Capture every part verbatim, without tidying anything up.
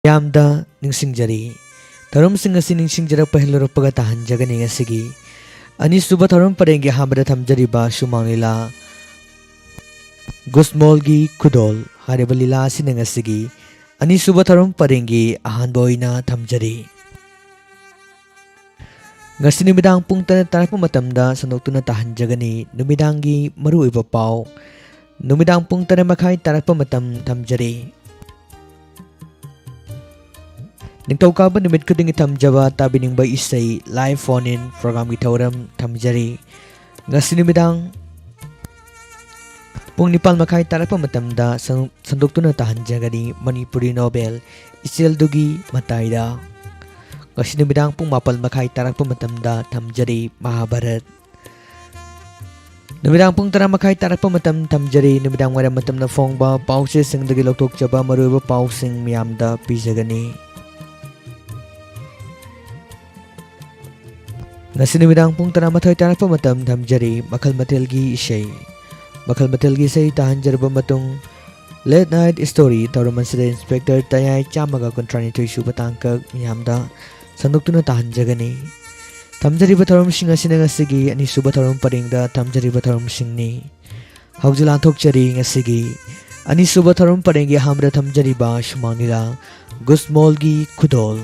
ꯃꯤꯌꯥꯝꯗ ꯅꯤꯡꯁꯤꯡꯖꯔꯤ꯫ ꯊꯧꯔꯝꯁꯤꯡ ꯑꯁꯤ ꯅꯤꯡꯁꯤꯡꯖꯔꯛꯄ ꯍꯦꯛ ꯂꯣꯏꯔꯛꯄꯒ ꯇꯥꯍꯟꯖꯒꯅꯤ ꯉꯁꯤꯒꯤ ꯑꯅꯤꯁꯨꯕ ꯊꯧꯔꯝ ꯄꯔꯦꯡꯒꯤ ꯑꯍꯥꯟꯕꯗ ꯊꯝꯖꯔꯤꯕ ꯁꯨꯃꯥꯡ ꯂꯤꯂꯥ ꯒꯨꯁꯃꯣꯜꯒꯤ ꯈꯨꯗꯣꯜ ꯍꯥꯏꯔꯤꯕ ꯂꯤꯂꯥ ꯑꯁꯤꯅ ꯉꯁꯤꯒꯤ ꯑꯅꯤꯁꯨꯕ ꯊꯧꯔꯝ ꯄꯔꯦꯡꯒꯤ ꯑꯍꯥꯟꯕ ꯑꯣꯏꯅ ꯊꯝꯖꯔꯤ꯫ ꯉꯁꯤ ꯅꯨꯃꯤꯗꯥꯡ ꯄꯨꯡ ꯇꯔꯦꯠ ꯇꯥꯔꯛꯄ ꯃꯇꯝꯗ ꯁꯟꯗꯣꯛꯇꯨꯅ ꯇꯥꯍꯟꯖꯒꯅꯤ ꯅꯨꯃꯤꯗꯥꯡꯒꯤ ꯃꯔꯨꯑꯣꯏꯕ ꯄꯥꯎ꯫ ꯅꯨꯃꯤꯗꯥꯡ ꯄꯨꯡ ꯇꯔꯦꯠ ꯃꯈꯥꯏ ꯇꯥꯔꯛꯄ ꯃꯇꯝ ꯊꯝꯖꯔꯤ꯫ ꯅꯤꯡꯊꯧꯀꯥꯕ ꯅꯨꯃꯤꯠ ꯈꯨꯗꯤꯡꯒꯤ ꯊꯝꯖꯕ ꯇꯥꯕꯤꯅꯤꯡꯕ ꯏꯁꯩ live phone in programꯒꯤ ꯊꯧꯔꯝ ꯊꯝꯖꯔꯤ꯫ ꯉꯁꯤ ꯅꯨꯃꯤꯗꯥꯡ ꯄꯨꯡ ꯅꯤꯄꯥꯜ ꯃꯈꯥꯏ ꯇꯥꯔꯛꯄ ꯃꯇꯝꯗ ꯁꯟ-, ꯁꯟꯗꯣꯛꯇꯨꯅ ꯇꯥꯍꯟꯖꯒꯅꯤ ꯃꯅꯤꯄꯨꯔꯤ ꯅꯣꯕꯦꯜ ꯏꯆꯦꯜꯗꯨꯒꯤ ꯃꯇꯥꯏꯗ꯫ ꯉꯁꯤ ꯅꯨꯃꯤꯗꯥꯡ ꯄꯨꯡ ꯃꯥꯄꯜ ꯃꯈꯥꯏ ꯇꯥꯔꯛꯄ ꯃꯇꯝꯗ ꯊꯝꯖꯔꯤ ꯃꯍꯥꯚꯥꯔꯠ꯫ ꯅꯨꯃꯤꯗꯥꯡ ꯄꯨꯡ ꯇꯔꯥ ꯃꯈꯥꯏ ꯇꯥꯔꯛꯄ ꯃꯇꯝ ꯊꯝꯖꯔꯤ ꯅꯨꯃꯤꯗꯥꯡ ꯋꯥꯏꯔꯝ ꯃꯇꯝꯅ ꯐꯣꯡꯕ ꯄꯥꯎꯆꯦꯁꯤꯡꯗꯒꯤ ꯂꯧꯊꯣꯛꯆꯕ ꯃꯔꯨꯑꯣꯏꯕ ꯄꯥꯎꯁꯤꯡ ꯃꯤꯌꯥꯝꯗ ꯄꯤꯖꯒꯅꯤ꯫ ꯉꯁꯤ ꯅꯨꯃꯤꯗꯥꯡ ꯄꯨꯡ ꯇꯔꯥꯃꯥꯊꯣꯏ ꯇꯥꯔꯛꯄ ꯃꯇꯝ ꯊꯝꯖꯔꯤ ꯃꯈꯜ ꯃꯊꯦꯜꯒꯤ ꯏꯁꯩ꯫ ꯃꯈꯜ ꯃꯊꯦꯜꯒꯤ ꯏꯁꯩ ꯇꯥꯍꯟꯖꯔꯕ ꯃꯇꯨꯡ, Late Night Story ꯊꯧꯔꯝ ꯑꯁꯤꯗ ꯏꯟꯁꯄꯦꯛꯇꯔ ꯇꯌꯥꯏ ꯆꯥꯝꯃꯒ ꯀꯨꯟꯊ꯭ꯔꯥꯅꯤꯊꯣꯏ ꯁꯨꯕ ꯇꯥꯡꯀꯛ ꯃꯤꯌꯥꯝꯗ ꯁꯟꯗꯣꯛꯇꯨꯅ ꯇꯥꯍꯟꯖꯒꯅꯤ꯫ ꯊꯝꯖꯔꯤꯕ ꯊꯧꯔꯝꯁꯤꯡ ꯑꯁꯤꯅ ꯉꯁꯤꯒꯤ ꯑꯅꯤꯁꯨꯕ ꯊꯧꯔꯝ ꯄꯔꯦꯡꯗ ꯊꯝꯖꯔꯤꯕ ꯊꯧꯔꯝꯁꯤꯡꯅꯤ꯫ ꯍꯧꯖꯤꯛ ꯂꯥꯟꯊꯣꯛꯆꯔꯤ ꯉꯁꯤꯒꯤ ꯑꯅꯤꯁꯨꯕ ꯊꯧꯔꯝ ꯄꯔꯦꯡꯒꯤ ꯑꯍꯥꯟꯕꯗ ꯊꯝꯖꯔꯤꯕ ꯁꯨꯃꯥꯡ ꯂꯤꯂꯥ ꯒꯨꯁꯃꯣꯜꯒꯤ ꯈꯨꯗꯣꯜ꯫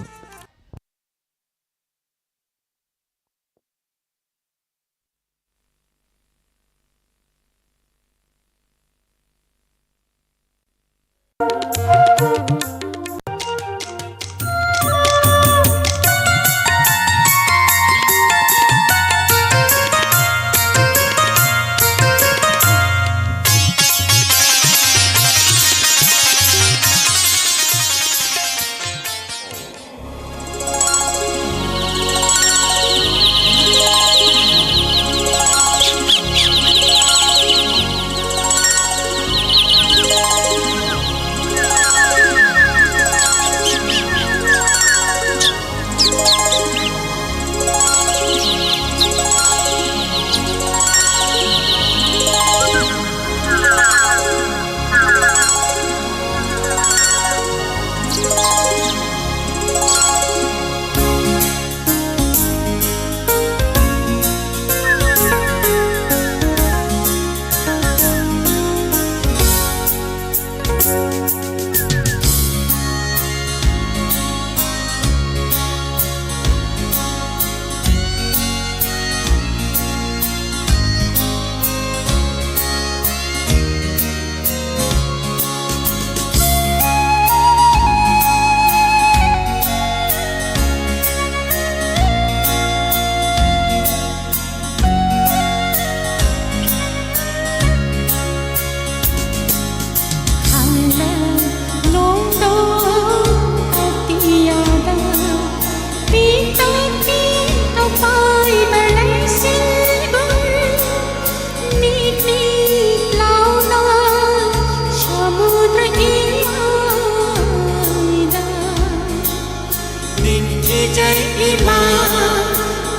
ꯏꯃꯥ,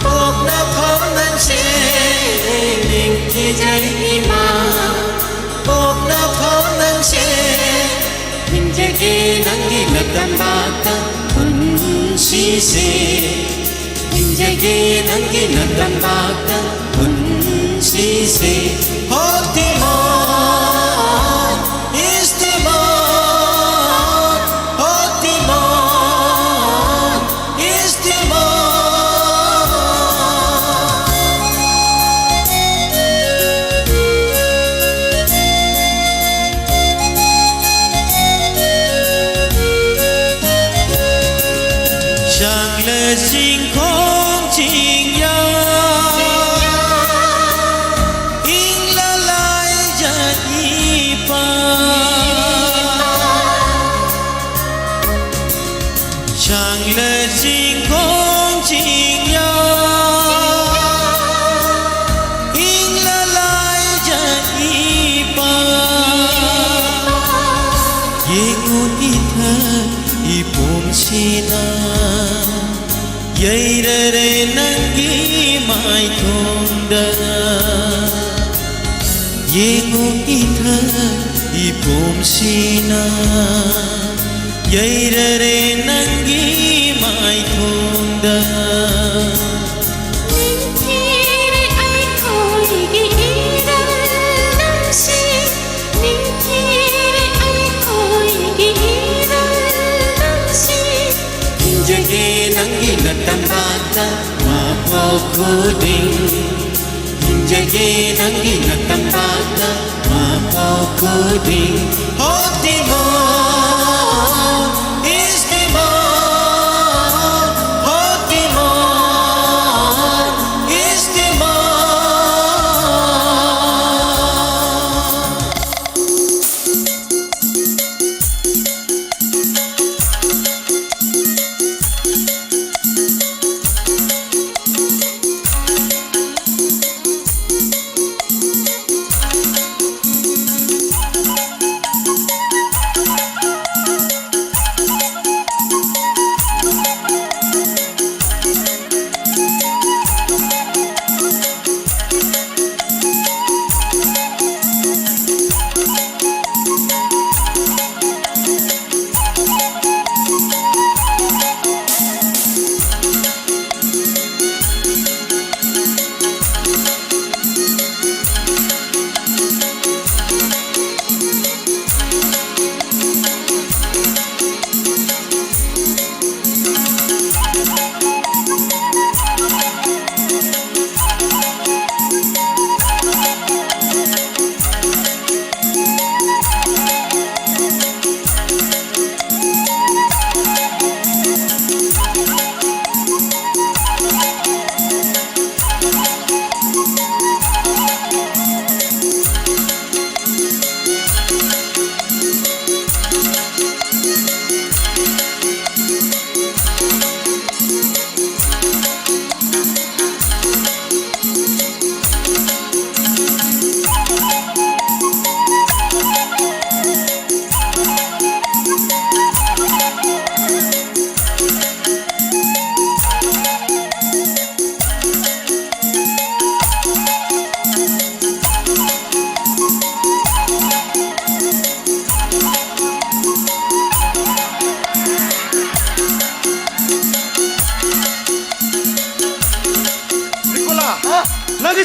ꯄꯣꯛꯅꯐꯧ ꯅꯪꯁꯦ, ꯅꯤꯡꯊꯤꯖꯩ ꯏꯃꯥ, ꯄꯣꯛꯅꯐꯧ ꯅꯪꯁꯦ, ꯍꯤꯡꯖꯒꯦ ꯅꯪꯒꯤ ꯅꯇꯝꯕꯥꯛꯇ ꯄꯨꯟꯁꯤꯁꯦ, ꯍꯤꯡꯖꯒꯦ ꯅꯪꯒꯤ ꯅꯇꯝꯕꯥꯛꯇ ꯄꯨꯟꯁꯤꯁꯦ꯫ ꯍꯣ ꯇꯤꯃꯣꯟ, ꯏꯁ ꯇꯤꯃꯣꯟ, ꯍꯣ ꯇꯤꯃꯣꯟ, ꯏꯁ ꯇꯤꯃꯣꯟ꯫ ꯁꯥꯡꯂ ꯆꯤꯡꯈꯣꯡ ꯆꯤꯡꯌꯥ, ꯏꯪꯂ ꯂꯥꯏꯖ ꯏꯄꯥ꯫ ꯁꯥꯡꯂ ꯆꯤꯡꯈꯣꯡ ꯆꯤꯡꯌꯥ, ꯏꯪꯂ ꯂꯥꯏꯖ ꯏꯄꯥ꯫ ꯌꯦꯡꯉꯨ ꯏꯊꯛ ꯏꯄꯣꯝꯁꯤꯅ, ꯌꯩꯔꯔꯦ ꯅꯪꯒꯤ ꯃꯥꯏꯊꯣꯡꯗ꯫ ꯌꯦꯡꯉꯨ ꯏꯊꯛ ꯏꯄꯣꯝꯁꯤꯅ, ꯌꯩꯔꯔꯦ ꯅꯪꯒꯤ ꯃꯥꯏꯊꯣꯡꯗ꯫ ꯅꯤꯡꯊꯤꯔꯦ ꯑꯩꯈꯣꯏꯒꯤ ꯏꯔꯝꯗꯝꯁꯤ, ꯅꯤꯡꯊꯤꯔꯦ ꯑꯩꯈꯣꯏꯒꯤ ꯏꯔꯝꯗꯝꯁꯤ꯫ ꯍꯤꯡꯖꯒꯦ ꯅꯪꯒꯤ ꯅꯇꯝꯕꯥꯛꯇ ꯃꯄꯣꯛ ꯈꯨꯗꯤꯡ, ꯍꯤꯡꯖꯒꯦ ꯅꯪꯒꯤ ꯅꯇꯝꯕꯥꯛꯇ ꯃꯄꯣꯛ ꯈꯨꯗꯤꯡ꯫ ꯍꯣ ꯇꯤꯃꯣꯟ, ꯏꯁ ꯇꯤꯃꯣꯟ, ꯍꯣ ꯇꯤꯃꯣꯟ, ꯏꯁ ꯇꯤꯃꯣꯟ꯫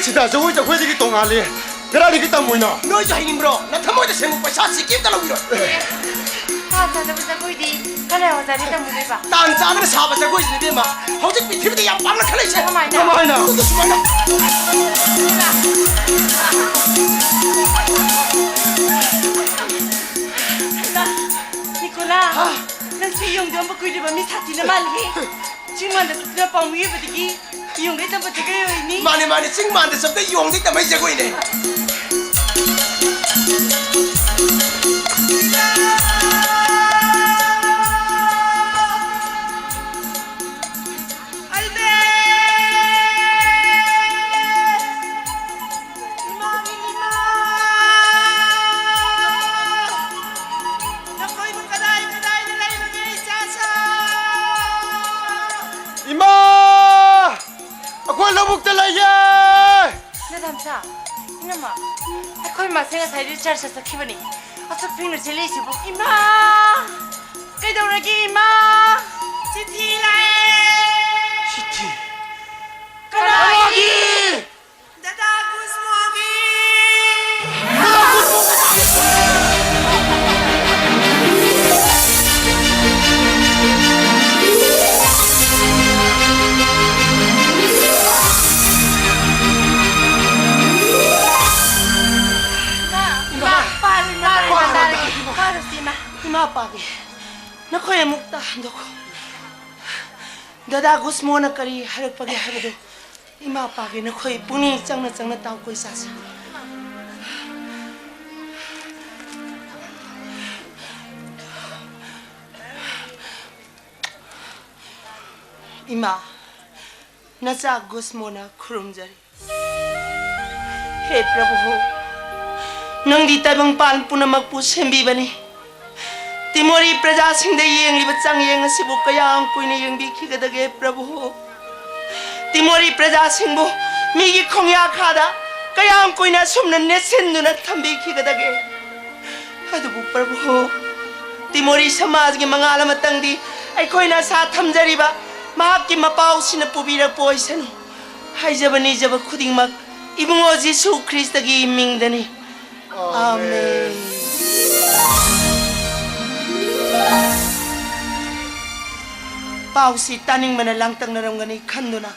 ꯁꯤꯗ ꯖꯒꯣꯏ ꯖꯒꯣꯏꯗꯒꯤ ꯇꯣꯉꯥꯜꯂꯤ꯫ ꯀꯗꯥꯏꯗꯒꯤ ꯇꯝꯃꯨꯏꯅꯣ? ꯅꯣꯏꯁꯨ ꯍꯩꯅꯤꯡꯕ꯭ꯔꯣ? ꯅꯊꯃꯣꯏꯗ ꯁꯦꯡꯕ ꯄꯩꯁꯥ ꯁꯤꯀꯤ ꯑꯝꯇ ꯂꯧꯕꯤꯔꯣꯏ꯫ ꯇꯥꯟ ꯆꯥꯗꯕ ꯖꯒꯣꯏꯗꯤ ꯀꯅꯥꯏ ꯋꯥꯖꯥꯗꯤ ꯇꯝꯃꯨꯗꯣꯏꯕ? ꯇꯥꯟ ꯆꯥꯗꯅ ꯁꯥꯕ ꯖꯒꯣꯏꯁꯤꯅꯤ ꯏꯕꯦꯝꯃ꯫ ꯍꯧꯖꯤꯛ ꯄ꯭ꯔꯤꯊꯤꯕꯤꯗ ꯌꯥꯝ ꯄꯥꯝꯅ ꯈꯜꯂꯛꯏꯁꯦ꯫ ꯀꯃꯥꯏꯅ? ꯀꯃꯥꯏꯅ? ꯑꯗꯨ ꯁꯨꯃꯥꯏꯅ꯫ ꯅꯤꯀꯣꯂꯥ, ꯍꯥ? ꯅꯪꯁꯦ ꯌꯣꯡꯗꯣꯝꯕ ꯀꯨꯏꯔꯕ ꯃꯤ ꯁꯥꯊꯤꯅ ꯃꯥꯜꯂꯤ꯫ ꯆꯤꯡ ꯃꯥꯟꯗ ꯆꯠꯇꯨꯅ ꯄꯥꯎꯃꯤ ꯑꯣꯏꯕꯗꯒꯤ ꯌꯣꯡꯗꯩ ꯇꯝꯕ ꯖꯒꯣꯏ ꯑꯣꯏꯅꯤ꯫ ꯃꯥꯅꯦ, ꯃꯥꯅꯦ, ꯆꯤꯡ ꯃꯥꯟꯗ ꯆꯠꯄꯗ ꯌꯣꯡꯗꯩ ꯇꯝꯕ ꯖꯒꯣꯏꯅꯦ꯫ ꯏꯃꯥ! ꯑꯩꯈꯣꯏ ꯂꯧꯕꯨꯛꯇ ꯂꯩꯌꯦ! ꯅꯗꯥꯝꯆꯥ, ꯏꯅꯝꯃ, ꯑꯩꯈꯣꯏ ꯃꯥꯁꯦ ꯉꯁꯥꯏꯗꯤ ꯆꯔꯆꯇ ꯆꯠꯈꯤꯕꯅꯤ꯫ ꯑꯁꯨꯛ ꯊꯦꯡꯅ ꯆꯦꯜꯂꯛꯏꯁꯤꯕꯨ? ꯏꯃꯥ! ꯀꯩꯗꯧꯔꯒꯦ, ꯏꯃꯥ? ꯆꯤꯊꯤ ꯂꯥꯛꯑꯦ! ꯆꯤꯊꯤ? ꯀꯅꯥꯒꯤ? ꯀꯅꯥꯒꯤ? ꯗꯗꯥ ꯒꯨꯁꯃꯣꯒꯤ! ꯏꯃꯥ! ꯏꯃꯥ! ꯄꯥꯔꯣ, ꯏꯃꯥ! ꯄꯥꯔꯣ, ꯄꯥꯔꯣ, ꯏꯃꯥ! ꯄꯥꯔꯣ, ꯏꯃꯥ! ꯏꯃꯥ ꯄꯥꯒꯦ꯫ ꯅꯈꯣꯏ ꯑꯃꯨꯛꯇ ꯍꯟꯗꯣꯛꯈꯣ꯫ ꯗꯗꯥ ꯒꯨꯁꯃꯣꯅ ꯀꯔꯤ ꯍꯥꯏꯔꯛꯄꯒꯦ ꯍꯥꯏꯕꯗꯨ ꯏꯃꯥ ꯄꯥꯒꯦ꯫ ꯅꯈꯣꯏ ꯄꯨꯛꯅꯤꯡ ꯆꯪꯅ ꯆꯪꯅ ꯇꯥꯎ꯫ ꯀꯣꯏ ꯆꯥꯁꯤ꯫ ꯏꯃꯥ, ꯅꯆꯥ ꯒꯨꯁꯃꯣꯅ ꯈꯨꯔꯨꯝꯖꯔꯤ꯫ ꯍꯦ ꯄ꯭ꯔꯚꯨ, ꯅꯪꯗꯤ ꯇꯥꯏꯕꯪꯄꯥꯟ ꯄꯨꯝꯅꯃꯛꯄꯨ ꯁꯦꯝꯕꯤꯕꯅꯤ꯫ ꯇꯤꯃꯣꯔꯤ ꯄ꯭ꯔꯖꯥꯁꯤꯡꯗ ꯌꯦꯡꯂꯤꯕ ꯆꯥꯡꯌꯦꯡ ꯑꯁꯤꯕꯨ ꯀꯌꯥꯝ ꯀꯨꯏꯅ ꯌꯦꯡꯕꯤꯈꯤꯒꯗꯒꯦ ꯄ꯭ꯔꯚꯨ? ꯇꯤꯃꯣꯔꯤ ꯄ꯭ꯔꯖꯥꯁꯤꯡꯕꯨ ꯃꯤꯒꯤ ꯈꯣꯡꯌꯥꯈꯥꯗ ꯀꯌꯥꯝ ꯀꯨꯏꯅ ꯑꯁꯨꯝꯅ ꯅꯦꯠꯁꯤꯟꯗꯨꯅ ꯊꯝꯕꯤꯈꯤꯒꯗꯒꯦ? ꯑꯗꯨꯕꯨ ꯄ꯭ꯔꯚꯨ, ꯇꯤꯃꯣꯔꯤ ꯁꯃꯥꯖꯒꯤ ꯃꯉꯥꯜ ꯑꯃꯇꯪꯗꯤ ꯑꯩꯈꯣꯏꯅ ꯑꯁꯥ ꯊꯝꯖꯔꯤꯕ ꯃꯍꯥꯛꯀꯤ ꯃꯄꯥꯎꯁꯤꯅ ꯄꯨꯕꯤꯔꯛꯄ ꯑꯣꯏꯁꯅꯨ꯫ ꯍꯥꯏꯖꯕ ꯅꯤꯖꯕ ꯈꯨꯗꯤꯡꯃꯛ ꯏꯕꯨꯡꯉꯣ ꯖꯤꯁꯨ ꯈ꯭ꯔꯤꯁꯇꯒꯤ ꯃꯤꯡꯗꯅꯤ꯫ ꯑꯥꯃꯦꯟ꯫ ꯄꯥꯎꯁꯤ ꯇꯥꯅꯤꯡꯕꯅ ꯂꯥꯡꯇꯛꯅꯔꯝꯒꯅꯤ ꯈꯟꯗꯨꯅ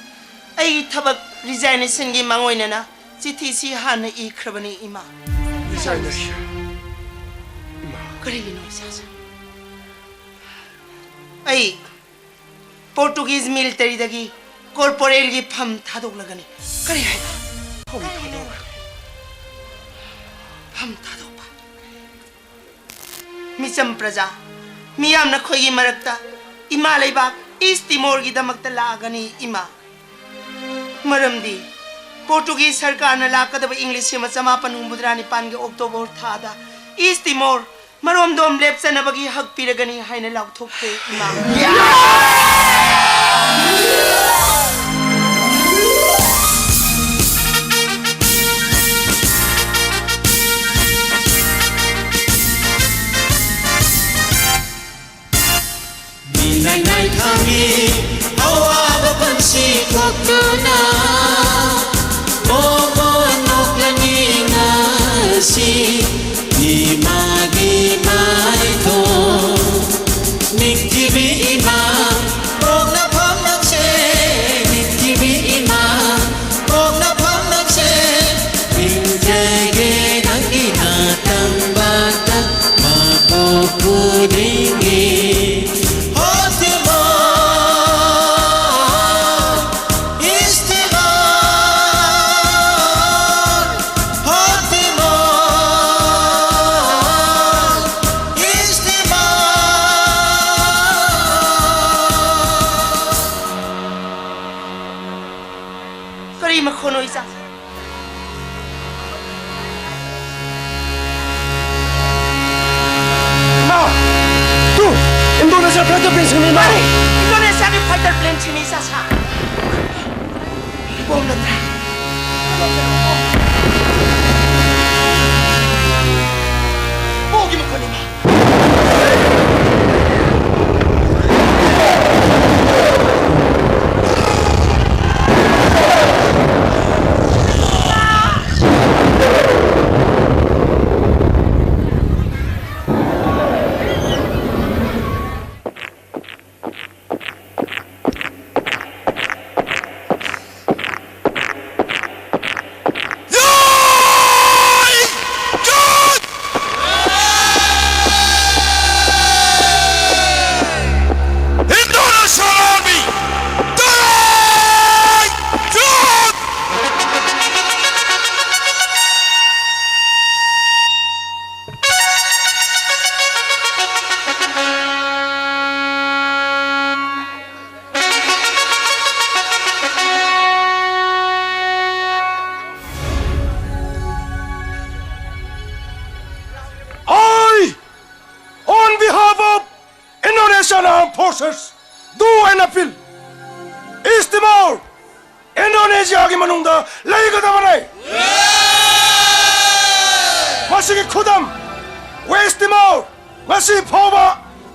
ꯑꯩꯒꯤ ꯊꯕꯛ resignation ꯒꯤ ꯃꯥꯡꯑꯣꯏꯅꯅ ꯆꯤꯊꯤꯁꯤ ꯍꯥꯟꯅ ꯏꯈ꯭ꯔꯕꯅꯤ, ꯏꯃꯥ꯫ Resignation? ꯏꯃꯥ꯫ ꯀꯔꯤꯒꯤꯅꯣ, ꯏꯆꯥꯁꯦ? ꯑꯩ Portuguese military ꯗꯒꯤ corporal ꯒꯤ ꯐꯝ ꯊꯥꯗꯣꯛꯂꯒꯅꯤ꯫ ꯀꯔꯤ ꯍꯥꯏꯕ? ꯐꯝ ꯊꯥꯗꯣꯛ- ꯐꯝ ꯊꯥꯗꯣꯛꯄ꯫ ꯃꯤꯆꯝ ꯄ꯭ꯔꯖꯥ, ꯃꯤꯌꯥꯝ ꯅꯈꯣꯏꯒꯤ ꯃꯔꯛꯇ ꯏꯃꯥ ꯂꯩꯕꯥꯛ East Timor ꯒꯤꯗꯃꯛꯇ ꯂꯥꯛꯑꯒꯅꯤ, ꯏꯃꯥ꯫ ꯃꯔꯝꯗꯤ Portuguese ꯁꯔꯀꯥꯔꯅ ꯂꯥꯛꯀꯗꯕ ꯏꯪ ꯂꯤꯁꯤꯡ ꯑꯃ ꯆꯃꯥꯄꯟ ꯍꯨꯝꯐꯨꯇꯔꯥ ꯅꯤꯄꯥꯟꯒꯤ October ꯊꯥꯗ East Timor ꯃꯔꯣꯝꯗꯣꯝ ꯂꯦꯞꯆꯅꯕꯒꯤ ꯍꯛ ꯄꯤꯔꯒꯅꯤ ꯍꯥꯏꯅ ꯂꯥꯎꯊꯣꯛꯈ꯭ꯔꯦ, ꯏꯃꯥ꯫ ꯃꯤꯅꯥꯏ ꯅꯥꯏ ꯈꯥꯡꯉꯤ ꯑꯋꯥꯕ ꯄꯨꯟꯁꯤ ꯊꯣꯛꯇꯨꯅ, ꯃꯣꯃꯣ ꯅꯣꯛꯂꯅꯤ ꯉꯁꯤ ꯏꯃꯥꯒꯤ ꯃꯥꯏꯊꯣꯡ꯫ ꯅꯤꯡꯊꯤꯕꯤ ꯏꯃꯥ, ꯄꯣꯛꯅꯐꯝ ꯅꯪꯁꯦ, ꯅꯤꯡꯊꯤꯕꯤ ꯏꯃꯥ, ꯄꯣꯛꯅꯐꯝ ꯅꯪꯁꯦ, ꯅꯤꯡꯖꯒꯦ ꯅꯪꯒꯤ ꯅꯥꯇꯪꯕꯥꯇ ꯃꯄꯣꯛ ꯈꯨꯗꯤꯡꯒꯤ꯫ ꯍꯣ ꯇꯤꯃꯣ, ꯏꯁ ꯇꯤꯃꯣ, ꯍꯣ ꯇꯤꯃꯣ, ꯏꯁ ꯇꯤꯃꯣ꯫ ꯀꯔꯤ ꯃꯈꯣꯟꯅꯣ, ꯏꯆꯥ? ꯏꯃꯥ! ꯇꯨ! ꯏꯟꯗꯣꯅꯦꯁꯤꯌꯥ fighter plane ꯁꯤꯡꯅꯤ, ꯏꯃꯥ! ꯃꯥꯅꯤ! ꯏꯟꯗꯣꯅꯦꯁꯤꯌꯥꯒꯤ fighter plane ꯁꯤꯡꯅꯤ, ꯏꯆꯥ ꯁꯥ! ꯕꯣꯝ ꯅꯠꯇ꯭ꯔꯥ? ꯕꯣꯝꯒꯤ ꯃꯈꯣꯟꯅꯤ, ꯏꯃꯥ! Forces, do an appeal. East Timor, ꯏꯟꯗꯣꯅꯦꯁꯤꯌꯥꯒꯤ ꯃꯅꯨꯡꯗ ꯂꯩꯒꯗꯕꯅꯤ꯫ ꯃꯁꯤꯒꯤ ꯈꯨꯗꯝ, ꯋꯦꯁ ꯇꯤꯃꯣꯔ ꯉꯁꯤ ꯐꯥꯎꯕ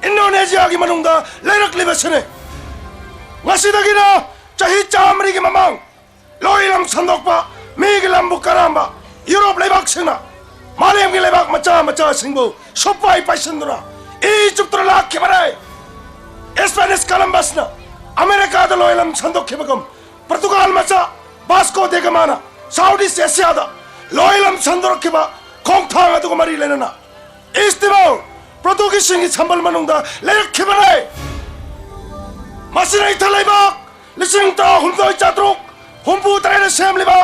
ꯏꯟꯗꯣꯅꯦꯁꯤꯌꯥꯒꯤ ꯃꯅꯨꯡꯗ ꯂꯩꯔꯛꯂꯤꯕꯁꯤꯅꯤ꯫ ꯉꯁꯤꯗꯒꯤꯅ ꯆꯍꯤ ꯆꯥꯃꯔꯤꯒꯤ ꯃꯃꯥꯡ ꯂꯣꯏ ꯂꯝ ꯁꯟꯗꯣꯛꯄ, ꯃꯤꯒꯤ ꯂꯝꯕꯨ ꯀꯔꯥꯝꯕ ꯌꯨꯔꯣꯞ ꯂꯩꯕꯥꯛꯁꯤꯡꯅ ꯃꯥꯂꯦꯝꯒꯤ ꯂꯩꯕꯥꯛ ꯃꯆꯥ ꯃꯆꯥꯁꯤꯡꯕꯨ ꯁꯨꯞꯄꯥꯏ ꯄꯥꯏꯁꯤꯟꯗꯨꯅ ꯏꯖꯤꯞꯇ ꯂꯥꯛꯈꯤꯕꯅꯤ꯫ ꯏꯁꯄꯦꯅꯤꯁ ꯀꯂꯝꯕꯁꯅ ꯑꯃꯦꯔꯤꯀꯥꯗ ꯂꯣꯏ ꯂꯝ ꯁꯟꯗꯣꯛꯈꯤꯕꯒꯨꯝ, ꯄꯣꯔꯇꯨꯒꯥꯜ ꯃꯆꯥ ꯕꯥꯁꯀꯣ ꯗꯦ ꯒꯃꯥꯅ ꯁꯥꯎꯠ ꯏꯁ ꯑꯦꯁꯤꯌꯥꯗ ꯂꯣꯏ ꯂꯝ ꯁꯟꯗꯣꯔꯛꯈꯤꯕ ꯈꯣꯡꯊꯥꯡ ꯑꯗꯨꯒ ꯃꯔꯤ ꯂꯩꯅꯅ ꯏꯁ ꯇꯤꯃꯣꯔ ꯄꯣꯔꯇꯨꯒꯤꯁꯁꯤꯡꯒꯤ ꯁꯝꯕꯜ ꯃꯅꯨꯡꯗ ꯂꯩꯔꯛꯈꯤꯕꯅꯤ꯫ ꯃꯁꯤꯅ ꯏꯊꯠ ꯂꯩꯕꯥꯛ ꯂꯤꯁꯤꯡ ꯇꯔꯥꯍꯨꯝꯗꯣꯏ ꯆꯥꯇ꯭ꯔꯨꯛ ꯍꯨꯝꯐꯨ ꯇꯔꯦꯠꯅ ꯁꯦꯝꯂꯤꯕ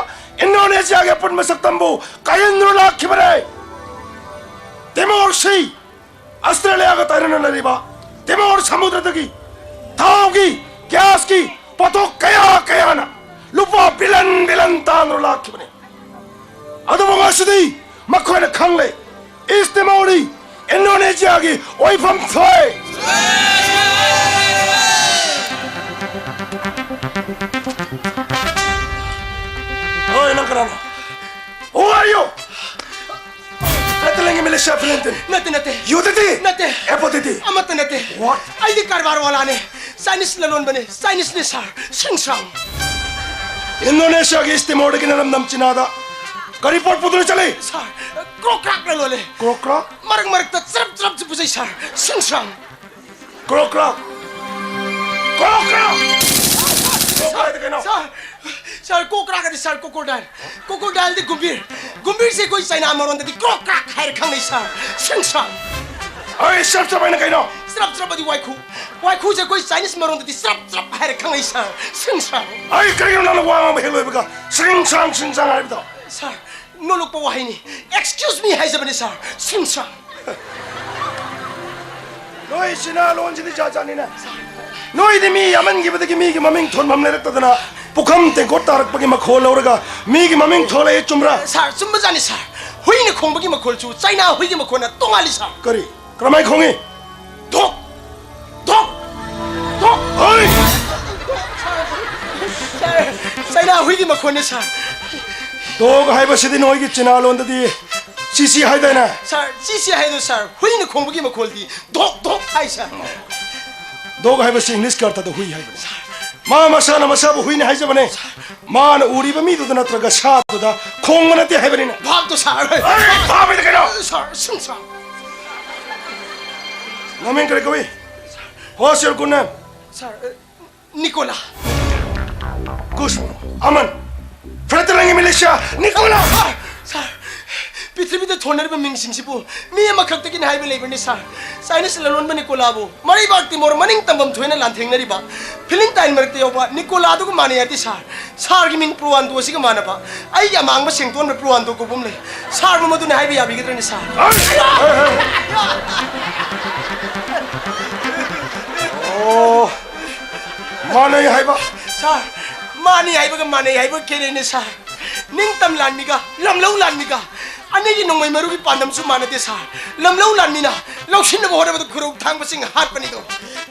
ꯏꯟꯗꯣꯅꯦꯁꯤꯌꯥꯒꯤ ꯑꯄꯨꯟꯕ ꯁꯛꯇꯝꯕꯨ ꯀꯥꯏꯍꯟꯗꯨꯅ ꯂꯥꯛꯈꯤꯕꯅꯤ꯫ ꯇꯤꯃꯣꯔ ꯁꯤ ꯑꯁꯇ꯭ꯔꯦꯂꯤꯌꯥꯒ ꯇꯥꯏꯅꯅ ꯂꯩꯔꯤꯕ ꯇꯤꯃꯣꯔ ꯁꯃꯨꯗ꯭ꯔꯗꯒꯤ ꯊꯥꯎꯒꯤ, ꯒ꯭ꯌꯥꯁꯀꯤ ꯄꯣꯠꯊꯣꯛ ꯀꯌꯥ ꯀꯌꯥꯅ ꯂꯨꯄꯥ ꯕꯤꯂꯟ ꯕꯤꯂꯟ ꯇꯥꯟꯗꯨꯅ ꯂꯥꯛꯈꯤꯕꯅꯤ꯫ ꯑꯗꯨꯕꯨ ꯉꯁꯤꯗꯤ ꯃꯈꯣꯏꯅ ꯈꯪꯂꯦ, ꯏꯁ ꯇꯤꯃꯣꯔꯗꯤ ꯏꯟꯗꯣꯅꯦꯁꯤꯌꯥꯒꯤ ꯑꯣꯏꯐꯝ ꯊꯣꯛꯏ꯫ ꯍꯣꯏ, ꯅꯪ ꯀꯅꯥꯅꯣ? Who are you? ꯅꯠꯇꯦ, ꯅꯪꯒꯤ ꯃꯤꯂꯤꯁꯤꯌꯥ ꯐꯤꯂꯤꯟꯇꯤꯟ꯫ ꯅꯠꯇꯦ, ꯅꯠꯇꯦ꯫ ꯌꯨꯗꯤꯇꯤ? ꯅꯠꯇꯦ꯫ ꯑꯦꯄꯣꯗꯤꯇꯤ? ꯑꯃꯠꯇ ꯅꯠꯇꯦ꯫ What? ꯑꯩꯗꯤ ꯀꯔꯕꯥꯔ ꯋꯥꯂꯥꯅꯦ꯫ ꯆꯥꯏꯅꯤꯁ ꯂꯂꯣꯟꯕꯅꯦ꯫ ꯆꯥꯏꯅꯤꯁꯅꯦ, ꯁꯥꯔ꯫ ꯁꯤꯡ ꯁꯥꯡ꯫ ꯏꯟꯗꯣꯅꯦꯁꯤꯌꯥꯒꯤ ꯏꯁ ꯇꯤꯃꯣꯔꯗꯒꯤ ꯅꯔꯝꯗꯝ ꯆꯤꯅꯥꯗ ꯀꯔꯤ ꯄꯣꯠ ꯄꯨꯗꯨꯅ ꯆꯠꯂꯤ? ꯁꯥꯔ, ꯀ꯭ꯔꯣꯛ ꯀ꯭ꯔꯥꯛ ꯂꯂꯣꯜꯂꯦ꯫ ꯀ꯭ꯔꯣꯛ ꯀ꯭ꯔꯥꯛ? ꯃꯔꯛ ꯃꯔꯛꯇ ꯆꯔꯞ ꯆꯔꯞꯁꯨ ꯄꯨꯖꯩ, ꯁꯥꯔ꯫ ꯁꯤꯡ ꯁꯥꯡ꯫ ꯀ꯭ꯔꯣꯛ ꯀ꯭ꯔꯥꯛ! ꯀ꯭ꯔꯣꯛ ꯀ꯭ꯔꯥꯛ! ꯀ꯭ꯔꯣꯛ ꯀ꯭ꯔꯥꯛ ꯍꯥꯏꯗꯤ ꯀꯩꯅꯣ? ꯁꯥꯔ, ꯁꯥꯔ, ꯀ꯭ꯔꯣꯛ ꯀ꯭ꯔꯥꯛ ꯍꯥꯏꯗꯤ, ꯁꯥꯔ, ꯀ꯭ꯔꯣꯀꯣꯗꯥꯏꯜ꯫ ꯀ꯭ꯔꯣꯀꯣꯗꯥꯏꯜꯗꯤ ꯒꯨꯝꯚꯤꯔ꯫ ꯒꯨꯝꯚꯤꯔꯁꯦ ꯑꯩꯈꯣꯏ ꯆꯥꯏꯅꯥ ꯃꯔꯣꯟꯗꯗꯤ ꯀ꯭ꯔꯣꯛ ꯀ꯭ꯔꯥꯛ ꯍꯥꯏꯔ ꯈꯪꯅꯩ, ꯁꯥꯔ꯫ ꯁꯤꯡ ꯁꯥꯡ꯫ ꯑꯩ ꯆꯞ ꯆꯞ ꯍꯥꯏꯅ ꯀꯩꯅꯣ? ꯆꯞ ꯆꯞ ꯑꯗꯤ ꯋꯥꯏꯈꯨ꯫ ꯋꯥꯏꯈꯨꯁꯦ ꯑꯩꯈꯣꯏ ꯆꯥꯏꯅꯤꯁ ꯃꯔꯣꯟꯗꯗꯤ ꯆꯞ ꯆꯞ ꯍꯥꯏꯔ ꯈꯪꯅꯩ, ꯁꯥꯔ꯫ ꯁꯤꯡ ꯁꯥꯡ꯫ ꯑꯩ ꯀꯔꯤꯒꯤꯅꯣ ꯅꯪꯅ ꯋꯥ ꯉꯥꯡꯕ ꯍꯦꯛ ꯂꯣꯏꯕꯒ ꯁꯤꯡ ꯁꯥꯡ, ꯁꯤꯡ ꯁꯥꯡ ꯍꯥꯏꯕꯗꯣ? ꯁꯥꯔ, ꯅꯣꯂꯨꯛꯄ ꯋꯥꯍꯩꯅꯤ꯫ Excuse me ꯍꯥꯏꯖꯕꯅꯤ, ꯁꯥꯔ꯫ ꯁꯤꯡ ꯁꯥꯡ꯫ ꯅꯣꯏ ꯆꯤꯅꯥ ꯂꯣꯟꯁꯤꯗꯤ ꯖꯥꯠ ꯖꯥꯠꯅꯤꯅꯦ꯫ ꯅꯣꯏꯗꯤ ꯃꯤ ꯌꯥꯝꯃꯟꯈꯤꯕꯗꯒꯤ ꯃꯤꯒꯤ ꯃꯃꯤꯡ ꯊꯣꯟꯐꯝ ꯂꯩꯔꯛꯇꯗꯅ ꯄꯨꯈꯝ ꯇꯦꯡꯀꯣꯠ ꯇꯥꯔꯛꯄꯒꯤ ꯃꯈꯣꯜ ꯂꯧꯔꯒ ꯃꯤꯒꯤ ꯃꯃꯤꯡ ꯊꯣꯂꯛꯑꯦ, ꯆꯨꯝꯕ꯭ꯔꯥ? ꯁꯥꯔ, ꯆꯨꯝꯕꯖꯥꯠꯅꯤ, ꯁꯥꯔ꯫ ꯍꯨꯏꯅ ꯈꯣꯡꯕꯒꯤ ꯃꯈꯣꯜꯁꯨ ꯆꯥꯏꯅꯥ ꯍꯨꯏꯒꯤ ꯃꯈꯣꯜꯅ ꯇꯣꯉꯥꯜꯂꯤ, ꯁꯥꯔ꯫ ꯀꯔꯤ? ꯀꯔꯝꯍꯥꯏꯅ ꯈꯣꯡꯉꯤ? ꯙꯣꯛ! ꯙꯣꯛ! ꯆꯥꯏꯅꯥ ꯍꯨꯏꯒꯤ ꯃꯈꯣꯟꯅꯦ, ꯁꯥꯔ꯫ Dog ꯍꯥꯏꯕꯁꯤꯗꯤ ꯅꯣꯏꯒꯤ ꯆꯤꯅꯥ ꯂꯣꯟꯗꯗꯤ ꯆꯤꯆꯤ ꯍꯥꯏꯗꯥꯏꯅꯦ? ꯁꯥꯔ, ꯆꯤꯆꯤ ꯍꯥꯏꯗꯣ, ꯁꯥꯔ, ꯍꯨꯏꯅ ꯈꯣꯡꯕꯒꯤ ꯃꯈꯣꯜꯗꯤ ꯙꯣꯛ ꯙꯣꯛ ꯍꯥꯏ, ꯁꯥꯔ꯫ Dog ꯍꯥꯏꯕꯁꯤ English ꯀꯤ ꯑꯔꯊꯗ ꯍꯨꯏ ꯍꯥꯏꯕꯅꯤ꯫ ꯃꯥ ꯃꯁꯥꯅ ꯃꯁꯥꯕꯨ ꯍꯨꯏꯅꯤ ꯍꯥꯏꯖꯕꯅꯦ꯫ ꯃꯥꯅ ꯎꯔꯤꯕ ꯃꯤꯗꯨꯗ ꯅꯠꯇ꯭ꯔꯒ ꯁꯥꯗꯨꯗ ꯈꯣꯡꯕ ꯅꯠꯇꯦ ꯍꯥꯏꯕꯅꯤꯅ꯫ ꯚꯥꯞꯇꯣ, ꯁꯥꯔ꯫ ꯑꯩ ꯚꯥꯞ ꯍꯥꯏꯗꯤ ꯀꯩꯅꯣ? ꯁꯥꯔ, ꯁꯨꯝ, ꯁꯥꯔ꯫ ꯅꯃꯤꯡ ꯀꯔꯤ ꯀꯧꯏ? What's your good name? Sir, Nicola. ꯒꯨꯁ ꯑꯃꯟ꯫ ꯐ꯭ꯔꯦꯇꯔꯅꯒꯤ ꯃꯤꯂꯤꯁꯤꯌꯥ ꯅꯤꯀꯣꯂꯥ꯫ ꯁꯥꯔ, ꯁꯥꯔ, ꯄ꯭ꯔꯤꯊꯤꯕꯤꯗ ꯊꯣꯟꯅꯔꯤꯕ ꯃꯤꯡꯁꯤꯡꯁꯤꯕꯨ ꯃꯤ ꯑꯃꯈꯛꯇꯒꯤꯅꯤ ꯍꯥꯏꯕ ꯂꯩꯕꯅꯤ, ꯁꯥꯔ꯫ ꯆꯥꯏꯅꯤꯁ ꯂꯂꯣꯟꯕ ꯅꯤꯀꯣꯂꯥꯕꯨ ꯃꯔꯩꯕꯥꯛ ꯇꯤꯃꯣꯔ ꯃꯅꯤꯡ ꯇꯝꯐꯝ ꯊꯣꯏꯅ ꯂꯥꯟꯊꯦꯡꯅꯔꯤꯕ ꯐꯤꯂꯤꯡꯇꯥꯏꯟ ꯃꯔꯛꯇ ꯌꯥꯎꯕ ꯅꯤꯀꯣꯂꯥꯗꯨꯒ ꯃꯥꯟꯅꯩ ꯍꯥꯏꯗꯤ, ꯁꯥꯔ, ꯁꯥꯔꯒꯤ ꯃꯤꯡ ꯄ꯭ꯔꯣꯋꯥꯟꯗꯣ ꯑꯁꯤꯒ ꯃꯥꯟꯅꯕ ꯑꯩꯒꯤ ꯑꯃꯥꯡꯕ ꯁꯦꯡꯗꯣꯛꯅꯕ ꯄ꯭ꯔꯣꯋꯥꯟꯗꯣ ꯀꯧꯕ ꯑꯃ ꯂꯩ꯫ ꯁꯥꯔꯕꯨ ꯃꯗꯨꯅ ꯍꯥꯏꯕ ꯌꯥꯕꯤꯒꯗ꯭ꯔꯅꯦ, ꯁꯥꯔ? ꯑꯣ, ꯃꯥꯟꯅꯩ ꯍꯥꯏꯕ? ꯁꯥꯔ, ꯃꯥꯟꯅꯩ ꯍꯥꯏꯕꯒ ꯃꯥꯟꯅꯩ ꯍꯥꯏꯕꯒ ꯈꯦꯠꯅꯩꯅꯦ, ꯁꯥꯔ꯫ ꯅꯤꯡꯇꯝ ꯂꯥꯟꯃꯤꯒ ꯂꯝꯂꯧ ꯂꯥꯟꯃꯤꯒ ꯑꯅꯤꯒꯤ ꯅꯣꯡꯃꯩ ꯃꯔꯨꯒꯤ ꯄꯥꯟꯗꯝꯁꯨ ꯃꯥꯟꯅꯗꯦ, ꯁꯥꯔ꯫ ꯂꯝꯂꯧ ꯂꯥꯟꯃꯤꯅ ꯂꯧꯁꯤꯟꯅꯕ ꯍꯣꯠꯅꯕꯗ ꯈꯨꯔꯧ ꯊꯥꯡꯕꯁꯤꯡ ꯍꯥꯠꯄꯅꯤꯗꯣ,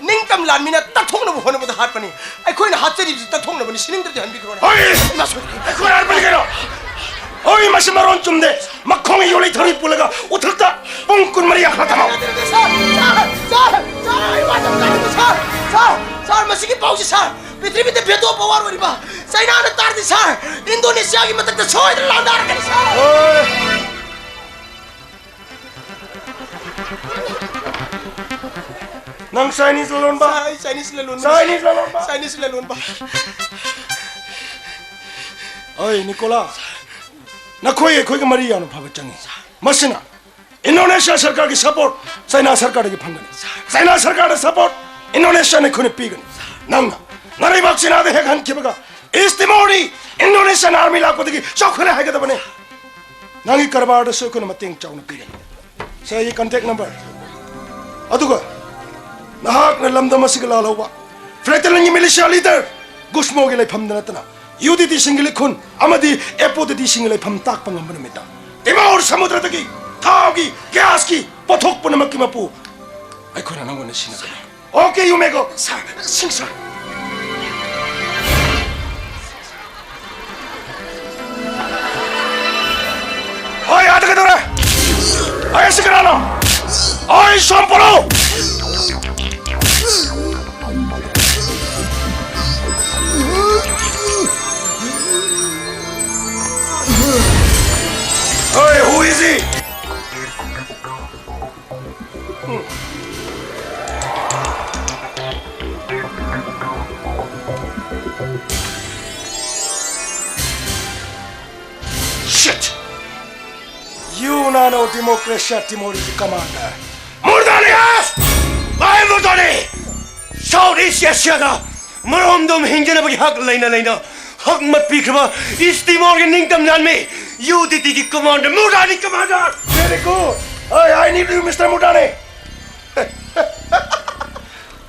ꯅꯤꯡꯇꯝ ꯂꯥꯟꯃꯤꯅ ꯇꯛꯊꯣꯛꯅꯕ ꯍꯣꯠꯅꯕꯗ ꯍꯥꯠꯄꯅꯤ꯫ ꯑꯩꯈꯣꯏꯅ ꯍꯥꯠꯆꯔꯤꯕꯁꯤ ꯇꯛꯊꯣꯛꯅꯕꯅꯤ, ꯁꯤꯅꯤꯡꯗ꯭ꯔꯗꯤ ꯍꯟꯕꯤꯈ꯭ꯔꯣꯅꯦ꯫ ꯍꯣꯏ! ꯏꯃꯥ ꯁꯣꯏ! ꯑꯩꯈꯣꯏꯅ ꯍꯥꯠꯄꯅꯤ ꯀꯩꯅꯣ? ꯍꯣꯏ, ꯃꯁꯤ ꯃꯔꯣꯟ ꯆꯨꯝꯗꯦ꯫ ꯃꯈꯣꯡꯒꯤ ꯌꯣꯠꯂꯤ ꯊꯧꯔꯤ ꯄꯨꯜꯂꯒ ꯎꯊꯛꯇ ꯄꯨꯡ ꯀꯨꯟꯃꯔꯤ ꯌꯥꯡꯈꯠꯂ ꯊꯝꯃꯣ꯫ ꯁꯥꯔ! ꯁꯥꯔ! ꯁꯥꯔ! ꯑꯩ ꯋꯥ ꯇꯝꯖꯔꯒꯦ, ꯁꯥꯔ! ꯁꯥꯔ! ꯁꯥꯔ, ꯃꯁꯤꯒꯤ ꯄꯥꯎꯁꯤ, ꯁꯥꯔ! ꯄ꯭ꯔꯤꯊꯤꯕꯤꯗ veto power ꯑꯣꯏꯔꯤꯕ ꯆꯥꯏꯅꯥꯅ ꯇꯥꯔꯗꯤ, ꯁꯥꯔ, ꯏꯟꯗꯣꯅꯦꯁꯤꯌꯥꯒꯤ ꯃꯊꯛꯇ ꯁꯣꯏꯗꯅ ꯂꯥꯟꯗꯥꯔꯛꯀꯅꯤ, ꯁꯥꯔ! ꯍꯣꯏ꯫ ꯅꯪ ꯆꯥꯏꯅꯤꯁ ꯂꯂꯣꯟꯕ? ꯁꯥꯔ, ꯑꯩ ꯆꯥꯏꯅꯤꯁ ꯂꯂꯣꯟꯕ꯫ ꯆꯥꯏꯅꯤꯁ ꯂꯂꯣꯟꯕ? ꯆꯥꯏꯅꯤꯁ ꯂꯂꯣꯟꯕ꯫ ꯑꯣꯏ, ꯅꯤꯀꯣꯂꯥ, ꯅꯈꯣꯏ ꯑꯩꯈꯣꯏꯒ ꯃꯔꯤ ꯌꯥꯝꯅ ꯐꯕ ꯆꯪꯉꯤ꯫ ꯃꯁꯤꯅ ꯏꯟꯗꯣꯅꯦꯁꯤꯌꯥ ꯁꯔꯀꯥꯔꯒꯤ support ꯆꯥꯏꯅꯥ ꯁꯔꯀꯥꯔꯗꯒꯤ ꯐꯪꯒꯅꯤ꯫ ꯆꯥꯏꯅꯥ ꯁꯔꯀꯥꯔꯗ support ꯏꯟꯗꯣꯅꯦꯁꯤꯌꯥꯅ ꯑꯩꯈꯣꯏꯅ ꯄꯤꯒꯅꯤ꯫ ꯅꯪꯅ ꯅꯔꯩꯕꯥꯛ ꯆꯤꯅꯥꯗ ꯍꯦꯛ ꯍꯟꯈꯤꯕꯒ ꯏꯁ ꯇꯤꯃꯣꯔꯗꯤ ꯏꯟꯗꯣꯅꯦꯁꯤꯌꯥꯟ army ꯂꯥꯛꯄꯗꯒꯤ ꯆꯥꯎꯈꯠꯂꯦ ꯍꯥꯏꯒꯗꯕꯅꯤ꯫ ꯅꯪꯒꯤ ꯀꯔꯕꯥꯔꯗꯁꯨ ꯑꯩꯈꯣꯏꯅ ꯃꯇꯦꯡ ꯆꯥꯎꯅ ꯄꯤꯒꯅꯤ꯫ ꯁꯦ, ꯑꯩꯒꯤ contact number꯫ ꯑꯗꯨꯒ ꯅꯍꯥꯛꯅ ꯂꯝꯗꯝ ꯑꯁꯤꯒ ꯂꯥꯜꯍꯧꯕ ꯐ꯭ꯔꯦꯇꯔꯅꯒꯤ ꯃꯤꯂꯤꯁꯤꯌꯥ ꯂꯤꯗꯔ ꯒꯨꯁꯃꯣꯒꯤ ꯂꯩꯐꯝꯗ ꯅꯠꯇꯅ ꯌꯨꯗꯤꯇꯤꯁꯤꯡꯒꯤ ꯂꯤꯈꯨꯟ ꯑꯃꯗꯤ ꯑꯦꯄꯣꯗꯤꯇꯤꯁꯤꯡꯒꯤ ꯂꯩꯐꯝ ꯇꯥꯛꯄ ꯉꯝꯕ ꯅꯨꯃꯤꯠꯇ ꯇꯤꯃꯣꯔ ꯁꯃꯨꯗ꯭ꯔꯗꯒꯤ ꯊꯥꯎꯒꯤ, ꯒ꯭ꯌꯥꯁꯀꯤ ꯄꯣꯠꯊꯣꯛ ꯄꯨꯝꯅꯃꯛꯀꯤ ꯃꯄꯨ ꯑꯩꯈꯣꯏꯅ ꯅꯪꯉꯣꯟꯗ ꯁꯤꯟꯅꯒꯅꯤ꯫ Okay, you may go꯫ ꯁꯥꯔ, ꯁꯤꯡ ꯁꯥꯔ꯫ ꯁꯤ ꯀꯅꯥꯅꯣ? ꯑꯩ ꯁꯣꯝ ꯄꯨꯔꯛꯎ! Hey, who is he? Shit! You nano democracia Timori commander. Murdani! Yes! I am Murdani! South East Asia-ꯗ ꯃꯔꯣꯝꯗꯣꯝ ꯍꯤꯡꯖꯅꯕꯒꯤ ꯍꯛ ꯂꯩꯅ ꯂꯩꯅ ꯍꯛ ꯃꯠꯄꯤꯈ꯭ꯔꯕ East Timor-ꯒꯤ ꯅꯤꯡꯇꯝ ꯂꯥꯟꯃꯤ, U T T-ꯒꯤ commander, Murdani commander! Very good. Hey, I need you, Mister Murdani.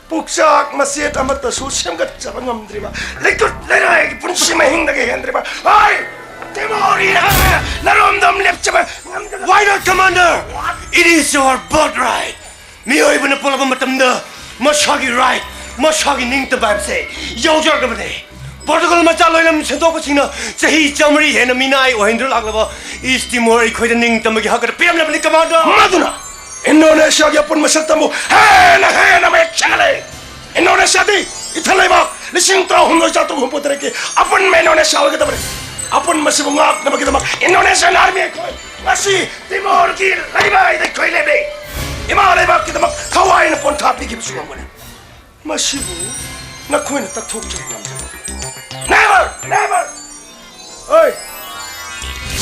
ꯄꯨꯛꯆꯥꯛ ꯃꯆꯦꯠ ꯑꯃꯠꯇꯁꯨ ꯁꯦꯝꯒꯠꯆꯕ ꯉꯝꯗ꯭ꯔꯤꯕ, ꯂꯩꯀꯨꯠ ꯂꯩꯔꯥꯏꯒꯤ ꯄꯨꯟꯁꯤ ꯃꯍꯤꯡꯗꯒꯤ ꯍꯦꯟꯗ꯭ꯔꯤꯕ, ꯍꯣꯏ, ꯇꯤꯃꯣꯔꯤ ꯅꯍꯥ ꯅꯔꯣꯝꯗꯣꯝ ꯂꯦꯞꯆꯕ ꯉꯝꯗꯕ. Why not, commander? It is your birthright. ꯃꯤꯑꯣꯏꯕꯅ ꯄꯣꯛꯂꯛꯄ ꯃꯇꯝꯗ ꯃꯁꯥꯒꯤ right, ꯃꯁꯥꯒꯤ ꯅꯤꯡꯇꯝꯕ ꯍꯥꯏꯕꯁꯦ ꯌꯥꯎꯖꯔꯛꯂꯕꯅꯦ꯫ ꯄꯣꯔꯇꯨꯒꯜ ꯃꯆꯥ ꯂꯣꯏꯂꯝ ꯁꯟꯗꯣꯛꯄꯁꯤꯡꯅ ꯆꯍꯤ ꯆꯥꯃꯔꯤ ꯍꯦꯟꯅ ꯃꯤꯅꯥꯏ ꯑꯣꯏꯍꯟꯗꯨꯅ ꯂꯥꯛꯂꯕ ꯏꯁ ꯇꯤꯃꯣꯔ ꯑꯩꯈꯣꯏꯗ ꯅꯤꯡꯇꯝꯕꯒꯤ ꯍꯛ ꯑꯗꯨ ꯄꯤꯔꯝꯂꯕꯅꯤ, commander꯫ ꯃꯗꯨꯅ ꯏꯟꯗꯣꯅꯦꯁꯤꯌꯥꯒꯤ ꯑꯄꯨꯟꯕ ꯁꯛꯇꯝꯕꯨ ꯍꯦꯟꯅ ꯍꯦꯟꯅ ꯃꯌꯦꯛ ꯁꯦꯡꯍꯜꯂꯦ꯫ ꯏꯟꯗꯣꯅꯦꯁꯤꯌꯥꯗꯤ ꯏꯊ ꯂꯩꯕꯥꯛ ꯂꯤꯁꯤꯡ ꯇꯔꯥꯍꯨꯝꯗꯣꯏ ꯆꯥꯇ꯭ꯔꯨꯛ ꯍꯨꯝꯐꯨ ꯇꯔꯦꯠꯀꯤ ꯑꯄꯨꯟꯕ ꯏꯟꯗꯣꯅꯦꯁꯤꯌꯥ ꯑꯣꯏꯒꯗꯕꯅꯤ꯫ ꯑꯄꯨꯟꯕꯁꯤꯕꯨ ꯉꯥꯛꯅꯕꯒꯤꯗꯃꯛ ꯏꯟꯗꯣꯅꯦꯁꯤꯌꯥꯟ ꯑꯥꯔꯃꯤ ꯑꯩꯈꯣꯏ ꯉꯁꯤ ꯇꯤꯃꯣꯔꯒꯤ ꯂꯩꯃꯥꯏꯗ ꯑꯩꯈꯣꯏ ꯂꯦꯞꯂꯦ꯫ ꯏꯃꯥ ꯂꯩꯕꯥꯛꯀꯤꯗꯃꯛ ꯊꯋꯥꯏꯅ ꯄꯣꯟꯊꯥ ꯄꯤꯈꯤꯕꯁꯨ ꯉꯝꯒꯅꯤ꯫ ꯃꯁꯤꯕꯨ ꯅꯈꯣꯏꯅ ꯇꯛꯊꯣꯛꯆꯕ ꯉꯝꯖꯔꯣꯏ꯫ Never! Never! ꯑꯣꯏ!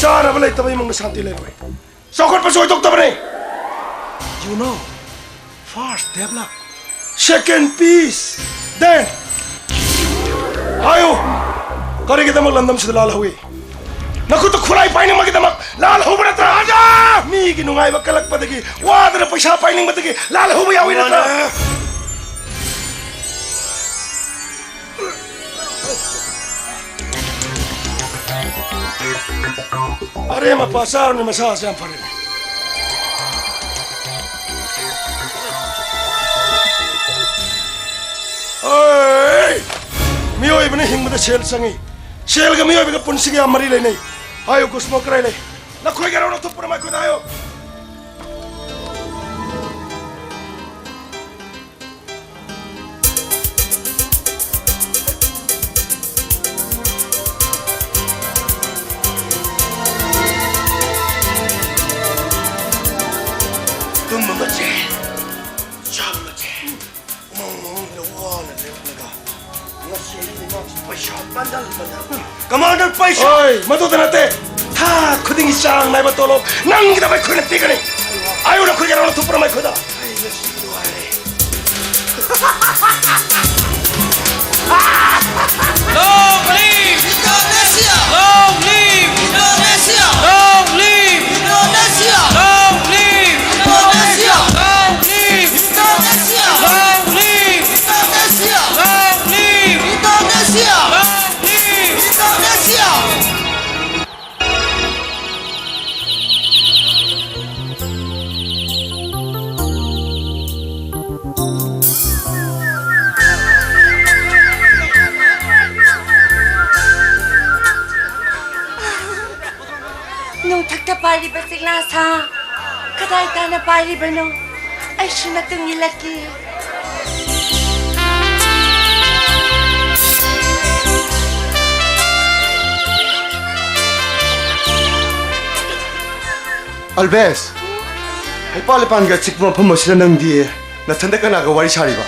ꯆꯥꯅꯕ ꯂꯩꯇꯕ ꯏꯃꯨꯡꯗ ꯁꯥꯟꯇꯤ ꯂꯩꯔꯣꯏ꯫ ꯆꯥꯎꯈꯠꯄꯁꯨ ꯑꯣꯏꯊꯣꯛꯇꯕꯅꯤ꯫ You know, first develop, second peace, then. ꯍꯥꯏꯌꯨ! ꯀꯔꯤꯒꯤꯗꯃꯛ ꯂꯝꯗꯝꯁꯤꯗ ꯂꯥꯜꯍꯧꯏ? ꯅꯈꯨꯠꯇ ꯈꯨꯠꯂꯥꯏ ꯄꯥꯏꯅꯤꯡꯕꯒꯤꯗꯃꯛ ꯂꯥꯜꯍꯧꯕ ꯅꯠꯇ꯭ꯔꯥ? ꯔꯥꯖꯥ! ꯃꯤꯒꯤ ꯅꯨꯡꯉꯥꯏꯕ ꯀꯜꯂꯛꯄꯗꯒꯤ, ꯋꯥꯗꯅ ꯄꯩꯁꯥ ꯄꯥꯏꯅꯤꯡꯕꯗꯒꯤ ꯂꯥꯜꯍꯧꯕ ꯌꯥꯎꯏ ꯅꯠꯇ꯭ꯔꯥ? ꯃꯥꯅꯦ꯫ ꯑꯔꯦꯝ ꯑꯄꯥ ꯆꯥꯔꯕꯅꯤ, ꯃꯁꯥꯁꯦ ꯌꯥꯝ ꯐꯔꯦꯅꯦ꯫ ꯑꯩ! ꯃꯤꯑꯣꯏꯕꯅ ꯍꯤꯡꯕꯗ ꯁꯦꯜ ꯆꯪꯏ꯫ ꯁꯦꯜꯒ ꯃꯤꯑꯣꯏꯕꯒ ꯄꯨꯟꯁꯤꯒ ꯌꯥꯝ ꯃꯔꯤ ꯂꯩꯅꯩ꯫ ꯍꯥꯏꯌꯨ, ꯀꯨꯁꯃꯣ ꯀꯔꯥꯏ ꯂꯩ? ꯅꯈꯣꯏꯒꯤ ꯑꯔꯣꯟ ꯑꯊꯨꯞ ꯄꯨꯝꯅꯃꯛ ꯑꯩꯈꯣꯏꯗ ꯍꯥꯏꯌꯨ꯫ ꯉꯁꯤ ꯑꯩ ꯂꯩꯕꯥꯛꯁꯤ ꯄꯩꯁꯥ ꯕꯟꯗꯜ ꯕꯟꯗꯜ꯫ ꯀꯃꯥꯟꯗꯔ ꯄꯩꯁꯥ! ꯑꯣꯏ, ꯃꯗꯨꯗ ꯅꯠꯇꯦ꯫ ꯊꯥ ꯈꯨꯗꯤꯡꯒꯤ ꯆꯥꯡ ꯅꯥꯏꯕ ꯇꯣꯂꯣꯞ ꯅꯪꯒꯤꯗꯃꯛ ꯑꯩꯈꯣꯏꯅ ꯄꯤꯒꯅꯤ꯫ ꯑꯌꯨꯛ ꯑꯩꯈꯣꯏꯒꯤ ꯑꯔꯥꯎꯅ ꯊꯨꯞꯄ꯭ꯔ ꯃꯩꯈꯣꯏꯗ꯫ ꯑꯩ ꯉꯁꯤ ꯅꯨꯡꯉꯥꯏꯔꯦ꯫ Long live! Indonesia! Long live! Indonesia! Long live! Indonesia! Long live! Indonesia! Long live! Indonesia! Long live! Indonesia! Long live! Indonesia! Long live! Indonesia! ꯅꯣꯡꯊꯛꯇ ꯄꯥꯏꯔꯤꯕ ꯆꯤꯛꯂꯥ ꯁꯥ ꯀꯗꯥꯏ ꯇꯥꯅ ꯄꯥꯏꯔꯤꯕꯅꯣ? ꯑꯩꯁꯨ ꯃꯇꯨꯡ ꯏꯜꯂꯛꯀꯦ꯫ ꯑꯜꯕꯦꯁ, ꯍꯩꯄꯥꯜ ꯂꯩꯄꯥꯟꯒ ꯆꯤꯛꯄ ꯃꯐꯝ ꯑꯁꯤꯗ ꯅꯪꯗꯤ ꯅꯊꯟꯗ ꯀꯅꯥꯒ ꯋꯥꯔꯤ ꯁꯥꯔꯤꯕ?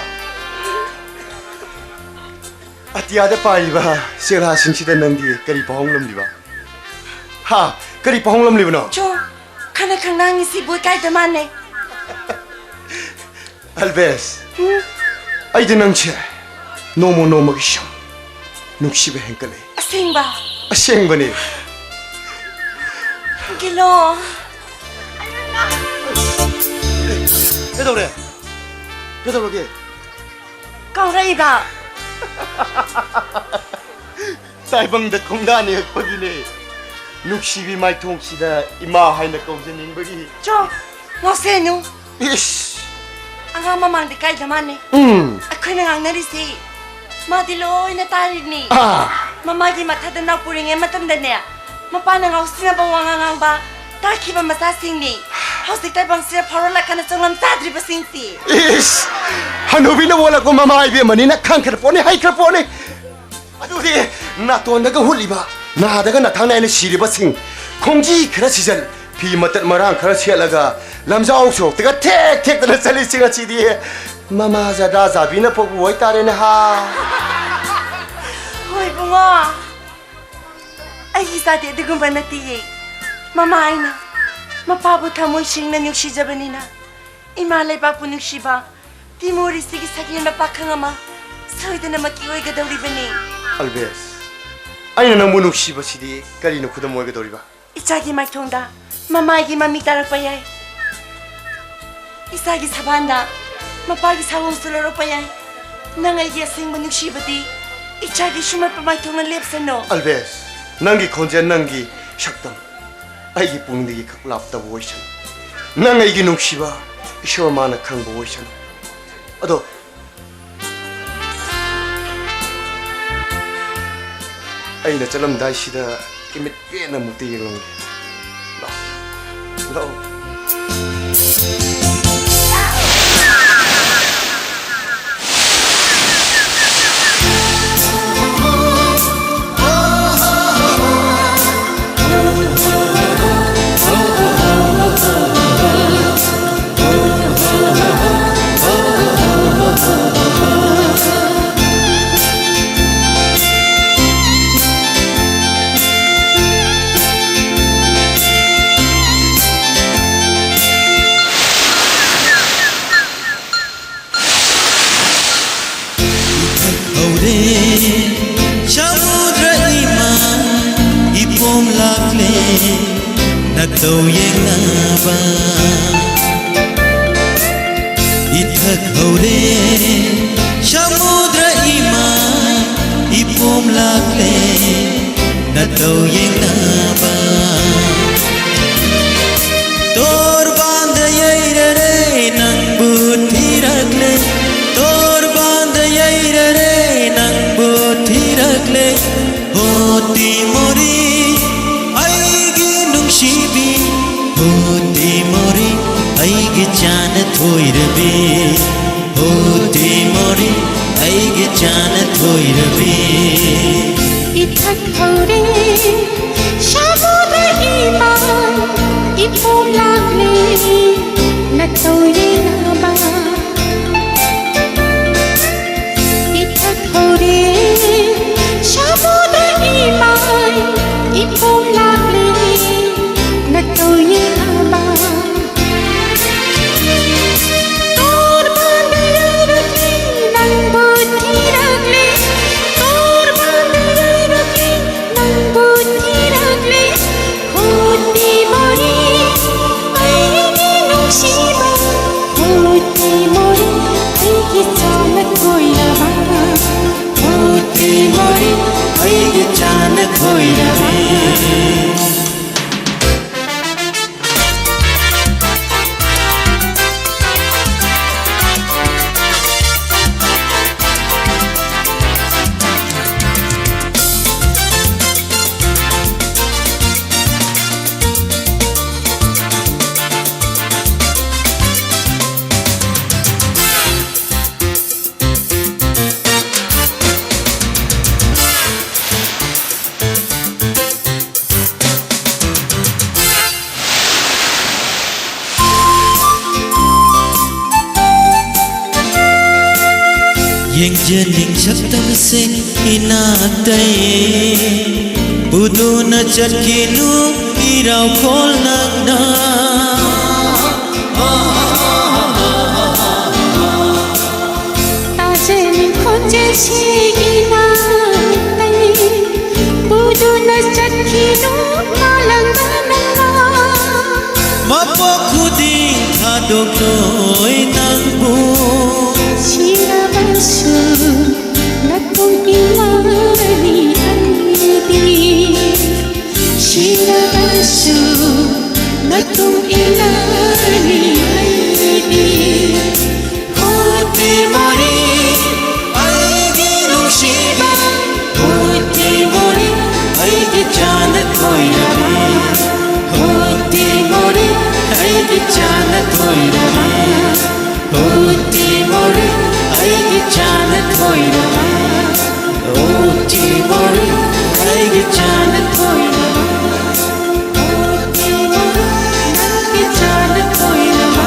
ꯑꯇꯤꯌꯥꯗ ꯄꯥꯏꯔꯤꯕ ꯆꯦꯛꯂꯥꯁꯤꯡꯁꯤꯗ ꯅꯪꯗꯤ ꯀꯔꯤ ꯄꯥꯎꯍꯧ ꯂꯝꯂꯤꯕ? ꯍꯥ? ꯀꯔꯤ ꯄꯥꯎꯍꯧ ꯂꯝꯂꯤꯕꯅꯣ? ꯆꯣ, ꯈꯅ ꯈꯪꯅꯥꯡꯉꯤꯁꯤꯕꯨ ꯏꯀꯥꯏꯗ ꯃꯥꯟꯅꯩ꯫ ꯑꯜꯕꯦꯁ, ꯎꯝ? ꯑꯩꯗꯤ ꯅꯪꯁꯦ ꯅꯣꯡꯃ ꯅꯣꯡꯃꯒꯤ ꯁꯨꯝ ꯅꯨꯡꯁꯤꯕ ꯍꯦꯟꯀꯠꯂꯦ꯫ ꯑꯁꯦꯡꯕ? ꯑꯁꯦꯡꯕꯅꯦ꯫ ꯒꯤꯂꯣ꯫ ꯀꯩꯗꯧꯔꯦ? ꯀꯩꯗꯧꯔꯒꯦ? ꯀꯥꯎꯔꯛꯏꯕ꯫ ꯇꯥꯏꯕꯪꯗ ꯈꯣꯡꯗꯥ ꯅꯦꯛꯄꯒꯤꯅꯦ꯫ ꯅꯨꯡꯁꯤꯕꯤ ꯃꯥꯏꯊꯣꯡꯁꯤꯗ ꯏꯃꯥ ꯍꯥꯏꯅ ꯀꯧꯖꯅꯤꯡꯕꯒꯤ꯫ ꯆꯣ, ꯉꯥꯎꯁꯦꯅꯨ꯫ ꯏꯁ! ꯑꯉꯥꯡ ꯃꯃꯥꯡꯗ ꯀꯥꯏꯗ ꯃꯥꯅꯤ? ꯎꯝ꯫ ꯑꯩꯈꯣꯏꯅ ꯉꯥꯡꯅꯔꯤꯁꯤ ꯃꯥꯗꯤ ꯂꯣꯏꯅ ꯇꯥꯔꯤꯅꯤ꯫ ꯑꯥ꯫ ꯃꯃꯥꯒꯤ ꯃꯊꯥꯗ ꯅꯥꯎ ꯄꯨꯔꯤꯉꯩ ꯃꯇꯝꯗꯅꯦ, ꯃꯄꯥꯅ ꯉꯥꯎꯁꯤꯟꯅꯕ ꯋꯥꯉꯥꯡ ꯉꯥꯡꯕ ꯇꯥꯈꯤꯕ ꯃꯆꯥꯁꯤꯡꯅꯤ꯫ ꯍꯧꯖꯤꯛ ꯇꯥꯏꯕꯪꯁꯤꯗ ꯐꯥꯎꯔꯛꯂꯀꯥꯟꯗ ꯆꯪꯂꯝ ꯆꯥꯗ꯭ꯔꯤꯕꯁꯤꯡꯁꯤ꯫ ꯏꯁ! ꯍꯅꯨꯕꯤꯅ ꯑꯣꯜꯂꯛꯄ ꯃꯃꯥ ꯏꯕꯦꯝꯃꯅꯤꯅ ꯈꯪꯈ꯭ꯔ ꯄꯣꯠꯅꯤ, ꯍꯩꯈ꯭ꯔ ꯄꯣꯠꯅꯤ꯫ ꯑꯗꯨꯗꯤ ꯅꯥꯇꯣꯟꯗꯒ ꯍꯨꯠꯂꯤꯕ, ꯅꯥꯗꯒ ꯅꯊꯥꯡ ꯅꯥꯏꯅ ꯁꯤꯔꯤꯕꯁꯤꯡ, ꯈꯣꯡꯖꯤ ꯈꯔ ꯁꯤꯖꯜ, ꯐꯤ ꯃꯇꯠ ꯃꯔꯥꯡ ꯈꯔ ꯁꯦꯠꯂꯒ ꯂꯝꯖꯥꯎ ꯁꯣꯔꯣꯛꯇꯒ ꯊꯦꯛ ꯊꯦꯛꯇꯅ ꯆꯠꯂꯤꯁꯤꯡ ꯑꯁꯤꯗꯤ ꯃꯃꯥ ꯖꯗꯥ ꯖꯥꯕꯤꯅ ꯄꯣꯛꯄ ꯑꯣꯏꯇꯥꯔꯦꯅꯦ ꯍꯥ꯫ ꯍꯣꯏ ꯏꯕꯨꯡꯉꯣ, ꯑꯩꯒꯤ ꯏꯆꯥꯗꯤ ꯑꯗꯨꯒꯨꯝꯕ ꯅꯠꯇꯤꯌꯦ꯫ ꯃꯃꯥ ꯑꯩꯅ ꯃꯄꯥꯕꯨ ꯊꯃꯣꯏ ꯁꯦꯡꯅ ꯅꯨꯡꯁꯤꯖꯕꯅꯤꯅ, ꯏꯃꯥ ꯂꯩꯕꯥꯛꯄꯨ ꯅꯨꯡꯁꯤꯕ ꯇꯤꯃꯣꯔꯤꯁꯤꯒꯤ ꯁꯛꯍꯦꯟꯕ ꯄꯥꯈꯪ ꯑꯃ ꯁꯣꯏꯗꯅꯃꯛꯀꯤ ꯑꯣꯏꯒꯗꯧꯔꯤꯕꯅꯤ꯫ ꯑꯜꯕꯦꯁ, ꯑꯩꯅ ꯅꯪꯕꯨ ꯅꯨꯡꯁꯤꯕꯁꯤꯗꯤ ꯀꯔꯤꯅ ꯈꯨꯗꯝ ꯑꯣꯏꯒꯗꯧꯔꯤꯕ? ꯏꯆꯥꯒꯤ ꯃꯥꯏꯊꯣꯡꯗ ꯃꯃꯥꯒꯤ ꯃꯃꯤ ꯇꯥꯔꯛꯄ ꯌꯥꯏ꯫ ꯏꯆꯥꯒꯤ ꯁꯕꯥꯟꯗ ꯃꯄꯥꯒꯤ ꯁꯥꯑꯣꯡꯁꯨ ꯂꯧꯔꯛꯄ ꯌꯥꯏ꯫ ꯅꯪ ꯑꯩꯒꯤ ꯑꯁꯦꯡꯕ ꯅꯨꯡꯁꯤꯕꯗꯤ ꯏꯆꯥꯒꯤ ꯁꯨꯝꯍꯠꯄ ꯃꯥꯏꯊꯣꯡꯅ ꯂꯦꯞꯁꯅꯣ꯫ ꯑꯜꯕꯦꯁ, ꯅꯪꯒꯤ ꯈꯣꯟꯖꯦꯜ, ꯅꯪꯒꯤ ꯁꯛꯇꯝ ꯑꯩꯒꯤ ꯄꯨꯛꯅꯤꯡꯗꯒꯤ ꯈꯛ ꯂꯥꯞꯇꯕ ꯑꯣꯏꯁꯅꯨ꯫ ꯅꯪ ꯑꯩꯒꯤ ꯅꯨꯡꯁꯤꯕ ꯏꯁꯣꯔ ꯃꯥꯅ ꯈꯪꯕ ꯑꯣꯏꯁꯅꯨ꯫ ꯑꯗꯣ ꯑꯩꯅ ꯆꯠꯂꯝꯗꯥꯏꯁꯤꯗ ꯏꯃꯤꯠ ꯄꯦꯟꯅ ꯑꯃꯨꯛꯇ ꯌꯦꯡꯂꯝꯒꯦ꯫ ꯂꯥꯛꯑꯣ, ꯂꯥꯛꯑꯣ꯫ ꯍꯧꯔꯦ ꯁꯃꯨꯗ꯭ꯔ ꯏꯃꯥ, ꯏꯄꯣꯝ ꯂꯥꯛꯂꯦ ꯅꯇꯧ ꯌꯦꯡꯅꯕ꯫ ꯏꯊꯛ ꯍꯧꯔꯦ ꯁꯃꯨꯗ꯭ꯔ ꯏꯃꯥ, ꯏꯄꯣꯝ ꯂꯥꯛꯂꯦ ꯅꯇꯧ ꯌꯦꯡꯅꯕ꯫ ꯇꯣꯔꯕꯥꯟꯗ ꯌꯩꯔꯔꯦ ꯅꯪꯕꯨ ꯊꯤꯔꯛꯂꯦ, ꯇꯣꯔꯕꯥꯟꯗ ꯌꯩꯔꯔꯦ ꯅꯪꯕꯨ ꯊꯤꯔꯛꯂꯦ꯫ ꯍꯣ ꯇꯤꯃꯣꯔꯤ, ꯑꯩꯒꯤ ꯅꯨꯡꯁꯤꯕꯤ, ꯍꯣ ꯇꯤꯃꯣꯔꯤ, ꯑꯩꯒꯤ ꯆꯥꯅ ꯊꯣꯏꯔꯕꯤ, ꯍꯣ ꯇꯤꯃꯣꯔꯤ, ꯑꯩꯒꯤ ꯆꯥꯅ ꯊꯣꯏꯔꯕꯤ꯫ ꯏꯊꯛ ꯍꯧꯔꯦ ꯁꯃꯨꯗ꯭ꯔ ꯏꯃꯥ, ꯏꯄꯣꯝ ꯂꯥꯛꯂꯦ ꯅꯇꯧ ꯌꯦꯡꯅꯕ꯫ ꯏꯊꯛ ꯍꯧꯔꯦ ꯌꯦꯅꯤꯡ ꯁꯛꯇꯝꯁꯦ ꯏꯅꯥꯛꯇꯩ ꯄꯨꯗꯨꯅ ꯆꯠꯈꯤꯅꯨ ꯏꯔꯥꯎꯈꯣꯜ ꯅꯪꯅ꯫ ꯇꯥꯖꯅꯤꯡ ꯈꯣꯟꯖꯦꯜꯁꯤꯒꯤ ꯅꯥꯠꯇꯩ ꯄꯨꯗꯨꯅ ꯆꯠꯈꯤꯅꯨ ꯃꯥꯂꯪꯕ ꯅꯪꯅ꯫ ꯃꯄꯣꯛ ꯈꯨꯗꯤꯡ ꯊꯥꯗꯣꯛꯂꯣꯏ ꯅꯪꯕꯨ꯫ ꯁꯤꯔꯕꯁꯨ ꯅꯇꯨꯡ ꯏꯜꯂꯅꯤ ꯑꯩꯗꯤ꯫ ꯁꯤꯔꯕꯁꯨ ꯅꯇꯨꯡ ꯏꯜꯂꯅꯤ ꯑꯩꯗꯤ꯫ ꯍꯨꯠꯇꯤ ꯃꯣꯔꯤ ꯑꯩꯒꯤ ꯅꯨꯡꯁꯤꯕ, ꯍꯨꯠꯇꯤ ꯃꯣꯔꯤ ꯑꯩꯒꯤ ꯆꯥꯅ ꯊꯣꯏꯔꯕ, ꯍꯨꯠꯇꯤ ꯃꯣꯔꯤ ꯑꯩꯒꯤ ꯆꯥꯅ ꯊꯣꯏꯔꯕ, ꯍꯨꯠꯇꯤ ꯃꯣꯔꯤ ꯑꯩꯒꯤ ꯆꯥꯅ ꯊꯣꯏꯔꯕ, ꯍꯨꯠꯇꯤ ꯃꯣꯔꯤ ꯑꯩꯒꯤ ꯆꯥꯅ ꯊꯣꯏꯔꯕ, ꯍꯨꯠꯇꯤ ꯃꯣꯔꯤ ꯅꯪꯒꯤ ꯆꯥꯅ ꯊꯣꯏꯔꯕ꯫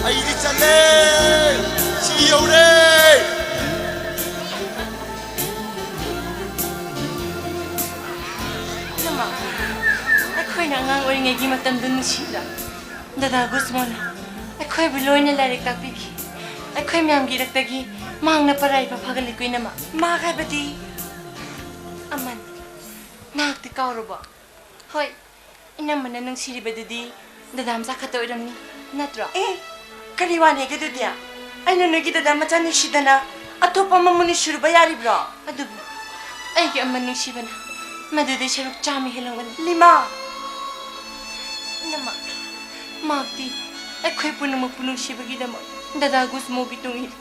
ꯑꯩꯗꯤ ꯆꯠꯂꯦ꯫ ꯁꯤ ꯌꯧꯔꯦ꯫ ꯏꯅꯝꯃ, ꯑꯩꯈꯣꯏꯅ ꯑꯉꯥꯡ ꯑꯣꯏꯔꯤꯉꯩꯒꯤ ꯃꯇꯝꯗꯨ ꯅꯨꯡꯁꯤꯗ꯭ꯔꯥ? ꯗꯗꯥ ꯒꯨꯁꯃꯣꯅ ꯑꯩꯈꯣꯏꯕꯨ ꯂꯣꯏꯅ ꯂꯥꯏꯔꯤꯛ ꯇꯥꯛꯄꯤꯈꯤ꯫ ꯑꯩꯈꯣꯏ ꯃꯌꯥꯝꯒꯤ ꯏꯔꯛꯇꯒꯤ ꯃꯍꯥꯛꯅ ꯄꯔꯥꯏꯕ ꯐꯒꯠꯂꯤꯀꯣ ꯏꯅꯝꯃ꯫ ꯃꯍꯥꯛ ꯍꯥꯏꯕꯗꯤ? ꯑꯃꯟ, ꯅꯍꯥꯛꯇꯤ ꯀꯥꯎꯔꯕꯣ? ꯍꯣꯏ, ꯏꯅꯝꯃꯅ ꯅꯨꯡꯁꯤꯔꯤꯕꯗꯨꯗꯤ ꯗꯗꯥ ꯃꯆꯥ ꯈꯛꯇ ꯑꯣꯏꯔꯝꯅꯤ, ꯅꯠꯇ꯭ꯔꯣ? ꯑꯦ, ꯀꯔꯤ ꯋꯥꯅꯦꯒꯦ ꯑꯗꯨꯗꯤ? ꯑꯩꯅ ꯅꯣꯏꯒꯤ ꯗꯗꯥ ꯃꯆꯥ ꯅꯨꯡꯁꯤꯗꯅ ꯑꯇꯣꯞꯄ ꯑꯃꯃꯨꯛ ꯅꯨꯡꯁꯤꯔꯨꯕ ꯌꯥꯔꯤꯕ꯭ꯔꯣ? ꯑꯗꯨꯕꯨ ꯑꯩꯒꯤ ꯑꯃ ꯅꯨꯡꯁꯤꯕꯅ ꯃꯗꯨꯗꯩ ꯁꯔꯨꯛ ꯆꯥꯝꯃ ꯍꯦꯜꯂꯝꯒꯅꯤ꯫ ꯂꯤꯃꯥ! ꯏꯅꯝꯃ, ꯃꯍꯥꯛꯇꯤ ꯑꯩꯈꯣꯏ ꯄꯨꯝꯅꯃꯛꯄꯨ ꯅꯨꯡꯁꯤꯕꯒꯤꯗꯃꯛ ꯗꯗꯥ ꯒꯨꯁꯃꯣꯒꯤ ꯇꯨꯡ ꯏꯜꯂꯤ꯫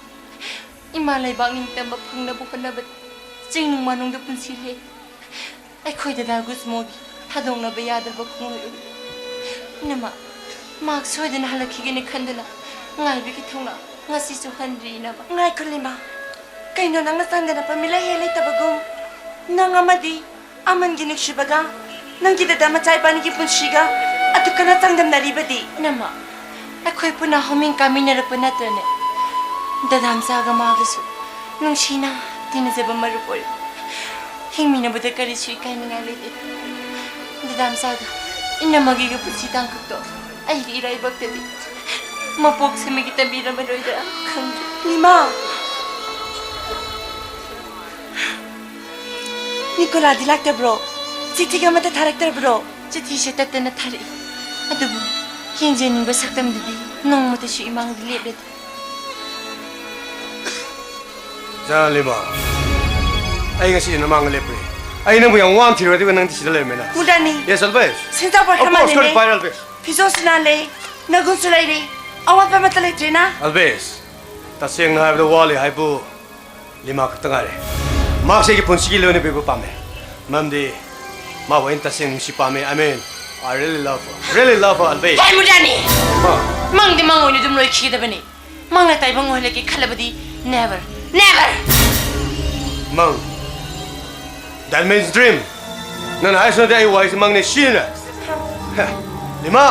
ꯏꯃꯥ ꯂꯩꯕꯥꯛ ꯅꯤꯡꯇꯝꯕ ꯐꯪꯅꯕ ꯍꯣꯠꯅꯕꯗ ꯆꯤꯡꯅꯨꯡ ꯃꯥꯅꯨꯡꯗ ꯄꯨꯟꯁꯤ ꯂꯦꯜꯂꯤ꯫ ꯑꯩꯈꯣꯏ ꯗꯗꯥ ꯒꯨꯁꯃꯣꯒꯤ ꯊꯥꯗꯣꯛꯅꯕ ꯌꯥꯗ꯭ꯔꯕ ꯈꯣꯡꯂꯣꯏ ꯑꯣꯏꯔꯤ꯫ ꯏꯅꯝꯃ, ꯃꯍꯥꯛ ꯁꯣꯏꯗꯅ ꯍꯜꯂꯛꯈꯤꯒꯅꯤ ꯈꯟꯗꯨꯅ ꯉꯥꯏꯕꯒꯤ ꯊꯧꯅꯥ ꯉꯁꯤꯁꯨ ꯍꯟꯗ꯭ꯔꯤ, ꯏꯅꯝꯃ꯫ ꯉꯥꯏꯈꯣ, ꯂꯤꯃꯥ꯫ ꯀꯩꯅꯣ ꯅꯪꯅ ꯆꯥꯟꯗꯅ ꯄꯥꯝꯃꯤ ꯂꯩꯍꯦ ꯂꯩꯇꯕꯒꯨꯝ? ꯅꯪ ꯑꯃꯗꯤ ꯑꯃꯟꯒꯤ ꯅꯨꯡꯁꯤꯕꯒ ꯅꯪꯒꯤ ꯗꯗꯥ ꯃꯆꯥ ꯏꯕꯥꯅꯤꯒꯤ ꯄꯨꯟꯁꯤꯒ ꯑꯗꯨꯛ ꯀꯟꯅ ꯆꯥꯡꯗꯝꯅꯔꯤꯕꯗꯤ? ꯏꯅꯝꯃ, ꯑꯩꯈꯣꯏ ꯄꯨꯟꯅ ꯍꯧꯃꯤꯟ ꯀꯥꯃꯤꯟꯅꯔꯛꯄ ꯅꯠꯇ꯭ꯔꯅꯦ? ꯗꯗꯥ ꯃꯆꯥꯒ ꯃꯥꯒꯁꯨ ꯅꯨꯡꯁꯤꯅ ꯇꯤꯟꯅꯖꯕ ꯃꯔꯨꯞ ꯑꯣꯏꯔꯦ꯫ ꯍꯤꯡꯃꯤꯟꯅꯕꯗ ꯀꯔꯤꯁꯨ ꯏꯀꯥꯏꯅꯤꯡꯉꯥꯏ ꯂꯩꯇꯦ꯫ ꯗꯗꯥ ꯃꯆꯥꯒ ꯏꯅꯝꯃꯒꯤꯒ ꯄꯨꯟꯁꯤ ꯇꯥꯡꯀꯛꯇꯣ ꯑꯩꯒꯤ ꯏꯔꯥꯏꯕꯛꯇꯗꯤ ꯃꯄꯣꯛ ꯁꯦꯝꯕꯒꯤ ꯇꯝꯕꯤꯔꯝꯃꯔꯣꯏꯗ꯭ꯔꯥ ꯈꯪꯗꯦ꯫ ꯂꯤꯃꯥ! ꯅꯤꯀꯣꯂꯥꯗꯤ ꯂꯥꯛꯇꯕ꯭ꯔꯣ? ꯆꯤꯊꯤꯒ ꯑꯃꯠꯇ ꯊꯥꯔꯛꯇ꯭ꯔꯕ꯭ꯔꯣ? ꯆꯤꯊꯤꯁꯦ ꯇꯠꯇꯅ ꯊꯥꯔꯛꯏ꯫ ꯑꯗꯨꯕꯨ ꯌꯦꯡꯖꯅꯤꯡꯕ ꯁꯛꯇꯝꯗꯨꯗꯤ ꯅꯣꯡꯃꯇꯁꯨ ꯏꯃꯥꯡꯗ ꯂꯦꯞꯂꯗꯦ꯫ ꯖꯥ ꯂꯤꯃꯥ, ꯑꯩ ꯉꯁꯤꯗꯤ ꯅꯃꯥꯡꯗ ꯂꯦꯞꯄꯨꯔꯦ꯫ ꯑꯩ ꯅꯪꯕꯨ ꯌꯥꯝ ꯋꯥꯅ ꯊꯤꯔꯨꯔꯦ, ꯑꯗꯨꯒ ꯅꯪꯗꯤ ꯁꯤꯗ ꯂꯩꯔꯝꯃꯦꯅ꯫ ꯃꯨꯗꯥꯅꯤ꯫ Yes, always. ꯁꯦꯟꯖꯥꯎ ꯄꯥꯏꯈ꯭ꯔ Of course, ꯃꯥꯜꯂꯦꯅꯦ꯫ Goodbye, always. ꯐꯤꯖꯣꯜꯁꯨ ꯅꯥꯜꯂꯦ, ꯅꯒꯨꯟꯁꯨ ꯂꯩꯔꯦ, ꯑꯋꯥꯠꯄ ꯑꯃꯠꯇ ꯂꯩꯇ꯭ꯔꯦꯅ꯫ ꯑꯜꯕꯦꯁ, ꯇꯁꯦꯡꯅ ꯍꯥꯏꯕꯗ ꯋꯥꯠꯂꯤ ꯍꯥꯏꯕꯨ ꯂꯤꯃꯥ ꯈꯛꯇ ꯉꯥꯏꯔꯦ꯫ ꯃꯍꯥꯛꯁꯦ ꯑꯩꯒꯤ ꯄꯨꯟꯁꯤꯒꯤ ꯂꯣꯏꯅꯕꯤꯕ ꯄꯥꯝꯃꯦ꯫ ꯃꯔꯝꯗꯤ ꯃꯥꯕꯨ ꯑꯩꯅ ꯇꯁꯦꯡꯅ ꯅꯨꯡꯁꯤ ꯄꯥꯝꯃꯦ꯫ I mean, I really love her. Really love her, ꯑꯜꯕꯦꯁ꯫ ꯍꯦ ꯃꯨꯗꯥꯅꯤ! ꯍꯥ? ꯃꯪꯗꯤ ꯃꯪ ꯑꯣꯏꯅ ꯑꯗꯨꯝ ꯂꯣꯏꯈꯤꯒꯗꯕꯅꯤ꯫ ꯃꯪꯅ ꯇꯥꯏꯕꯪ ꯑꯣꯏꯍꯜꯂꯒꯦ ꯈꯜꯂꯕꯗꯤ never, never! ꯃꯪ? That means dream. ꯅꯪꯅ ꯍꯥꯏꯁꯨ ꯅꯠꯇꯦ, ꯑꯩ ꯋꯥꯍꯩꯁꯤ ꯃꯪꯅꯦ ꯁꯤꯅ꯫ ꯍꯦ, ꯂꯤꯃꯥ!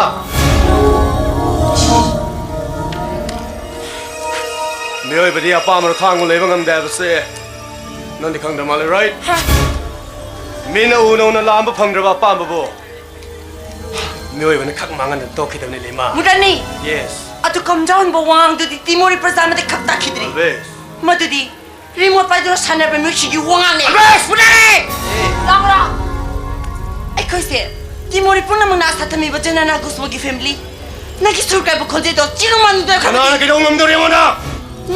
ꯃꯤꯑꯣꯏꯕꯗꯤ ꯑꯄꯥꯝꯕꯗ ꯈꯥꯡꯕ ꯂꯩꯕ ꯉꯝꯗꯦ ꯍꯥꯏꯕꯁꯦ ꯅꯪꯗꯤ ꯈꯪꯗ꯭ꯔ ꯃꯥꯜꯂꯦ, right? ꯃꯤꯅ ꯎꯅ ꯎꯅ ꯂꯥꯝꯕ ꯐꯪꯗ꯭ꯔꯕ ꯑꯄꯥꯝꯕꯕꯨ ꯃꯤꯑꯣꯏꯕꯅ ꯈꯛ ꯃꯥꯡꯍꯟꯗꯅ ꯇꯣꯛꯈꯤꯗꯕꯅꯤ, ꯂꯤꯃꯥ꯫ ꯃꯨꯗꯥꯅꯤ! Yes. ꯑꯗꯨ ꯀꯝꯖꯥꯎꯟꯕ ꯋꯥꯉꯥꯡꯗꯨꯗꯤ ꯇꯤꯃꯣꯔꯤ ꯄ꯭ꯔꯖꯥ ꯑꯃꯗ ꯈꯛ ꯇꯥꯈꯤꯗ꯭ꯔꯤ꯫ ꯑꯜꯕꯦꯁ! ꯃꯗꯨꯗꯤ ꯔꯤꯃꯣꯠ ꯄꯥꯏꯗꯨꯅ ꯁꯥꯟꯅꯕ ꯃꯤꯑꯣꯏꯁꯤꯡꯒꯤ ꯋꯥꯉꯥꯡꯅꯤ꯫ ꯑꯜꯕꯦꯁ! ꯃꯨꯗꯥꯅꯤ! ꯂꯥꯎꯔꯥ! ꯑꯩꯈꯣꯏꯁꯦ ꯇꯤꯃꯣꯔꯤ ꯄꯨꯝꯅꯃꯛꯅ ꯑꯁꯥ ꯊꯝꯃꯤꯕ ꯖꯅꯅꯥ ꯒꯨꯁꯃꯣꯒꯤ family꯫ ꯅꯪꯒꯤ ꯁꯨꯔ ꯀꯥꯏꯕ ꯈꯣꯟꯖꯦꯜꯗꯣ ꯆꯤꯔꯨ ꯃꯥꯟꯗ ꯀꯅꯥꯅ ꯀꯩꯗꯧ ꯉꯝꯗꯧꯔꯤ ꯑꯩꯉꯣꯟꯗ?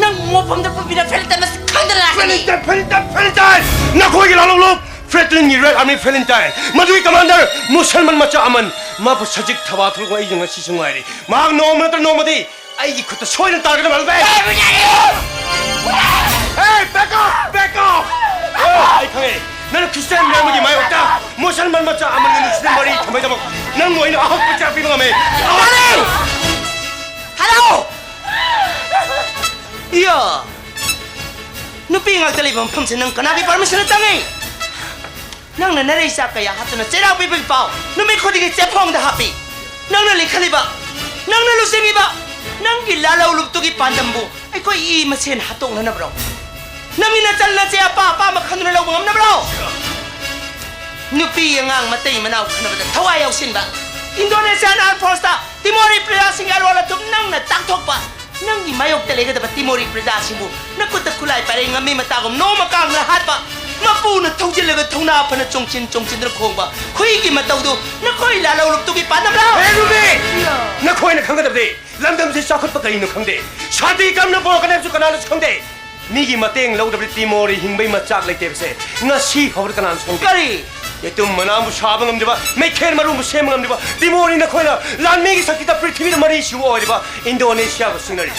ꯅꯪ ꯃꯣꯐꯝꯗ ꯄꯨꯕꯤꯔ ꯐꯦꯂꯦꯇꯟ ꯑꯁꯤ ꯈꯪꯗꯅ ꯂꯥꯛꯀꯅꯤ꯫ ꯐꯦꯂꯦꯇꯟ, ꯐꯦꯂꯦꯇꯟ, ꯐꯦꯂꯦꯇꯟ! ꯅꯈꯣꯏꯒꯤ ꯂꯥꯂꯣꯡꯂꯨꯞ ꯐ꯭ꯔꯦꯇꯤꯟꯒꯤ Red Army Valentine, ꯃꯗꯨꯒꯤ commander ꯃꯨꯁꯜꯃꯥꯟ ꯃꯆꯥ ꯑꯃꯟ, ꯃꯍꯥꯛꯄꯨ ꯁꯖꯤꯛ ꯊꯕꯥ ꯊꯣꯛꯂꯛꯄ ꯑꯩꯅ ꯉꯁꯤꯁꯨ ꯉꯥꯏꯔꯤ꯫ ꯃꯍꯥꯛ ꯅꯣꯡꯃ ꯅꯠꯇ꯭ꯔ ꯅꯣꯡꯃꯗꯤ ꯑꯩꯒꯤ ꯈꯨꯠꯇ ꯁꯣꯏꯗꯅ ꯇꯥꯔꯒꯗꯕ, ꯑꯜꯕꯦꯁ! Hey, back off! Back off! ꯑꯦ, ꯑꯩ ꯈꯪꯉꯦ꯫ ꯅꯪꯅ ꯈ꯭ꯔꯤꯁꯇꯤꯌꯥꯟ ꯃꯤꯑꯣꯏ ꯑꯃꯒꯤ ꯃꯥꯌꯣꯛꯇ ꯃꯨꯁꯜꯃꯥꯟ ꯃꯆꯥ ꯑꯃꯅ ꯅꯨꯡꯁꯤꯅ ꯃꯔꯤ ꯊꯝꯕꯒꯤꯗꯃꯛ ꯅꯪꯕꯨ ꯑꯩꯅ ꯑꯍꯛꯄ ꯆꯥꯛ ꯄꯤꯕ ꯉꯝꯃꯦ꯫ ꯇꯥꯅꯤꯡ! ꯍꯜꯂꯣ! ꯏꯌꯥ! ꯅꯨꯄꯤ ꯉꯥꯛꯇ ꯂꯩꯕ ꯃꯐꯝꯁꯦ ꯅꯪ ꯀꯅꯥꯒꯤ ꯄꯔꯃꯤꯁꯟꯅ ꯆꯪꯉꯤ? ꯅꯪꯅ ꯅꯔꯩ ꯆꯥꯛ ꯀꯌꯥ ꯍꯥꯞꯇꯨꯅ ꯆꯩꯔꯥꯎ ꯄꯤꯕꯒꯤ ꯄꯥꯎ ꯅꯨꯃꯤꯠ ꯈꯨꯗꯤꯡꯒꯤ ꯆꯦꯐꯣꯡꯗ ꯍꯥꯞꯄꯤ꯫ ꯅꯪꯅ ꯂꯤꯡꯈꯠꯂꯤꯕ, ꯅꯪꯅ ꯂꯨꯆꯤꯡꯉꯤꯕ, ꯅꯪꯒꯤ ꯂꯥꯜꯍꯧ ꯂꯨꯞꯇꯨꯒꯤ ꯄꯥꯟꯗꯝꯕꯨ ꯑꯩꯈꯣꯏ ꯏ ꯃꯁꯦꯟ ꯍꯥꯠꯇꯣꯛꯅꯅꯕ꯭ꯔꯣ? ꯅꯪꯒꯤ ꯅꯆꯜ ꯅꯆꯦ ꯑꯄꯥ ꯑꯄꯥꯝꯕ ꯈꯟꯗꯨꯅ ꯂꯧꯕ ꯉꯝꯅꯕ꯭ꯔꯣ? ꯅꯨꯄꯤ ꯑꯉꯥꯡ ꯃꯇꯩ ꯃꯅꯥꯎ ꯈꯟꯅꯕꯗ ꯊꯋꯥꯏ ꯌꯥꯎꯁꯤꯟꯕ, ꯏꯟꯗꯣꯅꯦꯁꯤꯌꯥꯟ ꯑꯥꯔꯝ ꯐꯣꯔꯁꯇ ꯇꯤꯃꯣꯔꯤ ꯄ꯭ꯔꯖꯥꯁꯤꯡꯒꯤ ꯑꯔꯣꯜ ꯑꯊꯨꯞ ꯅꯪꯅ ꯇꯥꯛꯊꯣꯛꯄ, ꯅꯪꯒꯤ ꯃꯥꯌꯣꯛꯇ ꯂꯩꯒꯗꯕ ꯇꯤꯃꯣꯔꯤ ꯄ꯭ꯔꯖꯥꯁꯤꯡꯕꯨ ꯅꯈꯨꯠꯇ ꯈꯨꯠꯂꯥꯏ ꯄꯥꯏꯔꯦ ꯉꯝꯃꯤ ꯃꯇꯥꯒꯨꯝ ꯅꯣꯡꯃ ꯀꯥꯡꯗꯅ ꯍꯥꯠꯄ, ꯃꯄꯨꯅ ꯊꯧꯖꯤꯜꯂꯒ ꯊꯧꯅꯥ ꯐꯅ ꯆꯣꯡꯆꯤꯟ ꯆꯣꯡꯆꯤꯟꯗꯨꯅ ꯈꯣꯡꯕ ꯍꯨꯏꯒꯤ ꯃꯇꯧꯗꯨ ꯅꯈꯣꯏ ꯂꯥꯜꯍꯧ ꯂꯨꯞꯇꯨꯒꯤ ꯄꯥꯟꯗꯝꯔꯣ? ꯍꯦ ꯅꯨꯄꯤ! ꯅꯈꯣꯏꯅ ꯈꯪꯒꯗꯕꯗꯤ ꯂꯝꯗꯝꯁꯤ ꯆꯥꯎꯈꯠꯄ ꯀꯔꯤꯅꯣ ꯈꯪꯗꯦ, ꯁꯥꯟꯇꯤ ꯀꯔꯝꯅ ꯄꯨꯔꯛꯀꯅꯤ ꯍꯥꯏꯕꯁꯨ ꯀꯅꯥꯅꯁꯨ ꯈꯪꯗꯦ꯫ ꯃꯤꯒꯤ ꯃꯇꯦꯡ ꯂꯧꯗꯕꯗꯤ ꯇꯤꯃꯣꯔꯤ ꯍꯤꯡꯕꯩ ꯃꯆꯥꯛ ꯂꯩꯇꯦꯕꯁꯦ ꯉꯁꯤ ꯐꯥꯎꯕꯗ ꯀꯅꯥꯅꯁꯨ ꯈꯪꯗꯦ꯫ ꯀꯔꯤ? ꯌꯦꯇꯨꯝ ꯃꯅꯥ ꯑꯃꯕꯨ ꯁꯥꯕ ꯉꯝꯗ꯭ꯔꯤꯕ, ꯃꯩꯈꯦꯠ ꯃꯔꯨ ꯑꯃꯕꯨ ꯁꯦꯝꯕ ꯉꯝꯗ꯭ꯔꯤꯕ ꯇꯤꯃꯣꯔꯤ ꯅꯈꯣꯏꯅ ꯂꯥꯟꯃꯤꯒꯤ ꯁꯛꯇꯤꯗ ꯄ꯭ꯔꯤꯊꯤꯕꯤꯗ ꯃꯔꯤ ꯁꯨꯕ ꯑꯣꯏꯔꯤꯕ ꯏꯟꯗꯣꯅꯦꯁꯤꯌꯥꯕꯨ ꯁꯤꯡꯅꯔꯤ꯫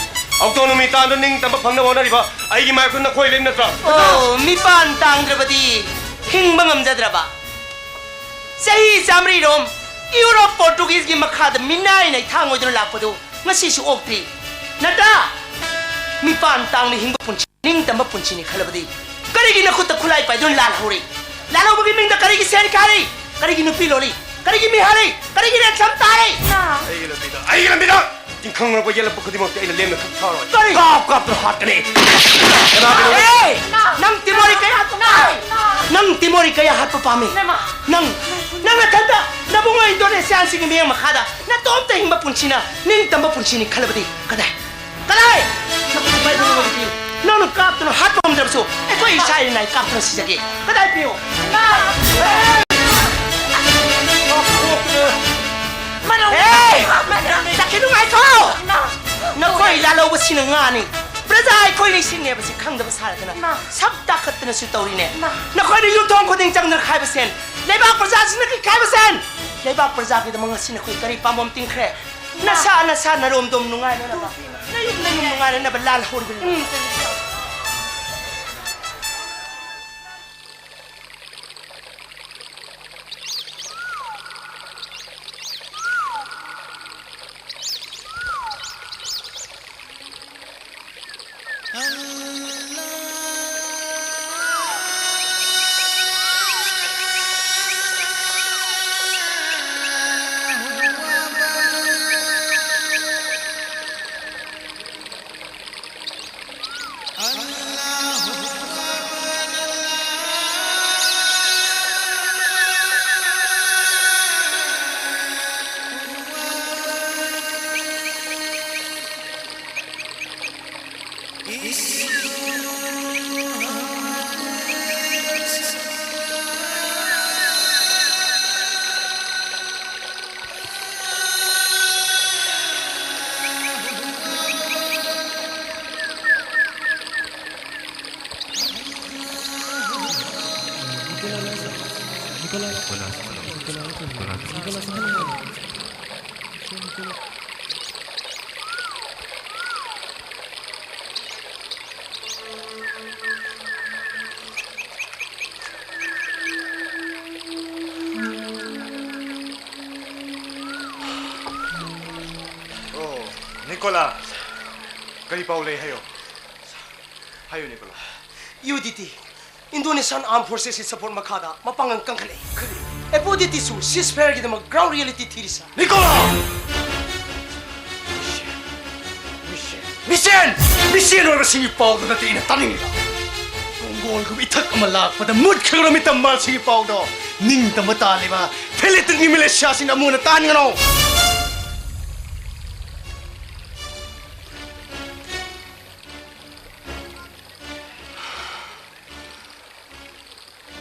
ꯑꯣꯇꯣꯅꯣꯃꯤ ꯇꯥꯟꯗꯨꯅ ꯅꯤꯡꯇꯝꯕ ꯐꯪꯅꯕ ꯍꯣꯠꯅꯔꯤꯕ ꯑꯩꯒꯤ ꯃꯥꯌꯣꯛꯇ ꯅꯈꯣꯏ ꯂꯦꯝ ꯅꯠꯇ꯭ꯔꯥ? ꯑꯣ, ꯃꯤꯄꯥꯟ ꯇꯥꯡꯗ꯭ꯔꯕꯗꯤ ꯍꯤꯡꯕ ꯉꯝꯖꯗ꯭ꯔꯕ꯫ ꯆꯍꯤ ꯆꯥꯃꯔꯤꯔꯣꯝ ꯌꯨꯔꯣꯞ ꯄꯣꯔꯇꯨꯒꯤꯖꯒꯤ ꯃꯈꯥꯗ ꯃꯤꯅꯥꯏ ꯅꯩꯊꯥꯡ ꯑꯣꯏꯗꯨꯅ ꯂꯥꯛꯄꯗꯨ ꯉꯁꯤꯁꯨ ꯑꯣꯛꯇ꯭ꯔꯤ꯫ ꯅꯠꯇ꯭ꯔꯥ? ꯃꯤꯄꯥꯟ ꯇꯥꯡꯅ ꯍꯤꯡꯕ ꯄꯨꯟꯁꯤ, ꯅꯤꯡꯇꯝꯕ ꯄꯨꯟꯁꯤꯅꯤ ꯈꯜꯂꯕꯗꯤ ꯀꯔꯤꯒꯤ ꯅꯈꯨꯠꯇ ꯈꯨꯠꯂꯥꯏ ꯄꯥꯏꯗꯨꯅ ꯂꯥꯜ ꯍꯧꯔꯤ? ꯂꯥꯜꯍꯧꯕꯒꯤ ꯃꯤꯡꯗ ꯀꯔꯤꯒꯤ ꯁꯦꯟ ꯈꯥꯔꯤ? ꯀꯔꯤꯒꯤ ꯅꯨꯄꯤ ꯂꯣꯜꯂꯤ? ꯀꯔꯤꯒꯤ ꯃꯤꯍꯥꯠꯂꯤ? ꯀꯔꯤꯒꯤ ꯔꯦꯟꯁꯝ ꯇꯥꯔꯤ? ꯑꯩꯒꯤ ꯂꯝꯕꯤꯗ, ꯑꯩꯒꯤ ꯂꯝꯕꯤꯗ ꯇꯤꯡꯈꯪ ꯃꯔꯛꯄ ꯌꯦꯜꯂꯛꯄ ꯈꯨꯗꯤꯡꯃꯛꯇꯤ ꯑꯩꯅ ꯂꯦꯝꯅ ꯈꯛ ꯊꯥꯔꯣꯏ꯫ ꯀꯔꯤ? ꯀꯥꯞ ꯀꯥꯞꯇꯨꯅ ꯍꯥꯠꯀꯅꯤ꯫ ꯀꯅꯥꯒꯤꯅꯣ? ꯑꯦ! ꯅꯪ ꯇꯤꯃꯣꯔꯤ ꯀꯌꯥ ꯍꯥꯠꯄ ꯄꯥꯝꯃꯤ? ꯅꯪ ꯇꯤꯃꯣꯔꯤ ꯀꯌꯥ ꯍꯥꯠꯄ ꯄꯥꯝꯃꯤ? ꯅꯪ, ꯅꯪ ꯅꯊꯟꯇ ꯅꯕꯨꯡꯉꯣ ꯏꯟꯗꯣꯅꯦꯁꯤꯌꯥꯟꯁꯤꯡꯒꯤ ꯃꯤꯠꯌꯦꯡ ꯃꯈꯥꯗ ꯅꯇꯣꯝꯇ ꯍꯤꯡꯕ ꯄꯨꯟꯁꯤꯅ ꯅꯤꯡꯇꯝꯕ ꯄꯨꯟꯁꯤꯅꯤ ꯈꯜꯂꯕꯗꯤ ꯀꯗꯥꯏ? ꯀꯗꯥꯏ? ꯅꯪꯅ ꯀꯥꯞꯇꯨꯅ ꯍꯥꯠꯄ ꯉꯝꯗ꯭ꯔꯕꯁꯨ ꯑꯩꯈꯣꯏ ꯏꯁꯥ ꯏꯔꯨꯅꯥꯏ ꯀꯥꯞꯇꯨꯅ ꯁꯤꯖꯒꯦ꯫ ꯀꯗꯥꯏ ꯄꯤꯌꯨ? ꯍꯦ! ꯆꯠꯈꯤꯅꯨ, ꯉꯥꯏꯈꯣ! ꯅꯈꯣꯏ ꯂꯥꯜꯍꯧꯕꯁꯤꯅ ꯉꯥꯅꯤ꯫ ꯄ꯭ꯔꯖꯥ ꯑꯩꯈꯣꯏꯅ ꯏꯁꯤꯡꯅꯦꯕꯁꯤ ꯈꯪꯗꯕ ꯁꯥꯔꯗꯅ ꯁꯛ ꯇꯥꯈꯠꯇꯅꯁꯨ ꯇꯧꯔꯤꯅꯦ꯫ ꯅꯈꯣꯏꯅ ꯌꯨꯝꯊꯣꯡ ꯈꯨꯗꯤꯡ ꯆꯪꯗꯨꯅ ꯈꯥꯏꯕ ꯁꯦꯟ, ꯂꯩꯕꯥꯛ ꯄ꯭ꯔꯖꯥꯁꯤꯡꯅ ꯈꯥꯏꯕ ꯁꯦꯟ, ꯂꯩꯕꯥꯛ ꯄ꯭ꯔꯖꯥꯒꯤꯗꯃꯛ ꯉꯁꯤ ꯅꯈꯣꯏ ꯀꯔꯤ ꯄꯥꯝꯕꯣꯝ ꯇꯤꯡꯈ꯭ꯔꯦ? ꯅꯁꯥ ꯅꯁꯥ ꯅꯔꯣꯝꯗꯣꯝ ꯅꯨꯡꯉꯥꯏꯅꯅꯕ, ꯅꯌꯨꯝ ꯅꯌꯨꯝ ꯅꯨꯡꯉꯥꯏꯅꯅꯕ ꯂꯥꯜ ꯍꯧꯔꯤꯕꯅꯤ꯫ ꯑꯣ, ꯅꯤꯀꯣꯂꯥ, ꯀꯔꯤ ꯄꯥꯎ ꯂꯩ? ꯍꯥꯏꯌꯣ꯫ ꯍꯥꯏꯌꯨ, Nicola. U D T, Indonesian Armed Forces ꯀꯤ support ꯃꯈꯥꯗ ꯃꯄꯥꯡꯒꯜ ꯀꯟꯈꯠꯂꯛꯏ꯫ ꯑꯦꯄꯣꯗꯤꯇꯤꯁꯨ ceasefire ꯒꯤꯗꯃꯛ ground reality ꯊꯤꯔꯤ, ꯁꯥꯔ꯫ ꯅꯤꯀꯣꯂꯥ! ꯃꯤꯁꯦꯟ! ꯃꯤꯁꯦꯟ ꯑꯣꯏꯕꯁꯤꯡꯒꯤ ꯄꯥꯎꯗꯨ ꯅꯠꯇꯦ ꯑꯩꯅ ꯇꯥꯅꯤꯡꯂꯤꯕ꯫ ꯀꯣꯡꯒꯣꯜꯒꯨꯝꯕ ꯏꯊꯛ ꯑꯃ ꯂꯥꯛꯄꯗ ꯃꯨꯠꯈ꯭ꯔꯕ ꯃꯤꯇꯝꯕꯥꯜꯁꯤꯡꯒꯤ ꯄꯥꯎꯗꯣ ꯅꯤꯡꯇꯝꯕ ꯇꯥꯜꯂꯤꯕ ꯐꯤꯂꯤꯇꯤꯟꯒꯤ ꯃꯤꯂꯤꯁꯤꯌꯥꯁꯤꯡꯅ ꯑꯃꯨꯛ ꯍꯟꯅ ꯇꯥꯍꯟꯒꯅꯨ꯫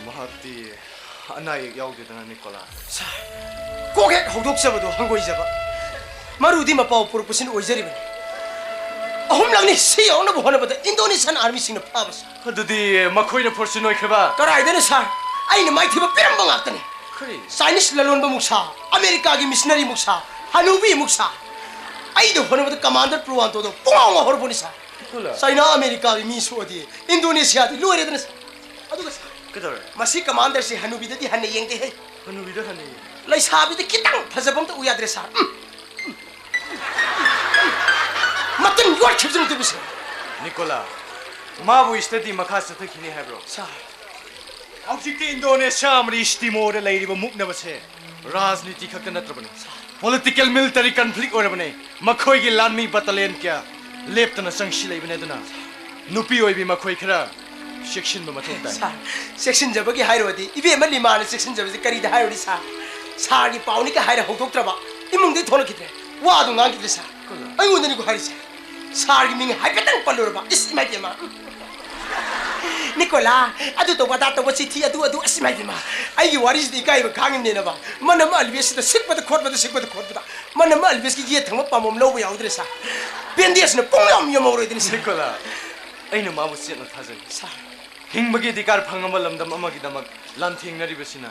ꯃꯍꯥꯛꯇꯤ ꯑꯅꯥ ꯑꯌꯦꯛ ꯌꯥꯎꯗꯦꯗꯅ, ꯅꯤꯀꯣꯂꯥ꯫ ꯁꯥꯔ, ꯀꯣꯛ ꯍꯦꯛ ꯍꯧꯗꯣꯛꯆꯕꯗꯣ ꯍꯪꯒꯣꯏꯖꯕ꯫ ꯃꯔꯨꯗꯤ ꯃꯄꯥꯎ ꯄꯨꯔꯛꯄꯁꯤꯅ ꯑꯣꯏꯖꯔꯤꯕꯅꯤ꯫ ꯑꯍꯨꯝꯂꯛꯅꯤ ꯁꯤ ꯌꯧꯅꯕ ꯍꯣꯠꯅꯕꯗ ꯏꯟꯗꯣꯅꯦꯁꯤꯌꯥꯟ ꯑꯥꯔꯃꯤꯁꯤꯡꯅ ꯐꯥꯕ, ꯁꯥꯔ꯫ ꯑꯗꯨꯗꯤ ꯃꯈꯣꯏꯅ ꯐꯣꯔꯆꯨꯟ ꯑꯣꯏꯈ꯭ꯔꯕ? ꯀꯗꯥꯏꯗꯅꯣ, ꯁꯥꯔ? ꯑꯩꯅ ꯃꯥꯏꯊꯤꯕ ꯄꯤꯔꯝꯕ ꯉꯥꯛꯇꯅꯤ꯫ ꯀꯔꯤ? ꯆꯥꯏꯅꯤꯁ ꯂꯂꯣꯟꯕ ꯃꯨꯛꯁꯥ, ꯑꯃꯦꯔꯤꯀꯥꯒꯤ ꯃꯤꯁꯅꯔꯤ ꯃꯨꯛꯁꯥ, ꯍꯅꯨꯕꯤ ꯃꯨꯛꯁꯥ꯫ ꯑꯩꯗ ꯍꯣꯠꯅꯕꯗ ꯀꯃꯥꯟꯗꯔ ꯄ꯭ꯔꯨꯋꯥꯟꯇꯣꯗꯣ ꯄꯨꯡꯉꯥꯎ ꯉꯥꯎꯍꯧꯔꯕꯅꯤ, ꯁꯥꯔ꯫ ꯅꯤꯀꯣꯂꯥ꯫ ꯆꯥꯏꯅꯥ ꯑꯃꯦꯔꯤꯀꯥꯒꯤ ꯃꯤ ꯁꯣꯛꯑꯗꯤ ꯏꯟꯗꯣꯅꯦꯁꯤꯌꯥꯗꯤ ꯂꯣꯏꯔꯦꯗꯅ, ꯁꯥꯔ꯫ ꯑꯗꯨꯒ, ꯁꯥꯔ, ꯀꯩꯗꯧꯔꯦ? ꯃꯁꯤ ꯀꯃꯥꯟꯗꯔꯁꯤ ꯍꯅꯨꯕꯤꯗꯗꯤ ꯍꯟꯅ ꯌꯦꯡꯗꯦꯍꯦ꯫ ꯍꯅꯨꯕꯤꯗ ꯍꯟꯅ ꯌꯦꯡ- ꯂꯩꯁꯥꯕꯤꯗ ꯈꯤꯇꯪ ꯐꯖꯕ ꯑꯝꯇ ꯎ ꯌꯥꯗ꯭ꯔꯦ, ꯁꯥꯔ꯫ ꯎꯝ꯫ ꯃꯇꯤꯟ ꯌꯣꯠꯈꯤꯕꯁꯤꯅ ꯇꯨꯕꯤꯁꯦ꯫ ꯅꯤꯀꯣꯂꯥ, ꯃꯥꯕꯨ ꯁ꯭ꯇꯗꯤ ꯃꯈꯥ ꯆꯠꯊꯈꯤꯅꯤ ꯍꯥꯏꯕ꯭ꯔꯣ? ꯁꯥꯔ꯫ ꯍꯧꯖꯤꯛꯇꯤ ꯏꯟꯗꯣꯅꯦꯁꯤꯌꯥ ꯑꯃꯗꯤ ꯏꯁ ꯇꯤꯃꯣꯔꯗ ꯂꯩꯔꯤꯕ ꯃꯨꯛꯅꯕꯁꯦ ꯔꯥꯖꯅꯤꯇꯤ ꯈꯛꯇ ꯅꯠꯇ꯭ꯔꯕꯅꯤ꯫ ꯄꯣꯂꯤꯇꯤꯀꯦꯜ ꯃꯤꯂꯤꯇꯔꯤ ꯀꯟꯐ꯭ꯂꯤꯛ ꯑꯣꯏꯔꯕꯅꯤ꯫ ꯃꯈꯣꯏꯒꯤ ꯂꯥꯟꯃꯤ ꯕꯠꯇꯥꯂꯤꯌꯟ ꯀꯌꯥ ꯂꯦꯞꯇꯅ ꯆꯪꯁꯤꯜꯂꯛꯏꯕꯅꯤ꯫ ꯑꯗꯨꯅ ꯅꯨꯄꯤ ꯑꯣꯏꯕꯤ ꯃꯈꯣꯏ ꯈꯔ ꯆꯦꯛꯁꯤꯟꯕ ꯃꯊꯧ ꯇꯥꯏ꯫ ꯁꯥꯔ, ꯆꯦꯛꯁꯤꯟꯖꯕꯒꯤ ꯍꯥꯏꯔꯨꯔꯗꯤ ꯏꯕꯦꯝꯃ ꯂꯤꯃꯥꯅ ꯆꯦꯛꯁꯤꯟꯖꯕꯁꯦ ꯀꯔꯤꯗ ꯍꯥꯏꯔꯨꯅꯤ, ꯁꯥꯔ? ꯁꯥꯔꯒꯤ ꯄꯥꯎꯅꯤꯒ ꯍꯥꯏꯔ ꯍꯧꯗꯣꯛꯇ꯭ꯔꯕ ꯏꯃꯨꯡꯗꯩ ꯊꯣꯛꯂꯛꯈꯤꯗ꯭ꯔꯦ꯫ ꯋꯥ ꯑꯗꯨꯝ ꯉꯥꯡꯈꯤꯗ꯭ꯔꯦ, ꯁꯥꯔ꯫ ꯀꯩꯅꯣ? ꯑꯩꯉꯣꯟꯗꯅꯤꯀꯣ ꯍꯥꯏꯔꯤꯁꯦ꯫ ꯁꯥꯔꯒꯤ ꯃꯤꯡ ꯍꯥꯏꯐꯦꯠꯇꯪ ꯄꯜꯂꯨꯔꯕ, ꯏꯁ, ꯏꯃꯥꯏ ꯄꯦꯝꯃ꯫ ꯅꯤꯀꯣꯂꯥ, ꯑꯗꯨ ꯇꯧꯕ, ꯑꯗꯥ ꯇꯧꯕ, ꯆꯤꯊꯤ ꯑꯗꯨ, ꯑꯗꯨ, ꯑꯁ, ꯏꯃꯥꯏ ꯄꯦꯝꯃ꯫ ꯑꯩꯒꯤ ꯋꯥꯔꯤꯁꯤꯗꯤ ꯏꯀꯥꯏꯕ ꯈꯥꯡꯉꯤꯕꯅꯦꯅꯕ꯫ ꯃꯅꯝ ꯑꯜꯕꯦꯁꯤꯗ ꯁꯤꯛꯄꯗ ꯈꯣꯠꯄꯗ, ꯁꯤꯛꯄꯗ ꯈꯣꯠꯄꯗ꯫ ꯃꯅꯝ ꯑꯜꯕꯦꯁꯀꯤ ꯌꯦꯠ ꯊꯪꯕ ꯄꯥꯝꯕꯣꯝ ꯂꯧꯕ ꯌꯥꯎꯗ꯭ꯔꯦ, ꯁꯥꯔ꯫ ꯕꯦꯟꯗꯦꯖꯅ ꯄꯨꯡ ꯌꯥꯝ ꯌꯣꯝꯍꯧꯔꯣꯏꯗꯅꯤ, ꯁꯥꯔ꯫ ꯅꯤꯀꯣꯂꯥ, ꯑꯩꯅ ꯃꯥꯕꯨ ꯆꯦꯠꯅ ꯊꯥꯖꯩ꯫ ꯁꯥꯔ꯫ ꯍꯤꯡꯕꯒꯤ ꯑꯙꯤꯀꯥꯔ ꯐꯪꯉꯕ ꯂꯝꯗꯝ ꯑꯃꯒꯤꯗꯃꯛ ꯂꯥꯟꯊꯦꯡꯅꯔꯤꯕꯁꯤꯅ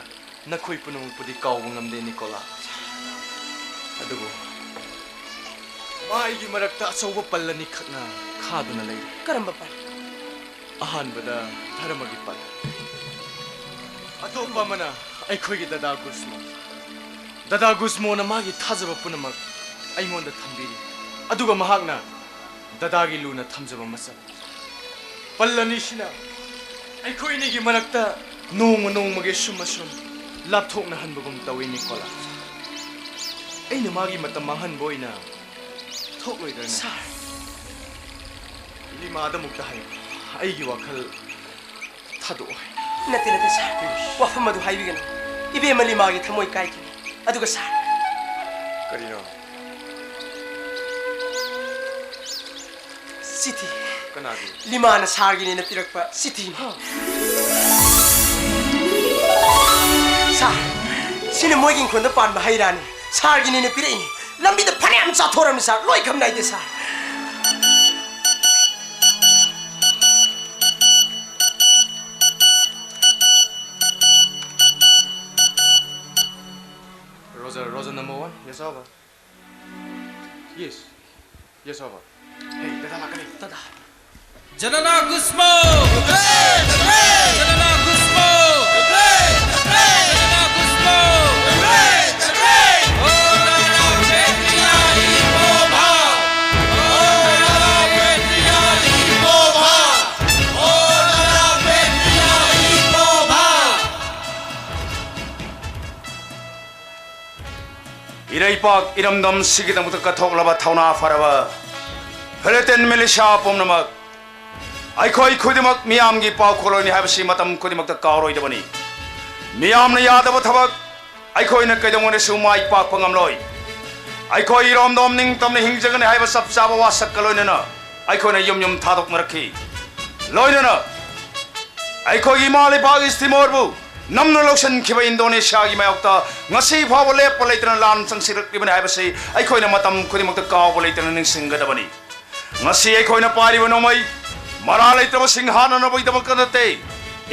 ꯅꯈꯣꯏ ꯄꯨꯝꯅꯃꯛꯄꯨꯗꯤ ꯀꯥꯎꯕ ꯉꯝꯗꯦ, ꯅꯤꯀꯣꯂꯥ꯫ ꯑꯗꯨꯕꯨ ꯃꯥ ꯑꯩꯒꯤ ꯃꯔꯛꯇ ꯑꯆꯧꯕ ꯄꯜ ꯑꯅꯤꯈꯛꯅ ꯈꯥꯗꯨꯅ ꯂꯩꯔꯤ꯫ ꯀꯔꯝꯕ ꯄꯜ? ꯑꯍꯥꯟꯕꯗ ꯙꯔꯃꯒꯤ ꯄꯜ, ꯑꯇꯣꯞꯄ ꯑꯃꯅ ꯑꯩꯈꯣꯏꯒꯤ ꯗꯗꯥ ꯒꯨꯁꯃꯣ꯫ ꯗꯗꯥ ꯒꯨꯁꯃꯣꯅ ꯃꯥꯒꯤ ꯊꯥꯖꯕ ꯄꯨꯝꯅꯃꯛ ꯑꯩꯉꯣꯟꯗ ꯊꯝꯕꯤꯔꯤ, ꯑꯗꯨꯒ ꯃꯍꯥꯛꯅ ꯗꯗꯥꯒꯤ ꯂꯨꯅ ꯊꯝꯖꯕ ꯃꯆꯜ ꯄꯜ ꯑꯅꯤꯁꯤꯅ ꯑꯩꯈꯣꯏ ꯑꯅꯤꯒꯤ ꯃꯔꯛꯇ ꯅꯣꯡꯃ ꯅꯣꯡꯃꯒꯤ ꯁꯨꯝ ꯑꯁꯨꯝ ꯂꯥꯞꯊꯣꯛꯅꯍꯟꯕꯒꯨꯝ ꯇꯧꯏ, ꯅꯤꯀꯣꯂꯥ꯫ ꯑꯩꯅ ꯃꯥꯒꯤ ꯃꯇꯝ ꯃꯥꯡꯍꯟꯕ ꯑꯣꯏꯅ ꯊꯣꯛꯂꯣꯏꯗ꯭ꯔꯅꯦ? ꯁꯥꯔ꯫ ꯂꯤꯃꯥꯗ ꯑꯃꯨꯛꯇ ꯍꯥꯏꯌꯨ, ꯑꯩꯒꯤ ꯋꯥꯈꯜ ꯊꯥꯗꯣꯛꯑꯣ ꯍꯥꯏꯅ꯫ ꯅꯠꯇꯦ, ꯅꯠꯇꯦ, ꯁꯥꯔ꯫ ꯋꯥꯐꯝ ꯑꯗꯨ ꯍꯥꯏꯕꯤꯒꯅꯨ꯫ ꯏꯕꯦꯝꯃ ꯂꯤꯃꯥꯒꯤ ꯊꯃꯣꯏ ꯀꯥꯏꯈꯤꯅꯤ꯫ ꯑꯗꯨꯒ, ꯁꯥꯔ, ꯀꯔꯤꯅꯣ? ꯆꯤꯊꯤ꯫ ꯀꯅꯥꯒꯤ? ꯂꯤꯃꯥꯅ ꯁꯥꯔꯒꯤꯅꯦꯅ ꯄꯤꯔꯛꯄ ꯆꯤꯊꯤꯅꯤ꯫ ꯁꯥꯔ, ꯁꯤꯅ ꯃꯣꯏꯒꯤ ꯏꯪꯈꯣꯜꯗ ꯄꯥꯟꯕ ꯍꯩ ꯔꯥꯅꯤ꯫ ꯁꯥꯔꯒꯤꯅꯦꯅ ꯄꯤꯔꯛꯏꯅꯤ꯫ ꯂꯝꯕꯤꯗ ꯐꯅꯌꯥꯝ ꯆꯥꯊꯣꯔꯝꯃꯤ, ꯁꯥꯔ꯫ ꯂꯣꯏꯈꯝ ꯅꯥꯏꯗꯦ, ꯁꯥꯔ꯫ Roger, Roger number one. Yes, over. Yes. Yes, over. Hey, ꯗꯗꯥ ꯂꯥꯛꯀꯅꯤ꯫ ꯗꯗꯥ꯫ ꯖꯅꯅꯥ ꯒꯨꯁꯃꯣ! ꯖꯅꯅꯥ ꯒꯨꯁꯃꯣ! ꯖꯅꯅꯥ ꯒꯨꯁꯃꯣ! ꯑꯣ ꯅꯥꯔꯥ ꯄ꯭ꯔꯦꯇꯤꯌꯥ ꯏꯄꯣꯚꯥ! ꯑꯣ ꯅꯥꯔꯥ ꯄ꯭ꯔꯦꯇꯤꯌꯥ ꯏꯄꯣꯚꯥ! ꯑꯣ ꯅꯥꯔꯥ ꯄ꯭ꯔꯦꯇꯤꯌꯥ ꯏꯄꯣꯚꯥ! ꯏꯔꯩꯄꯥꯛ ꯏꯔꯝꯗꯝ ꯁꯤꯒꯤꯗꯃꯛꯇ ꯀꯠꯊꯣꯛꯂꯕ ꯊꯧꯅꯥ ꯐꯔꯕ ꯐꯤꯂꯤꯇꯤꯟ ꯃꯤꯂꯤꯁꯤꯌꯥ ꯄꯨꯝꯅꯃꯛ, ꯑꯩꯈꯣꯏ ꯈꯨꯗꯤꯡꯃꯛ ꯃꯤꯌꯥꯝꯒꯤ ꯄꯥꯎꯈꯣꯜꯂꯣꯏꯅꯤ ꯍꯥꯏꯕꯁꯤ ꯃꯇꯝ ꯈꯨꯗꯤꯡꯃꯛꯇ ꯀꯥꯎꯔꯣꯏꯗꯕꯅꯤ꯫ ꯃꯤꯌꯥꯝꯅ ꯌꯥꯗꯕ ꯊꯕꯛ ꯑꯩꯈꯣꯏꯅ ꯀꯩꯗꯧꯉꯩꯗꯁꯨ ꯃꯥꯏ ꯄꯥꯛꯄ ꯉꯝꯂꯣꯏ꯫ ꯑꯩꯈꯣꯏ ꯏꯔꯣꯝꯗꯣꯝ ꯅꯤꯡꯇꯝꯅ ꯍꯤꯡꯖꯒꯅꯤ ꯍꯥꯏꯕ ꯆꯞ ꯆꯥꯕ ꯋꯥꯁꯛꯀ ꯂꯣꯏꯅꯅ ꯑꯩꯈꯣꯏꯅ ꯌꯨꯝ ꯌꯨꯝ ꯊꯥꯗꯣꯛꯅꯔꯛꯈꯤ꯫ ꯂꯣꯏꯅꯅ ꯑꯩꯈꯣꯏꯒꯤ ꯏꯃꯥ ꯂꯩꯕꯥꯛ ꯏꯁ ꯇꯤꯃꯣꯔꯕꯨ ꯅꯝꯅ ꯂꯧꯁꯤꯟꯈꯤꯕ ꯏꯟꯗꯣꯅꯦꯁꯤꯌꯥꯒꯤ ꯃꯥꯌꯣꯛꯇ ꯉꯁꯤ ꯐꯥꯎꯕ ꯂꯦꯞꯄ ꯂꯩꯇꯅ ꯂꯥꯟ ꯆꯪꯁꯤꯜꯂꯛꯂꯤꯕꯅꯤ ꯍꯥꯏꯕꯁꯤ ꯑꯩꯈꯣꯏꯅ ꯃꯇꯝ ꯈꯨꯗꯤꯡꯃꯛꯇ ꯀꯥꯎꯕ ꯂꯩꯇꯅ ꯅꯤꯡꯁꯤꯡꯒꯗꯕꯅꯤ꯫ ꯉꯁꯤ ꯑꯩꯈꯣꯏꯅ ꯄꯥꯏꯔꯤꯕ ꯅꯣꯡꯃꯩ ꯃꯔꯥ ꯂꯩꯇ꯭ꯔꯕꯁꯤꯡ ꯍꯥꯠꯅꯅꯕꯒꯤꯗꯃꯛꯇ ꯅꯠꯇꯦ,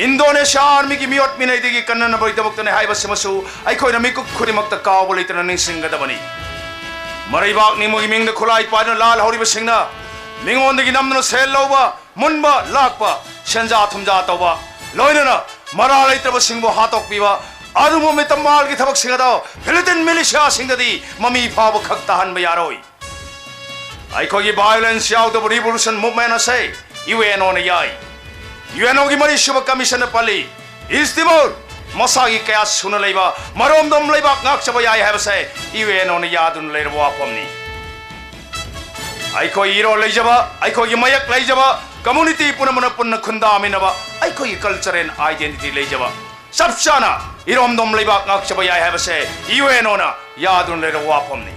ꯏꯟꯗꯣꯅꯦꯁꯤꯌꯥ ꯑꯥꯔꯃꯤꯒꯤ ꯃꯤꯑꯣꯠ ꯃꯤꯅꯩꯗꯒꯤ ꯀꯟꯅꯅꯕꯒꯤꯗꯃꯛꯇꯅꯤ ꯍꯥꯏꯕꯁꯤꯃꯁꯨ ꯑꯩꯈꯣꯏꯅ ꯃꯤꯀꯨꯞ ꯈꯨꯗꯤꯡꯃꯛꯇ ꯀꯥꯎꯕ ꯂꯩꯇꯅ ꯅꯤꯡꯁꯤꯡꯒꯗꯕꯅꯤ꯫ ꯃꯔꯩꯕꯥꯛ ꯅꯤꯡꯕꯒꯤ ꯃꯤꯡꯗ ꯈꯨꯠꯂꯥꯏ ꯄꯥꯏꯗꯨꯅ ꯂꯥꯜ ꯍꯧꯔꯤꯕꯁꯤꯡꯅ ꯃꯤꯉꯣꯟꯗꯒꯤ ꯅꯝꯗꯨꯅ ꯁꯦꯜ ꯂꯧꯕ, ꯃꯨꯟꯕ, ꯂꯥꯛꯄ, ꯁꯦꯟꯖꯥ ꯊꯨꯝꯖꯥ ꯇꯧꯕ, ꯂꯣꯏꯅꯅ ꯃꯔꯥ ꯂꯩꯇ꯭ꯔꯕꯁꯤꯡꯕꯨ ꯍꯥꯠꯇꯣꯛꯄꯤꯕ, ꯑꯗꯨꯒꯨꯝꯕ ꯃꯤꯇꯝꯕꯥꯜꯒꯤ ꯊꯕꯛꯁꯤꯡ ꯑꯗꯣ ꯐꯤꯂꯤꯇꯤꯟ ꯃꯤꯂꯤꯁꯤꯌꯥꯁꯤꯡꯗꯗꯤ ꯃꯃꯤ ꯐꯥꯎꯕ ꯈꯛ ꯇꯥꯍꯟꯕ ꯌꯥꯔꯣꯏ꯫ ꯑꯩꯈꯣꯏꯒꯤ violence ꯌꯥꯎꯗꯕ revolution movement ꯑꯁꯦ ꯌꯨ ꯑꯦꯟ ꯑꯣꯅ ꯌꯥꯏ꯫ ꯌꯨ ꯑꯦꯟ ꯑꯣꯒꯤ ꯃꯔꯤꯁꯨꯕ ꯀꯃꯤꯁꯟꯅ ꯄꯜꯂꯤ, ꯏꯁ ꯇꯤꯃꯣꯔ ꯃꯁꯥꯒꯤ ꯀꯌꯥ ꯁꯨꯅ ꯂꯩꯕ ꯃꯔꯣꯝꯗꯣꯝ ꯂꯩꯕꯥꯛ ꯉꯥꯛꯆꯕ ꯌꯥꯏ ꯍꯥꯏꯕꯁꯦ ꯌꯨ ꯑꯦꯟ ꯑꯣꯅ ꯌꯥꯗꯨꯅ ꯂꯩꯔꯕ ꯋꯥꯐꯝꯅꯤ꯫ ꯑꯩꯈꯣꯏ ꯏꯔꯣꯜ ꯂꯩꯖꯕ, ꯑꯩꯈꯣꯏꯒꯤ ꯃꯌꯦꯛ ꯂꯩꯖꯕ, community ꯄꯨꯝꯅꯃꯛꯅ ꯄꯨꯟꯅ ꯈꯨꯟꯗꯥꯃꯤꯟꯅꯕ, ꯑꯩꯈꯣꯏꯒꯤ culture and identity ꯂꯩꯖꯕ, ꯆꯞ ꯆꯥꯅ ꯏꯔꯣꯝꯗꯣꯝ ꯂꯩꯕꯥꯛ ꯉꯥꯛꯆꯕ ꯌꯥꯏ ꯍꯥꯏꯕꯁꯦ ꯌꯨ ꯑꯦꯟ ꯑꯣꯅ ꯌꯥꯗꯨꯅ ꯂꯩꯔꯕ ꯋꯥꯐꯝꯅꯤ꯫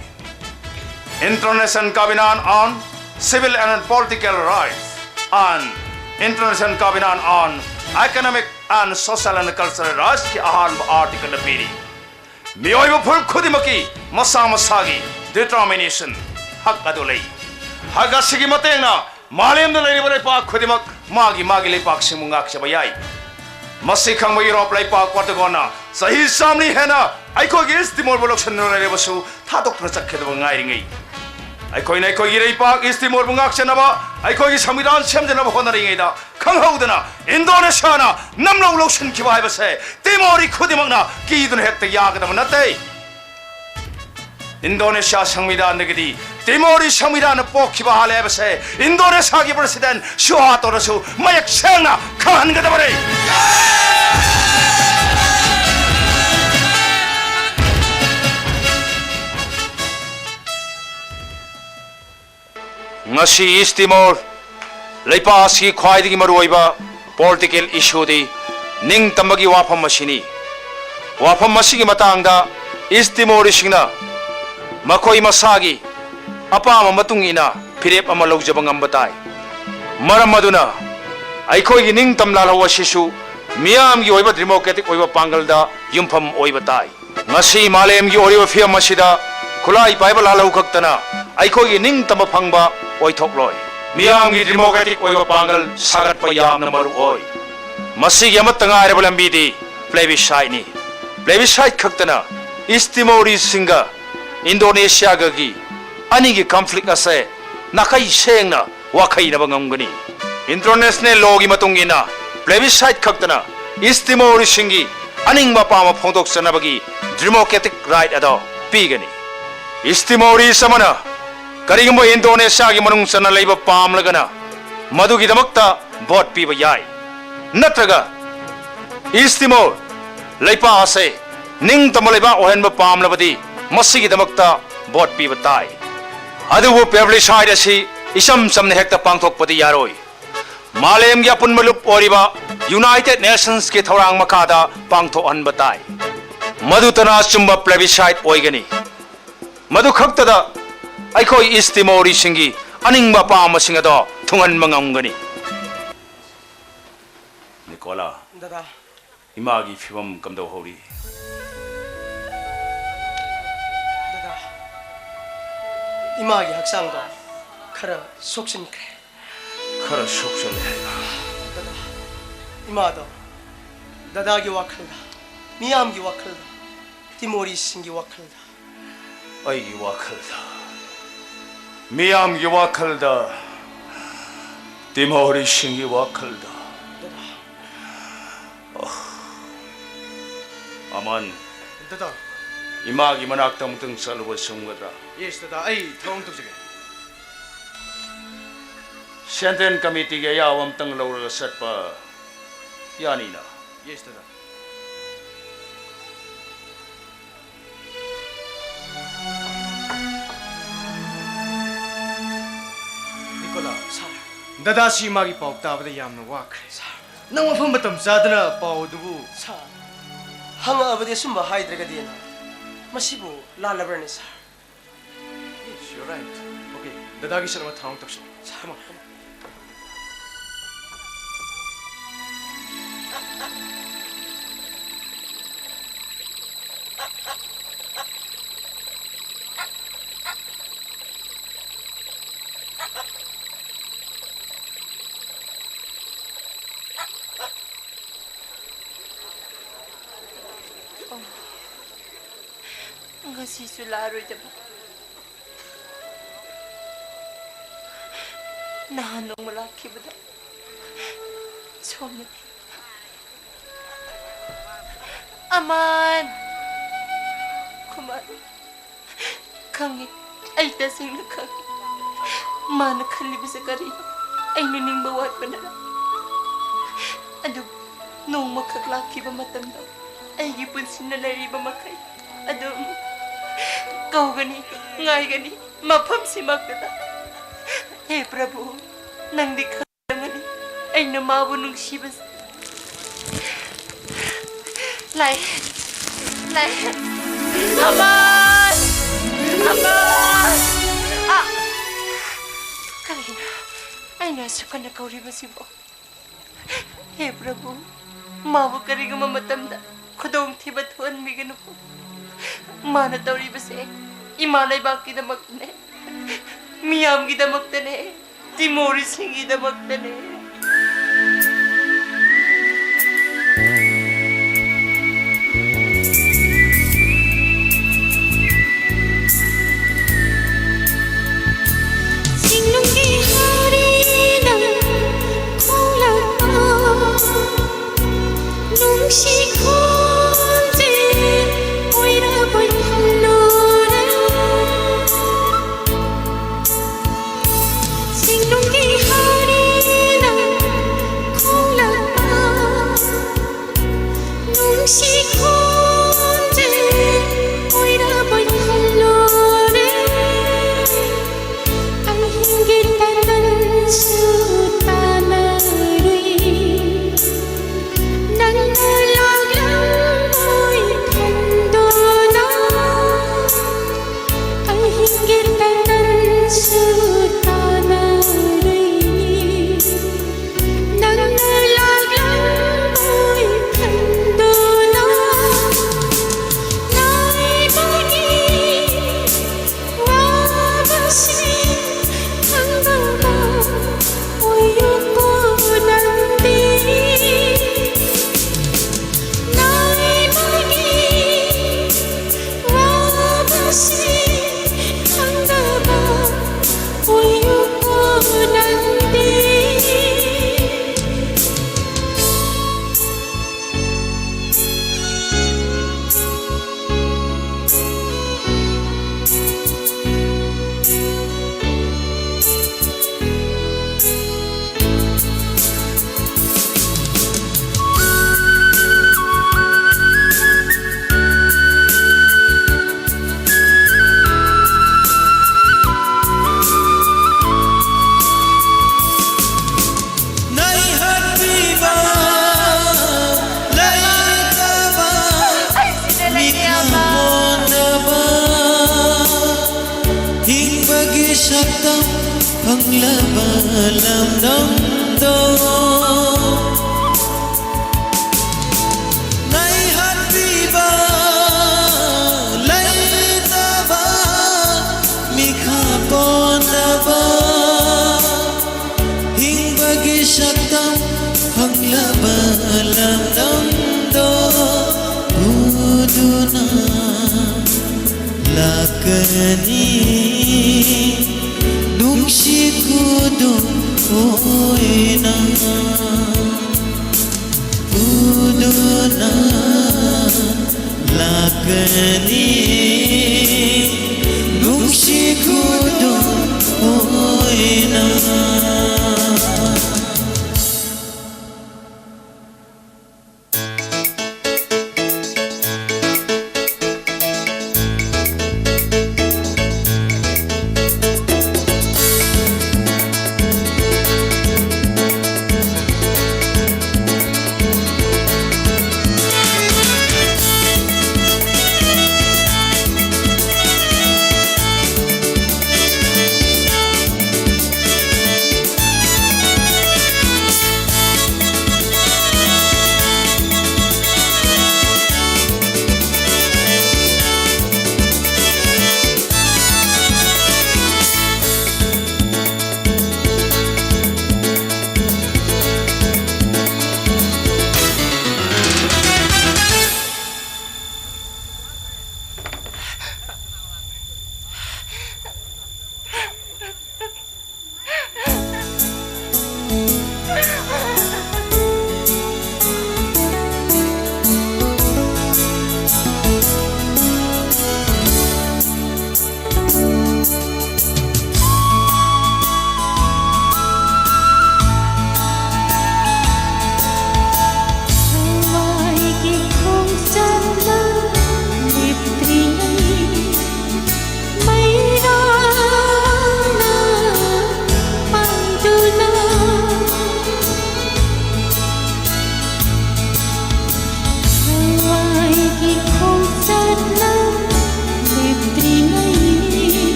International Covenant on Civil and Political Rights and International Covenant on Economic and Social and Cultural Rights ꯀꯤ ꯑꯍꯥꯟꯕ article ꯅ ꯄꯤꯔꯤ, ꯃꯤꯑꯣꯏꯕ ꯐꯨꯔꯨꯞ ꯈꯨꯗꯤꯡꯃꯛꯀꯤ ꯃꯁꯥ ꯃꯁꯥꯒꯤ determination, ꯍꯛ ꯑꯗꯨ ꯂꯩ꯫ ꯍꯛ ꯑꯁꯤꯒꯤ ꯃꯇꯦꯡꯅ ꯃꯥꯂꯦꯝꯗ ꯂꯩꯔꯤꯕ ꯂꯩꯄꯥꯛ ꯈꯨꯗꯤꯡꯃꯛ ꯃꯥꯒꯤ ꯃꯥꯒꯤ ꯂꯩꯄꯥꯛꯁꯤꯡꯕꯨ ꯉꯥꯛꯆꯕ ꯌꯥꯏ꯫ ꯃꯁꯤ ꯈꯪꯕ ꯌꯨꯔꯣꯞ ꯂꯩꯄꯥꯛ ꯄꯣꯔꯇꯨꯒꯜꯅ ꯆꯍꯤ ꯆꯥꯝꯃꯔꯤ ꯍꯦꯟꯅ ꯑꯩꯈꯣꯏꯒꯤ ꯏꯁ ꯇꯤꯃꯣꯔꯕꯨ ꯂꯧꯁꯤꯟꯗꯨꯅ ꯂꯩꯔꯕꯁꯨ ꯊꯥꯗꯣꯛꯇꯨꯅ ꯆꯠꯈꯤꯗꯕ ꯉꯥꯏꯔꯤꯉꯩ, ꯑꯩꯈꯣꯏꯅ ꯑꯩꯈꯣꯏꯒꯤ ꯂꯩꯄꯥꯛ ꯏꯁ ꯇꯤꯃꯣꯔꯕꯨ ꯉꯥꯛꯆꯅꯕ, ꯑꯩꯈꯣꯏꯒꯤ ꯁꯪꯕꯤꯙꯥꯟ ꯁꯦꯝꯖꯅꯕ ꯍꯣꯠꯅꯔꯤꯉꯩꯗ ꯈꯪꯍꯧꯗꯅ ꯏꯟꯗꯣꯅꯦꯁꯤꯌꯥꯅ ꯅꯝꯂꯧ ꯂꯧꯁꯤꯟꯈꯤꯕ ꯍꯥꯏꯕꯁꯦ ꯇꯤꯃꯣꯔꯤ ꯈꯨꯗꯤꯡꯃꯛꯅ ꯀꯤꯗꯨꯅ ꯍꯦꯛꯇ ꯌꯥꯒꯗꯕ ꯅꯠꯇꯦ꯫ ꯏꯟꯗꯣꯅꯦꯁꯤꯌꯥ ꯁꯪꯕꯤꯙꯥꯟꯗꯒꯤꯗꯤ ꯇꯤꯃꯣꯔꯤ ꯁꯪꯕꯤꯙꯥꯟꯅ ꯄꯣꯛꯈꯤꯕ ꯍꯥꯜꯂꯦ ꯍꯥꯏꯕꯁꯦ ꯏꯟꯗꯣꯅꯦꯁꯤꯌꯥꯒꯤ president ꯁꯨꯍꯥꯇꯣꯅꯁꯨ ꯃꯌꯦꯛ ꯁꯦꯡꯅ ꯈꯪꯍꯟꯒꯗꯕꯅꯤ꯫ ꯉꯁꯤ ꯏꯁ ꯇꯤꯃꯣꯔ ꯂꯩꯄꯥꯛ ꯑꯁꯤꯒꯤ ꯈ꯭ꯋꯥꯏꯗꯒꯤ ꯃꯔꯨꯑꯣꯏꯕ political issue ꯗꯤ ꯅꯤꯡꯇꯝꯕꯒꯤ ꯋꯥꯐꯝ ꯑꯁꯤꯅꯤ꯫ ꯋꯥꯐꯝ ꯑꯁꯤꯒꯤ ꯃꯇꯥꯡꯗ ꯏꯁ ꯇꯤꯃꯣꯔꯤꯁꯤꯡꯅ ꯃꯈꯣꯏ ꯃꯁꯥꯒꯤ ꯑꯄꯥꯝꯕ ꯃꯇꯨꯡ ꯏꯟꯅ ꯐꯤꯔꯦꯞ ꯑꯃ ꯂꯧꯖꯕ ꯉꯝꯕ ꯇꯥꯏ꯫ ꯃꯔꯝ ꯑꯗꯨꯅ ꯑꯩꯈꯣꯏꯒꯤ ꯅꯤꯡꯇꯝ ꯂꯥꯜꯍꯧ ꯑꯁꯤꯁꯨ ꯃꯤꯌꯥꯝꯒꯤ ꯑꯣꯏꯕ ꯗꯦꯃꯣꯀ꯭ꯔꯦꯇꯤꯛ ꯑꯣꯏꯕ ꯄꯥꯡꯒꯜꯗ ꯌꯨꯝꯐꯝ ꯑꯣꯏꯕ ꯇꯥꯏ꯫ ꯉꯁꯤ ꯃꯥꯂꯦꯝꯒꯤ ꯑꯣꯏꯔꯤꯕ ꯐꯤꯕꯝ ꯑꯁꯤꯗ ꯈꯨꯠꯂꯥꯏ ꯄꯥꯏꯕ ꯂꯥꯜꯍꯧ ꯈꯛꯇꯅ ꯑꯩꯈꯣꯏꯒꯤ ꯅꯤꯡꯇꯝꯕ ꯐꯪꯕ ꯑꯣꯏꯊꯣꯛꯂꯣꯏ꯫ ꯃꯤꯌꯥꯝꯒꯤ ꯗꯦꯃꯣꯀ꯭ꯔꯦꯇꯤꯛ ꯑꯣꯏꯕ ꯄꯥꯡꯒꯜ ꯁꯥꯒꯠꯄ ꯌꯥꯝꯅ ꯃꯔꯨ ꯑꯣꯏ꯫ ꯃꯁꯤꯒꯤ ꯑꯃꯠꯇ ꯉꯥꯏꯔꯕ ꯂꯝꯕꯤꯗꯤ plebisciteꯅꯤ꯫ Plebiscite ꯈꯛꯇꯅ ꯏꯁ ꯇꯤꯃꯣꯔꯤꯁꯁꯤꯡꯒ ꯏꯟꯗꯣꯅꯦꯁꯤꯌꯥꯒꯒꯤ ꯑꯅꯤꯒꯤ conflict ꯑꯁꯦ ꯅꯥꯈꯩ ꯁꯦꯡꯅ ꯋꯥꯈꯩꯅꯕ ꯉꯝꯒꯅꯤ꯫ International lawꯒꯤ ꯃꯇꯨꯡ ꯏꯟꯅ plebiscite ꯈꯛꯇꯅ ꯏꯁ ꯇꯤꯃꯣꯔꯤꯁꯁꯤꯡꯒꯤ ꯑꯅꯤꯡꯕ ꯑꯄꯥꯝꯕ ꯐꯣꯡꯗꯣꯛꯆꯅꯕꯒꯤ democratic right ꯑꯗꯣ ꯄꯤꯒꯅꯤ꯫ ꯏꯁ ꯇꯤꯃꯣꯔꯤꯁ ꯑꯃꯅ ꯀꯔꯤꯒꯨꯝꯕ ꯏꯟꯗꯣꯅꯦꯁꯤꯌꯥꯒꯤ ꯃꯅꯨꯡ ꯆꯟꯅ ꯂꯩꯕ ꯄꯥꯝꯂꯒꯅ, ꯃꯗꯨꯒꯤꯗꯃꯛꯇ ꯚꯣꯠ ꯄꯤꯕ ꯌꯥꯏ꯫ ꯅꯠꯇ꯭ꯔꯒ ꯏꯁ ꯇꯤꯃꯣꯔ ꯂꯩꯄꯥꯛ ꯑꯁꯦ ꯅꯤꯡꯇꯝꯕ ꯂꯩꯕꯥꯛ ꯑꯣꯏꯍꯟꯕ ꯄꯥꯝꯂꯕꯗꯤ ꯃꯁꯤꯒꯤꯗꯃꯛꯇ ꯚꯣꯠ ꯄꯤꯕ ꯇꯥꯏ꯫ ꯑꯗꯨꯕꯨ plebiscite ꯑꯁꯤ ꯏꯆꯝ ꯆꯝꯅ ꯍꯦꯛꯇ ꯄꯥꯡꯊꯣꯛꯄꯗꯤ ꯌꯥꯔꯣꯏ꯫ ꯃꯥꯂꯦꯝꯒꯤ ꯑꯄꯨꯟꯕ ꯂꯨꯞ ꯑꯣꯏꯔꯤꯕ United Nationsꯀꯤ ꯊꯧꯔꯥꯡ ꯃꯈꯥꯗ ꯄꯥꯡꯊꯣꯛꯍꯟꯕ ꯇꯥꯏ꯫ ꯃꯗꯨꯇꯅ ꯑꯆꯨꯝꯕ plebiscite ꯑꯣꯏꯒꯅꯤ꯫ ꯃꯗꯨ ꯈꯛꯇꯗ ꯑꯩꯈꯣꯏ ꯏꯁ ꯇꯤꯃꯣꯔꯤꯁꯤꯡꯒꯤ ꯑꯅꯤꯡꯕ ꯑꯄꯥꯝꯕꯁꯤꯡ ꯑꯗꯣ ꯊꯨꯡꯍꯟꯕ ꯉꯝꯒꯅꯤ꯫ ꯅꯤꯀꯣꯂꯥ, ꯗꯗꯥ꯫ ꯏꯃꯥꯒꯤ ꯐꯤꯕꯝ ꯀꯝꯗꯧꯍꯧꯔꯤ? ꯗꯗꯥ, ꯏꯃꯥꯒꯤ ꯍꯛꯆꯥꯡꯗꯣ ꯈꯔ ꯁꯣꯛꯆꯤꯟꯈ꯭ꯔꯦ꯫ ꯈꯔ ꯁꯣꯛꯆꯜꯂꯦ ꯍꯥꯏꯕ? ꯗꯗꯥ, ꯏꯃꯥꯗꯣ ꯗꯗꯥꯒꯤ ꯋꯥꯈꯜꯗ, ꯃꯤꯌꯥꯝꯒꯤ ꯋꯥꯈꯜꯗ, ꯇꯤꯃꯣꯔꯤꯁꯤꯡꯒꯤ ꯋꯥꯈꯜꯗ, ꯑꯩꯒꯤ ꯋꯥꯈꯜꯗ, ꯃꯤꯌꯥꯝꯒꯤ ꯋꯥꯈꯜꯗ, ꯇꯤꯃꯣꯔꯤꯁꯤꯡꯒꯤ ꯋꯥꯈꯜꯗ꯫ ꯗꯗꯥ꯫ ꯑꯃꯟ, ꯗꯗꯥ꯫ ꯏꯃꯥꯒꯤ ꯃꯅꯥꯛꯇ ꯑꯃꯨꯛꯇꯪ ꯆꯠꯂꯨꯕ ꯆꯨꯝꯒꯗ꯭ꯔꯥ? Yes, ꯗꯗꯥ, ꯑꯩ ꯊꯧꯔꯥꯡ ꯇꯧꯖꯒꯦ꯫ Central Committeeꯒꯤ ꯑꯌꯥꯕ ꯑꯃꯇꯪ ꯂꯧꯔꯒ ꯆꯠꯄ ꯌꯥꯅꯤꯅ? Yes, ꯗꯗꯥ꯫ ꯅꯤꯀꯣꯂꯥ꯫ ꯁꯥꯔ꯫ ꯗꯗꯥꯁꯤ ꯏꯃꯥꯒꯤ ꯄꯥꯎ ꯇꯥꯕꯗ ꯌꯥꯝꯅ ꯋꯥꯈ꯭ꯔꯦ꯫ ꯁꯥꯔ꯫ ꯅꯪ ꯃꯐꯝ ꯃꯇꯝ ꯆꯥꯗꯅ ꯄꯥꯎ ꯑꯗꯨꯕꯨ꯫ ꯁꯥꯔ, ꯍꯪꯉꯛꯑꯕꯗꯤ ꯑꯁꯨꯝꯕ ꯍꯥꯏꯗ꯭ꯔꯒꯗꯤꯅ꯫ ꯃꯁꯤꯕꯨ ꯂꯥꯜꯂꯕ꯭ꯔꯅꯦ, ꯁꯥꯔ? Right. Okay. ꯗꯗꯥꯒꯤ ꯁꯔꯨꯛ ꯑꯃ ꯊꯧꯔꯥꯡ ꯇꯧꯁꯤ꯫ Come on, come on. ꯉꯁꯤꯁꯨ ꯂꯥꯛꯑꯔꯣꯏꯗꯕ꯫ ꯅꯍꯥꯟ ꯅꯣꯡꯃ ꯂꯥꯛꯈꯤꯕꯗ ꯁꯣꯝꯅ ꯑꯃꯥꯟ ꯈꯨꯃꯥꯟ ꯈꯪꯉꯤ꯫ ꯑꯩ ꯇꯁꯦꯡꯅ ꯈꯪꯉꯤ꯫ ꯃꯥꯅ ꯈꯜꯂꯤꯕꯁꯦ ꯀꯔꯤꯅꯣ? ꯑꯩꯅ ꯅꯤꯡꯕ ꯋꯥꯠꯄꯅꯔ? ꯑꯗꯨꯕꯨ ꯅꯣꯡꯃꯈꯛ ꯂꯥꯛꯈꯤꯕ ꯃꯇꯝꯗ ꯑꯩꯒꯤ ꯄꯨꯟꯁꯤꯅ ꯂꯩꯔꯤꯕ ꯃꯈꯩ ꯑꯗꯨꯝ ꯀꯧꯒꯅꯤ, ꯉꯥꯏꯒꯅꯤ, ꯃꯐꯝꯁꯤꯃꯛꯇꯗ꯫ ꯍꯦ ꯄ꯭ꯔꯚꯨ, ꯅꯪꯗꯤ ꯈꯪꯂꯝꯒꯅꯤ ꯑꯩꯅ ꯃꯥꯕꯨ ꯅꯨꯡꯁꯤꯕꯁꯦ꯫ ꯂꯥꯏ, ꯂꯥꯏ, ꯑꯃꯥꯟ! ꯑꯃꯥꯟ! ꯑꯥ! ꯀꯔꯤꯅꯣ ꯑꯩꯅ ꯑꯁꯨꯛ ꯀꯟꯅ ꯀꯧꯔꯤꯕꯁꯤꯕꯣ? ꯍꯦ ꯄ꯭ꯔꯚꯨ, ꯃꯥꯕꯨ ꯀꯔꯤꯒꯨꯝꯕ ꯃꯇꯝꯗ ꯈꯨꯗꯣꯡꯊꯤꯕ ꯊꯣꯛꯍꯟꯕꯤꯒꯅꯨꯀꯣ꯫ ꯃꯥꯅ ꯇꯧꯔꯤꯕꯁꯦ ꯏꯃꯥ ꯂꯩꯕꯥꯛꯀꯤꯗꯃꯛꯇꯅꯦ, ꯃꯤꯌꯥꯝꯒꯤꯗꯃꯛꯇꯅꯦ, ꯇꯤꯃꯣꯔꯤꯁꯤꯡꯒꯤꯗꯃꯛꯇꯅꯦ꯫ ꯆꯤꯡꯅꯨꯡꯒꯤ ꯍꯥꯔꯤꯅ ꯈꯣꯡꯂꯛꯄ ꯅꯨꯡꯁꯤ ꯈꯣꯟꯖꯦꯜ ꯑꯣꯏꯔꯕꯣꯏ ꯈꯜꯂꯨꯔꯦ꯫ ꯆꯤꯡꯅꯨꯡꯒꯤ ꯍꯥꯔꯤꯅ ꯈꯣꯡꯂꯛꯄ ꯅꯨꯡꯁꯤ ꯈꯣꯟꯖꯦꯜ ꯑꯣꯏꯔꯕꯣꯏ ꯈꯜꯂꯨꯔꯦ꯫ ꯑꯍꯤꯡꯒꯤ ꯇꯥꯟꯗꯟꯁꯨ ꯇꯥꯟꯅꯔꯨꯏ꯫ ꯅꯪꯅ ꯂꯥꯛꯂꯝ ꯁꯛꯇꯝ ꯐꯪꯂꯕ ꯂꯝꯗꯝꯗꯣ ꯉꯥꯏꯍꯟꯕꯤꯕ ꯂꯩꯇꯕ ꯃꯤꯈꯥ ꯄꯣꯟꯗꯕ ꯍꯤꯡꯕꯒꯤ ꯁꯛꯇꯝ ꯐꯪꯂꯕ ꯂꯝꯗꯝꯗꯣ ꯎꯗꯨꯅ ꯂꯥꯛꯀꯅꯤ ꯅꯨꯡꯁꯤ ꯈꯨꯗꯣꯜ ꯑꯣꯏꯅ ꯎꯗꯨꯅ ꯂꯥꯛꯀꯅꯤ ꯅꯨꯡꯁꯤ ꯈꯨꯗꯣꯜ ꯑꯣꯏꯅ꯫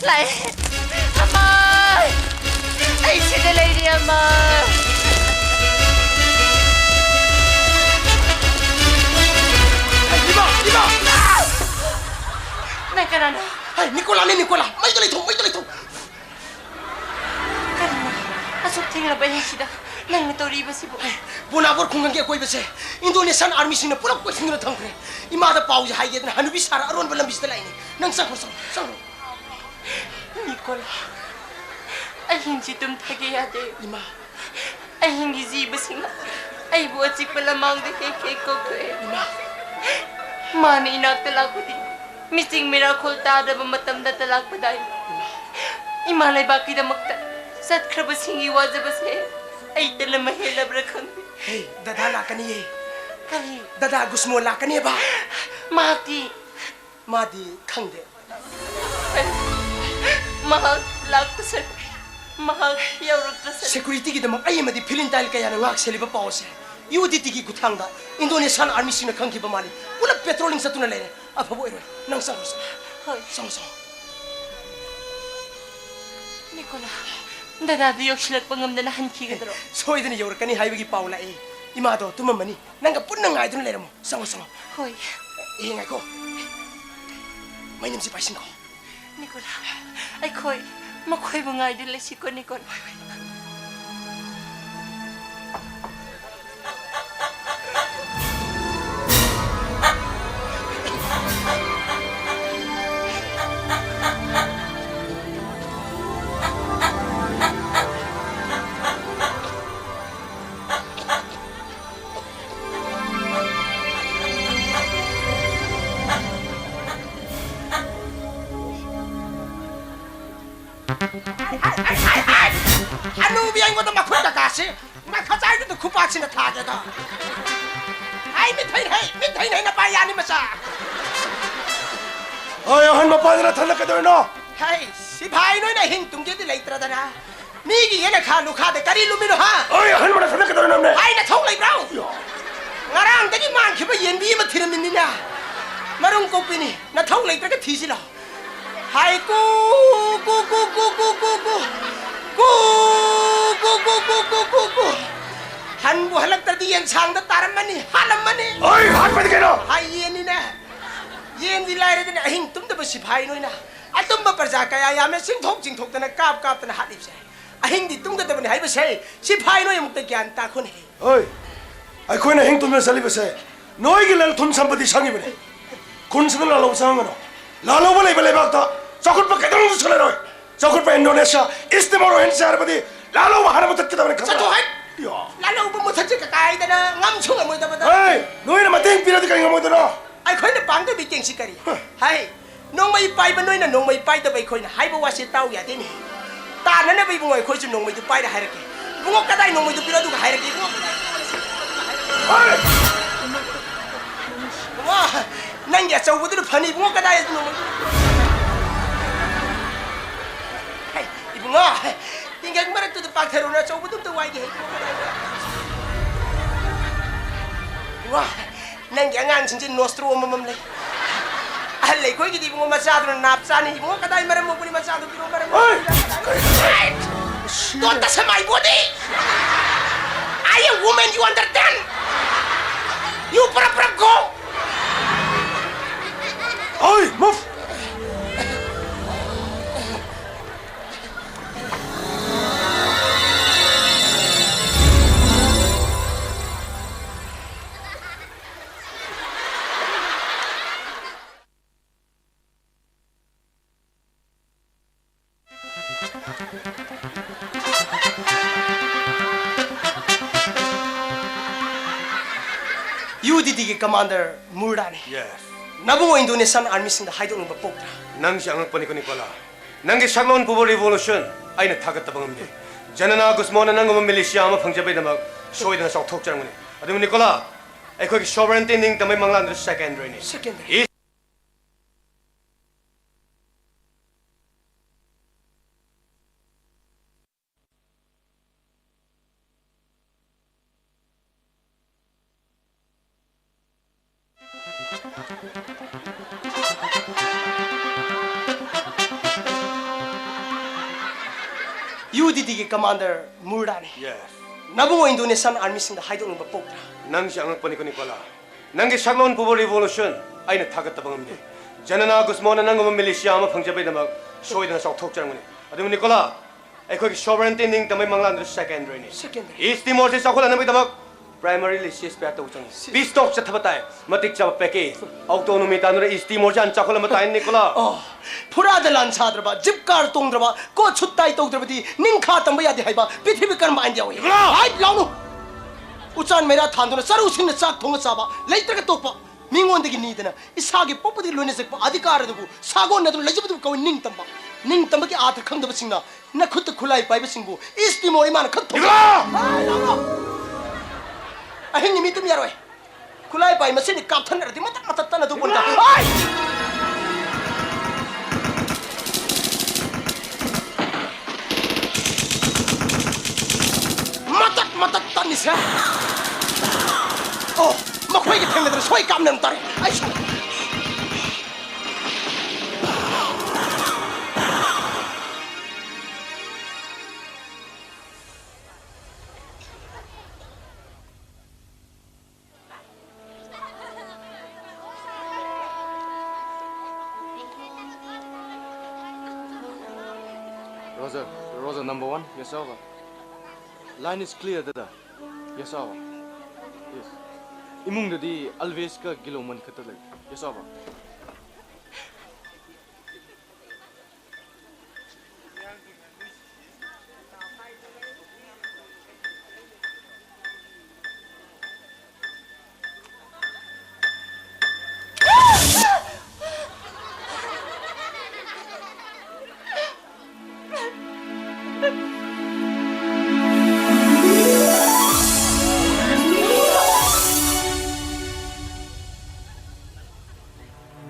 ꯂꯥꯛꯑꯦ꯫ ꯑꯃ! ꯑꯩ ꯁꯤꯗ ꯂꯩꯔꯤ, ꯑꯃ! ꯏꯃꯥ! ꯏꯃꯥ! ꯅꯪ ꯀꯅꯥꯅꯣ? ꯍꯩ, ꯅꯤꯀꯣꯂꯥꯅꯤ, ꯅꯤꯀꯣꯂꯥ! ꯃꯩꯗ ꯂꯩꯊꯧ, ꯃꯩꯗ ꯂꯩꯊꯧ! ꯀꯔꯤꯅꯣ? ꯑꯁꯨꯛ ꯊꯦꯡꯂꯕ ꯑꯍꯤꯡꯁꯤꯗ ꯅꯪꯅ ꯇꯧꯔꯤꯕꯁꯤꯕꯨ? ꯕꯣꯅꯥꯕꯣꯔ ꯈꯨꯡꯒꯪꯒꯤ ꯑꯀꯣꯏꯕꯁꯦ ꯏꯟꯗꯣꯅꯦꯁꯤꯌꯥꯟ ꯑꯥꯔꯃꯤꯁꯤꯡꯅ ꯄꯨꯂꯞ ꯀꯣꯏꯁꯤꯟꯗꯨꯅ ꯊꯝꯈ꯭ꯔꯦ꯫ ꯏꯃꯥꯗ ꯄꯥꯎꯁꯦ ꯍꯥꯏꯒꯦꯗꯅ ꯍꯅꯨꯕꯤ ꯁꯥꯔ ꯑꯔꯣꯟꯕ ꯂꯝꯕꯤꯁꯤꯗ ꯂꯥꯛꯏꯅꯦ꯫ ꯅꯪ ꯆꯪꯈ꯭ꯔꯣ, ꯆꯪꯈ꯭ꯔꯣ, ꯆꯪꯈ꯭ꯔꯣ꯫ ꯅꯤꯀꯣꯂꯥ, ꯑꯍꯤꯡꯁꯤ ꯇꯨꯝꯊꯒꯦ ꯌꯥꯗꯦ꯫ ꯏꯃꯥ꯫ ꯑꯍꯤꯡꯒꯤ ꯖꯤꯕꯁꯤꯡꯅ ꯑꯩꯕꯨ ꯑꯆꯤꯛꯄ ꯂꯃꯥꯡꯗ ꯍꯦꯛ ꯍꯦꯛ ꯀꯧꯊꯣꯛꯑꯦ꯫ ꯏꯃꯥ꯫ ꯃꯥꯅ ꯏꯅꯥꯛꯇ ꯂꯥꯛꯄꯗꯤ ꯃꯤꯆꯤꯡ ꯃꯤꯔꯥꯈꯣꯜ ꯇꯥꯗꯕ ꯃꯇꯝꯗꯇ ꯂꯥꯛꯄꯗꯥꯏ꯫ ꯏꯃꯥ ꯂꯩꯕꯥꯛꯀꯤꯗꯃꯛꯇ ꯆꯠꯈ꯭ꯔꯕꯁꯤꯡꯒꯤ ꯋꯥꯖꯕꯁꯦ ꯑꯩꯇꯅ ꯃꯍꯦꯜꯂꯕ꯭ꯔꯥ ꯈꯪꯗꯦ꯫ ꯍꯦ, ꯗꯗꯥ ꯂꯥꯛꯀꯅꯤꯌꯦ꯫ ꯀꯔꯤ? ꯗꯗꯥ ꯒꯨꯁꯃꯣ ꯂꯥꯛꯀꯅꯦꯕ꯫ ꯃꯍꯥꯛꯇꯤ? ꯃꯥꯗꯤ ꯈꯪꯗꯦ꯫ ꯃꯍꯥꯛ ꯂꯥꯛꯇ꯭ꯔꯁꯅꯨ꯫ ꯃꯍꯥꯛ ꯌꯧꯔꯛꯇ꯭ꯔꯁꯅꯨ꯫ ꯁꯦꯀ꯭ꯌꯨꯔꯤꯇꯤꯒꯤꯗꯃꯛ ꯑꯩ ꯑꯃꯗꯤ ꯐꯤꯂꯤꯟ ꯇꯥꯏꯜ ꯀꯌꯥꯅ ꯉꯥꯛ ꯁꯦꯜꯂꯤꯕ ꯄꯥꯎ ꯑꯁꯦ ꯌꯨ ꯗꯤ ꯇꯤꯒꯤ ꯈꯨꯠꯊꯥꯡꯗ ꯏꯟꯗꯣꯅꯦꯁꯤꯌꯥꯟ ꯑꯥꯔꯃꯤꯁꯤꯡꯅ ꯈꯪꯈꯤꯕ ꯃꯥꯜꯂꯤ꯫ ꯄꯨꯂꯞ ꯄꯦꯇ꯭ꯔꯣꯂꯤꯡ ꯆꯠꯇꯨꯅ ꯂꯩꯔꯦ꯫ ꯑꯐꯕ ꯑꯣꯏꯔꯣꯏ꯫ ꯅꯪ ꯆꯪꯉꯣ, ꯆꯪꯉꯣ꯫ ꯍꯣꯏ꯫ ꯆꯪꯉꯣ, ꯆꯪꯉꯣ꯫ ꯅꯤꯀꯣꯂꯥ, ꯗꯗꯥꯗꯨ ꯌꯧꯁꯤꯜꯂꯛꯄ ꯉꯝꯗꯅ ꯍꯟꯈꯤꯒꯗ꯭ꯔꯣ? ꯁꯣꯏꯗꯅ ꯌꯧꯔꯛꯀꯅꯤ ꯍꯥꯏꯕꯒꯤ ꯄꯥꯎ ꯂꯥꯛꯏ꯫ ꯏꯃꯥꯗꯣ ꯇꯨꯝꯃꯝꯃꯅꯤ꯫ ꯅꯪꯒ ꯄꯨꯟꯅ ꯉꯥꯏꯗꯨꯅ ꯂꯩꯔꯝꯃꯣ꯫ ꯆꯪꯉꯣ, ꯆꯪꯉꯣ꯫ ꯍꯣꯏ꯫ ꯑꯦ, ꯉꯥꯏꯈꯣ꯫ ꯃꯩꯅꯝꯁꯤ ꯄꯥꯏꯁꯤꯟꯈꯣ꯫ ꯅꯤꯀꯣꯂꯥ, ꯑꯩꯈꯣꯏ ꯃꯈꯣꯏꯕꯨ ꯉꯥꯏꯗꯨꯅ ꯂꯩꯁꯤꯀꯣ, ꯅꯤꯀꯣꯂꯥ꯫ ꯍꯅꯨꯕꯤ ꯑꯩꯉꯣꯟꯗ ꯃꯈꯨꯠ ꯀꯀꯥꯁꯤ ꯃꯈꯥ ꯆꯥꯏꯗꯨꯗ ꯈꯨꯄꯥꯛꯁꯤꯅ ꯊꯥꯒꯦꯗ꯫ ꯑꯩ ꯃꯤꯠ ꯍꯩ ꯍꯩ, ꯃꯤꯠ ꯍꯩ ꯍꯩ ꯅꯄꯥ ꯌꯥꯅꯤ ꯃꯆꯥ꯫ ꯍꯣꯏ, ꯑꯍꯟ ꯃꯄꯥꯗꯨꯅ ꯊꯜꯂꯛꯀꯗꯣꯏꯅꯣ? ꯑꯩ ꯁꯤꯐꯥꯏ ꯅꯣꯏꯅ ꯑꯍꯤꯡ ꯇꯨꯝꯒꯦꯗꯤ ꯂꯩꯇ꯭ꯔꯗꯅ ꯃꯤꯒꯤ ꯌꯦꯅꯈꯥ ꯂꯨꯈꯥꯗ ꯀꯔꯤ ꯂꯨꯝꯃꯤꯅꯣ, ꯍꯥ? ꯑꯩ ꯑꯍꯟ ꯃꯅꯥꯛꯇ ꯀꯩꯗꯧꯔꯤꯅꯣ, ꯅꯝꯅꯦ? ꯑꯩ ꯅꯊꯧ ꯂꯩꯕ꯭ꯔꯣ? ꯌꯣ꯫ ꯉꯔꯥꯡꯗꯒꯤ ꯃꯥꯡꯈꯤꯕ ꯌꯦꯟꯕꯤ ꯑꯃ ꯊꯤꯔꯝꯃꯤꯅꯤꯅ꯫ ꯃꯔꯨꯝ ꯀꯣꯛꯄꯤꯅꯤ, ꯅꯊꯧ ꯂꯩꯇ꯭ꯔꯒ ꯊꯤꯁꯤ ꯂꯥꯎ꯫ ꯍꯥꯏ ꯀꯨ, ꯀꯨ, ꯀꯨ꯫ ꯀꯨ, ꯀꯨ, ꯀꯨ, ꯀꯨ, ꯀꯨ꯫ ꯀꯨ, ꯀꯨ, ꯀꯨ, ꯀꯨ, ꯀꯨ, ꯀꯨ꯫ ꯍꯟꯕꯨ ꯍꯜꯂꯛꯇ꯭ꯔꯗꯤ ꯌꯦꯟꯁꯥꯡꯗ ꯇꯥꯔꯝꯃꯅꯤ, ꯍꯥꯠꯂꯝꯃꯅꯤ꯫ ꯑꯩ ꯍꯥꯠꯄꯗꯤ ꯀꯩꯅꯣ? ꯍꯥꯏ ꯌꯦꯟꯅꯤꯅꯦ꯫ ꯌꯦꯟꯗꯤ ꯂꯥꯏꯔꯗꯅ ꯑꯍꯤꯡ ꯇꯨꯝꯗꯕ ꯁꯤꯐꯥꯏ ꯅꯣꯏꯅ ꯑꯇꯨꯝꯕ ꯄ꯭ꯔꯖꯥ ꯀꯌꯥ ꯌꯥꯝꯅ ꯆꯤꯡꯊꯣꯛ ꯆꯤꯡꯊꯣꯛꯇꯅ ꯀꯥꯞ ꯀꯥꯞꯇꯅ ꯍꯥꯠꯂꯤꯕꯁꯦ꯫ ꯑꯍꯤꯡꯗꯤ ꯇꯨꯝꯒꯗꯕꯅꯤ ꯍꯥꯏꯕꯁꯦ ꯁꯤꯐꯥꯏ ꯅꯣꯏ ꯑꯃꯨꯛꯇ ꯒ꯭ꯌꯥꯟ ꯇꯥꯈꯣꯅꯦ꯫ ꯍꯣꯏ, ꯑꯩꯈꯣꯏꯅ ꯑꯍꯤꯡ ꯇꯨꯝꯗꯅ ꯆꯠꯂꯤꯕꯁꯦ ꯅꯣꯏꯒꯤ ꯂꯟ ꯊꯨꯝ ꯁꯝꯄꯇꯤ ꯁꯪꯉꯤꯕꯅꯤ꯫ ꯈꯨꯟꯁꯤꯗ ꯂꯥꯜꯍꯧꯕ ꯆꯪꯉꯝꯒꯅꯣ꯫ ꯂꯥꯜꯍꯧꯕ ꯂꯩꯕ ꯂꯩꯕꯥꯛꯇ ꯆꯥꯎꯈꯠꯄ ꯀꯩꯗꯧꯅꯨꯡꯗ ꯆꯠꯂꯔꯣꯏ꯫ ꯆꯥꯎꯈꯠꯄ ꯏꯟꯗꯣꯅꯦꯁꯤꯌꯥ, ꯏꯁ ꯇꯤꯃꯣꯔ ꯍꯦꯟ ꯆꯥꯏꯔꯕꯗꯤ ꯂꯥꯜꯍꯧꯕ ꯍꯥꯟꯅ ꯃꯨꯊꯠꯀꯗꯕꯅꯤ, ꯈꯪꯕ꯭ꯔꯥ? ꯆꯠꯊꯣꯛ ꯍꯥꯏ! ꯌꯣ꯫ ꯂꯥꯜꯍꯧꯕ ꯃꯨꯊꯠꯁꯦ ꯀꯀꯥꯏꯗꯅ ꯉꯝꯁꯨ ꯉꯝꯃꯣꯏꯗꯕꯗ꯫ ꯍꯦ! ꯅꯣꯏꯅ ꯃꯇꯦꯡ ꯄꯤꯔꯗꯤ ꯀꯔꯤ ꯉꯝꯃꯣꯏꯗꯅꯣ? ꯑꯩꯈꯣꯏꯅ ꯄꯥꯡꯗꯣꯏ ꯃꯤꯇꯦꯡꯁꯤ ꯀꯔꯤ? ꯍ꯫ ꯍꯥꯏ! ꯅꯣꯡꯃꯩ ꯄꯥꯏꯕ ꯅꯣꯏꯅ ꯅꯣꯡꯃꯩ ꯄꯥꯏꯗꯕ ꯑꯩꯈꯣꯏꯅ ꯍꯥꯏꯕ ꯋꯥꯁꯦ ꯇꯥꯎ ꯌꯥꯗꯦꯅꯦ꯫ ꯇꯥꯅꯅꯕ ꯏꯕꯨꯡꯉꯣ ꯑꯩꯈꯣꯏꯁꯨ ꯅꯣꯡꯃꯩꯗꯨ ꯄꯥꯏꯔ ꯍꯥꯏꯔꯛꯀꯦ꯫ ꯏꯕꯨꯡꯉꯣ ꯀꯗꯥꯏ ꯅꯣꯡꯃꯩꯗꯨ ꯄꯤꯔꯣ ꯑꯗꯨꯒ ꯍꯥꯏꯔꯛꯀꯦ ꯏꯕꯨꯡꯉꯣ꯫ ꯍꯣꯏ! ꯏꯕꯨꯡꯉꯣ, ꯅꯪꯒꯤ ꯑꯆꯧꯕꯗꯨꯅ ꯐꯅꯤ ꯏꯕꯨꯡꯉꯣ ꯀꯗꯥꯏ ꯑꯗꯨ ꯅꯣꯡꯃꯩꯗꯨ? ꯍꯩ, ꯏꯕꯨꯡꯉꯣ, ꯇꯤꯡꯒꯪ ꯃꯔꯛꯇꯨꯗ ꯄꯥꯛꯊꯔꯨꯅ ꯑꯆꯧꯕꯗꯨ ꯑꯝꯇ ꯋꯥꯏꯒꯦ ꯍꯩ ꯏꯕꯨꯡꯉꯣ ꯀꯗꯥꯏ? ꯏꯕꯨꯡꯉꯣ, ꯅꯪꯒꯤ ꯑꯉꯥꯡꯁꯤꯡꯁꯦ ꯅꯣꯁꯇ꯭ꯔꯣ ꯑꯃꯃꯝ ꯂꯩ꯫ ꯑꯍꯜ ꯑꯩꯈꯣꯏꯒꯤꯗꯤ ꯏꯕꯨꯡꯉꯣ ꯃꯆꯥꯗꯨꯅ ꯅꯥꯞ ꯆꯥꯅꯤ꯫ ꯏꯕꯨꯡꯉꯣ ꯀꯗꯥꯏ ꯃꯔꯝ ꯃꯣꯛꯄꯅꯤ ꯃꯆꯥꯗꯨ ꯄꯤꯔꯣ ꯃꯔꯝ ꯃꯣꯛꯄꯅꯤ꯫ Don't touch my body. I am woman, you understand? You pura pura go. Oi, move. U D ꯇꯤꯒꯤ commander ꯃꯨꯔꯗꯥꯅꯤ꯫ Yes. ꯅꯕꯨꯡ ꯏꯟꯗꯣꯅꯦꯁꯤꯌꯥꯟ ꯑꯥꯔꯃꯤꯁꯤꯡꯗ ꯍꯥꯏꯗꯣꯛꯅꯤꯡꯕ ꯄꯣꯛꯇ꯭ꯔꯥ? ꯅꯪꯁꯤ ꯑꯉꯛꯄꯅꯤꯀꯣ, ꯅꯤꯀꯣꯂꯥ꯫ ꯅꯪꯒꯤ ꯁꯛꯂꯣꯟ ꯄꯨꯕ revolution ꯑꯩꯅ ꯊꯥꯒꯠꯇꯕ ꯉꯝꯗꯦ꯫ ꯖꯅꯅꯥ ꯒꯨꯁꯃꯣꯅ ꯅꯪꯒꯨꯝꯕ ꯃꯤꯂꯤꯁꯤꯌꯥ ꯑꯃ ꯐꯪꯖꯕꯩꯗꯃꯛ ꯁꯣꯏꯗꯅ ꯆꯥꯎꯊꯣꯛꯆꯔꯝꯒꯅꯤ꯫ ꯑꯗꯨꯕꯨ ꯅꯤꯀꯣꯂꯥ, ꯑꯩꯈꯣꯏꯒꯤ sovereignty ꯅꯤꯡꯇꯝꯕꯒꯤ ꯃꯪꯂꯥꯟꯗꯨ secondaryꯅꯤ꯫ Secondary꯫ ꯌꯨ ꯗꯤ ꯗꯤꯒꯤ commander ꯃꯨꯔꯗꯥꯅꯤ꯫ Yes. ꯅꯕꯨꯡ ꯑꯣꯏ ꯏꯟꯗꯣꯅꯦꯁꯤꯌꯥꯟ ꯑꯥꯔꯃꯤꯁꯤꯡꯗ ꯍꯥꯏꯗꯣꯛꯅꯤꯡꯕ ꯄꯣꯛꯇ꯭ꯔꯥ? ꯅꯪꯁꯦ ꯑꯉꯛꯄꯅꯤꯀꯣ, ꯅꯤꯀꯣꯂꯥ꯫ ꯅꯪꯒꯤ ꯁꯛꯂꯣꯟ ꯄꯨꯕ revolution ꯑꯩꯅ ꯊꯥꯒꯠꯇꯕ ꯉꯝꯗꯦ꯫ ꯖꯅꯅꯥ ꯒꯨꯁꯃꯣꯅ ꯅꯪꯒꯨꯝꯕ ꯃꯤꯂꯤꯁꯤꯌꯥ ꯑꯃ ꯐꯪꯖꯕꯩꯗꯃꯛ ꯁꯣꯏꯗꯅ ꯆꯥꯎꯊꯣꯛꯆꯔꯝꯒꯅꯤ꯫ ꯑꯗꯨꯕꯨ ꯅꯤꯀꯣꯂꯥ, ꯑꯩꯈꯣꯏꯒꯤ sovereignty ꯅꯤꯡꯇꯝꯕꯒꯤ ꯃꯪꯂꯥꯟꯗꯨ secondaryꯅꯤ꯫ Secondary꯫ ꯏꯁ ꯇꯤꯃꯣꯔꯁꯤ ꯆꯥꯎꯈꯠꯍꯟꯅꯕꯒꯤꯗꯃꯛ primarily ceasefire ꯇꯧꯕ ꯆꯪꯉꯤ꯫ Peace talk ꯆꯠꯊꯕ ꯇꯥꯏ꯫ ꯃꯇꯤꯛ ꯆꯥꯕ package, autonomy ꯇꯥꯟꯗꯨꯅ ꯏꯁ ꯇꯤꯃꯣꯔꯁꯤ ꯍꯥꯟꯅ ꯆꯥꯎꯈꯠꯍꯟꯕ ꯇꯥꯏ, ꯅꯤꯀꯣꯂꯥ꯫ ꯑꯣ, ꯐꯨꯔꯥꯗ ꯂꯥꯟ ꯁꯥꯗ꯭ꯔꯕ, ꯖꯤꯞ ꯀꯥꯔ ꯇꯣꯡꯗ꯭ꯔꯕ, ꯀꯣꯠ ꯁꯨꯠ ꯇꯥꯏ ꯇꯧꯗ꯭ꯔꯕꯗꯤ ꯅꯤꯡꯈꯥ ꯇꯝꯕ ꯌꯥꯗꯦ ꯍꯥꯏꯕ ꯄ꯭ꯔꯤꯊꯤꯕꯤ ꯀꯔꯝꯕ ꯑꯥꯏꯟꯗ ꯌꯥꯎꯏ? ꯅꯤꯀꯣꯂꯥ! ꯍꯥꯏꯠ ꯂꯥꯎꯅꯨ! ꯎꯆꯥꯟ ꯃꯩꯔꯥ ꯊꯥꯟꯗꯨꯅ ꯆꯔꯨꯁꯤꯡꯅ ꯆꯥꯛ ꯊꯣꯡꯉ ꯆꯥꯕ, ꯂꯩꯇ꯭ꯔꯒ ꯇꯣꯛꯄ, ꯃꯤꯉꯣꯟꯗꯒꯤ ꯅꯤꯗꯅ ꯏꯁꯥꯒꯤ ꯄꯣꯛꯄꯗꯒꯤ ꯂꯣꯏꯅꯖꯔꯛꯄ ꯑꯙꯤꯀꯥꯔ ꯑꯗꯨꯕꯨ ꯁꯥꯒꯣꯟꯅꯗꯨꯅ ꯂꯩꯖꯕꯗꯨꯕꯨ ꯀꯧꯏ ꯅꯤꯡꯇꯝꯕ꯫ ꯅꯤꯡꯇꯝꯕꯒꯤ ꯑꯥꯔꯊ ꯈꯪꯗꯕꯁꯤꯡꯅ ꯅꯈꯨꯠꯇ ꯈꯨꯠꯂꯥꯏ ꯄꯥꯏꯕꯁꯤꯡꯕꯨ ꯏꯁ ꯇꯤꯃꯣꯔ ꯏꯃꯥꯅ ꯈꯛ ꯊꯣꯛ- ꯏꯕꯨꯡꯉꯣ! ꯍꯥꯏ, ꯂꯥꯎꯔꯣ! ꯑꯍꯤꯡꯒꯤ ꯃꯤ ꯇꯨꯝ ꯌꯥꯔꯣꯏ꯫ ꯈꯨꯠꯂꯥꯏ ꯄꯥꯏ ꯃꯁꯤꯅꯤ ꯀꯥꯞꯊꯅꯔꯗꯤ ꯃꯇꯠ ꯃꯇꯠ ꯇꯠꯅꯗꯧꯕ ꯄꯣꯠꯅꯤꯗ꯫ ꯏꯕꯨꯡꯉꯣ! ꯍꯥꯏ! ꯃꯇꯠ ꯃꯇꯠ ꯇꯠꯅꯤꯁꯦ꯫ ꯑꯣ, ꯃꯈꯣꯏꯒ ꯊꯦꯡꯅꯗꯅ ꯁꯣꯏ ꯀꯥꯞꯅꯕ ꯇꯥꯔꯦ꯫ ꯑꯩꯁꯨ꯫ Roger, Roger number one, yes, over. Line is clear, dada. Yes, over. Yes. ꯏꯃꯨꯡꯗꯗꯤ ꯑꯜꯕꯦꯁꯀ ꯒꯤꯂꯣꯃꯟ ꯈꯛꯇ ꯂꯩ꯫ Yes, over.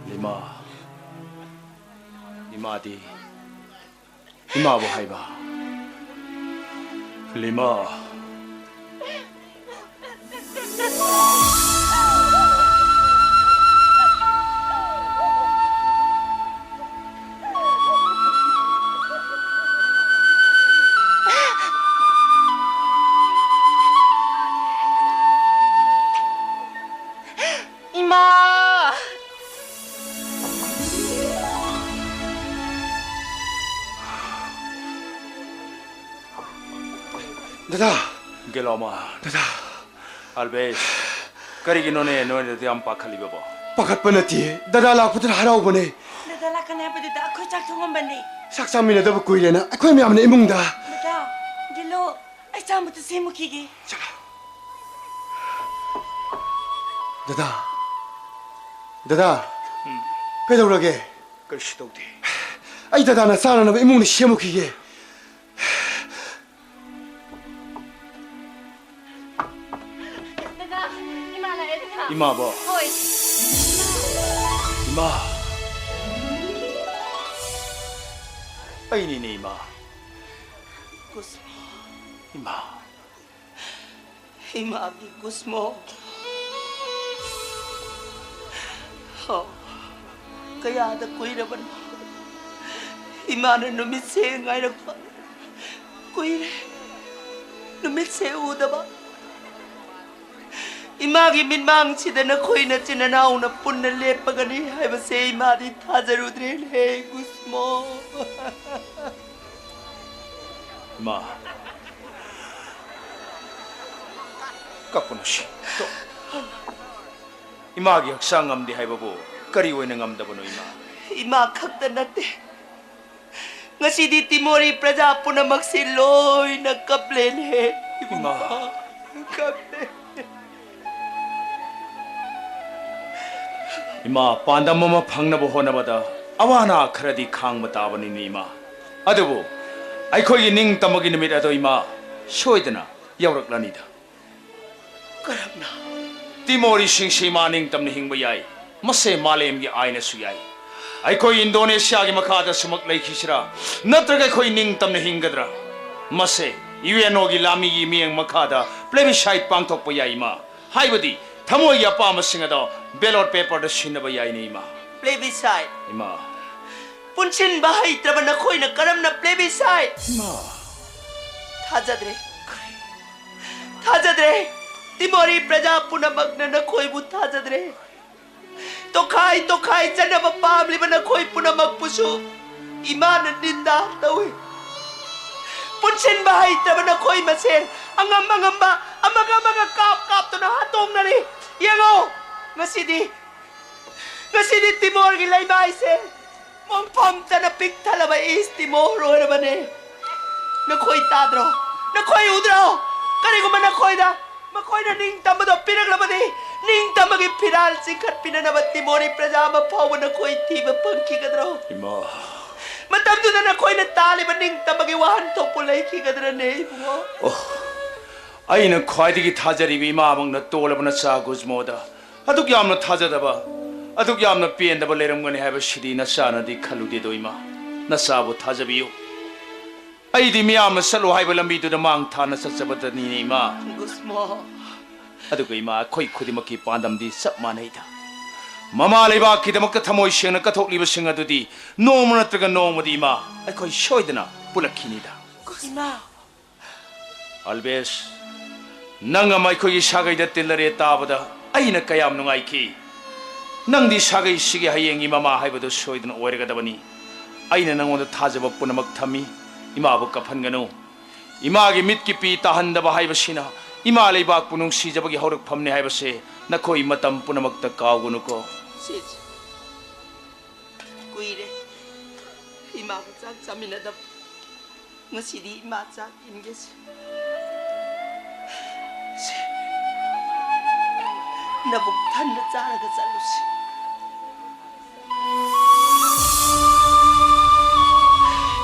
ꯂꯤꯃꯥ꯫ ꯏꯃꯥꯗꯤ ꯏꯃꯥꯕꯨ ꯍꯥꯏꯕ꯫ ꯂꯤꯃꯥ꯫ ꯗꯗꯥ꯫ ꯒꯦꯂꯣꯃꯥ꯫ ꯗꯗꯥ꯫ ꯑꯜꯕꯦꯁ, ꯀꯔꯤꯒꯤꯅꯣꯅꯦ ꯅꯣꯏꯅꯗꯤ ꯌꯥꯝ ꯄꯥꯈꯠꯂꯤꯕꯕꯣ? ꯄꯥꯈꯠꯄ ꯅꯠꯇꯦ, ꯗꯗꯥ ꯂꯥꯛꯄꯗꯨꯗ ꯍꯔꯥꯎꯕꯅꯦ꯫ ꯗꯗꯥ ꯂꯥꯛꯀꯅꯤ ꯍꯥꯏꯕꯗꯨꯗ ꯑꯩꯈꯣꯏ ꯆꯥꯛ ꯊꯣꯡꯉꯝꯕꯅꯦ꯫ ꯆꯥꯛ ꯆꯥꯃꯤꯟꯅꯗꯕ ꯀꯨꯏꯔꯦꯅ ꯑꯩꯈꯣꯏ ꯃꯌꯥꯝꯅ ꯏꯃꯨꯡꯗ꯫ ꯗꯗꯥ, ꯒꯦꯂꯣ, ꯑꯩ ꯆꯥ ꯑꯃꯇ ꯁꯦꯝꯃꯨꯈꯤꯒꯦ꯫ ꯆꯠꯂꯣ꯫ ꯗꯗꯥ꯫ ꯗꯗꯥ꯫ ꯎꯝ꯫ ꯀꯩꯗꯧꯔꯒꯦ? ꯀꯔꯤꯁꯨ ꯇꯧꯗꯦ꯫ ꯑꯩ ꯗꯗꯥꯅ ꯆꯥꯅꯅꯕ ꯏꯃꯨꯡꯗ ꯁꯦꯝꯃꯨꯈꯤꯒꯦ꯫ ꯗꯗꯥ, ꯏꯃꯥ ꯂꯥꯛꯑꯦ, ꯗꯗꯥ꯫ ꯏꯃꯥꯕꯣ? ꯍꯣꯏ꯫ ꯏꯃꯥ꯫ ꯑꯩꯅꯤꯅꯦ, ꯏꯃꯥ꯫ ꯀꯨꯁꯨꯃ꯫ ꯏꯃꯥ꯫ ꯏꯃꯥꯒꯤ ꯀꯨꯁꯨꯃ꯫ ꯍꯣ, ꯀꯌꯥꯗ ꯀꯨꯏꯔꯕꯅꯣ ꯏꯃꯥꯅ ꯅꯨꯃꯤꯠꯁꯦ ꯉꯥꯏꯔꯛꯄ꯫ ꯀꯨꯏꯔꯦ ꯅꯨꯃꯤꯠꯁꯦ ꯎꯗꯕ꯫ ꯏꯃꯥꯒꯤ ꯃꯤꯠꯃꯥꯡꯁꯤꯗ ꯅꯈꯣꯏ ꯅꯆꯤꯟ ꯅꯅꯥꯎꯅ ꯄꯨꯟꯅ ꯂꯦꯞꯄꯒꯅꯤ ꯍꯥꯏꯕꯁꯦ ꯏꯃꯥꯗꯤ ꯊꯥꯖꯔꯨꯗ꯭ꯔꯦꯅꯦ, ꯀꯨꯁꯨꯃ꯫ ꯏꯃꯥ, ꯀꯞꯀꯅꯨ ꯁꯤ꯫ ꯇꯣ-, ꯏꯃꯥꯒꯤ ꯍꯛꯆꯥꯡ ꯉꯝꯗꯦ ꯍꯥꯏꯕꯕꯨ ꯀꯔꯤ ꯑꯣꯏꯅ ꯉꯝꯗꯕꯅꯣ, ꯏꯃꯥ? ꯏꯃꯥ ꯈꯛꯇ ꯅꯠꯇꯦ, ꯉꯁꯤꯗꯤ ꯇꯤꯃꯣꯔꯤ ꯄ꯭ꯔꯖꯥ ꯄꯨꯝꯅꯃꯛꯁꯤ ꯂꯣꯏꯅ ꯀꯞꯂꯦꯅꯦ꯫ ꯏꯃꯥ꯫ ꯀꯞꯂꯦ꯫ ꯏꯃꯥ, ꯄꯥꯟꯗꯝ ꯑꯃ ꯐꯪꯅꯕ ꯍꯣꯠꯅꯕꯗ ꯑꯋꯥ ꯑꯅꯥ ꯈꯔꯗꯤ ꯈꯥꯡꯕ ꯇꯥꯕꯅꯤꯅꯦ, ꯏꯃꯥ꯫ ꯑꯗꯨꯕꯨ ꯑꯩꯈꯣꯏꯒꯤ ꯅꯤꯡꯇꯝꯕꯒꯤ ꯅꯨꯃꯤꯠ ꯑꯗꯣ, ꯏꯃꯥ, ꯁꯣꯏꯗꯅ ꯌꯧꯔꯛꯂꯅꯤꯗ꯫ ꯀꯔꯝꯅ? ꯇꯤꯃꯣꯔꯤꯁꯤꯡꯁꯤ ꯏꯃꯥ ꯅꯤꯡꯇꯝꯅ ꯍꯤꯡꯕ ꯌꯥꯏ꯫ ꯃꯁꯦ ꯃꯥꯂꯦꯝꯒꯤ ꯑꯥꯏꯟꯅꯁꯨ ꯌꯥꯏ꯫ ꯑꯩꯈꯣꯏ ꯏꯟꯗꯣꯅꯦꯁꯤꯌꯥꯒꯤ ꯃꯈꯥꯗ ꯁꯨꯃꯛ ꯂꯩꯈꯤꯁꯤꯔꯥ? ꯅꯠꯇ꯭ꯔꯒ ꯑꯩꯈꯣꯏ ꯅꯤꯡꯇꯝꯅ ꯍꯤꯡꯒꯗ꯭ꯔꯥ? ꯃꯁꯦ ꯌꯨ ꯑꯦꯟ ꯑꯣꯒꯤ ꯂꯥꯟꯃꯤꯒꯤ ꯃꯤꯠꯌꯦꯡ ꯃꯈꯥꯗ plebiscite ꯄꯥꯡꯊꯣꯛꯄ ꯌꯥꯏ, ꯏꯃꯥ꯫ ꯍꯥꯏꯕꯗꯤ ꯊꯃꯣꯏꯒꯤ ꯑꯄꯥꯝꯕꯁꯤꯡ ꯑꯗꯣ ballot paperꯗ ꯁꯤꯟꯅꯕ ꯌꯥꯏꯅꯦ, ꯏꯃꯥ꯫ Plebiscite? ꯏꯃꯥ꯫ ꯄꯨꯟꯁꯤꯟꯕ ꯍꯩꯇ꯭ꯔꯕ ꯅꯈꯣꯏꯅ ꯀꯔꯝꯅ plebiscite? ꯏꯃꯥ꯫ ꯊꯥꯖꯗ꯭ꯔꯦ꯫ ꯊꯥꯖꯗ꯭ꯔꯦ꯫ ꯇꯤꯃꯣꯔꯤ ꯄ꯭ꯔꯖꯥ ꯄꯨꯝꯅꯃꯛꯅ ꯅꯈꯣꯏꯕꯨ ꯊꯥꯖꯗ꯭ꯔꯦ꯫ ꯇꯣꯈꯥꯏ ꯇꯣꯈꯥꯏ ꯆꯠꯅꯕ ꯄꯥꯝꯂꯤꯕ ꯅꯈꯣꯏ ꯄꯨꯝꯅꯃꯛꯄꯨꯁꯨ ꯏꯃꯥꯅ ꯅꯤꯟꯗꯥ ꯇꯧꯏ꯫ ꯄꯨꯟꯁꯤꯟꯕ ꯍꯩꯇ꯭ꯔꯕ ꯅꯈꯣꯏ ꯃꯁꯦꯟ ꯑꯉꯝ ꯑꯉꯝꯕ ꯑꯃꯒ ꯑꯃꯒ ꯀꯥꯞ ꯀꯥꯞꯇꯨꯅ ꯍꯥꯠꯇꯣꯛꯅꯔꯤ꯫ ꯌꯦꯡꯉꯣ, ꯉꯁꯤꯗꯤ, ꯉꯁꯤꯗꯤ ꯇꯤꯃꯣꯔꯒꯤ ꯂꯩꯃꯥꯏꯁꯦ ꯃꯣꯡꯐꯝꯇꯅ ꯄꯤꯛ ꯊꯜꯂꯕ ꯏꯁ ꯇꯤꯃꯣꯔ ꯑꯣꯏꯔꯕꯅꯦ꯫ ꯅꯈꯣꯏ ꯇꯥꯗ꯭ꯔꯣ? ꯅꯈꯣꯏ ꯎꯗ꯭ꯔꯣ? ꯀꯔꯤꯒꯨꯝꯕ ꯅꯈꯣꯏꯗ ꯃꯈꯣꯏꯅ ꯅꯤꯡꯇꯝꯕꯗꯣ ꯄꯤꯔꯛꯂꯕꯗꯤ, ꯅꯤꯡꯇꯝꯕꯒꯤ ꯐꯤꯔꯥꯜ ꯆꯤꯡꯈꯠꯄꯤꯅꯅꯕ ꯇꯤꯃꯣꯔꯤ ꯄ꯭ꯔꯖꯥ ꯑꯃ ꯐꯥꯎꯕ ꯅꯈꯣꯏ ꯊꯤꯕ ꯐꯪꯈꯤꯒꯗ꯭ꯔꯣ? ꯏꯃꯥ꯫ ꯃꯇꯝꯗꯨꯗ ꯅꯈꯣꯏꯅ ꯇꯥꯜꯂꯤꯕ ꯅꯤꯡꯇꯝꯕꯒꯤ ꯋꯥꯍꯟꯊꯣꯛꯄꯨ ꯂꯩꯈꯤꯒꯗ꯭ꯔꯅꯦ, ꯏꯕꯨꯡꯉꯣ? ꯑꯣ, ꯑꯩꯅ ꯈ꯭ꯋꯥꯏꯗꯒꯤ ꯊꯥꯖꯔꯤꯕ ꯏꯃꯥꯃꯛꯅ ꯇꯣꯜꯂꯕ ꯅꯆꯥ ꯒꯨꯖꯃꯣꯗ ꯑꯗꯨꯛ ꯌꯥꯝꯅ ꯊꯥꯖꯗꯕ, ꯑꯗꯨꯛ ꯌꯥꯝꯅ ꯄꯦꯟꯗꯕ ꯂꯩꯔꯝꯒꯅꯤ ꯍꯥꯏꯕꯁꯤꯗꯤ ꯅꯆꯥꯅꯗꯤ ꯈꯜꯂꯨꯗꯦꯗꯣ, ꯏꯃꯥ꯫ ꯅꯆꯥꯕꯨ ꯊꯥꯖꯕꯤꯌꯨ꯫ ꯑꯩꯗꯤ ꯃꯤꯌꯥꯝꯅ ꯆꯠꯂꯣ ꯍꯥꯏꯕ ꯂꯝꯕꯤꯗꯨꯗ ꯃꯥꯡ ꯊꯥꯅ ꯆꯠꯆꯕꯗꯅꯤꯅꯦ, ꯏꯃꯥ꯫ ꯒꯨꯁꯃꯣ꯫ ꯑꯗꯨꯒ ꯏꯃꯥ, ꯑꯩꯈꯣꯏ ꯈꯨꯗꯤꯡꯃꯛꯀꯤ ꯄꯥꯟꯗꯝꯗꯤ ꯆꯞ ꯃꯥꯟꯅꯩꯗ꯫ ꯃꯃꯥ ꯂꯩꯕꯥꯛꯀꯤꯗꯃꯛꯇ ꯊꯃꯣꯏ ꯁꯦꯡꯅ ꯀꯠꯊꯣꯛꯂꯤꯕꯁꯤꯡ ꯑꯗꯨꯗꯤ ꯅꯣꯡꯃ ꯅꯠꯇ꯭ꯔꯒ ꯅꯣꯡꯃꯗꯤ, ꯏꯃꯥ, ꯑꯩꯈꯣꯏ ꯁꯣꯏꯗꯅ ꯄꯨꯜꯂꯛꯈꯤꯅꯤꯗ꯫ ꯏꯃꯥ꯫ ꯑꯜꯕꯦꯁ, ꯅꯪ ꯑꯃ ꯑꯩꯈꯣꯏꯒꯤ ꯁꯥꯒꯩꯗ ꯇꯤꯜꯂꯔꯦ ꯇꯥꯕꯗ ꯑꯩꯅ ꯀꯌꯥꯝ ꯅꯨꯡꯉꯥꯏꯈꯤ꯫ ꯅꯪꯗꯤ ꯁꯥꯒꯩꯁꯤꯒꯤ ꯍꯌꯦꯡꯒꯤ ꯃꯃꯥ ꯍꯥꯏꯕꯗꯨ ꯁꯣꯏꯗꯅ ꯑꯣꯏꯔꯒꯗꯕꯅꯤ꯫ ꯑꯩꯅ ꯅꯪꯉꯣꯟꯗ ꯊꯥꯖꯕ ꯄꯨꯝꯅꯃꯛ ꯊꯝꯃꯤ꯫ ꯏꯃꯥꯕꯨ ꯀꯞꯍꯟꯒꯅꯨ꯫ ꯏꯃꯥꯒꯤ ꯃꯤꯠꯀꯤ ꯄꯤ ꯇꯥꯍꯟꯗꯕ ꯍꯥꯏꯕꯁꯤꯅ ꯏꯃꯥ ꯂꯩꯕꯥꯛꯄꯨ ꯅꯨꯡꯁꯤꯖꯕꯒꯤ ꯍꯧꯔꯛꯐꯝꯅꯤ ꯍꯥꯏꯕꯁꯦ ꯅꯈꯣꯏ ꯃꯇꯝ ꯄꯨꯝꯅꯃꯛꯇ ꯀꯥꯎꯒꯅꯨꯀꯣ꯫ ꯁꯤꯁ, ꯀꯨꯏꯔꯦ ꯏꯃꯥꯒ ꯆꯥꯛ ꯆꯥꯃꯤꯟꯅꯗꯕ꯫ ꯉꯁꯤꯗꯤ ꯏꯃꯥ ꯆꯥꯛ ꯏꯟꯒꯦꯁꯦ꯫ ꯁꯦ, ꯅꯕꯨꯛ ꯊꯟꯅ ꯆꯥꯔꯒ ꯆꯠꯂꯨꯁꯤ꯫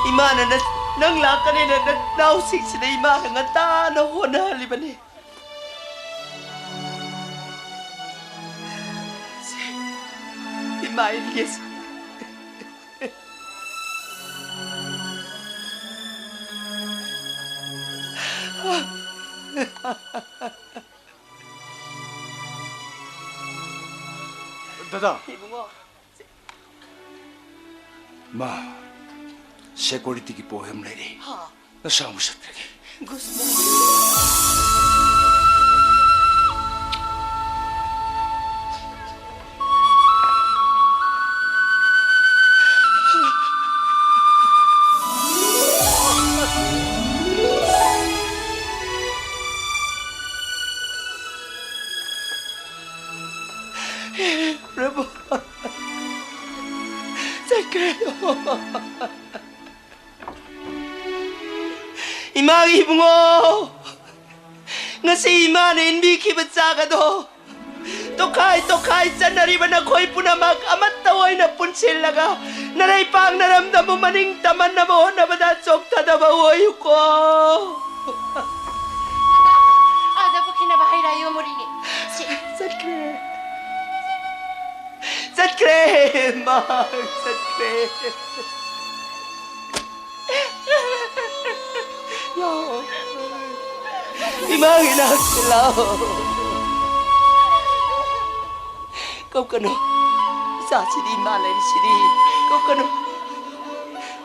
ꯏꯃꯥꯅ ꯅ-, ꯅꯪ ꯂꯥꯛꯀꯅꯤꯅ ꯅꯅꯥꯎꯁꯤꯡꯁꯤꯗ ꯏꯃꯥꯅ ꯉꯟꯇꯥꯅ ꯍꯣꯠꯅꯍꯜꯂꯤꯕꯅꯤ꯫ ꯁꯦ, ꯏꯃꯥ ꯏꯟꯒꯦꯁꯦ꯫ ꯗꯗꯥ꯫ ꯏꯕꯨꯡꯉꯣ꯫ ꯃꯥ, ꯁꯦꯀ꯭ꯌꯨꯔꯤꯇꯤꯒꯤ ꯄꯣꯠ ꯑꯃ ꯂꯩꯔꯦ꯫ ꯍꯥ? ꯅꯁꯥ ꯑꯃꯨꯛ ꯆꯠꯈ꯭ꯔꯒꯦ꯫ ꯒꯨꯁꯃꯣ꯫ ꯏꯃꯥꯒꯤ ꯏꯕꯨꯡꯉꯣ, ꯉꯁꯤ ꯏꯃꯥꯅ ꯏꯟꯕꯤꯈꯤꯕ ꯆꯥꯛ ꯑꯗꯣ ꯇꯣꯈꯥꯏ ꯇꯣꯈꯥꯏ ꯆꯠꯅꯔꯤꯕ ꯅꯈꯣꯏ ꯄꯨꯝꯅꯃꯛ ꯑꯃꯠꯇ ꯑꯣꯏꯅ ꯄꯨꯟꯁꯤꯜꯂꯒ ꯅꯔꯩꯄꯥꯛ ꯅꯔꯝꯗꯝꯕꯨ ꯃꯅꯤꯡ ꯇꯝꯍꯟꯅꯕ ꯍꯣꯠꯅꯕꯗ ꯆꯣꯛꯊꯗꯕ ꯑꯣꯏꯌꯨꯀꯣ꯫ ꯑꯥꯗ ꯄꯨꯈꯤꯅꯕ ꯍꯩ ꯔꯥ ꯌꯣꯝꯃꯨꯔꯤꯅꯦ꯫ ꯁꯤ꯫ ꯆꯠꯈ꯭ꯔꯦ꯫ ꯆꯠꯈ꯭ꯔꯦ꯫ ꯃꯥ ꯆꯠꯈ꯭ꯔꯦ꯫ ꯂꯥꯛꯑꯣ꯫ ꯏꯃꯥꯒꯤ ꯅꯥꯛꯇ ꯂꯥꯛꯑꯣ꯫ ꯀꯞꯀꯅꯨ꯫ ꯏꯆꯥꯁꯤꯗꯤ ꯏꯃꯥ ꯂꯩꯔꯤꯁꯤꯗꯤ꯫ ꯀꯞꯀꯅꯨ꯫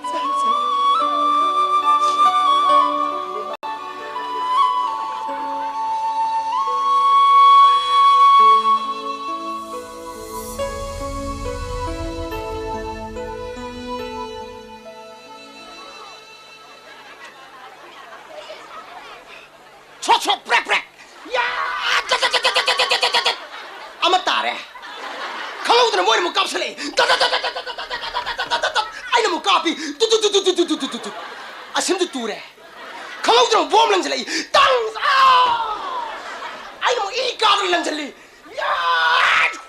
ꯆꯠꯂꯣ, ꯆꯠꯂꯣ꯫ ꯁ꯭ꯔꯣꯠ, ꯁ꯭ꯔꯣꯠ, ꯄ꯭ꯔꯦꯛ, ꯄ꯭ꯔꯦꯛ꯫ ꯌꯥ! ꯇꯠ, ꯇꯠ, ꯇꯠ꯫ ꯑꯃ ꯇꯥꯔꯦ꯫ ꯈꯪꯍꯧꯗꯅ ꯃꯣꯏꯅ ꯑꯃꯨꯛ ꯀꯥꯞꯁꯤꯜꯂꯛꯏ꯫ ꯇꯠ, ꯇꯠ, ꯇꯠ꯫ ꯑꯩꯅ ꯑꯃꯨꯛ ꯀꯥꯞꯄꯤ꯫ ꯇꯨꯠ, ꯇꯨꯠ, ꯇꯨꯠ꯫ ꯑꯁꯤꯝꯗꯨ ꯇꯨꯔꯦ꯫ ꯈꯪꯍꯧꯗꯅ ꯕꯣꯝ ꯂꯪꯁꯤꯜꯂꯛꯏ꯫ ꯇꯪ! ꯑꯥ! ꯑꯩꯅ ꯑꯃꯨꯛ ꯏ ꯀꯥꯗꯅ ꯂꯪꯁꯤꯜꯂꯤ꯫ ꯌꯥ!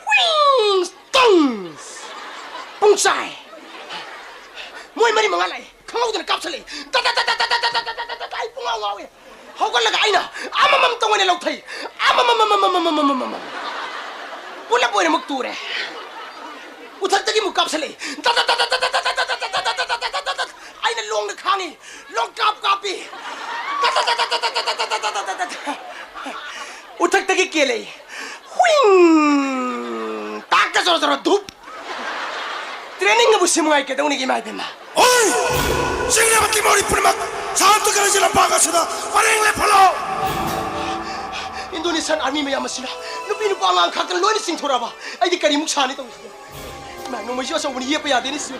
ꯍꯨꯏꯡ! ꯇꯪ! ꯄꯨꯡꯆꯥꯏ꯫ ꯃꯣꯏ ꯃꯔꯤ ꯃꯉꯥ ꯂꯥꯛꯏ꯫ ꯈꯪꯍꯧꯗꯅ ꯀꯥꯞꯁꯤꯜꯂꯛꯏ꯫ ꯇꯠ, ꯇꯠ, ꯇꯠ꯫ ꯑꯩ ꯄꯨꯡꯉꯥꯎ ꯉꯥꯎꯏ꯫ ꯍꯧꯒꯠꯂꯒ ꯑꯩꯅ ꯑꯃꯃꯝꯇ ꯑꯣꯏꯅ ꯂꯧꯊꯩ꯫ ꯑꯃꯃꯝ, ꯑꯃꯃꯝ꯫ ꯄꯨꯂꯞ ꯑꯣꯏꯅ ꯑꯃꯨꯛ ꯇꯨꯔꯦ꯫ ꯎꯊꯛꯇꯒꯤ ꯑꯃꯨꯛ ꯀꯥꯞꯁꯤꯜꯂꯛꯏ꯫ ꯇꯠ, ꯇꯠ, ꯇꯠ꯫ ꯑꯩꯅ ꯂꯣꯡꯗ ꯈꯥꯡꯉꯤ꯫ ꯂꯣꯡ ꯀꯥꯞ ꯀꯥꯞꯄꯤ꯫ ꯇꯠ, ꯇꯠ, ꯇꯠ꯫ ꯎꯊꯛꯇꯒꯤ ꯀꯦꯜꯂꯛꯏ꯫ ꯍꯨꯏꯡ! ꯇꯥꯛꯀ ꯖꯣꯔꯣ ꯖꯣꯔꯣ ꯙꯨꯞ! ꯇ꯭ꯔꯦꯅꯤꯡ ꯑꯕꯨ ꯁꯤ ꯃꯉꯥꯏ ꯀꯩꯗꯧꯅꯤꯒꯦ, ꯏꯃꯥ ꯏꯕꯦꯝꯃ? ꯍꯣꯏ! ꯆꯤꯡꯅꯕ ꯀꯤꯃꯧꯔꯤ ꯄꯨꯝꯅꯃꯛ ꯁꯥꯟꯇ ꯀꯔꯟꯁꯤ ꯂꯝꯄꯥꯛ ꯑꯁꯤꯗ ꯄꯔꯦꯡ ꯂꯦꯞꯍꯜꯂꯣ! ꯏꯟꯗꯣꯅꯦꯁꯤꯌꯥꯟ ꯑꯥꯔꯃꯤ ꯃꯌꯥꯝ ꯑꯁꯤꯅ ꯅꯨꯄꯤ ꯅꯨꯄꯥ ꯑꯉꯥꯡ ꯈꯥꯛꯇꯅ ꯂꯣꯏꯅ ꯆꯤꯡꯊꯣꯔꯛꯑꯕ꯫ ꯑꯩꯗꯤ ꯀꯔꯤꯃꯨꯛ ꯁꯥꯅꯤ ꯇꯧꯔꯤꯁꯤꯕꯣ? ꯏꯃꯥ, ꯅꯣꯡꯃꯩꯁꯨ ꯑꯆꯧꯕꯅꯤ, ꯌꯦꯞꯄ ꯌꯥꯗꯦꯅꯦ ꯁꯤꯕꯨ꯫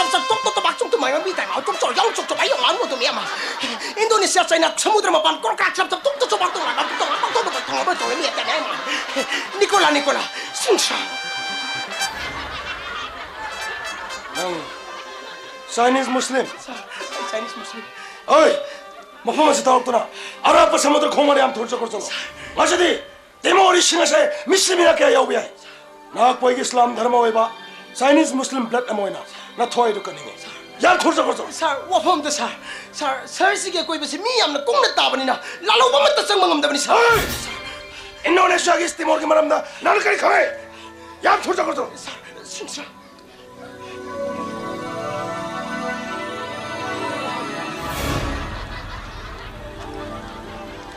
ꯆꯞ ꯆꯞ ꯇꯣꯛ ꯇꯣꯛ ꯇꯣꯛ ꯆꯨꯝ ꯇꯨꯝ ꯃꯥꯏ ꯃꯤ ꯇꯥꯏ ꯃꯥ ꯆꯨꯝ ꯆꯣ ꯌꯥꯎ ꯆꯨꯝ ꯆꯣ ꯃꯥꯏ ꯌꯥꯎ ꯂꯥꯟ ꯃꯣ ꯇꯨꯝ ꯃꯤ ꯑꯃ꯫ ꯏꯟꯗꯣꯅꯦꯁꯤꯌꯥ ꯆꯥꯏꯅꯥ ꯁꯃꯨꯗ꯭ꯔ ꯃꯄꯥꯟ ꯀꯣꯔ ꯀꯥ ꯆꯞ ꯆꯞ ꯇꯣꯛ ꯇꯣꯛ ꯆꯣ ꯃꯥ ꯇꯣꯛ ꯃꯥ ꯇꯣꯛ ꯃꯥ ꯇꯣꯛ ꯃꯥ ꯇꯣꯛ ꯃꯥ ꯇꯣꯛ ꯃꯤ ꯇꯥꯏ ꯃꯥ꯫ ꯅꯤꯀꯣꯂꯥ ꯅꯤꯀꯣꯂꯥ ꯁꯤꯡꯁꯥ꯫ ꯅꯪ Chinese Muslim? Chinese Muslim. ꯍꯣꯏ꯫ ꯃꯐꯝ ꯑꯁꯤ ꯊꯥꯗꯣꯛꯇꯨꯅ ꯑꯔꯥꯞꯄ ꯁꯃꯨꯗ꯭ꯔ ꯈꯣꯡꯕꯥꯜꯗ ꯌꯥꯝ ꯊꯨꯅ ꯆꯠꯈ꯭ꯔꯣ, ꯆꯠꯂꯣ꯫ ꯉꯁꯤꯗꯤ ꯇꯤꯃꯣꯔꯤꯁꯤꯡ ꯑꯁꯦ ꯃꯤꯁꯂꯤꯝ ꯃꯤꯅ ꯀꯌꯥ ꯌꯥꯎꯕ ꯌꯥꯏ꯫ ꯅꯍꯥꯛꯄꯨ ꯑꯩꯒꯤ ꯏꯁꯂꯥꯝ ꯙꯔꯃ ꯑꯣꯏꯕ Chinese Muslim blood ꯑꯃ ꯑꯣꯏꯅ ꯅꯊ꯭ꯋꯥꯏꯗꯨ ꯀꯟꯅꯤꯡꯉꯤ꯫ ꯌꯥꯝ ꯊꯨꯅ ꯆꯠꯈ꯭ꯔꯣ, ꯆꯠꯂꯣ꯫ ꯁꯥꯔ, ꯋꯥꯐꯝ ꯑꯝꯇ, ꯁꯥꯔ꯫ ꯁꯥꯔ, ꯁꯍꯔꯁꯤꯒꯤ ꯑꯀꯣꯏꯕꯁꯤ ꯃꯤ ꯌꯥꯝꯅ ꯀꯨꯡꯅ ꯇꯥꯕꯅꯤꯅ ꯂꯥꯜꯍꯧꯕ ꯑꯃꯠꯇ ꯆꯪꯕ ꯉꯝꯗꯕꯅꯤ, ꯁꯥꯔ꯫ ꯍꯩ! ꯏꯟꯗꯣꯅꯦꯁꯤꯌꯥꯒꯤ ꯏꯁ ꯇꯤꯃꯣꯔꯒꯤ ꯃꯔꯝꯗ ꯅꯪꯅ ꯀꯔꯤ ꯈꯪꯉꯤ? ꯌꯥꯝ ꯊꯨꯅ ꯆꯠꯈ꯭ꯔꯣ, ꯆꯠꯂꯣ꯫ ꯁꯥꯔ, ꯁꯥꯔ, ꯁꯥꯔ꯫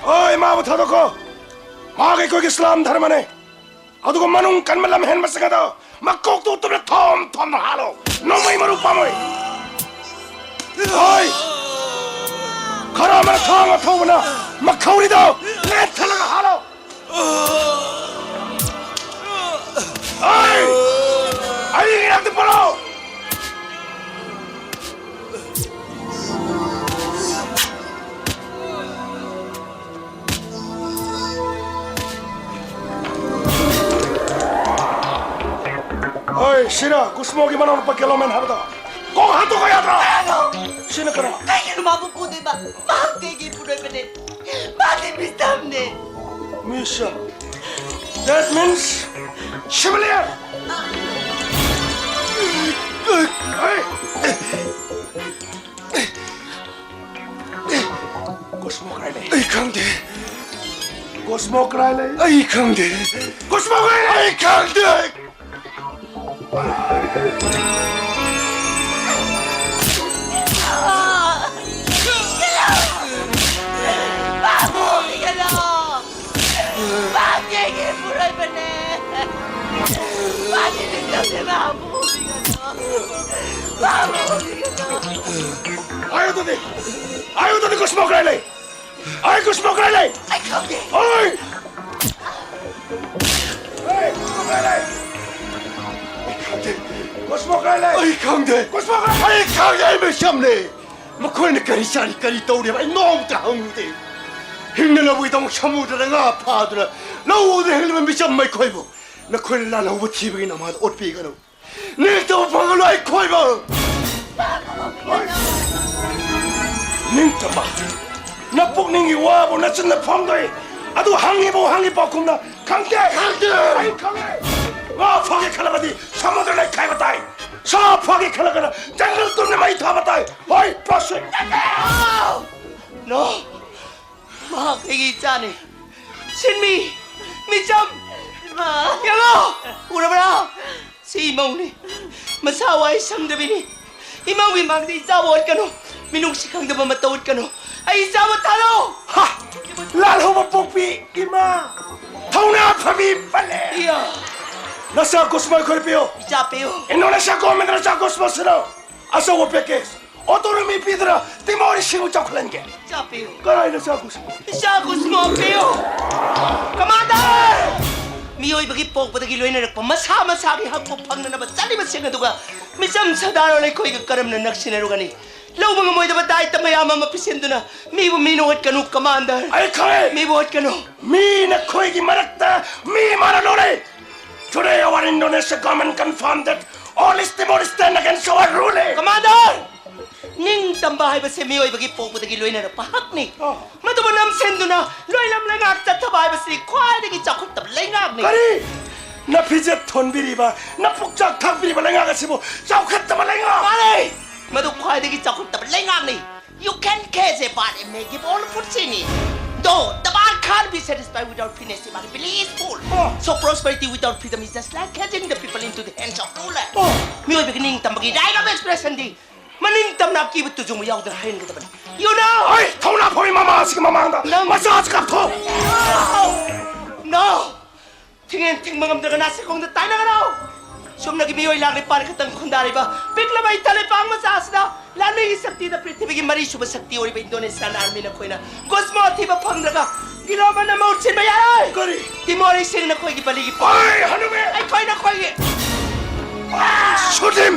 ꯍꯣꯏ, ꯃꯥꯕꯨ ꯊꯥꯗꯣꯛꯈꯣ꯫ ꯃꯥꯒꯤ ꯑꯩꯈꯣꯏꯒꯤ ꯏꯁꯂꯥꯝ ꯙꯔꯃꯅꯦ꯫ ꯑꯗꯨꯒ ꯃꯅꯨꯡ ꯀꯟꯕ ꯂꯝꯍꯦꯟꯕꯁꯤꯡ ꯑꯗꯣ ꯃꯀꯣꯛꯇꯨ ꯎꯇꯨꯞꯅ ꯊꯣꯝ ꯊꯣꯝꯅ ꯍꯥꯠꯂꯣ꯫ ꯅꯣꯡꯃꯩ ꯃꯔꯨ ꯄꯥꯝꯃꯣꯏ꯫ ꯍꯣꯏ! ꯈꯔ ꯑꯃꯅ ꯊꯥꯡ ꯑꯊꯧꯕꯅ ꯃꯈꯧꯔꯤꯗꯣ ꯂꯦꯟꯊꯠꯂꯒ ꯍꯥꯠꯂꯣ꯫ ꯑꯩ! ꯑꯩꯒꯤ ꯏꯅꯥꯛꯇ ꯄꯨꯔꯛꯑꯣ! ꯍꯣꯏ, ꯁꯤꯔ, ꯀꯨꯁꯃꯣꯒꯤ ꯃꯅꯥꯎꯅꯨꯄꯥ ꯒꯦꯂꯣꯃꯦꯟ ꯍꯥꯏꯕꯗꯣ ꯀꯣꯛ ꯍꯥꯠꯇꯣꯛꯄ ꯌꯥꯗ꯭ꯔꯣ? ꯁꯤꯅ ꯀꯅꯥ? ꯀꯩꯒꯤꯅꯣ ꯃꯥꯕꯨ ꯄꯨꯗꯣꯏꯕ? ꯃꯍꯥꯛꯇꯤ ꯑꯩꯒꯤ ꯏꯄꯨꯔꯣꯏꯕꯅꯦ꯫ ꯃꯥꯗꯤ ꯃꯤꯁꯝꯅꯦ꯫ ꯃꯤꯁꯝ? That means civilian! ꯍꯩ! ꯀꯣꯁꯃꯣ ꯀꯗꯥꯏ ꯂꯩ? ꯑꯩ ꯈꯪꯗꯦ꯫ ꯀꯣꯁꯃꯣ ꯀꯗꯥꯏ ꯂꯩ? ꯑꯩ ꯈꯪꯗꯦ꯫ ꯀꯣꯁꯃꯣ ꯀꯗꯥꯏ ꯂꯩ? ꯑꯩ ꯈꯪꯗꯦ꯫ ꯃꯥꯕꯨ ꯄꯨꯕꯤꯒꯅꯨ! ꯃꯍꯥꯛꯀꯤ ꯑꯩꯒꯤ ꯏꯄꯨꯔꯣꯏꯕꯅꯦ! ꯃꯥꯒꯤ ꯅꯤꯡꯊꯧꯁꯦ ꯃꯍꯥꯛꯄꯨ ꯄꯨꯕꯤꯒꯅꯨ! ꯃꯍꯥꯛꯄꯨ ꯄꯨꯕꯤꯒꯅꯨ! ꯑꯥꯏ ꯑꯗꯨꯗꯤ! ꯑꯥꯏ ꯑꯗꯨꯗꯤ ꯀꯣꯁꯃꯣ ꯀꯗꯥꯏ ꯂꯩ? ꯑꯩ ꯀꯣꯁꯃꯣ ꯀꯗꯥꯏ ꯂꯩ? ꯑꯩ ꯈꯪꯗꯦ꯫ ꯑꯣꯏ! ꯑꯩ ꯀꯣꯁꯃꯣ ꯀꯗꯥꯏ ꯂꯩ? ꯀꯣꯁꯃꯣ ꯀꯗꯥꯏ ꯂꯩ? ꯑꯩ ꯈꯪꯗꯦ꯫ ꯀꯣꯁꯃꯣ ꯀꯗꯥꯏ ꯂꯩ? ꯑꯩ ꯈꯪꯗꯦ, ꯑꯩ ꯃꯤꯁꯝꯅꯦ꯫ ꯃꯈꯣꯏꯅ ꯀꯔꯤ ꯆꯥꯔꯤ, ꯀꯔꯤ ꯇꯧꯔꯤꯕ ꯑꯩ ꯅꯣꯡꯃꯇ ꯍꯪꯉꯨꯗꯦ꯫ ꯍꯤꯡꯅꯅꯕꯒꯤꯗꯃꯛ ꯁꯃꯨꯗ꯭ꯔꯗ ꯉꯥ ꯐꯥꯗꯨꯅ ꯂꯧ ꯎꯗ ꯍꯤꯡꯂꯤꯕ ꯃꯤꯆꯝ ꯑꯩꯈꯣꯏꯕꯨ ꯅꯈꯣꯏꯅ ꯂꯥꯜꯍꯧꯕ ꯊꯤꯕꯒꯤ ꯅꯃꯥꯗ ꯑꯣꯠꯄꯤꯒꯅꯨ꯫ ꯅꯤꯡꯇꯝꯕ ꯐꯪꯍꯜꯂꯣ ꯑꯩꯈꯣꯏꯕꯨ! ꯅꯤꯡꯇꯝꯕ! ꯅꯄꯨꯛꯅꯤꯡꯒꯤ ꯋꯥꯕꯨ ꯅꯆꯤꯟꯗ ꯐꯣꯡꯗꯣꯛꯏ꯫ ꯑꯗꯨ ꯍꯪꯉꯤꯕꯨ ꯍꯪꯉꯤ ꯄꯥꯎꯈꯨꯝꯅ ꯈꯪꯗꯦ꯫ ꯈꯪꯗꯦ꯫ ꯑꯩ ꯈꯪꯉꯦ꯫ ꯉꯥ ꯐꯥꯒꯦ ꯈꯜꯂꯕꯗꯤ ꯁꯃꯨꯗ꯭ꯔ ꯂꯩꯈꯥꯏꯕ ꯇꯥꯏ꯫ ꯁꯥ ꯐꯥꯒꯦ ꯈꯜꯂꯒꯅ ꯖꯪꯒꯜ ꯇꯨꯝꯅ ꯃꯩ ꯊꯥꯕ ꯇꯥꯏ꯫ ꯍꯣꯏ, ꯄ꯭ꯔꯣꯁꯤꯠ꯫ ꯅꯣ꯫ ꯃꯍꯥꯛ ꯑꯩꯒꯤ ꯏꯆꯥꯅꯤ꯫ ꯁꯤꯟꯃꯤ꯫ ꯃꯤꯆꯝ꯫ ꯏꯃꯥ꯫ ꯌꯦꯡꯉꯣ꯫ ꯎꯔꯕ꯭ꯔꯥ? ꯁꯤ ꯏꯃꯧꯅꯤ꯫ ꯃꯁꯥ ꯋꯥꯏ ꯁꯪꯗꯕꯤꯅꯤ꯫ ꯏꯃꯧꯒꯤ ꯃꯥꯡꯗ ꯏꯆꯥꯕꯨ ꯑꯣꯠꯀꯅꯨ꯫ ꯃꯤꯅꯨꯡꯁꯤ ꯈꯪꯗꯕ ꯃꯇꯧ ꯎꯠꯀꯅꯨ꯫ ꯑꯩ ꯏꯆꯥꯕꯨ ꯊꯥꯗꯣꯛ꯫ ꯍꯥ! ꯂꯥꯜꯍꯧꯕ ꯄꯣꯛꯄꯤ ꯏꯃꯥ! ꯊꯧꯅꯥ ꯐꯕꯤ ꯄꯜꯂꯦ! ꯏꯌꯥ! ꯅꯆꯥ ꯀꯨꯁꯃ ꯑꯩꯈꯣꯏ ꯄꯤꯌꯨ! ꯏꯆꯥ ꯄꯤꯌꯨ! ꯏꯟꯗꯣꯅꯦꯁꯤꯌꯥ ꯒꯣꯔꯃꯦꯟꯗ ꯅꯆꯥ ꯀꯨꯁꯃ ꯁꯤꯟꯅꯧ! ꯑꯆꯧꯕ ꯄꯦꯀꯦꯖ! ꯑꯣꯇꯣꯅꯣꯃꯤ ꯄꯤꯗꯨꯅ ꯇꯤꯃꯣꯔꯤꯁꯤꯡꯕꯨ ꯆꯥꯎꯈꯠꯍꯟꯒꯦ! ꯏꯆꯥ ꯄꯤꯌꯨ! ꯀꯔꯥꯏꯅ ꯏꯆꯥ ꯀꯨꯁꯃ? ꯏꯆꯥ ꯀꯨꯁꯃ ꯄꯤꯌꯨ! ꯀꯃꯥꯟꯗꯔ! ꯃꯤꯑꯣꯏꯕꯒꯤ ꯄꯣꯛꯄꯗꯒꯤ ꯂꯣꯏꯅꯔꯛꯄ ꯃꯁꯥ ꯃꯁꯥꯒꯤ ꯍꯛꯄꯨ ꯐꯪꯅꯅꯕ ꯆꯠꯂꯤꯕꯁꯤꯡ ꯑꯗꯨꯒ ꯃꯤꯆꯝ ꯁꯥꯗꯥꯔꯣꯟ ꯑꯩꯈꯣꯏꯒ ꯀꯔꯝꯅ ꯅꯛꯁꯤꯟꯅꯔꯨꯒꯅꯤ? ꯂꯧꯕ ꯉꯝꯃꯣꯏꯗꯕ ꯗꯥꯏꯇ ꯃꯌꯥꯝ ꯑꯃ ꯄꯤꯁꯤꯟꯗꯨꯅ ꯃꯤꯕꯨ ꯃꯤꯅ ꯑꯣꯠꯀꯅꯨ, ꯀꯃꯥꯟꯗꯔ꯫ ꯑꯩ ꯈꯪꯉꯦ꯫ ꯃꯤꯕꯨ ꯑꯣꯠꯀꯅꯨ꯫ ꯃꯤ ꯅꯈꯣꯏꯒꯤ ꯃꯔꯛꯇ ꯃꯤ ꯃꯥꯟꯅ ꯂꯣꯜꯂꯦ꯫ Today our Indonesia government confirmed that all is Timor stand against our rule. Commander! ꯅꯤꯡꯇꯝꯕ ꯍꯥꯏꯕꯁꯦ ꯃꯤꯑꯣꯏꯕꯒꯤ ꯄꯣꯛꯄꯗꯒꯤ ꯂꯣꯏꯅꯔꯛꯄ ꯍꯛꯅꯤ꯫ ꯑꯣ꯫ ꯃꯗꯨꯕꯨ ꯅꯝꯁꯤꯟꯗꯨꯅ ꯂꯣꯏꯂꯝ ꯂꯩꯉꯥꯛ ꯆꯠꯊꯕ ꯍꯥꯏꯕꯁꯤ ꯈ꯭ꯋꯥꯏꯗꯒꯤ ꯆꯥꯎꯈꯠꯇꯕ ꯂꯩꯉꯥꯛꯅꯤ꯫ ꯀꯔꯤ? ꯅꯐꯤꯖꯦꯠ ꯊꯣꯟꯕꯤꯔꯤꯕ, ꯅꯄꯨꯛꯆꯥꯛ ꯊꯥꯛꯄꯤꯔꯤꯕ ꯂꯩꯉꯥꯛ ꯑꯁꯤꯕꯨ ꯆꯥꯎꯈꯠꯇꯕ ꯂꯩꯉꯥꯛ? ꯃꯥꯅꯦ! ꯃꯗꯨ ꯈ꯭ꯋꯥꯏꯗꯒꯤ ꯆꯥꯎꯈꯠꯇꯕ ꯂꯩꯉꯥꯛꯅꯤ꯫ You can catch a bad image if all food seen it. Though the bad can't be satisfied without finesse, but believe fool. Oh. So prosperity without freedom is just like catching the people into the hands of ruler. Oh. ꯃꯤꯑꯣꯏꯕꯒꯤ ꯅꯤꯡꯇꯝꯕꯒꯤ right of expression ꯗꯤ ꯃꯅꯤꯡ ꯇꯝꯅ ꯑꯀꯤꯕ ꯇꯨꯖꯨꯡꯕ ꯌꯥꯎꯗꯅ ꯍꯩꯍꯟꯒꯗꯕꯅꯤ꯫ You know? ꯑꯩ ꯊꯧꯅꯥ ꯐꯕꯤ ꯃꯃꯥ ꯑꯁꯤꯒꯤ ꯃꯃꯥꯡꯗ ꯅꯪ ꯃꯆꯥ ꯑꯁꯤ ꯀꯥꯞꯊꯣꯛ! No! No! ꯊꯤꯡꯉꯦꯟ ꯊꯤꯡꯕ ꯉꯝꯗ꯭ꯔꯒ ꯅꯥꯁꯤꯈꯣꯡꯗ ꯇꯥꯏꯅꯒꯅꯨ! ꯁꯨꯞꯅꯒꯤ ꯃꯤꯑꯣꯏ ꯂꯥꯛ ꯅꯤꯄꯥꯟ ꯈꯛꯇꯪ ꯈꯨꯟꯗꯥꯔꯤꯕ ꯄꯤꯛꯂꯕ ꯏꯊ ꯂꯩꯄꯥꯛ ꯃꯆꯥ ꯑꯁꯤꯗ ꯂꯥꯟꯃꯤꯒꯤ ꯁꯛꯇꯤꯗ ꯄ꯭ꯔꯤꯊꯤꯕꯤꯒꯤ ꯃꯔꯤꯁꯨꯕ ꯁꯛꯇꯤ ꯑꯣꯏꯔꯤꯕ Indonesian Army ꯅꯈꯣꯏꯅ ꯒꯨꯁꯃꯣ ꯑꯊꯤꯕ ꯐꯪꯗ꯭ꯔꯒ ꯒꯤꯂꯣ ꯑꯃꯅ ꯃꯍꯨꯠ ꯁꯤꯟꯕ ꯌꯥꯔꯣꯏ! ꯀꯔꯤ? ꯇꯤꯃꯣꯔꯤꯁꯤꯡ ꯅꯈꯣꯏꯒꯤ ꯕꯂꯤꯒꯤ ꯑꯣꯏ, ꯍꯅꯨꯕꯤ! ꯑꯩꯈꯣꯏ ꯅꯈꯣꯏꯒꯤ Shoot him!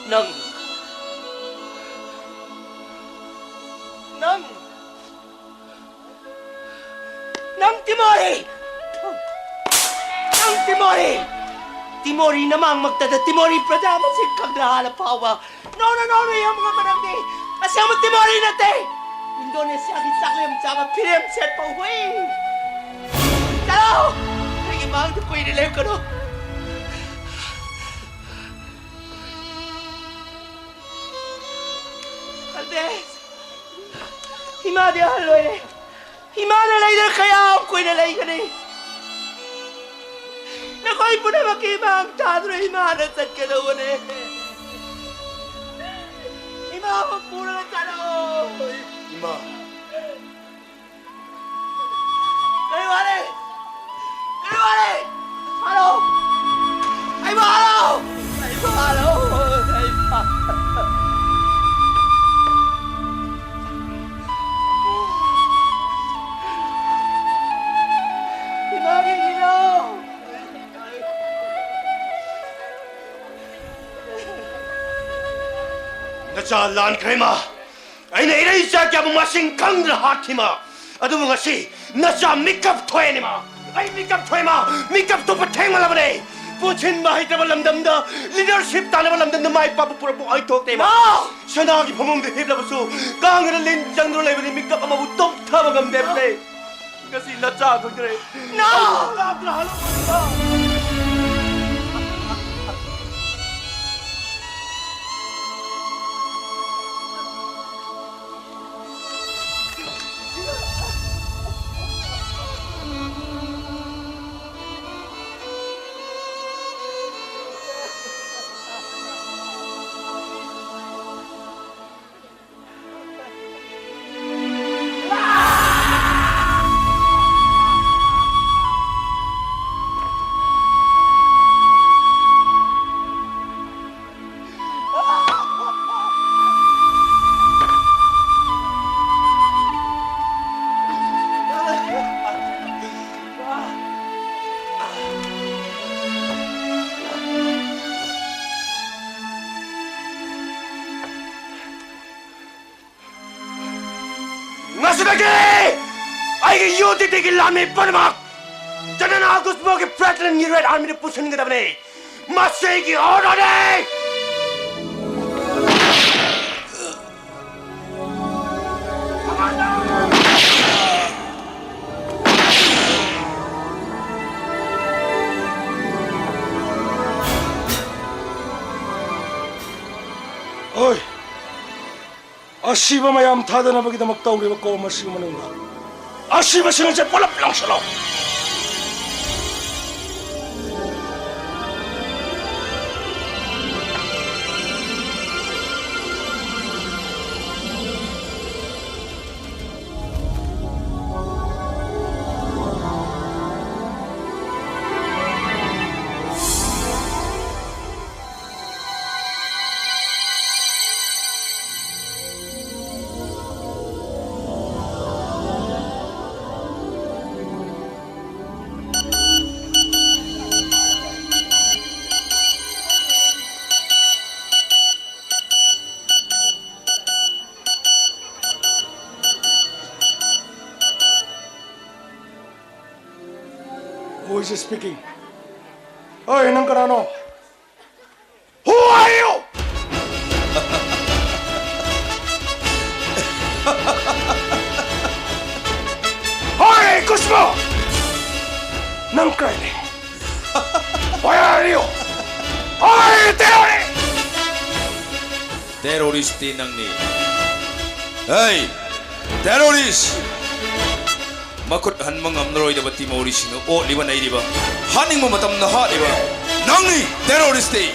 ꯅꯪ, ꯅꯪ, ꯅꯪ ꯇꯤꯃꯣꯔꯤ! ꯅꯪ ꯇꯤꯃꯣꯔꯤ! ꯇꯤꯃꯣꯔꯤ ꯅꯃꯥꯡꯃꯛꯇꯗ ꯇꯤꯃꯣꯔꯤ ꯄ꯭ꯔꯖꯥ ꯃꯁꯤꯡ ꯈꯪꯗ ꯍꯥꯟꯅ ꯐꯥꯎꯕ ꯅꯧꯅ ꯅꯧꯅ ꯌꯥꯝ ꯉꯝꯕ ꯅꯪꯗꯤ ꯑꯁꯦꯡꯕ ꯇꯤꯃꯣꯔꯤ ꯅꯠꯇꯦ! ꯏꯟꯗꯣꯅꯦꯁꯤꯌꯥꯒꯤ ꯆꯥꯛꯂꯦꯟ ꯆꯥꯕ ꯐꯤꯔꯦꯝ ꯁꯦꯠꯄ ꯍꯨꯏ! ꯆꯠꯂꯣ! ꯑꯩꯒꯤ ꯃꯥꯡꯗ ꯀꯨꯏꯅ ꯂꯦꯞꯀꯅꯨ! ꯑꯜꯕꯦꯁ! ꯏꯃꯥꯗꯤ ꯑꯍꯜ ꯑꯣꯏꯔꯦ꯫ ꯏꯃꯥꯅ ꯂꯩꯗꯅ ꯀꯌꯥꯝ ꯀꯨꯏꯅ ꯂꯩꯒꯅꯤ? ꯅꯈꯣꯏ ꯄꯨꯝꯅꯃꯛꯀꯤ ꯏꯃꯥꯡ ꯊꯥꯗꯨꯅ ꯏꯃꯥꯅ ꯆꯠꯀꯗꯧꯕꯅꯦ꯫ ꯏꯃꯥꯕꯨ ꯄꯨꯔꯒ ꯆꯠꯂꯣ꯫ ꯏꯃꯥ꯫ ꯀꯔꯤ ꯋꯥꯔꯦ? ꯀꯔꯤ ꯋꯥꯔꯦ? ꯍꯜꯂꯣ! ꯑꯩꯕꯨ ꯍꯜꯂꯣ! ꯑꯩꯕꯨ ꯍꯜꯂꯣ! ꯑꯩꯕꯨ ꯍꯜꯂꯣ! ꯏꯃꯥꯒꯤ ꯏꯅꯥꯎ! ꯅꯆꯥ ꯂꯥꯟꯈ꯭ꯔꯦ, ꯏꯃꯥ꯫ ꯑꯩꯅ ꯏꯔꯩ ꯏꯆꯥ ꯀꯌꯥꯕꯨ ꯃꯁꯤꯡ ꯈꯪꯗꯅ ꯍꯥꯠꯈꯤ, ꯏꯃꯥ꯫ ꯑꯗꯨꯕꯨ ꯉꯁꯤ ꯅꯆꯥ ꯃꯤꯀꯞ ꯊꯣꯛꯑꯦꯅꯦ, ꯏꯃꯥ꯫ ꯑꯩ ꯃꯤꯀꯞ ꯊꯣꯛꯑꯦ, ꯏꯃꯥ꯫ ꯃꯤꯀꯞ ꯊꯣꯛꯄ ꯊꯦꯡꯃꯜꯂꯕꯅꯦ꯫ ꯄꯨꯟꯁꯤꯟꯕ ꯍꯩꯇ꯭ꯔꯕ ꯂꯝꯗꯝꯗ, ꯂꯤꯗꯔꯁꯤꯞ ꯇꯥꯟꯅꯕ ꯂꯝꯗꯝꯗ ꯃꯥꯏ ꯄꯥꯛꯄ ꯄꯨꯔꯛꯄ ꯑꯣꯏꯊꯣꯛꯇꯦꯕ꯫ ꯅꯣ! ꯁꯅꯥꯒꯤ ꯐꯃꯨꯡꯗ ꯍꯤꯞꯂꯕꯁꯨ ꯀꯥꯡꯒꯗ ꯂꯤꯟ ꯆꯪꯗꯨꯅ ꯂꯩꯕꯅꯤ, ꯃꯤꯀꯞ ꯑꯃꯕꯨ ꯇꯨꯝꯊꯕ ꯉꯝꯗꯦꯕꯅꯦ꯫ ꯉꯁꯤ ꯅꯆꯥ ꯈꯪꯗ꯭ꯔꯦ꯫ ꯅꯣ! ꯀꯥꯞꯇꯨꯅ ꯍꯜꯂꯛꯄꯅꯤꯗ꯫ ꯉꯁꯤꯗꯒꯤ ꯑꯩꯒꯤ ꯌꯨ ꯇꯤ ꯇꯤꯒꯤ ꯂꯥꯟꯃꯤ ꯄꯨꯝꯅꯃꯛ ꯖꯦꯅꯔꯦꯜ ꯑꯒꯨꯁꯇꯣꯒꯤ ꯕꯦꯇꯥꯂꯤꯌꯟꯒꯤ ꯔꯦꯗ ꯑꯥꯔꯃꯤꯗ ꯄꯨꯁꯤꯟꯒꯗꯕꯅꯤ꯫ ꯃꯁꯤꯒꯤ ꯑꯣꯔꯗꯔꯅꯤ! ꯑꯣꯏ! ꯑꯁꯤꯕ ꯃꯌꯥꯝ ꯊꯥꯗꯅꯕꯒꯤꯗꯃꯛ ꯇꯧꯔꯤꯕ ꯀꯣꯝ ꯑꯁꯤꯒꯤ ꯃꯅꯨꯡꯗ ꯑꯁꯤꯕꯁꯤꯡ ꯑꯁꯦ ꯄꯨꯂꯞ ꯂꯪꯁꯤꯜꯂꯣ꯫ Who is speaking? ꯍꯣꯏ, ꯅꯪ ꯀꯅꯥꯅꯣ? Who are you? ꯍꯣꯏ, ꯀꯨꯁꯃꯣ! ꯅꯪ ꯀꯔꯥꯏꯗꯩ? Where are you? ꯍꯣꯏ, ꯇꯦꯔꯣꯔꯤ! Terrorist ꯇꯤ ꯅꯪꯅꯤ꯫ Hey! Terrorist! ꯃꯈꯨꯠ ꯍꯟꯕ ꯉꯝꯂꯔꯣꯏꯗꯕ ꯇꯤꯃꯧꯔꯤꯁꯤꯡꯅ ꯑꯣꯠꯂꯤꯕ ꯅꯩꯔꯤꯕ, ꯍꯥꯠꯅꯤꯡꯕ ꯃꯇꯝꯗ ꯍꯥꯠꯂꯤꯕ ꯅꯪꯅꯤ terrorist ꯇꯤ꯫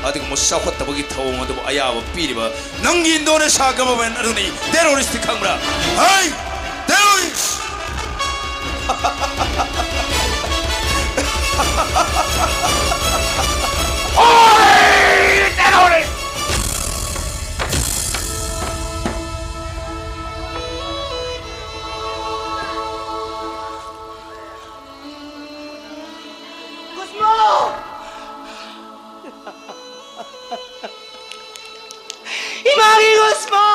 ꯑꯗꯨꯒꯨꯝꯕ ꯆꯥꯎꯈꯠꯇꯕꯒꯤ ꯊꯧꯑꯣꯡ ꯑꯗꯨꯕꯨ ꯑꯌꯥꯕ ꯄꯤꯔꯤꯕ ꯅꯪꯒꯤ Indonesia government ꯑꯗꯨꯅꯤ terrorist ꯇꯤ, ꯈꯪꯕ꯭ꯔꯥ? Hey! Terrorist! Oi! Terrorist! ꯀꯨꯁꯃꯣ! ꯏꯃꯥꯒꯤ ꯀꯨꯁꯃꯣ!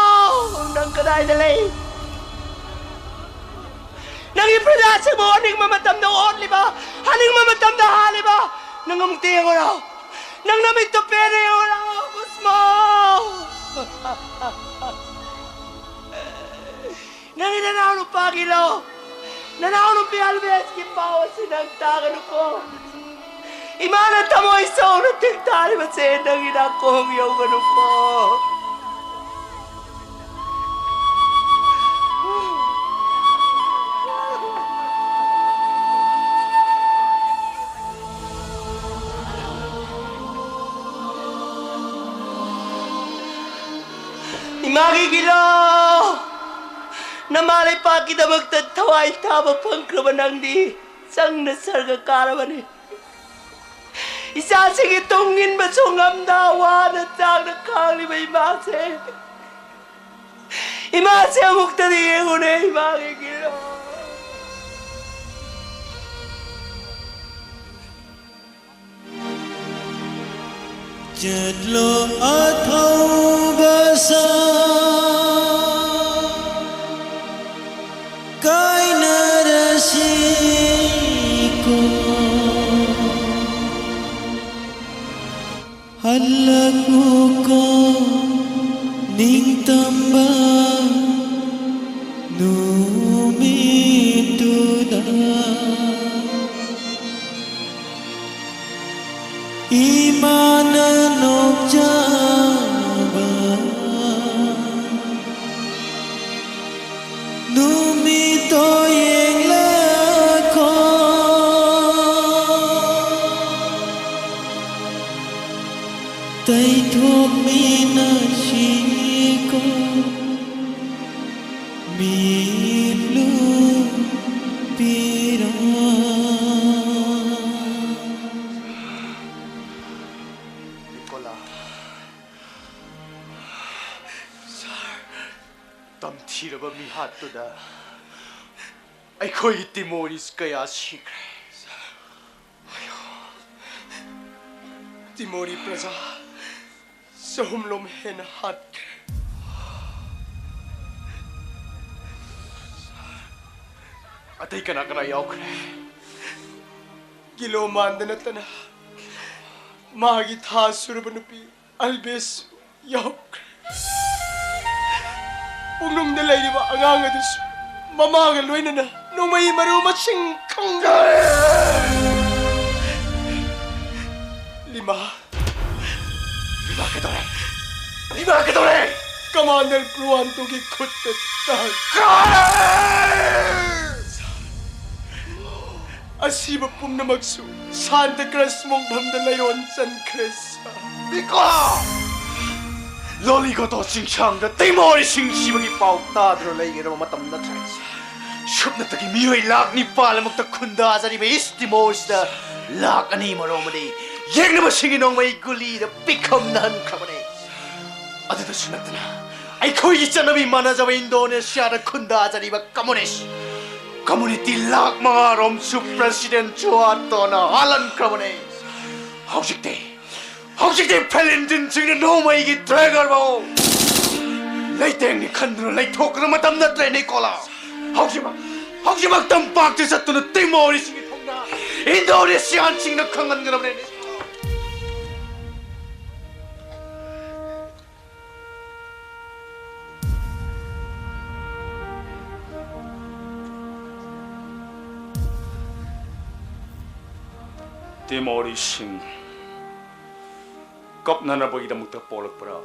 ꯅꯪ ꯀꯗꯥꯏꯗ ꯂꯩ? ꯅꯪꯒꯤ ꯄ꯭ꯔꯖꯥꯁꯤꯡꯕꯨ ꯑꯣꯠꯅꯤꯡꯕ ꯃꯇꯝꯗ ꯑꯣꯠꯂꯤꯕ, ꯍꯥꯠꯅꯤꯡꯕ ꯃꯇꯝꯗ ꯍꯥꯠꯂꯤꯕ, ꯅꯪ ꯑꯃꯨꯛꯇ ꯌꯦꯡꯉꯨꯔꯣ꯫ ꯅꯪ ꯅꯃꯤꯠꯇꯣ ꯄꯦꯟꯅ ꯌꯦꯡꯉꯨꯔꯣ, ꯀꯨꯁꯃꯣ! ꯅꯪꯒꯤ ꯅꯅꯥꯎ ꯅꯨꯄꯥꯒꯤ ꯂꯣ, ꯅꯅꯥꯎ ꯅꯨꯄꯤ ꯑꯜꯕꯦꯁꯀꯤ ꯄꯥꯎ ꯑꯁꯤ ꯅꯪ ꯇꯥꯒꯅꯨꯀꯣ꯫ ꯏꯃꯥꯅ ꯊꯃꯣꯏ ꯁꯣꯛꯅ ꯊꯤꯡ ꯇꯥꯔꯤꯕꯁꯦ ꯅꯪꯒꯤ ꯅꯥꯀꯣꯡ ꯌꯧꯒꯅꯨꯀꯣ꯫ ꯏꯃꯥꯒꯤ ꯒꯤꯂꯣ! ꯅꯃꯥ ꯂꯩꯄꯥꯛꯀꯤꯗꯃꯛꯇ ꯊꯋꯥꯏ ꯊꯥꯕ ꯐꯪꯈ꯭ꯔꯕ ꯅꯪꯗꯤ ꯆꯪꯅ ꯁꯔꯒ ꯀꯥꯔꯕꯅꯤ꯫ ꯏꯆꯥꯁꯤꯡꯒꯤ ꯇꯨꯡ ꯏꯟꯕꯁꯨ ꯉꯝꯗ ꯋꯥꯅ ꯆꯥꯛꯅ ꯈꯥꯡꯂꯤꯕ ꯏꯃꯥꯁꯦ, ꯏꯃꯥꯁꯦ ꯑꯃꯨꯛꯇꯗꯤ ꯌꯦꯡꯉꯨꯅꯦ, ꯏꯃꯥꯒꯤ ꯒꯤꯂꯣ꯫ ꯆꯠꯂꯣ ꯑꯊꯧꯕ ꯁꯥ, ꯀꯥꯏꯅꯔꯁꯤꯀꯣ꯫ ꯅ ꯅꯣꯛꯆꯕ ꯅꯨꯃꯤꯠꯇꯣ ꯌꯦꯡꯂꯛꯈꯣ꯫ ꯇꯩꯊꯣꯛꯃꯤꯟꯅꯁꯤꯀꯣ ꯃꯤꯠꯂꯨ ꯄꯤꯔꯥ꯫ ꯅꯤꯀꯣꯂꯥ, ꯁꯥꯔ, ꯇꯝꯊꯤꯔꯕ ꯃꯤꯍꯥꯠꯇꯨꯗ ꯑꯩꯈꯣꯏꯒꯤ ꯇꯤꯃꯣꯔꯤꯁ ꯀꯌꯥ ꯁꯤꯈ꯭ꯔꯦ꯫ ꯇꯤꯃꯣꯔꯤ ꯄ꯭ꯔꯖꯥ ꯆꯍꯨꯝꯂꯣꯝ ꯍꯦꯟꯅ ꯍꯥꯠꯈ꯭ꯔꯦ꯫ ꯑꯇꯩ ꯀꯅꯥ ꯀꯅꯥ ꯌꯥꯎꯈ꯭ꯔꯦ? ꯒꯤꯂꯣꯃꯥꯟꯗ ꯅꯠꯇꯅ ꯃꯥꯒꯤ ꯊꯥ ꯁꯨꯔꯕ ꯅꯨꯄꯤ ꯑꯜꯕꯦꯁ ꯌꯥꯎꯈ꯭ꯔꯦ꯫ ꯄꯨꯛꯅꯨꯡꯗ ꯂꯩꯔꯤꯕ ꯑꯉꯥꯡ ꯑꯗꯨꯁꯨ ꯃꯃꯥꯒ ꯂꯣꯏꯅꯅ ꯅꯣꯡꯃꯩ ꯃꯔꯨ ꯃꯁꯤꯡ ꯈꯪꯗ꯭ꯔꯦ꯫ ꯂꯤꯃꯥ꯫ ꯂꯤꯃꯥ ꯀꯩꯗꯧꯔꯦ? ꯂꯤꯃꯥ ꯀꯩꯗꯧꯔꯦ? ꯀꯃꯥꯟꯗꯔ ꯕ꯭ꯔꯨꯋꯥꯟꯇꯣꯒꯤ ꯈꯨꯠꯇ ꯇꯥꯈ꯭ꯔꯦ꯫ ꯑꯁꯤꯕ ꯄꯨꯝꯅꯃꯛꯁꯨ ꯁꯥꯟꯇ ꯀ꯭ꯔꯁ ꯃꯣꯡꯐꯝꯗ ꯂꯩꯔꯣꯟ ꯆꯟꯈ꯭ꯔꯦ, ꯁꯥꯔ꯫ ꯅꯤꯀꯣ! ꯂꯣꯂꯤꯒꯣꯇꯣ ꯆꯤꯡꯁꯥꯡꯗ ꯇꯤꯃꯣꯔꯤꯁꯤꯡ ꯁꯤꯕꯒꯤ ꯄꯥꯎ ꯇꯥꯗꯨꯅ ꯂꯩꯒꯗꯕ ꯃꯇꯝ ꯅꯠꯇ꯭ꯔꯦ꯫ ꯁꯨꯞꯅꯇꯒꯤ ꯃꯤꯑꯣꯏ ꯂꯥꯈ ꯅꯤꯄꯥꯜꯃꯨꯛꯇ ꯈꯨꯟꯗꯥꯖꯔꯤꯕ ꯏꯁ ꯇꯤꯃꯣꯔꯁꯤꯗ ꯂꯥꯈ ꯑꯅꯤ ꯃꯔꯣꯝ ꯑꯃꯗꯤ ꯌꯦꯛꯅꯕꯁꯤꯡꯒꯤ ꯅꯣꯡꯃꯩ ꯒꯨꯂꯤꯗ ꯄꯤꯛꯈꯝꯅꯍꯟꯈ꯭ꯔꯕꯅꯤ꯫ ꯑꯗꯨꯗꯁꯨ ꯅꯠꯇꯅ ꯑꯩꯈꯣꯏꯒꯤ ꯆꯠꯅꯕꯤ ꯃꯥꯟꯅꯖꯕ ꯏꯟꯗꯣꯅꯦꯁꯤꯌꯥꯗ ꯈꯨꯟꯗꯥꯖꯔꯤꯕ ꯀꯝꯃꯨꯅꯤꯁ ꯀꯝꯃꯨꯅꯤꯇꯤ ꯂꯥꯈ ꯃꯉꯥꯔꯣꯝꯁꯨ ꯄ꯭ꯔꯁꯤꯗꯦꯟ ꯖꯨꯋꯥꯇꯣꯅ ꯍꯥꯠꯍꯟꯈ꯭ꯔꯕꯅꯤ꯫ ꯍꯧꯖꯤꯛꯇꯤ, ꯍꯧꯖꯤꯛꯇꯤ ꯐꯦꯂꯦꯟꯇꯤꯟꯁꯤꯡꯅ ꯅꯣꯡꯃꯩꯒꯤ ꯇ꯭ꯔꯦꯒꯔ ꯐꯥꯎ ꯂꯩꯇꯦꯡꯅꯤ ꯈꯟꯗꯨꯅ ꯂꯩꯊꯣꯛꯀꯗꯕ ꯃꯇꯝ ꯅꯠꯇ꯭ꯔꯦ, ꯅꯤꯀꯣꯂꯥ꯫ ꯍꯧꯖꯤꯛꯃꯛ, ꯍꯧꯖꯤꯛꯃꯛ ꯇꯝꯄꯥꯛꯇ ꯆꯠꯇꯨꯅ ꯇꯤꯃꯣꯔꯤꯁꯤꯡꯒꯤ ꯊꯧꯅꯥ ꯏꯟꯗꯣꯅꯦꯁꯤꯌꯥꯟꯁꯤꯡꯅ ꯈꯪꯍꯟꯒꯗꯕꯅꯤ, ꯅꯤꯀꯣꯂꯥ꯫ ꯇꯤꯃꯣꯔꯤꯁꯤꯡ ꯀꯞꯅꯅꯕꯒꯤꯗꯃꯛꯇ ꯄꯣꯛꯂꯛꯄ꯭ꯔꯥ?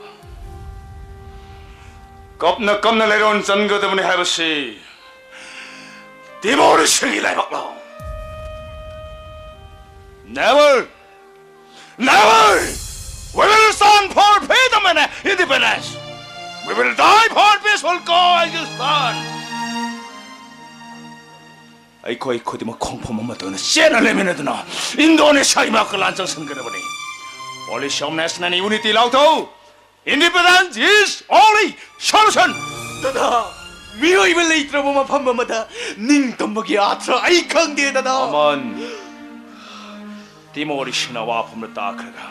ꯀꯞꯅ ꯀꯞꯅ ꯂꯩꯔꯣꯟ ꯆꯟꯒꯗꯕꯅꯤ ꯍꯥꯏꯕꯁꯤ ꯇꯤꯃꯣꯔꯤꯁꯤꯡꯒꯤ ꯂꯥꯏꯕꯛꯂꯣ? Never! Never! We will stand for freedom and independence! We will die for peaceful coexistence! ꯑꯩꯈꯣꯏ ꯈꯨꯗꯤꯡꯃꯛ ꯈꯣꯡꯐꯝ ꯑꯃꯠꯇ ꯑꯣꯏꯅ ꯆꯦꯠꯅ ꯂꯦꯞꯃꯤꯟꯅꯗꯨꯅ ꯏꯟꯗꯣꯅꯦꯁꯤꯌꯥꯒꯤ ꯃꯥꯌꯣꯛꯇ ꯂꯥꯟ ꯆꯪꯁꯤꯟꯒꯗꯕꯅꯤ꯫ Policy of national unity ꯂꯥꯎꯊꯧ꯫ Independence is only solution! ꯗꯗꯥ, ꯃꯤꯑꯣꯏꯕ ꯂꯩꯇ꯭ꯔꯕ ꯃꯐꯝ ꯑꯃꯗ ꯅꯤꯡꯇꯝꯕꯒꯤ ꯑꯥꯊ꯭ꯔ ꯑꯩ ꯈꯪꯗꯦ, ꯗꯗꯥ꯫ ꯑꯃꯟ, ꯇꯤꯃꯣꯔꯤꯁꯤꯡꯅ ꯑꯋꯥꯐꯝꯗ ꯇꯥꯈ꯭ꯔꯒ,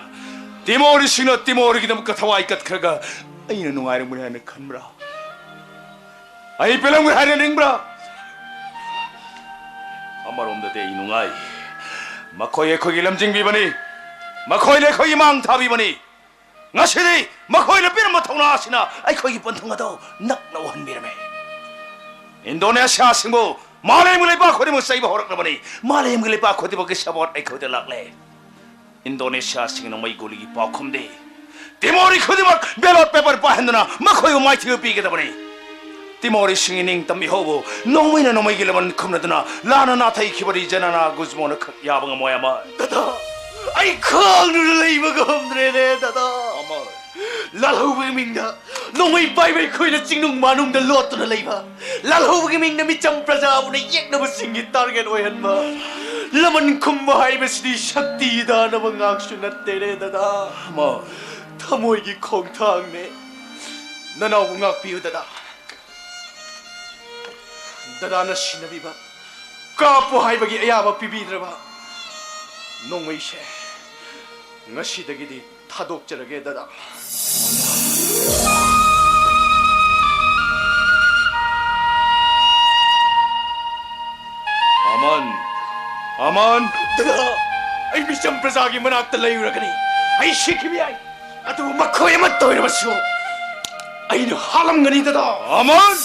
ꯇꯤꯃꯣꯔꯤꯁꯤꯡꯅ ꯇꯤꯃꯣꯔꯒꯤꯗꯃꯛꯇ ꯊꯋꯥꯏ ꯀꯠꯈ꯭ꯔꯒ ꯑꯩꯅ ꯅꯨꯡꯉꯥꯏꯔꯝꯒꯅꯤ ꯍꯥꯏꯅ ꯈꯟꯕ꯭ꯔꯥ? ꯑꯩ ꯄꯦꯜꯂꯝꯒꯅꯤ ꯍꯥꯏꯅ ꯅꯤꯡꯕ꯭ꯔꯥ? ꯑꯃꯔꯣꯝꯗꯗꯤ ꯑꯩ ꯅꯨꯡꯉꯥꯏ꯫ ꯃꯈꯣꯏ ꯑꯩꯈꯣꯏꯒꯤ ꯂꯝꯖꯤꯡꯕꯤꯕꯅꯤ꯫ ꯃꯈꯣꯏꯅ ꯑꯩꯈꯣꯏꯒꯤ ꯃꯥꯡ ꯊꯥꯕꯤꯕꯅꯤ꯫ ꯉꯁꯤꯗꯤ ꯃꯈꯣꯏꯅ ꯄꯤꯔꯝꯕ ꯊꯧꯅꯥ ꯑꯁꯤꯅ ꯑꯩꯈꯣꯏꯒꯤ ꯄꯟꯊꯨꯡ ꯑꯗꯨ ꯅꯛꯅ ꯎꯍꯟꯕꯤꯔꯝꯃꯤ꯫ ꯏꯟꯗꯣꯅꯦꯁꯤꯌꯥꯁꯤꯡꯕꯨ ꯃꯥꯂꯦꯝꯒꯤ ꯂꯩꯕꯥꯛ ꯈꯨꯗꯤꯡꯃꯛ ꯆꯩꯕ ꯍꯧꯔꯛꯂꯕꯅꯤ꯫ ꯃꯥꯂꯦꯝꯒꯤ ꯂꯩꯕꯥꯛ ꯈꯨꯗꯤꯡꯃꯛꯀꯤ support ꯑꯩꯈꯣꯏꯗ ꯂꯥꯛꯂꯦ꯫ ꯏꯟꯗꯣꯅꯦꯁꯤꯌꯥꯁꯤꯡꯅ ꯃꯩ ꯒꯨꯂꯤꯒꯤ ꯄꯥꯎꯈꯨꯝꯗꯤ ꯇꯤꯃꯣꯔꯤ ꯈꯨꯗꯤꯡꯃꯛ ballot paper ꯄꯥꯏꯍꯟꯗꯨꯅ ꯃꯈꯣꯏꯕꯨ ꯃꯥꯏꯊꯤꯕ ꯄꯤꯒꯗꯕꯅꯤ꯫ ꯇꯤꯃꯣꯔꯤꯁꯤꯡꯒꯤ ꯅꯤꯡꯇꯝꯕ ꯏꯍꯧꯕꯨ ꯅꯣꯡꯃꯩꯅ ꯅꯣꯡꯃꯩꯒꯤ ꯂꯃꯟ ꯈꯨꯝꯅꯗꯨꯅ ꯂꯥꯟꯅ ꯅꯥꯊꯩꯈꯤꯕꯗꯤ ꯖꯅꯅꯥ ꯒꯨꯖꯃꯣꯅ ꯈꯛ ꯌꯥꯕ ꯉꯝꯃꯣꯏ ꯑꯃ꯫ ꯗꯗꯥ, ꯑꯩ ꯈꯥꯡꯗꯨꯅ ꯂꯩꯕ ꯉꯝꯗ꯭ꯔꯦꯅꯦ, ꯗꯗꯥ꯫ ꯑꯃ꯫ ꯂꯥꯜꯍꯧꯕꯒꯤ ꯃꯤꯡꯗ ꯅꯣꯡꯃꯩ ꯄꯥꯏꯕ ꯑꯩꯈꯣꯏꯅ ꯆꯤꯡꯅꯨꯡ ꯃꯥꯅꯨꯡꯗ ꯂꯣꯠꯇꯨꯅ ꯂꯩꯕ, ꯂꯥꯜꯍꯧꯕꯒꯤ ꯃꯤꯡꯗ ꯃꯤꯆꯝ ꯄ꯭ꯔꯖꯥꯕꯨꯅ ꯌꯦꯛꯅꯕꯁꯤꯡꯒꯤ target ꯑꯣꯏꯍꯟꯕ, ꯂꯃꯟ ꯈꯨꯝꯕ ꯍꯥꯏꯕꯁꯤꯗꯤ ꯁꯛꯇꯤ ꯗꯥꯅꯕ ꯉꯥꯛꯁꯨ ꯅꯠꯇꯦꯅꯦ, ꯗꯗꯥ꯫ ꯑꯃ꯫ ꯊꯃꯣꯏꯒꯤ ꯈꯣꯡꯊꯥꯡꯅꯦ꯫ ꯅꯅꯥꯎꯕꯨ ꯉꯥꯛꯄꯤꯌꯨ, ꯗꯗꯥ꯫ ꯗꯗꯥꯅ ꯁꯤꯟꯅꯕꯤꯕ ꯀꯥꯞꯄꯨ ꯍꯥꯏꯕꯒꯤ ꯑꯌꯥꯕ ꯄꯤꯕꯤꯗ꯭ꯔꯕ ꯅꯣꯡꯃꯩꯁꯦ ꯉꯁꯤꯗꯒꯤꯗꯤ ꯊꯥꯗꯣꯛꯆꯔꯒꯦ, ꯗꯗꯥ꯫ ꯑꯃꯟ! ꯑꯃꯟ! ꯗꯗꯥ, ꯑꯩ ꯃꯤꯆꯝ ꯄ꯭ꯔꯖꯥꯒꯤ ꯃꯅꯥꯛꯇ ꯂꯩꯔꯨꯔꯒꯅꯤ꯫ ꯑꯩ ꯁꯤꯈꯤꯕ ꯌꯥꯏ, ꯑꯗꯨꯕꯨ ꯃꯈꯣꯏ ꯑꯃꯠꯇ ꯑꯣꯏꯔꯕꯁꯨ ꯑꯩꯅ ꯍꯥꯠꯂꯝꯒꯅꯤ, ꯗꯗꯥ꯫ ꯑꯃꯟ!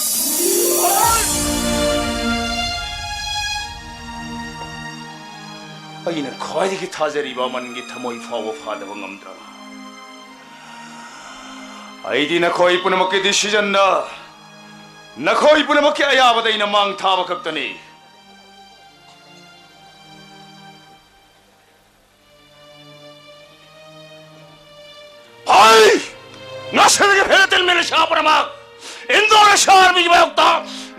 ꯑꯩꯅ ꯈ꯭ꯋꯥꯏꯗꯒꯤ ꯊꯥꯖꯔꯤꯕ ꯑꯃꯟꯒꯤ ꯊꯃꯣꯏ ꯐꯥꯎꯕ ꯐꯥꯗꯕ ꯉꯝꯗ꯭ꯔꯕ ꯑꯩꯗꯤ ꯅꯈꯣꯏ ꯄꯨꯝꯅꯃꯛꯀꯤ decisionꯗ, ꯅꯈꯣꯏ ꯄꯨꯝꯅꯃꯛꯀꯤ ꯑꯌꯥꯕꯗ ꯑꯩꯅ ꯃꯥꯡ ꯊꯥꯕ ꯈꯛꯇꯅꯤ꯫ ꯍꯣꯏ! ꯉꯁꯤꯗꯒꯤ ꯐꯤꯂꯤꯁꯇꯤꯟ ꯃꯤꯂꯤꯁꯤꯌꯥ ꯄꯨꯝꯅꯃꯛ ꯏꯟꯗꯣꯅꯦꯁꯤꯌꯥ ꯑꯥꯔꯃꯤꯒꯤ ꯃꯥꯌꯣꯛꯇ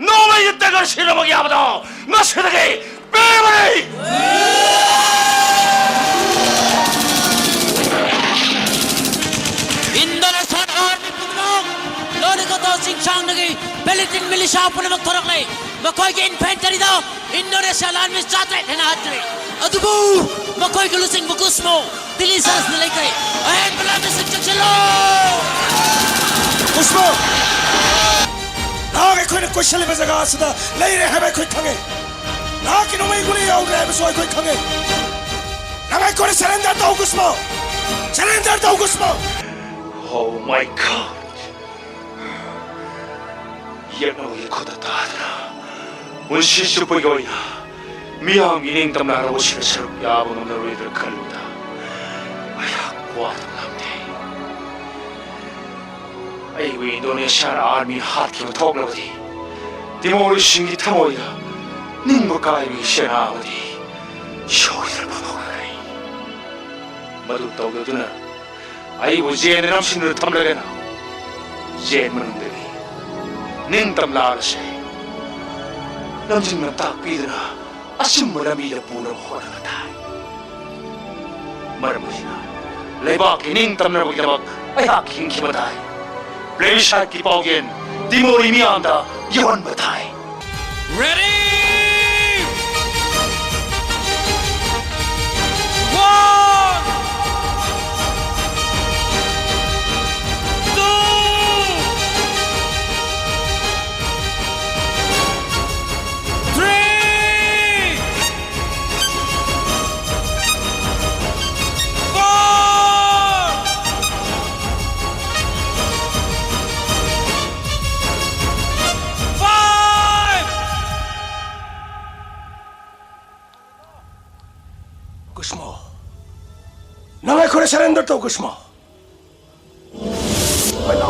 ꯅꯣꯡꯃꯩꯒꯤ dagger ꯁꯤꯖꯤꯟꯅꯕꯒꯤ ꯌꯥꯕꯗꯣ ꯉꯁꯤꯗꯒꯤ ꯄꯤꯕꯅꯤ! ꯏꯟꯗꯣꯅꯦꯁꯤꯌꯥꯟ ꯑꯥꯔꯃꯤ ꯄꯨꯝꯅꯃꯛ ꯂꯣꯅꯤꯀꯣꯇꯣ ꯆꯤꯡꯁꯥꯡꯗꯒꯤ ꯐꯤꯂꯤꯁꯇꯤꯟ ꯃꯤꯂꯤꯁꯤꯌꯥ ꯄꯨꯝꯅꯃꯛ ꯊꯣꯔꯛꯂꯦ꯫ ꯃꯈꯣꯏꯒꯤ ꯏꯟꯐꯦꯟꯇꯔꯤꯗ ꯏꯟꯗꯣꯅꯦꯁꯤꯌꯥ ꯂꯥꯟꯃꯤ ꯆꯥꯇ꯭ꯔꯦꯠ ꯍꯦꯟꯅ ꯍꯥꯠꯈ꯭ꯔꯦ꯫ ꯑꯗꯨꯕꯨ ꯃꯈꯣꯏꯒꯤ ꯂꯨꯆꯤꯡꯕ ꯒꯨꯁꯃꯣ ꯗꯤꯂꯤꯖꯟꯁꯅ ꯂꯩꯈ꯭ꯔꯦ꯫ ꯑꯍꯦꯟꯕ ꯂꯥꯟꯃꯤꯁꯤꯡ ꯆꯪꯁꯤꯜꯂꯨ! ꯒꯨꯁꯃꯣ! ꯅꯍꯥꯛ ꯑꯩꯈꯣꯏꯅ ꯀꯣꯏꯁꯤꯜꯂꯤꯕ ꯖꯒꯥ ꯑꯁꯤꯗ ꯂꯩꯔꯦ ꯍꯥꯏꯕ ꯑꯩꯈꯣꯏ ꯈꯪꯉꯦ꯫ ꯅꯍꯥꯛꯀꯤ ꯅꯣꯡꯃꯩ ꯒꯨꯂꯤ ꯌꯥꯎꯗ꯭ꯔꯦ ꯍꯥꯏꯕꯁꯨ ꯑꯩꯈꯣꯏ ꯈꯪꯉꯦ꯫ ꯅꯪ ꯑꯩꯈꯣꯏꯅ surrender ꯇꯧ, ꯒꯨꯁꯃꯣ! Surrender ꯇꯧ, ꯒꯨꯁꯃꯣ! Oh my God! ꯌꯦꯛꯅꯕꯒꯤ ꯈꯨꯠꯇ ꯇꯥꯗꯨꯅ ꯄꯨꯟꯁꯤ ꯆꯨꯞꯄꯒꯤ ꯑꯣꯏꯅ ꯃꯤꯌꯥꯝꯒꯤ ꯅꯤꯡꯇꯝ ꯂꯥꯟꯅꯕꯁꯤꯗ ꯁꯔꯨꯛ ꯌꯥꯕ ꯉꯝꯂꯔꯣꯏꯗ꯭ꯔꯥ ꯈꯜꯂꯨꯕꯗ ꯑꯩꯍꯥꯛ ꯋꯥꯗꯨꯅ ꯉꯝꯗꯦ꯫ ꯑꯩꯕꯨ ꯏꯟꯗꯣꯅꯦꯁꯤꯌꯥꯟ ꯑꯥꯔꯃꯤꯅ ꯍꯥꯠꯈꯤꯕ ꯊꯣꯛꯂꯕꯗꯤ ꯇꯤꯃꯣꯔꯤꯁꯤꯡꯒꯤ ꯊꯃꯣꯏꯗ ꯅꯤꯡꯕ ꯀꯥꯏꯕꯒꯤ ꯆꯩꯅꯥ ꯑꯃꯗꯤ ꯁꯣꯏꯗꯅ ꯐꯣꯡꯗꯣꯛꯂꯒꯅꯤ꯫ ꯃꯗꯨ ꯇꯧꯗꯗꯨꯅ ꯑꯩꯕꯨ ꯖꯦꯜꯗ ꯅꯝꯁꯤꯟꯗꯨꯅ ꯊꯝꯂꯒꯅ ꯖꯦꯜ ꯃꯅꯨꯡꯗꯒꯤ ꯅꯤꯡꯇꯝ ꯂꯥꯜꯂꯁꯦ ꯂꯝꯖꯤꯡ ꯂꯝꯇꯥꯛ ꯄꯤꯗꯨꯅ ꯑꯆꯨꯝꯕ ꯂꯝꯕꯤꯗ ꯄꯨꯅꯕ ꯍꯣꯠꯅꯕ ꯇꯥꯏ꯫ ꯃꯔꯝ ꯑꯁꯤꯅ ꯂꯩꯕꯥꯛꯀꯤ ꯅꯤꯡꯇꯝꯅꯕꯒꯤꯗꯃꯛ ꯑꯩꯍꯥꯛ ꯍꯤꯡꯈꯤꯕ ꯇꯥꯏ꯫ ꯄ꯭ꯂꯦꯕꯤꯁꯥꯏꯠꯀꯤ ꯄꯥꯎꯖꯦꯜ ꯇꯤꯃꯣꯔꯤ ꯃꯤꯌꯥꯝꯗ ꯌꯧꯍꯟꯕ ꯇꯥꯏ꯫ Ready? One, two, three, four, five! ꯒꯨꯁꯃꯣ, ꯅꯪ ꯑꯩꯈꯣꯏꯗ surrender ꯇꯧ, ꯒꯨꯁꯃꯣ꯫ ꯑꯩꯈꯣꯏꯅ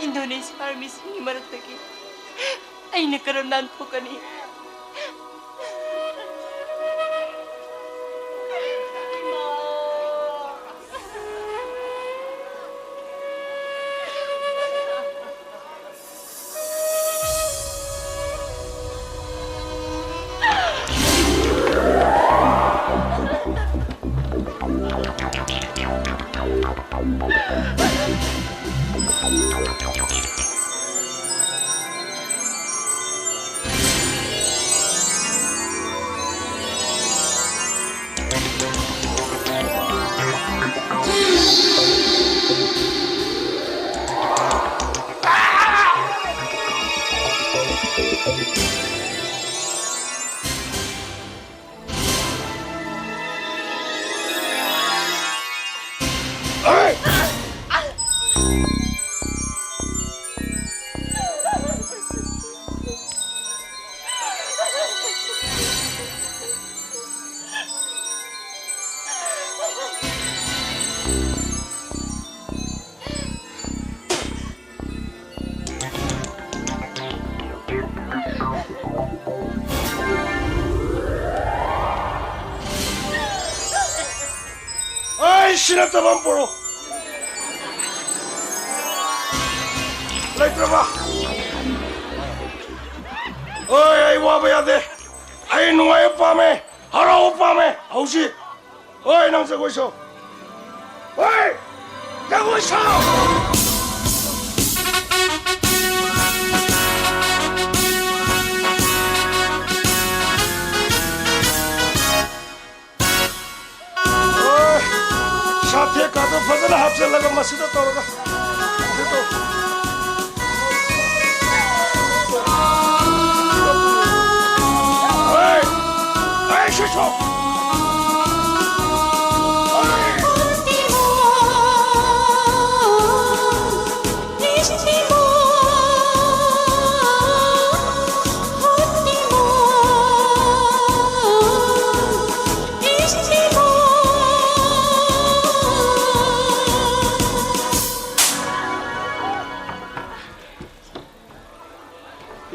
ꯏꯟꯗꯣꯅꯦꯁꯤꯌꯥ ꯑꯥꯔꯃꯤꯁꯤꯡꯒꯤ ꯃꯔꯛꯇꯒꯤ ꯑꯩꯅ ꯀꯔꯝ ꯅꯥꯟꯊꯣꯛꯀꯅꯤ? ꯑꯩ ꯁꯤ ꯅꯠꯇꯕ ꯑꯃ ꯄꯨꯔꯛꯎ꯫ ꯂꯩꯇ꯭ꯔꯕ? ꯍꯣꯏ, ꯑꯩ ꯋꯥꯕ ꯌꯥꯗꯦ꯫ ꯑꯩ ꯅꯨꯡꯉꯥꯏꯕ ꯄꯥꯝꯃꯦ, ꯍꯔꯥꯎꯕ ꯄꯥꯝꯃꯦ꯫ ꯍꯧꯖꯤꯛ꯫ ꯍꯣꯏ, ꯅꯪ ꯖꯒꯣꯏ ꯁꯥꯎ꯫ ꯍꯣꯏ, ꯖꯒꯣꯏ ꯁꯥꯎ꯫ ꯇꯦꯛꯀꯥꯗꯣ ꯐꯖꯅ ꯍꯥꯞꯆꯤꯜꯂꯒ ꯃꯁꯤꯗ ꯇꯧꯔꯒ꯫ ꯍꯦ! ꯍꯦ, ꯁꯤꯁꯣ!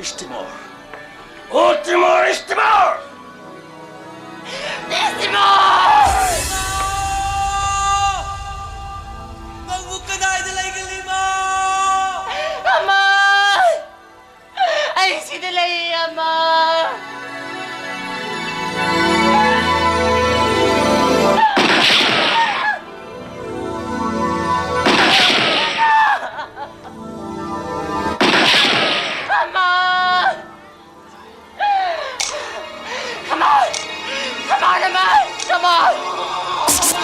ꯏꯁ ꯇꯤꯃꯣꯔ! ꯑꯣ ꯇꯤꯃꯣꯔ, ꯏꯁ ꯇꯤꯃꯣꯔ! ꯏꯁ ꯇꯤꯃꯣꯔ! ꯅꯪꯕꯨ ꯀꯗꯥꯏꯗ ꯂꯩꯒꯜꯂꯤꯕ? ꯑꯃ! ꯑꯩ ꯁꯤꯗ ꯂꯩꯌꯦ, ꯑꯃ! ꯑꯃ! Come on! Come on, come on! Come on!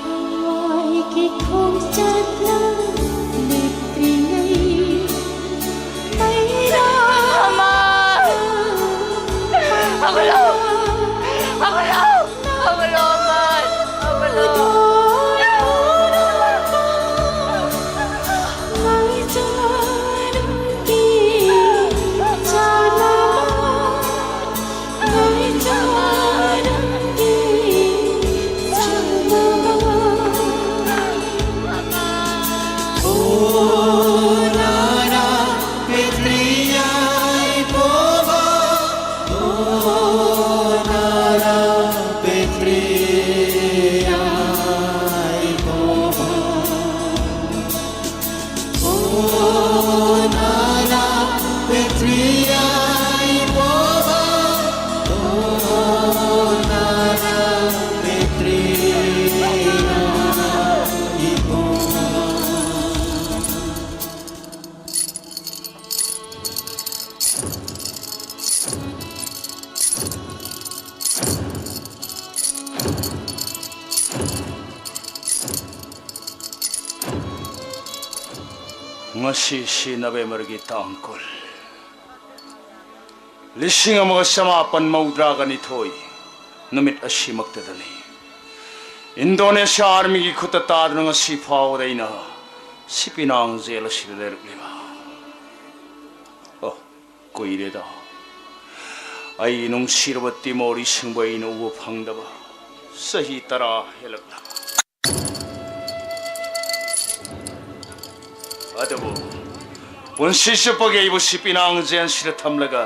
ꯊꯋꯥꯏꯒꯤ ꯈꯣꯡꯆꯠꯅ ꯂꯦꯞꯇ꯭ꯔꯤꯉꯩ ꯃꯩꯔꯥ ꯑꯃ! ꯍꯧꯒꯠꯂꯣ! ꯍꯧꯒꯠꯂꯣ! ꯍꯧꯒꯠꯂꯣ, ꯑꯃ! ꯍꯧꯒꯠꯂꯣ! ꯉꯥꯏꯖꯔꯝꯒꯦ ꯆꯥꯅꯕ꯫ ꯉꯁꯤꯁꯤ ꯅꯕꯦꯝꯕꯔꯒꯤ ꯇꯥꯡ ꯀꯨꯟ, ꯂꯤꯁꯤꯡ ꯑꯃꯒ ꯆꯃꯥꯄꯟ ꯃꯧꯗ꯭ꯔꯥꯒ ꯅꯤꯊꯣꯏ, ꯅꯨꯃꯤꯠ ꯑꯁꯤꯃꯛꯇꯗꯅꯤ ꯏꯟꯗꯣꯅꯦꯁꯤꯌꯥ ꯑꯥꯔꯃꯤꯒꯤ ꯈꯨꯠꯇ ꯇꯥꯗꯨꯅ ꯉꯁꯤ ꯐꯥꯎꯕꯗ ꯑꯩꯅ ꯁꯤꯄꯤꯅꯥꯡ ꯖꯦꯜ ꯑꯁꯤꯗ ꯂꯩꯔꯛꯂꯤꯕ꯫ ꯑꯣ, ꯀꯨꯏꯔꯦꯗ꯫ ꯑꯩ ꯅꯨꯡꯁꯤꯔꯕ ꯇꯤꯃꯣꯔꯤꯁꯤꯡꯕꯨ ꯑꯩꯅ ꯎꯕ ꯐꯪꯗꯕ ꯆꯍꯤ ꯇꯔꯥ ꯍꯦꯜꯂꯛꯂꯕ꯫ ꯑꯗꯨꯕꯨ ꯄꯨꯟꯁꯤ ꯆꯨꯞꯄꯒꯤ ꯑꯩꯕꯨ ꯁꯤꯄꯤꯅꯥꯡ ꯖꯦꯟꯁꯤꯗ ꯊꯝꯂꯒ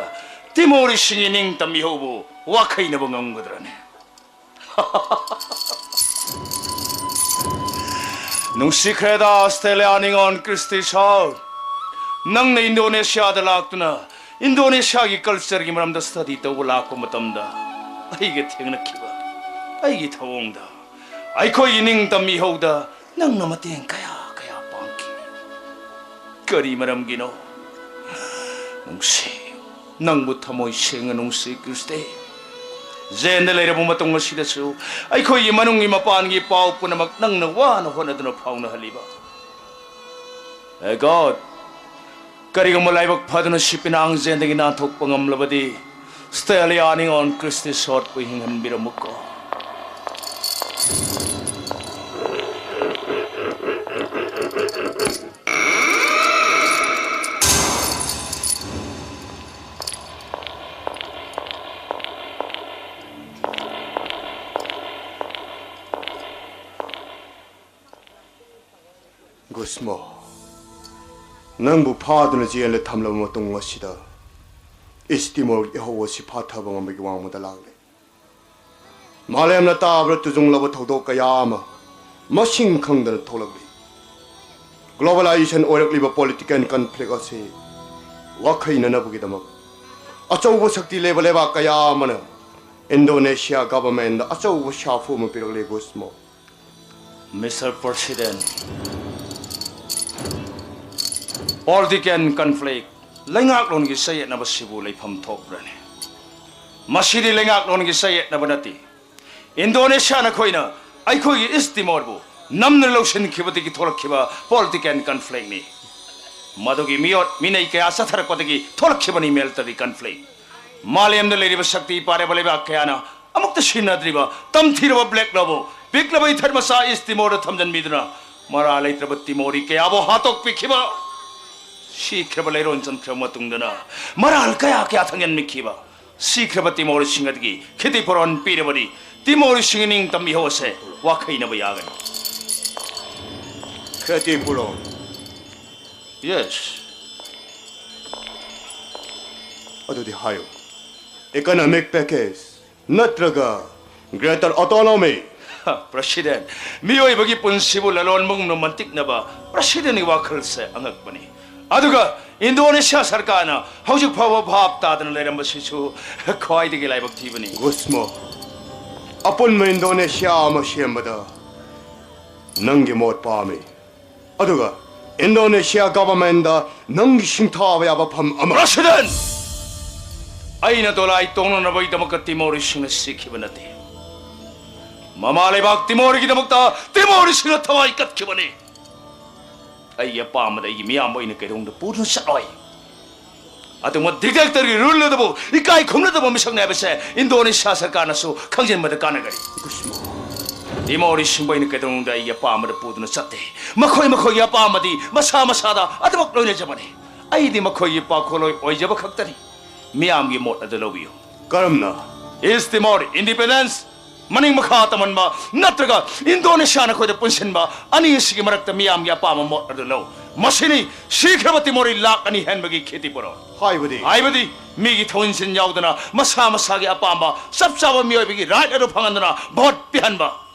ꯇꯤꯃꯣꯔꯤꯁꯤꯡꯒꯤ ꯅꯤꯡꯇꯝ ꯏꯍꯧꯕꯨ ꯋꯥꯈꯩꯅꯕ ꯉꯝꯒꯗ꯭ꯔꯅꯦ? ꯅꯨꯡꯁꯤꯈ꯭ꯔꯦꯗ ꯑꯁꯇ꯭ꯔꯦꯂꯤꯌꯥ ꯅꯤꯉꯣꯜ ꯀ꯭ꯔꯤꯁꯇꯤ ꯁꯥꯎ, ꯅꯪꯅ ꯏꯟꯗꯣꯅꯦꯁꯤꯌꯥꯗ ꯂꯥꯛꯇꯨꯅ ꯏꯟꯗꯣꯅꯦꯁꯤꯌꯥꯒꯤ ꯀꯜꯆꯔꯒꯤ ꯃꯔꯝꯗ ꯁ꯭ꯇꯗꯤ ꯇꯧꯕ ꯂꯥꯛꯄ ꯃꯇꯝꯗ ꯑꯩꯒ ꯊꯦꯡꯅꯈꯤꯕ, ꯑꯩꯒꯤ ꯊꯧꯑꯣꯡꯗ, ꯑꯩꯈꯣꯏꯒꯤ ꯅꯤꯡꯇꯝ ꯏꯍꯧꯗ ꯅꯪꯅ ꯃꯇꯦꯡ ꯀꯌꯥ ꯀꯌꯥ ꯄꯥꯡꯈꯤ꯫ ꯀꯔꯤ ꯃꯔꯝꯒꯤꯅꯣ? ꯅꯨꯡꯁꯤ, ꯅꯪꯕꯨ ꯊꯃꯣꯏ ꯁꯦꯡꯅ ꯅꯨꯡꯁꯤ, ꯀ꯭ꯔꯤꯁꯇꯤ꯫ ꯖꯦꯟꯗ ꯂꯩꯔꯕ ꯃꯇꯨꯡ ꯑꯁꯤꯗꯁꯨ ꯑꯩꯈꯣꯏꯒꯤ ꯃꯅꯨꯡꯒꯤ ꯃꯄꯥꯟꯒꯤ ꯄꯥꯎ ꯄꯨꯝꯅꯃꯛ ꯅꯪꯅ ꯋꯥꯅ ꯍꯣꯠꯅꯗꯨꯅ ꯐꯥꯎꯅꯍꯜꯂꯤꯕ꯫ ꯑꯦ ꯒꯣꯗ, ꯀꯔꯤꯒꯨꯝꯕ ꯂꯥꯏꯕꯛ ꯐꯗꯨꯅ ꯁꯤꯄꯤꯅꯥꯡ ꯖꯦꯟꯗꯒꯤ ꯅꯥꯟꯊꯣꯛꯄ ꯉꯝꯂꯕꯗꯤ, ꯁ꯭ꯇꯦꯂꯤꯌꯥ ꯅꯤꯉꯣꯜ ꯀ꯭ꯔꯤꯁꯇꯤ ꯁꯣꯠꯄꯨ ꯍꯤꯡꯍꯟꯕꯤꯔꯝꯃꯨꯀꯣ꯫ ꯒꯨꯁꯃꯣ, ꯅꯪꯕꯨ ꯐꯥꯗꯨꯅ ꯖꯦꯜꯗ ꯊꯝꯂꯕ ꯃꯇꯨꯡ ꯑꯁꯤꯗ ꯏꯁ ꯇꯤꯃꯣꯔꯒꯤ ꯏꯍꯧ ꯑꯁꯤ ꯐꯥꯊꯕ ꯉꯝꯕꯒꯤ ꯋꯥꯡꯃꯗ ꯂꯥꯛꯂꯦ꯫ ꯃꯥꯂꯦꯝꯅ ꯇꯥꯕꯗ ꯇꯨꯖꯨꯡꯂꯕ ꯊꯧꯗꯣꯛ ꯀꯌꯥ ꯑꯃ ꯃꯁꯤꯡ ꯈꯪꯗꯅ ꯊꯣꯛꯂꯛꯂꯤ꯫ ꯒ꯭ꯂꯣꯕꯦꯂꯥꯏꯖꯦꯁꯟ ꯑꯣꯏꯔꯛꯂꯤꯕ ꯄꯣꯂꯤꯇꯤꯀꯦꯜ ꯀꯟꯐ꯭ꯂꯤꯛ ꯑꯁꯤ ꯋꯥꯈꯩꯅꯅꯕꯒꯤꯗꯃꯛ ꯑꯆꯧꯕ ꯁꯛꯇꯤ ꯂꯩꯕ ꯂꯩꯕꯥꯛ ꯀꯌꯥ ꯑꯃꯅ ꯏꯟꯗꯣꯅꯦꯁꯤꯌꯥ ꯒꯚꯔꯟꯃꯦꯟꯗ ꯑꯆꯧꯕ ꯁꯥꯐꯨ ꯑꯃ ꯄꯤꯔꯛꯂꯦ, ꯒꯨꯁꯃꯣ꯫ ꯃꯤꯁꯇꯔ ꯄ꯭ꯔꯁꯤꯗꯦꯟ, ꯄꯣꯂꯤꯇꯤꯀꯦꯜ ꯀꯟꯐ꯭ꯂꯤꯛ, ꯂꯩꯉꯥꯛꯂꯣꯟꯒꯤ ꯆꯌꯦꯠꯅꯕꯁꯤꯕꯨ ꯂꯩꯐꯝ ꯊꯣꯛꯄ꯭ꯔꯅꯦ? ꯃꯁꯤꯗꯤ ꯂꯩꯉꯥꯛꯂꯣꯟꯒꯤ ꯆꯌꯦꯠꯅꯕ ꯅꯠꯇꯦ꯫ ꯏꯟꯗꯣꯅꯦꯁꯤꯌꯥꯅ ꯑꯩꯈꯣꯏꯅ ꯑꯩꯈꯣꯏꯒꯤ ꯏꯁ ꯇꯤꯃꯣꯔꯕꯨ ꯅꯝꯅ ꯂꯧꯁꯤꯟꯈꯤꯕꯗꯒꯤ ꯊꯣꯛꯂꯛꯈꯤꯕ ꯄꯣꯂꯤꯇꯤꯀꯦꯜ ꯀꯟꯐ꯭ꯂꯤꯛꯅꯤ꯫ ꯃꯗꯨꯒꯤ ꯃꯤꯑꯣꯠ ꯃꯤꯅꯩ ꯀꯌꯥ ꯆꯠꯊꯔꯛꯄꯗꯒꯤ ꯊꯣꯛꯂꯛꯈꯤꯕꯅꯤ ꯃꯦꯜꯇꯗꯤ ꯀꯟꯐ꯭ꯂꯤꯛ꯫ ꯃꯥꯂꯦꯝꯗ ꯂꯩꯔꯤꯕ ꯁꯛꯇꯤ ꯄꯥꯏꯔꯕ ꯂꯩꯕꯥꯛ ꯀꯌꯥꯅ ꯑꯃꯨꯛꯇ ꯁꯤꯟꯅꯗ꯭ꯔꯤꯕ ꯇꯝꯊꯤꯔꯕ ꯕ꯭ꯂꯦꯛ ꯂꯣꯕꯨ ꯄꯤꯛꯂꯕ ꯏꯊꯠ ꯃꯆꯥ ꯏꯁ ꯇꯤꯃꯣꯔꯗ ꯊꯝꯖꯤꯟꯕꯤꯗꯨꯅ ꯃꯔꯥ ꯂꯩꯇ꯭ꯔꯕ ꯇꯤꯃꯣꯔꯤ ꯀꯌꯥꯕꯨ ꯍꯥꯠꯇꯣꯛꯄꯤꯈꯤꯕ꯫ ꯁꯤꯈ꯭ꯔꯕ ꯂꯩꯔꯣꯟ ꯆꯟꯈ꯭ꯔꯕ ꯃꯇꯨꯡꯗꯅ ꯃꯔꯥꯜ ꯀꯌꯥ ꯀꯌꯥ ꯊꯥꯡꯖꯟꯕꯤꯈꯤꯕ꯫ ꯁꯤꯈ꯭ꯔꯕ ꯇꯤꯃꯣꯔꯤꯁꯤꯡ ꯑꯗꯨꯒꯤ ꯈꯦꯇꯤꯄꯨꯔꯣꯟ ꯄꯤꯔꯕꯗꯤ ꯇꯤꯃꯣꯔꯤꯁꯤꯡꯒꯤ ꯅꯤꯡꯇꯝꯕ ꯏꯍꯧ ꯑꯁꯦ ꯋꯥꯈꯩꯅꯕ ꯌꯥꯒꯅꯤ꯫ ꯈꯦꯇꯤꯄꯨꯔꯣꯟ꯫ Yes꯫ ꯑꯗꯨꯗꯤ ꯍꯥꯏꯌꯨ, economic package ꯅꯠꯇ꯭ꯔꯒ greater autonomy? ꯄ꯭ꯔꯁꯤꯗꯦꯟ, ꯃꯤꯑꯣꯏꯕꯒꯤ ꯄꯨꯟꯁꯤꯕꯨ ꯂꯂꯣꯟꯕꯒꯨꯝꯅ ꯃꯟꯇꯤꯛꯅꯕ ꯄ꯭ꯔꯁꯤꯗꯦꯟꯒꯤ ꯋꯥꯈꯜꯁꯦ ꯑꯉꯛꯄꯅꯤ꯫ ꯑꯗꯨꯒ ꯏꯟꯗꯣꯅꯦꯁꯤꯌꯥ ꯁꯔꯀꯥꯔꯅ ꯍꯧꯖꯤꯛ ꯐꯥꯎꯕ ꯚꯥꯞ ꯇꯥꯗꯅ ꯂꯩꯔꯝꯕꯁꯤꯁꯨ ꯈ꯭ꯋꯥꯏꯗꯒꯤ ꯂꯥꯏꯕꯛ ꯊꯤꯕꯅꯤ꯫ ꯒꯨꯁꯃꯣ, ꯑꯄꯨꯟꯕ ꯏꯟꯗꯣꯅꯦꯁꯤꯌꯥ ꯑꯃ ꯁꯦꯝꯕꯗ ꯅꯪꯒꯤ ꯃꯣꯠ ꯄꯥꯝꯃꯤ꯫ ꯑꯗꯨꯒ ꯏꯟꯗꯣꯅꯦꯁꯤꯌꯥ ꯒꯚꯔꯟꯃꯦꯟꯗ ꯅꯪꯒꯤ ꯁꯤꯡꯊꯥꯕ ꯌꯥꯕ ꯐꯝ ꯑꯃ꯫ ꯄ꯭ꯔꯁꯤꯗꯦꯟ! ꯑꯩꯅ ꯗꯣꯂꯥꯏ ꯇꯣꯡꯅꯅꯕꯒꯤꯗꯃꯛꯇ ꯇꯤꯃꯣꯔꯤꯁꯤꯡꯅ ꯁꯤꯈꯤꯕ ꯅꯠꯇꯦ꯫ ꯃꯃꯥ ꯂꯩꯕꯥꯛ ꯇꯤꯃꯣꯔꯤꯒꯤꯗꯃꯛꯇ ꯇꯤꯃꯣꯔꯤꯁꯤꯡꯅ ꯊꯋꯥꯏ ꯀꯠꯈꯤꯕꯅꯤ꯫ ꯑꯩꯒꯤ ꯑꯄꯥꯝꯕꯗ ꯑꯩꯒꯤ ꯃꯤꯌꯥꯝꯕ ꯑꯣꯏꯅ ꯀꯩꯗꯧꯅꯨꯡꯗ ꯄꯨꯗꯨꯅ ꯆꯠꯂꯣꯏ꯫ ꯑꯗꯨꯒꯨꯝꯕ dictatorꯒꯤ ruleꯅ ꯑꯗꯨꯕꯨ ꯏꯀꯥꯏ ꯈꯨꯝꯅꯗꯕ ꯃꯤꯁꯛꯅꯤ ꯍꯥꯏꯕꯁꯦ ꯏꯟꯗꯣꯅꯦꯁꯤꯌꯥ ꯁꯔꯀꯥꯔꯅꯁꯨ ꯈꯪꯖꯤꯟꯕꯗ ꯀꯥꯟꯅꯒꯅꯤ꯫ ꯇꯤꯃꯣꯔꯤꯁꯤꯡꯕꯨ ꯑꯩꯅ ꯀꯩꯗꯧꯅꯨꯡꯗ ꯑꯩꯒꯤ ꯑꯄꯥꯝꯕꯗ ꯄꯨꯗꯨꯅ ꯆꯠꯇꯦ꯫ ꯃꯈꯣꯏ ꯃꯈꯣꯏꯒꯤ ꯑꯄꯥꯝꯕꯗꯤ ꯃꯁꯥ ꯃꯁꯥꯗ ꯑꯗꯨꯃꯛ ꯂꯣꯏꯅꯖꯕꯅꯤ꯫ ꯑꯩꯗꯤ ꯃꯈꯣꯏꯒꯤ ꯄꯥꯎꯈꯣꯜꯂꯣꯏ ꯑꯣꯏꯖꯕ ꯈꯛꯇꯅꯤ꯫ ꯃꯤꯌꯥꯝꯒꯤ ꯃꯣꯠ ꯑꯗꯨ ꯂꯧꯕꯤꯌꯨ꯫ ꯀꯔꯝꯅ? East Timor independence, ꯃꯅꯤꯡ ꯃꯈꯥ ꯇꯝꯍꯟꯕ, ꯅꯠꯇ꯭ꯔꯒ ꯏꯟꯗꯣꯅꯦꯁꯤꯌꯥ ꯅꯈꯣꯏꯗ ꯄꯨꯟꯁꯤꯟꯕ, ꯑꯅꯤ ꯑꯁꯤꯒꯤ ꯃꯔꯛꯇ ꯃꯤꯌꯥꯝꯒꯤ ꯑꯄꯥꯝꯕ ꯃꯣꯠ ꯑꯗꯨ ꯂꯧ꯫ ꯃꯁꯤꯅꯤ ꯁꯤꯈ꯭ꯔꯕ ꯇꯤꯃꯣꯔꯤ ꯂꯥꯛ ꯑꯅꯤ ꯍꯦꯟꯕꯒꯤ ꯈꯦꯇꯤꯄꯨꯔꯣꯟ꯫ ꯍꯥꯏꯕꯗꯤ? ꯍꯥꯏꯕꯗꯤ ꯃꯤꯒꯤ ꯊꯧꯏꯟꯁꯤꯟ ꯌꯥꯎꯗꯅ ꯃꯁꯥ ꯃꯁꯥꯒꯤ ꯑꯄꯥꯝꯕ ꯆꯞ ꯆꯥꯕ ꯃꯤꯑꯣꯏꯕꯒꯤ right ꯑꯗꯨ ꯐꯪꯍꯟꯗꯨꯅ vote ꯄꯤꯍꯟꯕ꯫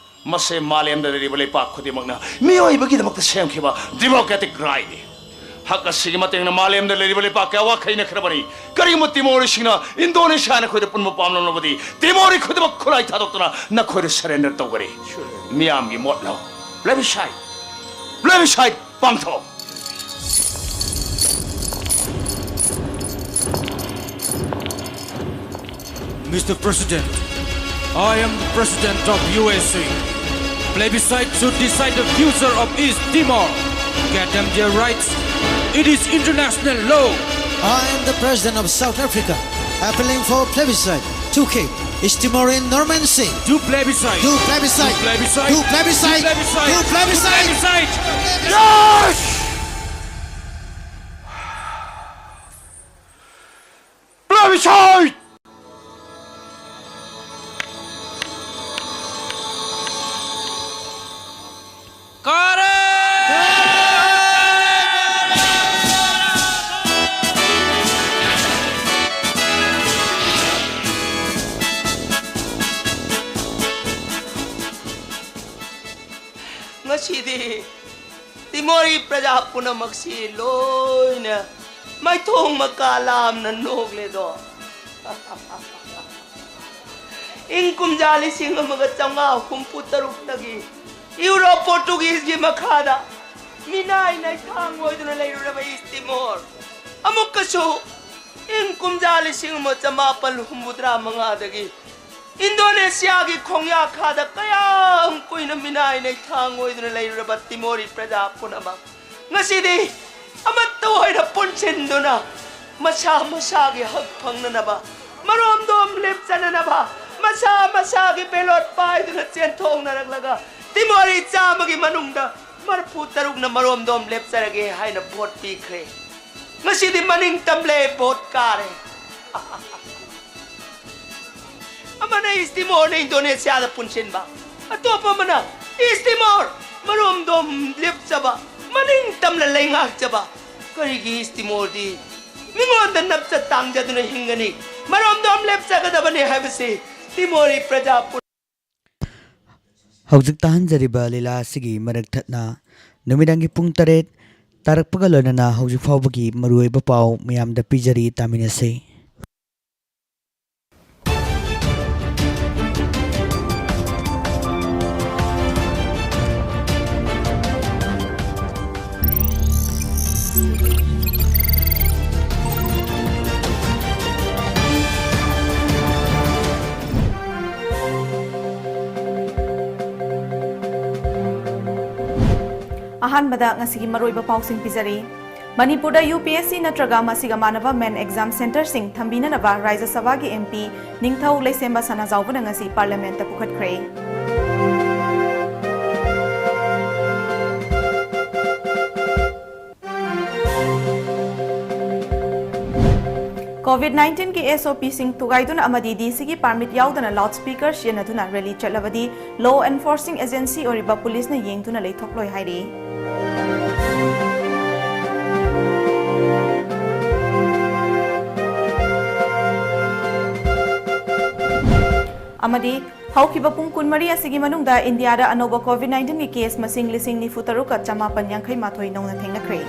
ꯃꯁꯤ ꯃꯥꯂꯦꯝꯗ ꯂꯩꯔꯤꯕ ꯂꯩꯄꯥꯛ ꯈꯨꯗꯤꯡꯃꯛꯅ ꯃꯤꯑꯣꯏꯕꯒꯤꯗꯃꯛꯇ ꯁꯦꯝꯈꯤꯕ democratic rightꯅꯤ꯫ ꯍꯛ ꯑꯁꯤꯒꯤ ꯃꯇꯦꯡꯅ ꯃꯥꯂꯦꯝꯗ ꯂꯩꯔꯤꯕ ꯂꯩꯄꯥꯛ ꯀꯌꯥ ꯋꯥꯈꯩꯅꯈ꯭ꯔꯕꯅꯤ꯫ ꯀꯔꯤꯒꯨꯝꯕ ꯇꯤꯃꯣꯔꯤꯁꯤꯡꯅ ꯏꯟꯗꯣꯅꯦꯁꯤꯌꯥ ꯅꯈꯣꯏꯗ ꯄꯨꯟꯕ ꯄꯥꯝꯂꯝꯂꯕꯗꯤ ꯇꯤꯃꯣꯔꯤ ꯈꯨꯗꯤꯡꯃꯛ ꯈꯨꯠꯂꯥꯏ ꯊꯥꯗꯣꯛꯇꯨꯅ ꯅꯈꯣꯏꯗ surrender ꯇꯧꯒꯅꯤ꯫ ꯃꯤꯌꯥꯝꯒꯤ ꯃꯣꯠ ꯂꯧ꯫ Plebiscite! Plebiscite ꯄꯥꯡꯊꯣꯛ! Mister President, I am the President of U S A. Plebiscite should decide the future of East Timor. Get them their rights, It is international law. I am the president of South Africa, appealing for plebiscite to keep East Timor in dormancy. Do plebiscite. Do plebiscite. Do plebiscite. Do plebiscite. Do plebiscite. Do plebiscite. Yes! Plebiscite! ꯀꯥꯔꯦ! ꯉꯁꯤꯗꯤ ꯇꯤꯃꯣꯔꯤ ꯄ꯭ꯔꯖꯥ ꯄꯨꯝꯅꯃꯛꯁꯤ ꯂꯣꯏꯅ ꯃꯥꯏꯊꯣꯡ ꯃꯀꯥ ꯂꯥꯝꯅ ꯅꯣꯛꯂꯦꯗꯣ꯫ ꯏꯪ ꯀꯨꯝꯖꯥ ꯂꯤꯁꯤꯡ ꯑꯃꯒ ꯆꯥꯝꯃꯉꯥ ꯍꯨꯝꯐꯨ ꯇꯔꯨꯛꯇꯒꯤ ꯌꯨꯔꯣꯞ ꯄꯣꯔꯇꯨꯒꯤꯁꯀꯤ ꯃꯈꯥꯗ ꯃꯤꯅꯥꯏ ꯅꯥꯏꯊꯥꯡ ꯑꯣꯏꯗꯨꯅ ꯂꯩꯔꯨꯔꯕ ꯏꯁ ꯇꯤꯃꯣꯔ ꯑꯃꯨꯛꯀꯁꯨ ꯏꯪ ꯀꯨꯝꯖꯥ ꯂꯤꯁꯤꯡ ꯑꯃ ꯆꯃꯥꯄꯜ ꯍꯨꯝꯐꯨꯇꯔꯥ ꯃꯉꯥꯗꯒꯤ ꯏꯟꯗꯣꯅꯦꯁꯤꯌꯥꯒꯤ ꯈꯣꯡꯌꯥꯈꯥꯗ ꯀꯌꯥꯝ ꯀꯨꯏꯅ ꯃꯤꯅꯥꯏ ꯅꯩꯊꯥꯡ ꯑꯣꯏꯗꯨꯅ ꯂꯩꯔꯨꯔꯕ ꯇꯤꯃꯣꯔꯤ ꯄ꯭ꯔꯖꯥ ꯄꯨꯝꯅꯃꯛ ꯉꯁꯤꯗꯤ ꯑꯃꯠꯇ ꯑꯣꯏꯅ ꯄꯨꯟꯁꯤꯟꯗꯨꯅ ꯃꯁꯥ ꯃꯁꯥꯒꯤ ꯍꯛ ꯐꯪꯅꯅꯕ, ꯃꯔꯣꯝꯗꯣꯝ ꯂꯦꯞꯆꯅꯅꯕ ꯃꯁꯥ ꯃꯁꯥꯒꯤ ꯕꯦꯂꯣꯠ ꯄꯥꯏꯗꯨꯅ ꯆꯦꯟꯊꯣꯛꯅꯔꯛꯂꯒ ꯇꯤꯃꯣꯔꯤ ꯆꯥꯝꯃꯒꯤ ꯃꯅꯨꯡꯗ ꯃꯔꯤꯐꯨ ꯇꯔꯨꯛꯅ ꯃꯔꯣꯝꯗꯣꯝ ꯂꯦꯞꯆꯔꯒꯦ ꯍꯥꯏꯅ ꯚꯣꯠ ꯄꯤꯈ꯭ꯔꯦ꯫ ꯉꯁꯤꯗꯤ ꯃꯅꯤꯡ ꯇꯝꯂꯦ, ꯚꯣꯠ ꯀꯥꯔꯦ꯫ ꯑꯃꯅ ꯏꯁ ꯇꯤꯃꯣꯔꯅ ꯏꯟꯗꯣꯅꯦꯁꯤꯌꯥꯗ ꯄꯨꯟꯁꯤꯟꯕ, ꯑꯇꯣꯞꯄ ꯑꯃꯅ ꯏꯁ ꯇꯤꯃꯣꯔ ꯃꯔꯣꯝꯗꯣꯝ ꯂꯦꯞꯆꯕ, ꯃꯅꯤꯡ ꯇꯝꯅ ꯂꯩꯉꯥꯛꯆꯕ꯫ ꯀꯔꯤꯒꯤ ꯏꯁ ꯇꯤꯃꯣꯔꯗꯤ ꯃꯤꯉꯣꯟꯗ ꯅꯞꯆ ꯇꯥꯡꯖꯗꯨꯅ ꯍꯤꯡꯒꯅꯤ? ꯃꯔꯣꯝꯗꯣꯝ ꯂꯦꯞꯆꯒꯗꯕꯅꯤ ꯍꯥꯏꯕꯁꯤ ꯇꯤꯃꯣꯔꯤ ꯄ꯭ꯔꯖꯥ ꯄꯨꯝ- ꯍꯧꯖꯤꯛ ꯇꯥꯍꯟꯖꯔꯤꯕ ꯂꯤꯂꯥ ꯑꯁꯤꯒꯤ ꯃꯔꯛ ꯊꯠꯅ ꯅꯨꯃꯤꯗꯥꯡꯒꯤ ꯄꯨꯡ ꯇꯔꯦꯠ ꯇꯥꯔꯛꯄꯒ ꯂꯣꯏꯅꯅ ꯍꯧꯖꯤꯛ ꯐꯥꯎꯕꯒꯤ ꯃꯔꯨꯑꯣꯏꯕ ꯄꯥꯎ ꯃꯌꯥꯝꯗ ꯄꯤꯖꯔꯤ, ꯇꯥꯃꯤꯟꯅꯁꯤ꯫ ꯑꯍꯥꯟꯕꯗ ꯉꯁꯤꯒꯤ ꯃꯔꯨꯑꯣꯏꯕ ꯄꯥꯎꯁꯤꯡ ꯄꯤꯖꯔꯤ꯫ ꯃꯅꯤꯄꯨꯔꯗ UPSC ꯅꯠꯇ꯭ꯔꯒ ꯃꯁꯤꯒ ꯃꯥꯟꯅꯕ main exam centreꯁꯤꯡ ꯊꯝꯕꯤꯅꯅꯕ ꯔꯥꯖ꯭ꯌ ꯁꯚꯥꯒꯤ MP ꯅꯤꯡꯊꯧ ꯂꯩꯁꯦꯝꯕ ꯁꯅꯥꯖꯥꯎꯕꯅ ꯉꯁꯤ Parliamentꯇ ꯄꯨꯈꯠꯈ꯭ꯔꯦ꯫ COVID nineteenꯒꯤ SOPꯁꯤꯡ ꯊꯨꯒꯥꯏꯗꯨꯅ ꯑꯃꯗꯤ DCꯒꯤ permit ꯌꯥꯎꯗꯅ loudspeaker ꯁꯤꯖꯤꯟꯅꯗꯨꯅ rally ꯆꯠꯂꯕꯗꯤ law enforcing agency ꯑꯣꯏꯔꯤꯕ policeꯅ ꯌꯦꯡꯗꯨꯅ ꯂꯩꯊꯣꯛꯂꯣꯏ ꯍꯥꯏꯔꯤ꯫ ꯑꯃꯗꯤ ꯍꯧꯈꯤꯕ ꯄꯨꯡ ꯀꯨꯟꯃꯔꯤ ꯑꯁꯤꯒꯤ ꯃꯅꯨꯡꯗ ꯏꯟꯗꯤꯌꯥꯗ ꯑꯅꯧꯕ COVID nineteenꯒꯤ case ꯃꯁꯤꯡ ꯂꯤꯁꯤꯡ ꯅꯤꯐꯨ ꯇꯔꯨꯛꯀ ꯆꯃꯥꯄꯟ ꯌꯥꯡꯈꯩ ꯃꯥꯊꯣꯏ ꯅꯧꯅ ꯊꯦꯡꯅꯈ꯭ꯔꯦ꯫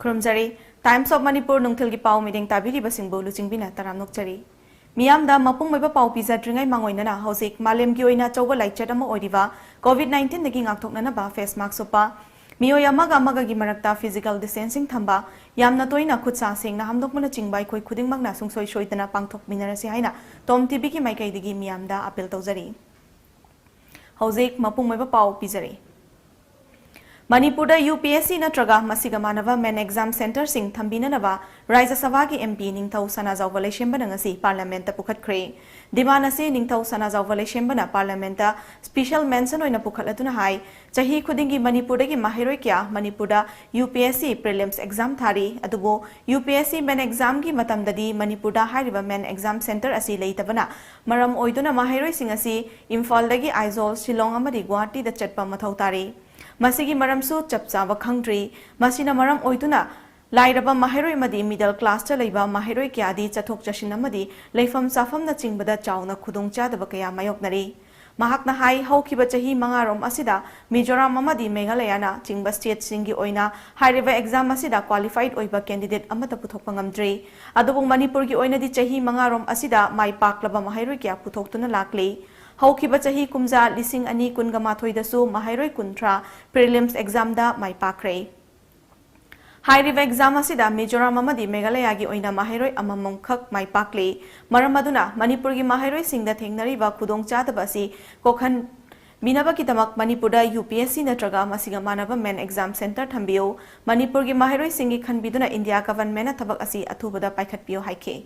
ꯈꯨꯔꯨꯝꯖꯔꯤ꯫ Times of Manipur ꯅꯨꯡꯊꯤꯜꯒꯤ ꯄꯥꯎ ꯃꯤꯠꯌꯦꯡ ꯇꯥꯕꯤꯔꯤꯕꯁꯤꯡꯕꯨ ꯂꯨꯆꯤꯡꯕꯤꯅ ꯇꯔꯥꯝꯅ ꯑꯣꯛꯆꯔꯤ꯫ ꯃꯤꯌꯥꯝꯗ ꯃꯄꯨꯡ ꯑꯣꯏꯕ ꯄꯥꯎ ꯄꯤꯖꯗ꯭ꯔꯤꯉꯩ ꯃꯥꯡꯑꯣꯏꯅꯅ ꯍꯧꯖꯤꯛ ꯃꯥꯂꯦꯝꯒꯤ ꯑꯣꯏꯅ ꯑꯆꯧꯕ ꯂꯥꯏꯆꯠ ꯑꯃ ꯑꯣꯏꯔꯤꯕ COVID nineteenꯗꯒꯤ ꯉꯥꯛꯊꯣꯛꯅꯅꯕ face mask ꯎꯞꯄ, ꯃꯤꯑꯣꯏ ꯑꯃꯒ ꯑꯃꯒꯒꯤ ꯃꯔꯛꯇ physical distancing ꯊꯝꯕ, ꯌꯥꯝꯅ ꯇꯣꯏꯅ ꯈꯨꯠ ꯁꯥ ꯁꯦꯡꯅ ꯍꯥꯝꯗꯣꯛꯄꯅꯆꯤꯡꯕ ꯑꯩꯈꯣꯏ ꯈꯨꯗꯤꯡꯃꯛꯅ ꯁꯨꯡꯁꯣꯏ ꯁꯣꯏꯗꯅ ꯄꯥꯡꯊꯣꯛꯃꯤꯟꯅꯔꯁꯤ ꯍꯥꯏꯅ Tom TVꯒꯤ ꯃꯥꯏꯀꯩꯗꯒꯤ ꯃꯤꯌꯥꯝꯗ appeal ꯇꯧꯖꯔꯤ꯫ ꯍꯧꯖꯤꯛ ꯃꯄꯨꯡ ꯑꯣꯏꯕ ꯄꯥꯎ ꯄꯤꯖꯔꯤ꯫ ꯃꯅꯤꯄꯨꯔꯗ UPSC ꯅꯠꯇ꯭ꯔꯒ ꯃꯁꯤꯒ ꯃꯥꯟꯅꯕ main exam centreꯁꯤꯡ ꯊꯝꯕꯤꯅꯅꯕ ꯔꯥꯖ꯭ꯌ ꯁꯚꯥꯒꯤ MP ꯅꯤꯡꯊꯧ ꯁꯅꯥꯖꯥꯎꯕ ꯂꯩꯁꯦꯝꯕꯅ ꯉꯁꯤ Parliamentꯇ ꯄꯨꯈꯠꯈ꯭ꯔꯦ꯫ Demand ꯑꯁꯤ ꯅꯤꯡꯊꯧ ꯁꯅꯥꯖꯥꯎꯕ ꯂꯩꯁꯦꯝꯕꯅ Parliamentꯇ special mention ꯑꯣꯏꯅ ꯄꯨꯈꯠꯂꯗꯨꯅ ꯍꯥꯏ, ꯆꯍꯤ ꯈꯨꯗꯤꯡꯒꯤ ꯃꯅꯤꯄꯨꯔꯗꯒꯤ ꯃꯍꯩꯔꯣꯏ ꯀꯌꯥ ꯃꯅꯤꯄꯨꯔꯗ UPSC prelims exam ꯊꯥꯔꯤ, ꯑꯗꯨꯕꯨ UPSC main examꯒꯤ ꯃꯇꯝꯗꯗꯤ ꯃꯅꯤꯄꯨꯔꯗ ꯍꯥꯏꯔꯤꯕ main exam centre ꯑꯁꯤ ꯂꯩꯇꯕꯅ ꯃꯔꯝ ꯑꯣꯏꯗꯨꯅ ꯃꯍꯩꯔꯣꯏꯁꯤꯡ ꯑꯁꯤ ꯏꯝꯐꯥꯜꯗꯒꯤ ꯑꯥꯏꯖꯣꯜ, ꯁꯤꯂꯣꯡ ꯑꯃꯗꯤ ꯒꯨꯋꯥꯍꯥꯇꯤꯗ ꯆꯠꯄ ꯃꯊꯧ ꯇꯥꯔꯤ꯫ ꯃꯁꯤꯒꯤ ꯃꯔꯝꯁꯨ ꯆꯞ ꯆꯥꯕ ꯈꯪꯗ꯭ꯔꯤ꯫ ꯃꯁꯤꯅ ꯃꯔꯝ ꯑꯣꯏꯗꯨꯅ ꯂꯥꯏꯔꯕ ꯃꯍꯩꯔꯣꯏ ꯑꯃꯗꯤ middle classꯇ ꯂꯩꯕ ꯃꯍꯩꯔꯣꯏ ꯀꯌꯥꯗꯤ ꯆꯠꯊꯣꯛ ꯆꯠꯁꯤꯟ ꯑꯃꯗꯤ ꯂꯩꯐꯝ ꯆꯥꯐꯝꯅꯆꯤꯡꯕꯗ ꯆꯥꯎꯅ ꯈꯨꯗꯣꯡꯆꯥꯗꯕ ꯀꯌꯥ ꯃꯥꯌꯣꯛꯅꯔꯤ꯫ ꯃꯍꯥꯛꯅ ꯍꯥꯏ, ꯍꯧꯈꯤꯕ ꯆꯍꯤ ꯃꯉꯥꯔꯣꯝ ꯑꯁꯤꯗ ꯃꯤꯖꯣꯔꯥꯝ ꯑꯃꯗꯤ ꯃꯦꯘꯥꯂꯌꯥꯅ ꯆꯤꯡꯕ stateꯁꯤꯡꯒꯤ ꯑꯣꯏꯅ ꯍꯥꯏꯔꯤꯕ exam ꯑꯁꯤꯗ qualified ꯑꯣꯏꯕ candidate ꯑꯃꯠꯇ ꯄꯨꯊꯣꯛꯄ ꯉꯝꯗ꯭ꯔꯤ꯫ ꯑꯗꯨꯕꯨ ꯃꯅꯤꯄꯨꯔꯒꯤ ꯑꯣꯏꯅꯗꯤ ꯆꯍꯤ ꯃꯉꯥꯔꯣꯝ ꯑꯁꯤꯗ ꯃꯥꯏ ꯄꯥꯛꯂꯕ ꯃꯍꯩꯔꯣꯏ ꯀꯌꯥ ꯄꯨꯊꯣꯛꯇꯨꯅ ꯂꯥꯛꯂꯤ꯫ ꯍꯧꯈꯤꯕ ꯆꯍꯤ ꯀꯨꯝꯖꯥ ꯂꯤꯁꯤꯡ ꯑꯅꯤ ꯀꯨꯟꯒ ꯃꯥꯊꯣꯏꯗꯁꯨ ꯃꯍꯩꯔꯣꯏ ꯀꯨꯟꯊ꯭ꯔꯥ prelims examꯗ ꯃꯥꯏ ꯄꯥꯛꯈ꯭ꯔꯦ꯫ ꯍꯥꯏꯔꯤꯕ exam ꯑꯁꯤꯗ ꯃꯤꯖꯣꯔꯥꯝ ꯑꯃꯗꯤ ꯃꯦꯘꯥꯂꯌꯥꯒꯤ ꯑꯣꯏꯅ ꯃꯍꯩꯔꯣꯏ ꯑꯃꯃꯝꯈꯛ ꯃꯥꯏ ꯄꯥꯛꯂꯤ꯫ ꯃꯔꯝ ꯑꯗꯨꯅ ꯃꯅꯤꯄꯨꯔꯒꯤ ꯃꯍꯩꯔꯣꯏꯁꯤꯡꯗ ꯊꯦꯡꯅꯔꯤꯕ ꯈꯨꯗꯣꯡꯆꯥꯗꯕ ꯑꯁꯤ ꯀꯣꯛꯍꯟꯕꯤꯅꯕꯒꯤꯗꯃꯛ ꯃꯅꯤꯄꯨꯔꯗ UPSC ꯅꯠꯇ꯭ꯔꯒ ꯃꯁꯤꯒ ꯃꯥꯟꯅꯕ main exam centre ꯊꯝꯕꯤꯌꯨ꯫ ꯃꯅꯤꯄꯨꯔꯒꯤ ꯃꯍꯩꯔꯣꯏꯁꯤꯡꯒꯤ ꯈꯟꯕꯤꯗꯨꯅ India governmentꯅ ꯊꯕꯛ ꯑꯁꯤ ꯑꯊꯨꯕꯗ ꯄꯥꯏꯈꯠꯄꯤꯌꯨ ꯍꯥꯏꯈꯤ꯫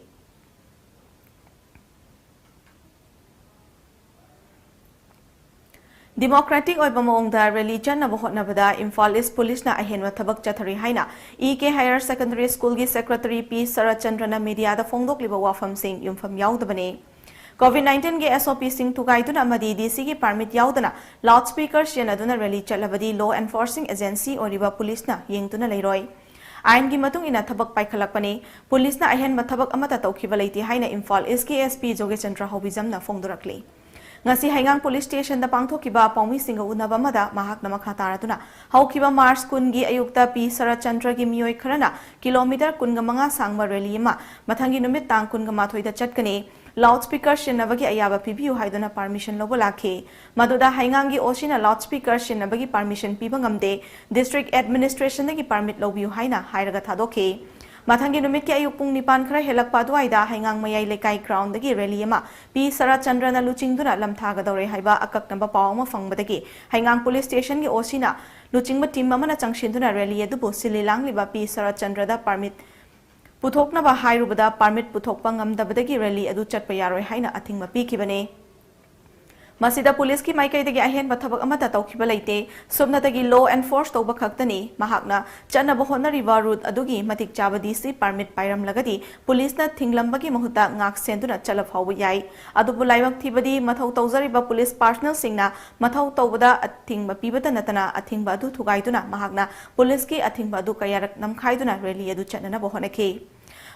Democratic ꯑꯣꯏꯕ ꯃꯑꯣꯡꯗ rally ꯆꯠꯅꯕ ꯍꯣꯠꯅꯕꯗ ꯏꯝꯐꯥꯜ East Policeꯅ ꯑꯍꯦꯟꯕ ꯊꯕꯛ ꯆꯠꯊꯔꯤ ꯍꯥꯏꯅ EK Higher Secondary Schoolꯒꯤ Secretary P ꯁꯔꯠꯆꯟꯗ꯭ꯔꯅ mediaꯗ ꯐꯣꯡꯗꯣꯛꯂꯤꯕ ꯋꯥꯐꯝꯁꯤꯡ ꯌꯨꯝꯐꯝ ꯌꯥꯎꯗꯕꯅꯤ꯫ COVID nineteenꯒꯤ SOPꯁꯤꯡ ꯊꯨꯒꯥꯏꯗꯨꯅ ꯑꯃꯗꯤ DCꯒꯤ permit ꯌꯥꯎꯗꯅ loudspeaker ꯁꯤꯖꯤꯟꯅꯗꯨꯅ rally ꯆꯠꯂꯕꯗꯤ law enforcing agency ꯑꯣꯏꯔꯤꯕ policeꯅ ꯌꯦꯡꯗꯨꯅ ꯂꯩꯔꯣꯏ꯫ ꯑꯥꯏꯟꯒꯤ ꯃꯇꯨꯡ ꯏꯟꯅ ꯊꯕꯛ ꯄꯥꯏꯈꯠꯂꯛꯄꯅꯤ꯫ Policeꯅ ꯑꯍꯦꯟꯕ ꯊꯕꯛ ꯑꯃꯠꯇ ꯇꯧꯈꯤꯕ ꯂꯩꯇꯦ ꯍꯥꯏꯅ ꯏꯝꯐꯥꯜ Eastꯀꯤ SP ꯖꯣꯒꯦꯆꯟꯗ꯭ꯔ ꯍꯥꯎꯕꯤꯖꯝꯅ ꯐꯣꯡꯗꯣꯔꯛꯂꯤ꯫ ꯉꯁꯤ ꯍꯩꯉꯥꯡ Police Stationꯗ ꯄꯥꯡꯊꯣꯛꯈꯤꯕ ꯄꯥꯎꯃꯤꯁꯤꯡꯒ ꯎꯅꯕ ꯑꯃꯗ ꯃꯍꯥꯛꯅ ꯃꯈꯥ ꯇꯥꯔꯗꯨꯅ ꯍꯧꯈꯤꯕ March ꯀꯨꯟꯒꯤ ꯑꯌꯨꯛꯇ P ꯁꯔꯠꯆꯟꯗ꯭ꯔꯒꯤ ꯃꯤꯑꯣꯏ ꯈꯔꯅ kilometre ꯀꯨꯟꯒ ꯃꯉꯥ ꯁꯥꯡꯕ rally ꯑꯃ ꯃꯊꯪꯒꯤ ꯅꯨꯃꯤꯠ ꯇꯥꯡ ꯀꯨꯟꯒ ꯃꯥꯊꯣꯏꯗ ꯆꯠꯀꯅꯤ꯫ Loudspeaker ꯁꯤꯖꯤꯟꯅꯕꯒꯤ ꯑꯌꯥꯕ ꯄꯤꯕꯤꯌꯨ ꯍꯥꯏꯗꯨꯅ permission ꯂꯧꯕ ꯂꯥꯛꯈꯤ꯫ ꯃꯗꯨꯗ ꯍꯩꯉꯥꯡꯒꯤ OCꯅ loudspeaker ꯁꯤꯖꯤꯟꯅꯕꯒꯤ permission ꯄꯤꯕ ꯉꯝꯗꯦ, District Administrationꯗꯒꯤ permit ꯂꯧꯕꯤꯌꯨ ꯍꯥꯏꯅ ꯍꯥꯏꯔꯒ ꯊꯥꯗꯣꯛꯈꯤ꯫ ꯃꯊꯪꯒꯤ ꯅꯨꯃꯤꯠꯀꯤ ꯑꯌꯨꯛ ꯄꯨꯡ ꯅꯤꯄꯥꯟ ꯈꯔ ꯍꯦꯜꯂꯛꯄ ꯑꯗꯨꯋꯥꯏꯗ ꯍꯩꯉꯥꯡ ꯃꯌꯥꯏ ꯂꯩꯀꯥꯏ groundꯗꯒꯤ rally ꯑꯃ P ꯁꯔꯠꯆꯟꯗ꯭ꯔꯅ ꯂꯨꯆꯤꯡꯗꯨꯅ ꯂꯝꯊꯥꯒꯗꯧꯔꯦ ꯍꯥꯏꯕ ꯑꯀꯛꯅꯕ ꯄꯥꯎ ꯑꯃ ꯐꯪꯕꯗꯒꯤ ꯍꯩꯉꯥꯡ Police Stationꯒꯤ OCꯅ ꯂꯨꯆꯤꯡꯕ team ꯑꯃꯅ ꯆꯪꯁꯤꯟꯗꯨꯅ rally ꯑꯗꯨꯕꯨ ꯁꯤꯜꯂꯤ ꯂꯥꯡꯂꯤꯕ P ꯁꯔꯠꯆꯟꯗ꯭ꯔꯗ permit ꯄꯨꯊꯣꯛꯅꯕ ꯍꯥꯏꯔꯨꯕꯗ permit ꯄꯨꯊꯣꯛꯄ ꯉꯝꯗꯕꯗꯒꯤ rally ꯑꯗꯨ ꯆꯠꯄ ꯌꯥꯔꯣꯏ ꯍꯥꯏꯅ ꯑꯊꯤꯡꯕ ꯄꯤꯈꯤꯕꯅꯤ꯫ ꯃꯁꯤꯗ policeꯀꯤ ꯃꯥꯏꯀꯩꯗꯒꯤ ꯑꯍꯦꯟꯕ ꯊꯕꯛ ꯑꯃꯠꯇ ꯇꯧꯈꯤꯕ ꯂꯩꯇꯦ꯫ ꯁꯨꯞꯅꯇꯒꯤ law enforce ꯇꯧꯕ ꯈꯛꯇꯅꯤ꯫ ꯃꯍꯥꯛꯅ ꯆꯠꯅꯕ ꯍꯣꯠꯅꯔꯤꯕ route ꯑꯗꯨꯒꯤ ꯃꯇꯤꯛ ꯆꯥꯕ DC permit ꯄꯥꯏꯔꯝꯂꯒꯗꯤ policeꯅ ꯊꯤꯡꯂꯝꯕꯒꯤ ꯃꯍꯨꯠꯇ ꯉꯥꯛ ꯁꯦꯟꯗꯨꯅ ꯆꯠꯂ ꯐꯥꯎꯕ ꯌꯥꯏ꯫ ꯑꯗꯨꯕꯨ ꯂꯥꯏꯕꯛ ꯊꯤꯕꯗꯤ ꯃꯊꯧ ꯇꯧꯖꯔꯤꯕ police personnelꯁꯤꯡꯅ ꯃꯊꯧ ꯇꯧꯕꯗ ꯑꯊꯤꯡꯕ ꯄꯤꯕꯇ ꯅꯠꯇꯅ ꯑꯊꯤꯡꯕ ꯑꯗꯨ ꯊꯨꯒꯥꯏꯗꯨꯅ ꯃꯍꯥꯛꯅ policeꯀꯤ ꯑꯊꯤꯡꯕ ꯑꯗꯨ ꯀꯌꯥꯔꯛ ꯅꯝꯈꯥꯏꯗꯨꯅ rally ꯑꯗꯨ ꯆꯠꯅꯅꯕ ꯍꯣꯠꯅꯈꯤ꯫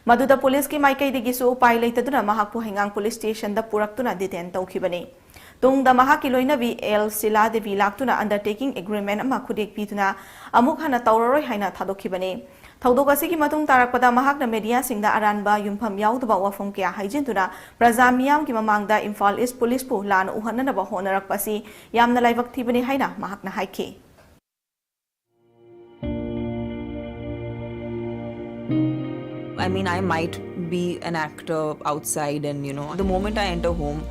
ꯃꯗꯨꯗ policeꯀꯤ ꯃꯥꯏꯀꯩꯗꯒꯤꯁꯨ ꯎꯄꯥꯏ ꯂꯩꯇꯗꯨꯅ ꯃꯍꯥꯛꯄꯨ ꯍꯩꯉꯥꯡ Police Stationꯗ ꯄꯨꯔꯛꯇꯨꯅ detain ꯇꯧꯈꯤꯕꯅꯤ꯫ ꯇꯨꯡꯗ ꯃꯍꯥꯛꯀꯤ ꯂꯣꯏꯅꯕꯤ ꯑꯦꯜ ꯁꯤꯂꯥ ꯗꯦꯕꯤ ꯂꯥꯛꯇꯨꯅ undertaking agreement ꯑꯃ ꯈꯨꯗꯦꯛ ꯄꯤꯗꯨꯅ ꯑꯃꯨꯛ ꯍꯟꯅ ꯇꯧꯔꯔꯣꯏ ꯍꯥꯏꯅ ꯊꯥꯗꯣꯛꯈꯤꯕꯅꯤ꯫ ꯊꯧꯗꯣꯛ ꯑꯁꯤꯒꯤ ꯃꯇꯨꯡ ꯇꯥꯔꯛꯄꯗ ꯃꯍꯥꯛꯅ ꯃꯦꯗꯤꯌꯥꯁꯤꯡꯗ ꯑꯔꯥꯟꯕ ꯌꯨꯝꯐꯝ ꯌꯥꯎꯗꯕ ꯋꯥꯐꯝ ꯀꯌꯥ ꯍꯥꯏꯖꯤꯟꯗꯨꯅ ꯄ꯭ꯔꯖꯥ ꯃꯤꯌꯥꯝꯒꯤ ꯃꯃꯥꯡꯗ ꯏꯝꯐꯥꯜ ꯏꯁ ꯄꯨꯂꯤꯁꯄꯨ ꯂꯥꯟꯅ ꯎꯍꯟꯅꯅꯕ ꯍꯣꯠꯅꯔꯛꯄ ꯑꯁꯤ ꯌꯥꯝꯅ ꯂꯥꯏꯕꯛ ꯊꯤꯕꯅꯤ ꯍꯥꯏꯅ ꯃꯍꯥꯛꯅ ꯍꯥꯏꯈꯤ꯫ I mean, I might be an actor outside, and you know, the moment I enter home,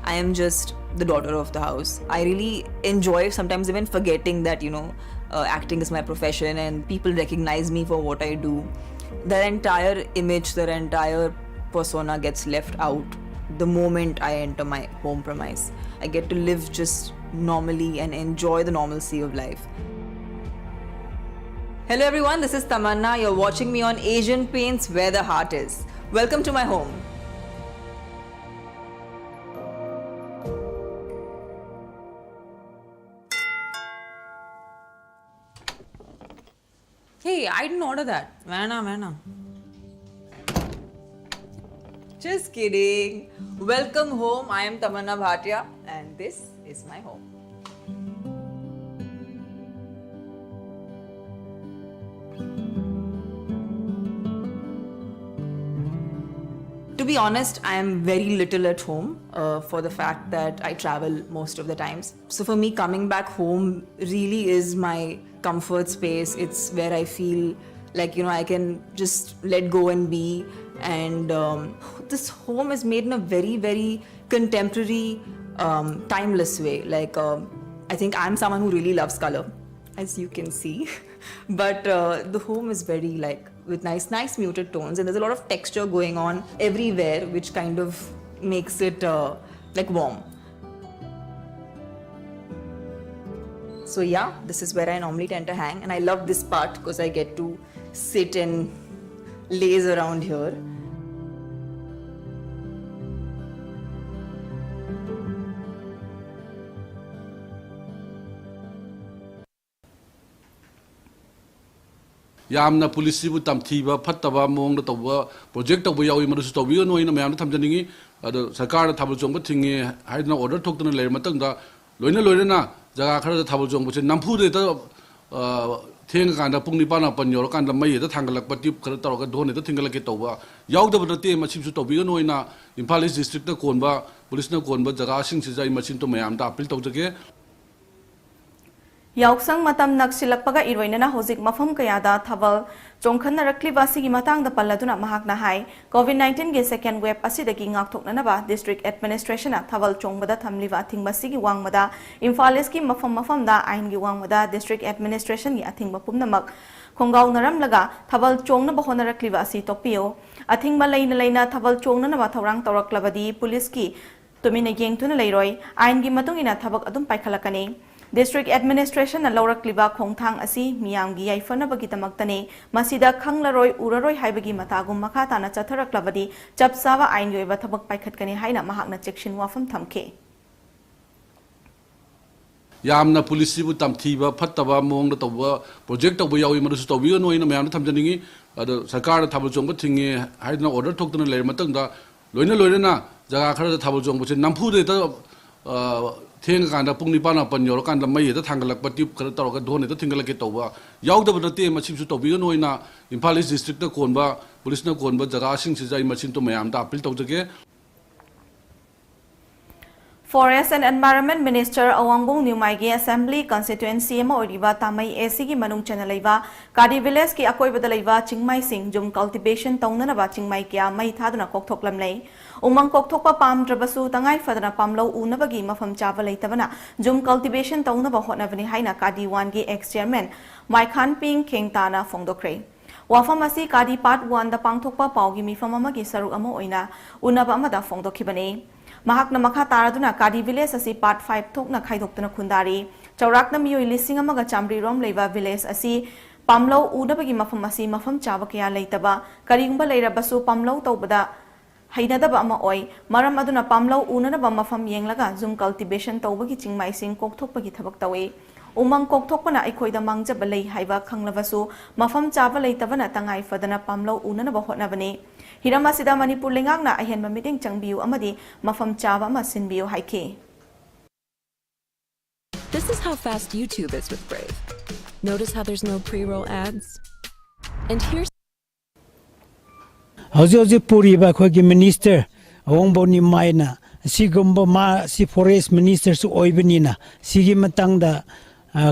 I am just the daughter of the house. I really enjoy sometimes even forgetting that, you know, uh, acting is my profession and people recognize me for what I do. Their entire image, their entire persona gets left out the moment I enter my home premise. I get to live just normally and enjoy the normalcy of life. Hello everyone, this is Tamanna. You're watching me on Asian Paints, where the heart is. Welcome to my home. Hey, I didn't order that. Vana, vana. Just kidding. Welcome home. I am Tamanna Bhatia, and this is my home. To be honest, I am very little at home, uh, for the fact that I travel most of the times. So for me, coming back home really is my comfort space. It's where I feel like, you know, I can just let go and be. And um, this home is made in a very, very contemporary, um, timeless way. Like, um, I think I'm someone who really loves color, as you can see. But uh, the home is very, like, with nice, nice muted tones, and there's a lot of texture going on everywhere, which kind of makes it uh, like, warm. So yeah, this is where I normally tend to hang, and I love this part because I get to sit and laze around here. ꯌꯥꯝꯅ ꯄꯨꯂꯤꯁꯁꯤꯕꯨ ꯇꯝꯊꯤꯕ, ꯐꯠꯇꯕ ꯃꯑꯣꯡꯗ ꯇꯧꯕ, project ꯇꯧꯕ ꯌꯥꯎꯏ, ꯃꯗꯨꯁꯨ ꯇꯧꯕꯤꯒꯅꯨ ꯍꯥꯏꯅ ꯃꯌꯥꯝꯗ ꯊꯝꯖꯅꯤꯡꯏ꯫ ꯑꯗꯣ ꯁꯔꯀꯥꯔꯅ ꯊꯥꯕꯜ ꯆꯣꯡꯕ ꯊꯤꯡꯉꯦ ꯍꯥꯏꯗꯅ ꯑꯣꯔꯗꯔ ꯊꯣꯛꯇꯅ ꯂꯩꯔ ꯃꯇꯨꯡꯗ, ꯂꯣꯏꯅ ꯂꯣꯏꯅꯅ ꯖꯒꯥ ꯈꯔꯗ ꯊꯥꯕꯜ ꯆꯣꯡꯕꯁꯦ ꯅꯝꯐꯨꯗ ꯍꯦꯛꯇ, ꯑ, ꯊꯦꯡꯉꯀꯥꯟꯗ ꯄꯨꯡ ꯅꯤꯄꯥꯟ ꯃꯥꯄꯟ ꯌꯧꯔꯀꯥꯟꯗ ꯃꯩ ꯍꯦꯛꯇ ꯊꯥꯡꯒꯠꯂꯛꯄ, ꯇ꯭ꯌꯨꯕ ꯈꯔ ꯇꯧꯔꯒ ꯗ꯭ꯔꯣꯟ ꯍꯦꯛꯇ ꯊꯤꯡꯒꯠꯂꯛꯀꯦ ꯇꯧꯕ ꯌꯥꯎꯗꯕ ꯅꯠꯇꯦ꯫ ꯃꯁꯤꯁꯨ ꯇꯧꯕꯤꯒꯅꯨ ꯍꯥꯏꯅ ꯏꯝꯐꯥꯜ ꯏꯁ ꯗꯤꯁꯇ꯭ꯔꯤꯛꯇ ꯀꯣꯟꯕ, ꯄꯨꯂꯤꯁꯅ ꯀꯣꯟꯕ ꯖꯒꯥꯁꯤꯡꯁꯤꯗ ꯑꯩ ꯃꯁꯤ ꯑꯃꯇ ꯃꯌꯥꯝꯗ ꯑꯥꯄꯤꯜ ꯇꯧꯖꯒꯦ꯫ ꯌꯥꯎꯁꯪ ꯃꯇꯝ ꯅꯛꯁꯤꯜꯂꯛꯄꯒ ꯏꯔꯣꯏꯅꯅ ꯍꯧꯖꯤꯛ ꯃꯐꯝ ꯀꯌꯥꯗ ꯊꯥꯕꯜ ꯆꯣꯡꯈꯠꯅꯔꯛꯂꯤꯕ ꯑꯁꯤꯒꯤ ꯃꯇꯥꯡꯗ ꯄꯜꯂꯗꯨꯅ ꯃꯍꯥꯛꯅ ꯍꯥꯏ, COVID nineteen ꯒꯤ second wave ꯑꯁꯤꯗꯒꯤ ꯉꯥꯛꯊꯣꯛꯅꯅꯕ district administration ꯅ ꯊꯥꯕꯜ ꯆꯣꯡꯕꯗ ꯊꯝꯂꯤꯕ ꯑꯊꯤꯡꯕ ꯑꯁꯤꯒꯤ ꯋꯥꯡꯃꯗ ꯏꯝꯐꯥꯜ ꯏꯁꯀꯤ ꯃꯐꯝ ꯃꯐꯝꯗ ꯑꯥꯏꯟꯒꯤ ꯋꯥꯡꯃꯗ district administration ꯒꯤ ꯑꯊꯤꯡꯕ ꯄꯨꯝꯅꯃꯛ ꯈꯣꯡꯒꯥꯎꯅꯔꯝꯂꯒ ꯊꯥꯕꯜ ꯆꯣꯡꯅꯕ ꯍꯣꯠꯅꯔꯛꯂꯤꯕ ꯑꯁꯤ ꯇꯣꯛꯄꯤꯌꯨ꯫ ꯑꯊꯤꯡꯕ ꯂꯩꯅ ꯂꯩꯅ ꯊꯥꯕꯜ ꯆꯣꯡꯅꯅꯕ ꯊꯧꯔꯥꯡ ꯇꯧꯔꯛꯂꯕꯗꯤ ꯄꯨꯂꯤꯁꯀꯤ ꯇꯨꯃꯤꯟꯅ ꯌꯦꯡꯗꯨꯅ ꯂꯩꯔꯣꯏ꯫ ꯑꯥꯏꯟꯒꯤ ꯃꯇꯨꯡ ꯏꯟꯅ ꯊꯕꯛ ꯑꯗꯨꯝ ꯄꯥꯏꯈꯠꯂꯛꯀꯅꯤ꯫ District administration ꯅ ꯂꯧꯔꯛꯂꯤꯕ ꯈꯣꯡꯊꯥꯡ ꯑꯁꯤ ꯃꯤꯌꯥꯝꯒꯤ ꯌꯥꯏꯐꯅꯕꯒꯤꯗꯃꯛꯇꯅꯤ꯫ ꯃꯁꯤꯗ ꯈꯪꯂꯔꯣꯏ, ꯎꯔꯔꯣꯏ ꯍꯥꯏꯕꯒꯤ ꯃꯇꯥꯒꯨꯝ ꯃꯈꯥ ꯇꯥꯅ ꯆꯠꯊꯔꯛꯂꯕꯗꯤ ꯆꯞ ꯆꯥꯕ ꯑꯥꯏꯟꯒꯤ ꯑꯣꯏꯕ ꯊꯕꯛ ꯄꯥꯏꯈꯠꯀꯅꯤ ꯍꯥꯏꯅ ꯃꯍꯥꯛꯅ ꯆꯦꯛꯁꯤꯟ ꯋꯥꯐꯝ ꯊꯝꯈꯤ꯫ ꯌꯥꯝꯅ ꯄꯨꯂꯤꯁꯁꯤꯕꯨ ꯇꯝꯊꯤꯕ, ꯐꯠꯇꯕ ꯃꯑꯣꯡꯗ ꯇꯧꯕ, ꯄ꯭ꯔꯣꯖꯦꯛ ꯇꯧꯕ ꯌꯥꯎꯏ, ꯃꯗꯨꯁꯨ ꯇꯧꯕꯤꯒꯅꯨ ꯍꯥꯏꯅ ꯃꯌꯥꯝꯗ ꯊꯝꯖꯅꯤꯡꯉꯤ꯫ ꯑꯗꯣ ꯁꯔꯀꯥꯔꯅ ꯊꯥꯕꯜ ꯆꯣꯡꯕ ꯊꯤꯡꯉꯦ ꯍꯥꯏꯗꯅ ꯑꯣꯔꯗꯔ ꯊꯣꯛꯇꯅ ꯂꯩꯔ ꯃꯇꯨꯡꯗ, ꯂꯣꯏꯅ ꯂꯣꯏꯅꯅ ꯖꯒꯥ ꯈꯔꯗ ꯊꯥꯕꯜ ꯆꯣꯡꯕꯁꯦ ꯅꯝꯐꯨꯗ ꯍꯦꯛꯇ, ꯑ, ꯊꯦꯡꯉꯀꯥꯟꯗ ꯄꯨꯡ ꯅꯤꯄꯥꯟ ꯃꯥꯄꯟ ꯌꯧꯔꯀꯥꯟꯗ ꯃꯩ ꯍꯦꯛꯇ ꯊꯥꯡꯒꯠꯂꯛꯄ, ꯇ꯭ꯌꯨꯕ ꯈꯔ ꯇꯧꯔꯒ ꯗ꯭ꯔꯣꯟ ꯍꯦꯛꯇ ꯊꯤꯡꯒꯠꯂꯛꯀꯦ ꯇꯧꯕ ꯌꯥꯎꯗꯕ ꯅꯠꯇꯦ꯫ ꯃꯁꯤꯁꯨ ꯇꯧꯕꯤꯒꯅꯨ ꯍꯥꯏꯅ ꯏꯝꯐꯥꯜ ꯏꯁ ꯗꯤꯁꯇ꯭ꯔꯤꯛꯇ ꯀꯣꯟꯕ, ꯄꯨꯂꯤꯁꯅ ꯀꯣꯟꯕ ꯖꯒꯥꯁꯤꯡꯁꯤꯗ ꯑꯩ ꯃꯁꯤ ꯑꯃꯇ ꯃꯌꯥꯝꯗ ꯑꯥꯄꯤꯜ ꯇꯧꯖꯒꯦ꯫ Forest and Environment Minister ꯑꯋꯥꯡꯕꯨꯡ ꯅ꯭ꯌꯨꯃꯥꯏꯒꯤ assembly constituency ꯑꯃ ꯑꯣꯏꯔꯤꯕ ꯇꯥꯃꯩ A C ꯒꯤ ꯃꯅꯨꯡ ꯆꯟꯅ ꯂꯩꯕ ꯀꯥꯗꯤ village ꯀꯤ ꯑꯀꯣꯏꯕꯗ ꯂꯩꯕ ꯆꯤꯡꯃꯥꯏꯁꯤꯡ ꯖꯨꯝ cultivation ꯇꯧꯅꯅꯕ ꯆꯤꯡꯃꯥꯏ ꯀꯌꯥ ꯃꯩ ꯊꯥꯗꯨꯅ ꯀꯣꯛꯊꯣꯛꯂꯝꯂꯦ꯫ ꯎꯃꯪ ꯀꯣꯛꯊꯣꯛꯄ ꯄꯥꯝꯗ꯭ꯔꯕꯁꯨ ꯇꯉꯥꯏ ꯐꯗꯅ ꯄꯥꯝꯂꯧ ꯎꯅꯕꯒꯤ ꯃꯐꯝ ꯆꯥꯕ ꯂꯩꯇꯕꯅ ꯖꯨꯝ cultivation ꯇꯧꯅꯕ ꯍꯣꯠꯅꯕꯅꯤ ꯍꯥꯏꯅ ꯀꯥꯗꯤ one ꯒꯤ ex chairman ꯃꯥꯏꯈꯥꯟꯄꯤꯡ ꯈꯦꯡꯇꯥꯅ ꯐꯣꯡꯗꯣꯛꯈ꯭ꯔꯦ꯫ ꯋꯥꯐꯝ ꯑꯁꯤ ꯀꯥꯗꯤ part one ꯗ ꯄꯥꯡꯊꯣꯛꯄ ꯄꯥꯎꯒꯤ ꯃꯤꯐꯝ ꯑꯃꯒꯤ ꯁꯔꯨꯛ ꯑꯃ ꯑꯣꯏꯅ ꯎꯅꯕ ꯑꯃꯗ ꯐꯣꯡꯗꯣꯛꯈꯤꯕꯅꯤ꯫ ꯃꯍꯥꯛꯅ ꯃꯈꯥ ꯇꯥꯔꯗꯨꯅ ꯀꯥꯗꯤ village ꯑꯁꯤ part five ꯊꯣꯛꯅ ꯈꯥꯏꯗꯣꯛꯇꯨꯅ ꯈꯨꯟꯗꯥꯔꯤ꯫ ꯆꯥꯎꯔꯥꯛꯅ ꯃꯤꯑꯣꯏ ꯂꯤꯁꯤꯡ ꯑꯃꯒ ꯆꯥꯃꯔꯤ ꯔꯣꯝ ꯂꯩꯕ village ꯑꯁꯤ ꯄꯥꯝꯂꯧ ꯎꯅꯕꯒꯤ ꯃꯐꯝ ꯑꯁꯤ ꯃꯐꯝ ꯆꯥꯕ ꯀꯌꯥ ꯂꯩꯇꯕ, ꯀꯔꯤꯒꯨꯝꯕ ꯂꯩꯔꯕꯁꯨ ꯄꯥꯝꯂꯧ ꯇꯧꯕꯗ ꯍꯩꯅꯗꯕ ꯑꯃ ꯑꯣꯏ꯫ ꯃꯔꯝ ꯑꯗꯨꯅ ꯄꯥꯝꯂꯧ ꯎꯅꯅꯕ ꯃꯐꯝ ꯌꯦꯡꯂꯒ ꯖꯨꯝ cultivation ꯇꯧꯕꯒꯤ ꯆꯤꯡꯃꯥꯏꯁꯤꯡ ꯀꯣꯛꯊꯣꯛꯄꯒꯤ ꯊꯕꯛ ꯇꯧꯏ꯫ ꯎꯃꯪ ꯀꯣꯛꯊꯣꯛꯄꯅ ꯑꯩꯈꯣꯏꯗ ꯃꯥꯡꯖꯕ ꯂꯩ ꯍꯥꯏꯕ ꯈꯪꯂꯕꯁꯨ ꯃꯐꯝ ꯆꯥꯕ ꯂꯩꯇꯕꯅ ꯇꯉꯥꯏ ꯐꯗꯅ ꯄꯥꯝꯂꯧ ꯎꯅꯅꯕ ꯍꯣꯠꯅꯕꯅꯤ꯫ ꯍꯤꯔꯝ ꯑꯁꯤꯗ ꯃꯅꯤꯄꯨꯔ ꯂꯩꯉꯥꯛꯅ ꯑꯍꯦꯟꯕ ꯃꯤꯠꯌꯦꯡ ꯆꯪꯕꯤꯌꯨ ꯑꯃꯗꯤ ꯃꯐꯝ ꯆꯥꯕ ꯑꯃ ꯁꯤꯟꯕꯤꯌꯨ ꯍꯥꯏꯈꯤ꯫ This is how fast YouTube is with Brave. Notice how there's no pre-roll ads? And here's ꯍꯧꯖꯤꯛ ꯍꯧꯖꯤꯛ ꯄꯨꯔꯤꯕ ꯑꯩꯈꯣꯏꯒꯤ ꯃꯤꯅꯤꯁꯇꯔ ꯑꯋꯣꯡꯕꯧ ꯅꯤꯃꯥꯏꯅ ꯑꯁꯤꯒꯨꯝꯕ ꯃꯥ ꯁꯤ ꯐꯣꯔꯦꯁ ꯃꯤꯅꯤꯁꯇꯔꯁꯨ ꯑꯣꯏꯕꯅꯤꯅ ꯁꯤꯒꯤ ꯃꯇꯥꯡꯗ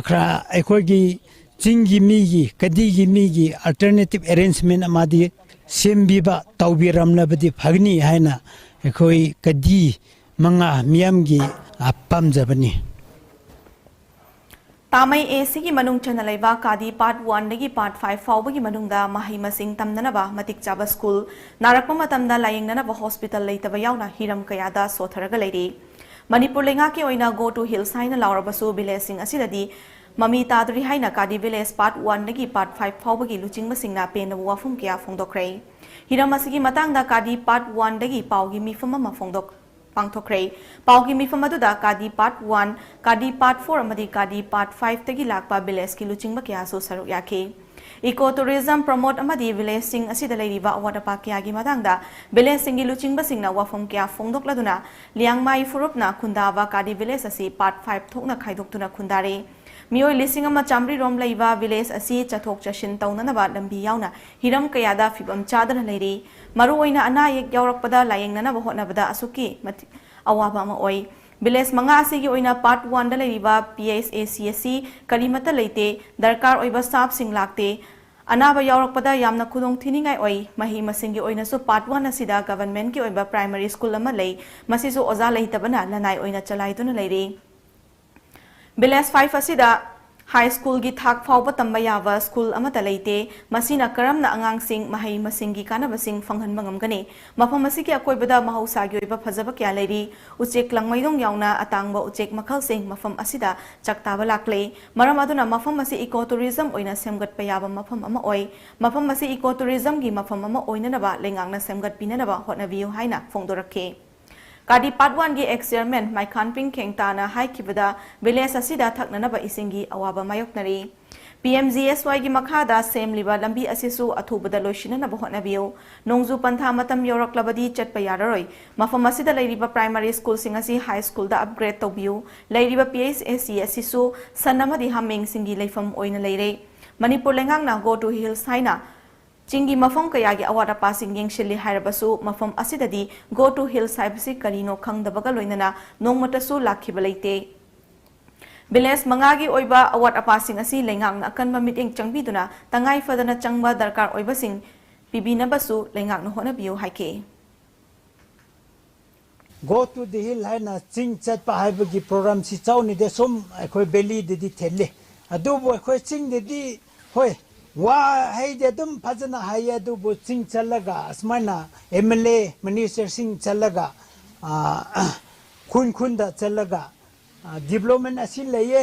ꯈꯔ ꯑꯩꯈꯣꯏꯒꯤ ꯆꯤꯡꯒꯤ ꯃꯤꯒꯤ ꯀꯗꯤꯒꯤ ꯃꯤꯒꯤ ꯑꯜꯇꯔꯅꯦꯇꯤꯞ ꯑꯦꯔꯦꯟꯖꯃꯦꯟ ꯑꯃꯗꯤ ꯁꯦꯝꯕꯤꯕ ꯇꯧꯕꯤꯔꯝꯂꯕꯗꯤ ꯐꯒꯅꯤ ꯍꯥꯏꯅ ꯑꯩꯈꯣꯏ ꯀꯗꯤ ꯃꯉꯥ ꯃꯤꯌꯥꯝꯒꯤ ꯄꯥꯝꯖꯕꯅꯤ꯫ ꯇꯥꯃꯩ ꯑꯦꯁꯤꯒꯤ ꯃꯅꯨꯡ ꯆꯟꯅ ꯂꯩꯕ ꯀꯥꯗꯤ ꯄꯥꯔꯠ ꯋꯥꯟꯗꯒꯤ ꯄꯥꯔꯠ ꯐꯥꯏꯚ ꯐꯥꯎꯕꯒꯤ ꯃꯅꯨꯡꯗ ꯃꯍꯩ ꯃꯁꯤꯡ ꯇꯝꯅꯅꯕ ꯃꯇꯤꯛ ꯆꯥꯕ ꯁ꯭ꯀꯨꯜ, ꯅꯥꯔꯛꯄ ꯃꯇꯝꯗ ꯂꯥꯌꯦꯡꯅꯅꯕ ꯍꯣꯁꯄꯤꯇꯥꯜ ꯂꯩꯇꯕ ꯌꯥꯎꯅ ꯍꯤꯔꯝ ꯀꯌꯥꯗ ꯁꯣꯊꯔꯒ ꯂꯩꯔꯤ꯫ ꯃꯅꯤꯄꯨꯔ ꯂꯩꯉꯥꯛꯀꯤ ꯑꯣꯏꯅ Go to Hills ꯍꯥꯏꯅ ꯂꯥꯎꯔꯕꯁꯨ ꯚꯤꯂꯦꯖꯁꯤꯡ ꯑꯁꯤꯗꯗꯤ ꯃꯃꯤ ꯇꯥꯗ꯭ꯔꯤ ꯍꯥꯏꯅ ꯀꯥꯗꯤ ꯚꯤꯂꯦꯖ ꯄꯥꯔꯠ ꯋꯥꯟꯗꯒꯤ ꯄꯥꯔꯠ ꯐꯥꯏꯚ ꯐꯥꯎꯕꯒꯤ ꯂꯨꯆꯤꯡꯕꯁꯤꯡꯅ ꯄꯦꯟꯗꯕ ꯋꯥꯐꯝ ꯀꯌꯥ ꯐꯣꯡꯗꯣꯛꯈ꯭ꯔꯦ꯫ ꯍꯤꯔꯝ ꯑꯁꯤꯒꯤ ꯃꯇꯥꯡꯗ ꯀꯥꯗꯤ ꯄꯥꯔꯠ ꯋꯥꯟꯗꯒꯤ ꯄꯥꯎꯒꯤ ꯃꯤꯐꯝ ꯑꯃ ꯐꯣꯡꯗꯣꯛ ꯄꯥꯡꯊꯣꯛꯈ꯭ꯔꯦ꯫ ꯄꯥꯎꯒꯤ ꯃꯤꯐꯝ ꯑꯗꯨꯗ ꯀꯥꯗꯤ ꯄꯥꯔꯠ ꯋꯥꯟ, ꯀꯥꯗꯤ ꯄꯥꯔꯠ ꯐꯣꯔ ꯑꯃꯗꯤ ꯀꯥꯗꯤ ꯄꯥꯔꯠ ꯐꯥꯏꯚꯇꯒꯤ ꯂꯥꯛꯄ ꯚꯤꯂꯦꯖꯀꯤ ꯂꯨꯆꯤꯡꯕ ꯀꯌꯥꯁꯨ ꯁꯔꯨꯛ ꯌꯥꯈꯤ꯫ ꯏꯀꯣ ꯇꯨꯔꯤꯖꯝ ꯄ꯭ꯔꯃꯣꯠ ꯑꯃꯗꯤ ꯚꯤꯂꯦꯖꯁꯤꯡ ꯑꯁꯤꯗ ꯂꯩꯔꯤꯕ ꯑꯋꯥꯠ ꯑꯄꯥ ꯀꯌꯥꯒꯤ ꯃꯇꯥꯡꯗ ꯚꯤꯂꯦꯖꯁꯤꯡꯒꯤ ꯂꯨꯆꯤꯡꯕꯁꯤꯡꯅ ꯋꯥꯐꯝ ꯀꯌꯥ ꯐꯣꯡꯗꯣꯛꯂꯗꯨꯅ ꯂꯤꯌꯥꯡꯃꯥꯏ ꯐꯨꯔꯨꯞꯅ ꯈꯨꯟꯗꯥꯕ ꯀꯥꯗꯤ ꯚꯤꯂꯦꯖ ꯑꯁꯤ ꯄꯥꯔꯠ ꯐꯥꯏꯚ ꯊꯣꯛꯅ ꯈꯥꯏꯗꯣꯛꯇꯨꯅ ꯈꯨꯟꯗꯥꯔꯦ꯫ ꯃꯤꯑꯣꯏ ꯂꯤꯁꯤꯡ ꯑꯃ ꯆꯥꯃꯔꯤ ꯔꯣꯝ ꯂꯩꯕ ꯚꯤꯂꯦꯖ ꯑꯁꯤ ꯆꯠꯊꯣꯛ ꯆꯠꯁꯤꯟ ꯇꯧꯅꯅꯕ ꯂꯝꯕꯤ ꯌꯥꯎꯅ ꯍꯤꯔꯝ ꯀꯌꯥꯗ ꯐꯤꯕꯝ ꯆꯥꯗꯅ ꯂꯩꯔꯤ꯫ ꯃꯔꯨꯑꯣꯏꯅ ꯑꯅꯥ ꯑꯌꯦꯛ ꯌꯥꯎꯔꯛꯄꯗ ꯂꯥꯌꯦꯡꯅꯅꯕ ꯍꯣꯠꯅꯕꯗ ꯑꯁꯨꯛꯀꯤ ꯃꯇꯤꯛ ꯑꯋꯥꯕ ꯑꯃ ꯑꯣꯏ꯫ ꯚꯤꯂꯦꯖ ꯃꯉꯥ ꯑꯁꯤꯒꯤ ꯑꯣꯏꯅ ꯄꯥꯔꯠ ꯋꯥꯟꯗ ꯂꯩꯔꯤꯕ ꯄꯤ ꯑꯩꯆ ꯑꯦ ꯁꯤ ꯑꯁꯤ ꯀꯔꯤꯃꯠꯇ ꯂꯩꯇꯦ꯫ ꯗꯔꯀꯥꯔ ꯑꯣꯏꯕ ꯁ꯭ꯇꯥꯐꯁꯤꯡ ꯂꯥꯛꯇꯦ꯫ ꯑꯅꯥꯕ ꯌꯥꯎꯔꯛꯄꯗ ꯌꯥꯝꯅ ꯈꯨꯗꯣꯡ ꯊꯤꯅꯤꯡꯉꯥꯏ ꯑꯣꯏ꯫ ꯃꯍꯩ ꯃꯁꯤꯡꯒꯤ ꯑꯣꯏꯅꯁꯨ ꯄꯥꯔꯠ ꯋꯥꯟ ꯑꯁꯤꯗ ꯒꯚꯔꯟꯃꯦꯟꯠꯀꯤ ꯑꯣꯏꯕ ꯄ꯭ꯔꯥꯏꯃꯔꯤ ꯁ꯭ꯀꯨꯜ ꯑꯃ ꯂꯩ꯫ ꯃꯁꯤꯁꯨ ꯑꯣꯖꯥ ꯂꯩꯇꯕꯅ ꯂꯅꯥꯏ ꯑꯣꯏꯅ ꯆꯂꯥꯏꯗꯨꯅ ꯂꯩꯔꯤ꯫ ꯚꯤꯂꯦꯖ ꯐꯥꯏꯚ ꯑꯁꯤꯗ ꯍꯥꯏ ꯁ꯭ꯀꯨꯜꯒꯤ ꯊꯥꯛ ꯐꯥꯎꯕ ꯇꯝꯕ ꯌꯥꯕ ꯁ꯭ꯀꯨꯜ ꯑꯃꯠꯇ ꯂꯩꯇꯦ꯫ ꯃꯁꯤꯅ ꯀꯔꯝꯅ ꯑꯉꯥꯡꯁꯤꯡ ꯃꯍꯩ ꯃꯁꯤꯡꯒꯤ ꯀꯥꯟꯅꯕꯁꯤꯡ ꯐꯪꯍꯟꯕ ꯉꯝꯒꯅꯤ? ꯃꯐꯝ ꯑꯁꯤꯒꯤ ꯑꯀꯣꯏꯕꯗ ꯃꯍꯧꯁꯥꯒꯤ ꯑꯣꯏꯕ ꯐꯖꯕ ꯀꯌꯥ ꯂꯩꯔꯤ꯫ ꯎꯆꯦꯛ ꯂꯪꯃꯩꯗꯣꯡ ꯌꯥꯎꯅ ꯑꯇꯥꯡꯕ ꯎꯆꯦꯛ ꯃꯈꯜꯁꯤꯡ ꯃꯐꯝ ꯑꯁꯤꯗ ꯆꯥꯛ ꯇꯥꯕ ꯂꯥꯛꯂꯦ꯫ ꯃꯔꯝ ꯑꯗꯨꯅ ꯃꯐꯝ ꯑꯁꯤ ꯏꯀꯣ ꯇꯨꯔꯤꯖꯝ ꯑꯣꯏꯅ ꯁꯦꯝꯒꯠꯄ ꯌꯥꯕ ꯃꯐꯝ ꯑꯃ ꯑꯣꯏ꯫ ꯃꯐꯝ ꯑꯁꯤ ꯏꯀꯣ ꯇꯨꯔꯤꯖꯝꯒꯤ ꯃꯐꯝ ꯑꯃ ꯑꯣꯏꯅꯅꯕ ꯂꯩꯉꯥꯛꯅ ꯁꯦꯝꯒꯠꯄꯤꯅꯅꯕ ꯍꯣꯠꯅꯕꯤꯌꯨ ꯍꯥꯏꯅ ꯐꯣꯡꯗꯣꯔꯛꯈꯤ꯫ ꯀꯥꯗꯤ ꯄꯥꯔꯠ ꯋꯥꯟꯒꯤ ꯑꯦꯛꯁ ꯆꯤꯌꯔꯃꯦꯟ ꯃꯥꯏꯈꯥꯟꯄꯤꯡ ꯈꯦꯡꯇꯥꯅ ꯍꯥꯏꯈꯤꯕꯗ, ꯚꯤꯂꯦꯖ ꯑꯁꯤꯗ ꯊꯛꯅꯅꯕ ꯏꯁꯤꯡꯒꯤ ꯑꯋꯥꯕ ꯃꯥꯌꯣꯛꯅꯔꯤ꯫ ꯄꯤ ꯑꯦꯝ ꯖꯤ ꯑꯦꯁ ꯋꯥꯏꯒꯤ ꯃꯈꯥꯗ ꯁꯦꯝꯂꯤꯕ ꯂꯝꯕꯤ ꯑꯁꯤꯁꯨ ꯑꯊꯨꯕꯗ ꯂꯣꯏꯁꯤꯟꯅꯅꯕ ꯍꯣꯠꯅꯕꯤꯌꯨ꯫ ꯅꯣꯡꯖꯨ ꯄꯟꯊꯥ ꯃꯇꯝ ꯌꯧꯔꯛꯂꯕꯗꯤ ꯆꯠꯄ ꯌꯥꯔꯔꯣꯏ꯫ ꯃꯐꯝ ꯑꯁꯤꯗ ꯂꯩꯔꯤꯕ ꯄ꯭ꯔꯥꯏꯃꯥꯔꯤ ꯁ꯭ꯀꯨꯜꯁꯤꯡ ꯑꯁꯤ ꯍꯥꯏ ꯁ꯭ꯀꯨꯜꯗ ꯑꯞꯒ꯭ꯔꯦꯗ ꯇꯧꯕꯤꯌꯨ꯫ ꯂꯩꯔꯤꯕ ꯄꯤ ꯑꯩꯆ ꯑꯦꯁ ꯁꯤ ꯑꯁꯤꯁꯨ ꯁꯟ ꯑꯃꯗꯤ ꯍꯥꯃꯦꯡꯁꯤꯡꯒꯤ ꯂꯩꯐꯝ ꯑꯣꯏꯅ ꯂꯩꯔꯦ꯫ ꯃꯅꯤꯄꯨꯔ ꯂꯩꯉꯥꯛꯅ Go to Hills ꯍꯥꯏꯅ ꯆꯤꯡꯒꯤ ꯃꯐꯝ ꯀꯌꯥꯒꯤ ꯑꯋꯥꯠ ꯑꯄꯥꯁꯤꯡ ꯌꯦꯡꯁꯤꯜꯂꯤ ꯍꯥꯏꯔꯕꯁꯨ, ꯃꯐꯝ ꯑꯁꯤꯗꯗꯤ Go to Hills ꯍꯥꯏꯕꯁꯤ ꯀꯔꯤꯅꯣ ꯈꯪꯗꯕꯒ ꯂꯣꯏꯅꯅ ꯅꯣꯡꯃꯇꯁꯨ ꯂꯥꯛꯈꯤꯕ ꯂꯩꯇꯦ꯫ ꯚꯤꯂꯦꯖ ꯃꯉꯥꯒꯤ ꯑꯣꯏꯕ ꯑꯋꯥꯠ ꯑꯄꯥꯁꯤꯡ ꯑꯁꯤ ꯂꯩꯉꯥꯛꯅ ꯑꯀꯟꯕ ꯃꯤꯠꯌꯦꯡ ꯆꯪꯕꯤꯗꯨꯅ ꯇꯉꯥꯏ ꯐꯗꯅ ꯆꯪꯕ ꯗꯔꯀꯥꯔ ꯑꯣꯏꯕꯁꯤꯡ ꯄꯤꯕꯤꯅꯕꯁꯨ ꯂꯩꯉꯥꯛꯅ ꯍꯣꯠꯅꯕꯤꯌꯨ ꯍꯥꯏꯈꯤ꯫ Go to the Hill ꯍꯥꯏꯅ ꯆꯤꯡ ꯆꯠꯄ ꯍꯥꯏꯕꯒꯤ ꯄ꯭ꯔꯣꯒ꯭ꯔꯥꯝꯁꯤ ꯆꯥꯎꯅꯗꯤ ꯁꯨꯝ ꯑꯩꯈꯣꯏ ꯚꯦꯂꯤꯗꯗꯤ ꯊꯦꯜꯂꯤ꯫ ꯑꯗꯨꯕꯨ ꯑꯩꯈꯣꯏ ꯆꯤꯡꯗꯗꯤ ꯍꯣꯏ, ꯋꯥ ꯍꯩꯗꯤ ꯑꯗꯨꯝ ꯐꯖꯅ ꯍꯩꯌꯦ, ꯑꯗꯨꯕꯨ ꯆꯤꯡ ꯆꯠꯂꯒ ꯑꯁꯨꯃꯥꯏꯅ ꯑꯦꯝ ꯑꯦꯜ ꯑꯦ ꯃꯤꯅꯤꯁꯇꯔꯁꯤꯡ ꯆꯠꯂꯒ, ꯑ, ꯈꯨꯟ ꯈꯨꯟꯗ ꯆꯠꯂꯒ, ꯑ, ꯗꯤꯕ꯭ꯂꯞꯃꯦꯟ ꯑꯁꯤ ꯂꯩꯌꯦ,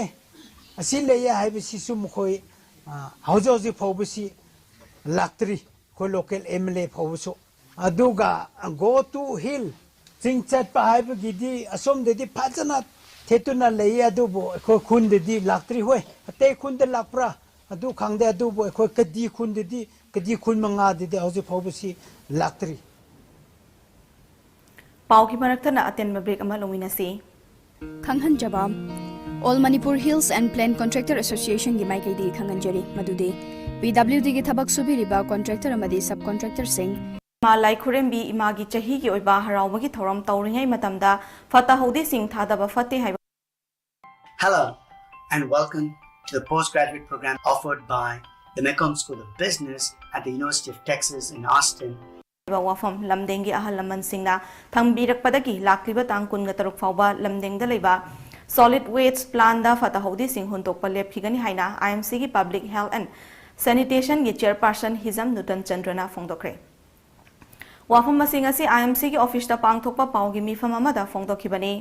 ꯑꯁꯤ ꯂꯩꯌꯦ ꯍꯥꯏꯕꯁꯤꯁꯨ ꯃꯈꯣꯏ, ꯑ, ꯍꯧꯖꯤꯛ ꯍꯧꯖꯤꯛ ꯐꯥꯎꯕꯁꯤ ꯂꯥꯛꯇ꯭ꯔꯤ, ꯑꯩꯈꯣꯏ ꯂꯣꯀꯦꯜ ꯑꯦꯝ ꯑꯦꯜ ꯑꯦ ꯐꯥꯎꯕꯁꯨ꯫ ꯑꯗꯨꯒ Go to Hill, ꯆꯤꯡ ꯆꯠꯄ ꯍꯥꯏꯕꯒꯤꯗꯤ ꯑꯁꯣꯝꯗꯗꯤ ꯐꯖꯅ ꯊꯦꯠꯇꯨꯅ ꯂꯩꯌꯦ, ꯑꯗꯨꯕꯨ ꯑꯩꯈꯣꯏ ꯈꯨꯟꯗꯗꯤ ꯂꯥꯛꯇ꯭ꯔꯤ꯫ ꯍꯣꯏ, ꯑꯇꯩ ꯈꯨꯟꯗ ꯂꯥꯛꯄ꯭ꯔꯥ ꯑꯗꯨ ꯈꯪꯗꯦ, ꯑꯗꯨꯕꯨ ꯑꯩꯈꯣꯏ ꯀꯗꯤ ꯈꯨꯟꯗꯗꯤ, ꯀꯗꯤ ꯈꯨꯟ ꯃꯉꯥꯗꯗꯤ ꯍꯧꯖꯤꯛ ꯐꯥꯎꯕꯁꯤ ꯂꯥꯛꯇ꯭ꯔꯤ꯫ ꯄꯥꯎꯒꯤ ꯃꯔꯛꯇꯅ ꯑꯇꯦꯟꯕ ꯕ꯭ꯔꯦꯛ ꯑꯃ ꯂꯧꯃꯤꯟꯅꯁꯤ꯫ ꯈꯪꯍꯟꯖꯕ꯫ All Manipur Hills and Plain Contractor Association ꯒꯤ ꯃꯥꯏꯀꯩꯗꯒꯤ ꯈꯪꯍꯟꯖꯔꯤ ꯃꯗꯨꯗꯤ ꯄꯤ ꯗꯕ꯭ꯂꯤꯎ ꯗꯤꯒꯤ ꯊꯕꯛ ꯁꯨꯕꯤꯔꯤꯕ ꯀꯣꯟꯇ꯭ꯔꯦꯛꯇꯔ ꯑꯃꯗꯤ ꯁꯕ ꯀꯣꯟꯇ꯭ꯔꯦꯛꯇꯔꯁꯤꯡ ꯏꯃꯥ ꯂꯥꯏ ꯈꯨꯔꯦꯝꯕꯤ ꯏꯃꯥꯒꯤ ꯆꯍꯤꯒꯤ ꯑꯣꯏꯕ ꯍꯔꯥꯎꯕꯒꯤ ꯊꯧꯔꯝ ꯇꯧꯔꯤꯉꯩ ꯃꯇꯝꯗ ꯐꯠꯇ ꯍꯥꯎꯗꯤꯁꯤꯡ ꯊꯥꯗꯕ ꯐꯠꯇꯦ ꯍꯥꯏꯕ Hello, and welcome to the postgraduate program offered by the Mekong School of Business at the University of Texas in Austin. ꯍꯥꯏꯕ ꯋꯥꯐꯝ ꯂꯝꯗꯦꯡꯒꯤ ꯑꯍꯜ ꯂꯃꯟꯁꯤꯡꯅ ꯊꯝꯕꯤꯔꯛꯄꯗꯒꯤ ꯂꯥꯛꯂꯤꯕ ꯇꯥꯡ ꯀꯨꯟꯒ ꯇꯔꯨꯛ ꯐꯥꯎꯕ ꯂꯝꯗꯦꯡꯗ ꯂꯩꯕ solid waste plantꯗ ꯐꯠꯇ ꯍꯥꯎꯗꯤꯁꯤꯡ ꯍꯨꯟꯗꯣꯛꯄ ꯂꯦꯞꯈꯤꯒꯅꯤ ꯍꯥꯏꯅ I M C ꯒꯤ Public Health and Sanitation ꯒꯤ chairperson ꯍꯤꯖꯝ ꯅꯨꯇꯟ ꯆꯟꯗ꯭ꯔꯅ ꯐꯣꯡꯗꯣꯛꯈ꯭ꯔꯦ꯫ ꯋꯥꯐꯝ ꯑꯁꯤ ꯉꯁꯤ I M C ꯒꯤ office ꯇ ꯄꯥꯡꯊꯣꯛꯄ ꯄꯥꯎꯒꯤ ꯃꯤꯐꯝ ꯑꯃꯗ ꯐꯣꯡꯗꯣꯛꯈꯤꯕꯅꯤ꯫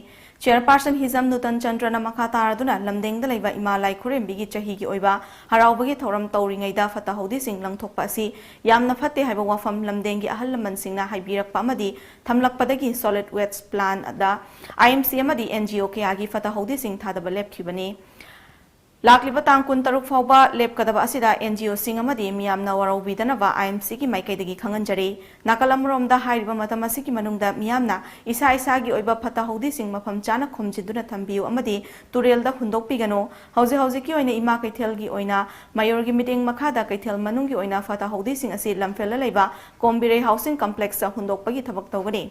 Chairperson ꯍꯤꯖꯝ ꯅꯨꯇꯟ ꯆꯟꯗ꯭ꯔꯅ ꯃꯈꯥ ꯇꯥꯔꯗꯨꯅ ꯂꯝꯗꯦꯡꯗ ꯂꯩꯕ ꯏꯃꯥ ꯂꯥꯏ ꯈꯨꯔꯦꯝꯕꯤꯒꯤ ꯆꯍꯤꯒꯤ ꯑꯣꯏꯕ ꯍꯔꯥꯎꯕꯒꯤ ꯊꯧꯔꯝ ꯇꯧꯔꯤꯉꯩꯗ ꯐꯠꯇ ꯍꯥꯎꯗꯤꯁꯤꯡ ꯂꯪꯊꯣꯛꯄ ꯑꯁꯤ ꯌꯥꯝꯅ ꯐꯠꯇꯦ ꯍꯥꯏꯕ ꯋꯥꯐꯝ ꯂꯝꯗꯦꯡꯒꯤ ꯑꯍꯜ ꯂꯃꯟꯁꯤꯡꯅ ꯍꯥꯏꯕꯤꯔꯛꯄ ꯑꯃꯗꯤ ꯊꯝꯂꯛꯄꯗꯒꯤ solid waste plantꯗ I M C ꯑꯃꯗꯤ N G O ꯀꯌꯥꯒꯤ ꯐꯠꯇ ꯍꯥꯎꯗꯤꯁꯤꯡ ꯊꯥꯗꯕ ꯂꯦꯞꯈꯤꯕꯅꯤ꯫ ꯂꯥꯛꯂꯤꯕ ꯇꯥꯡ ꯀꯨꯟꯇꯔꯨꯛ ꯐꯥꯎꯕ ꯂꯦꯞꯀꯗꯕ ꯑꯁꯤꯗ NGOꯁꯤꯡ ꯑꯃꯗꯤ ꯃꯤꯌꯥꯝꯅ ꯋꯥꯔꯧꯕꯤꯗꯅꯕ IMCꯒꯤ ꯃꯥꯏꯀꯩꯗꯒꯤ ꯈꯪꯍꯟꯖꯔꯤ꯫ ꯅꯥꯀꯜ ꯑꯃꯔꯣꯝꯗ, ꯍꯥꯏꯔꯤꯕ ꯃꯇꯝ ꯑꯁꯤꯒꯤ ꯃꯅꯨꯡꯗ ꯃꯤꯌꯥꯝꯅ ꯏꯁꯥ ꯏꯁꯥꯒꯤ ꯑꯣꯏꯕ ꯐꯠꯇ ꯍꯥꯎꯗꯤꯁꯤꯡ ꯃꯐꯝ ꯆꯥꯅ ꯈꯣꯝꯖꯤꯟꯗꯨꯅ ꯊꯝꯕꯤꯌꯨ ꯑꯃꯗꯤ ꯇꯨꯔꯦꯜꯗ ꯍꯨꯟꯗꯣꯛꯄꯤꯒꯅꯨ꯫ ꯍꯧꯖꯤꯛ ꯍꯧꯖꯤꯛꯀꯤ ꯑꯣꯏꯅ ꯏꯃꯥ ꯀꯩꯊꯦꯜꯒꯤ ꯑꯣꯏꯅ ꯃꯌꯣꯔꯒꯤ ꯃꯤꯠꯌꯦꯡ ꯃꯈꯥꯗ ꯀꯩꯊꯦꯜ ꯃꯅꯨꯡꯒꯤ ꯑꯣꯏꯅ ꯐꯠꯇ ꯍꯥꯎꯗꯤꯁꯤꯡ ꯑꯁꯤ ꯂꯝꯐꯦꯜꯗ ꯂꯩꯕ ꯀꯣꯝꯕꯤꯔꯩ ꯍꯥꯎꯁꯤꯡ ꯀꯝꯄ꯭ꯂꯦꯛꯁꯇ ꯍꯨꯟꯗꯣꯛꯄꯒꯤ ꯊꯕꯛ ꯇꯧꯒꯅꯤ꯫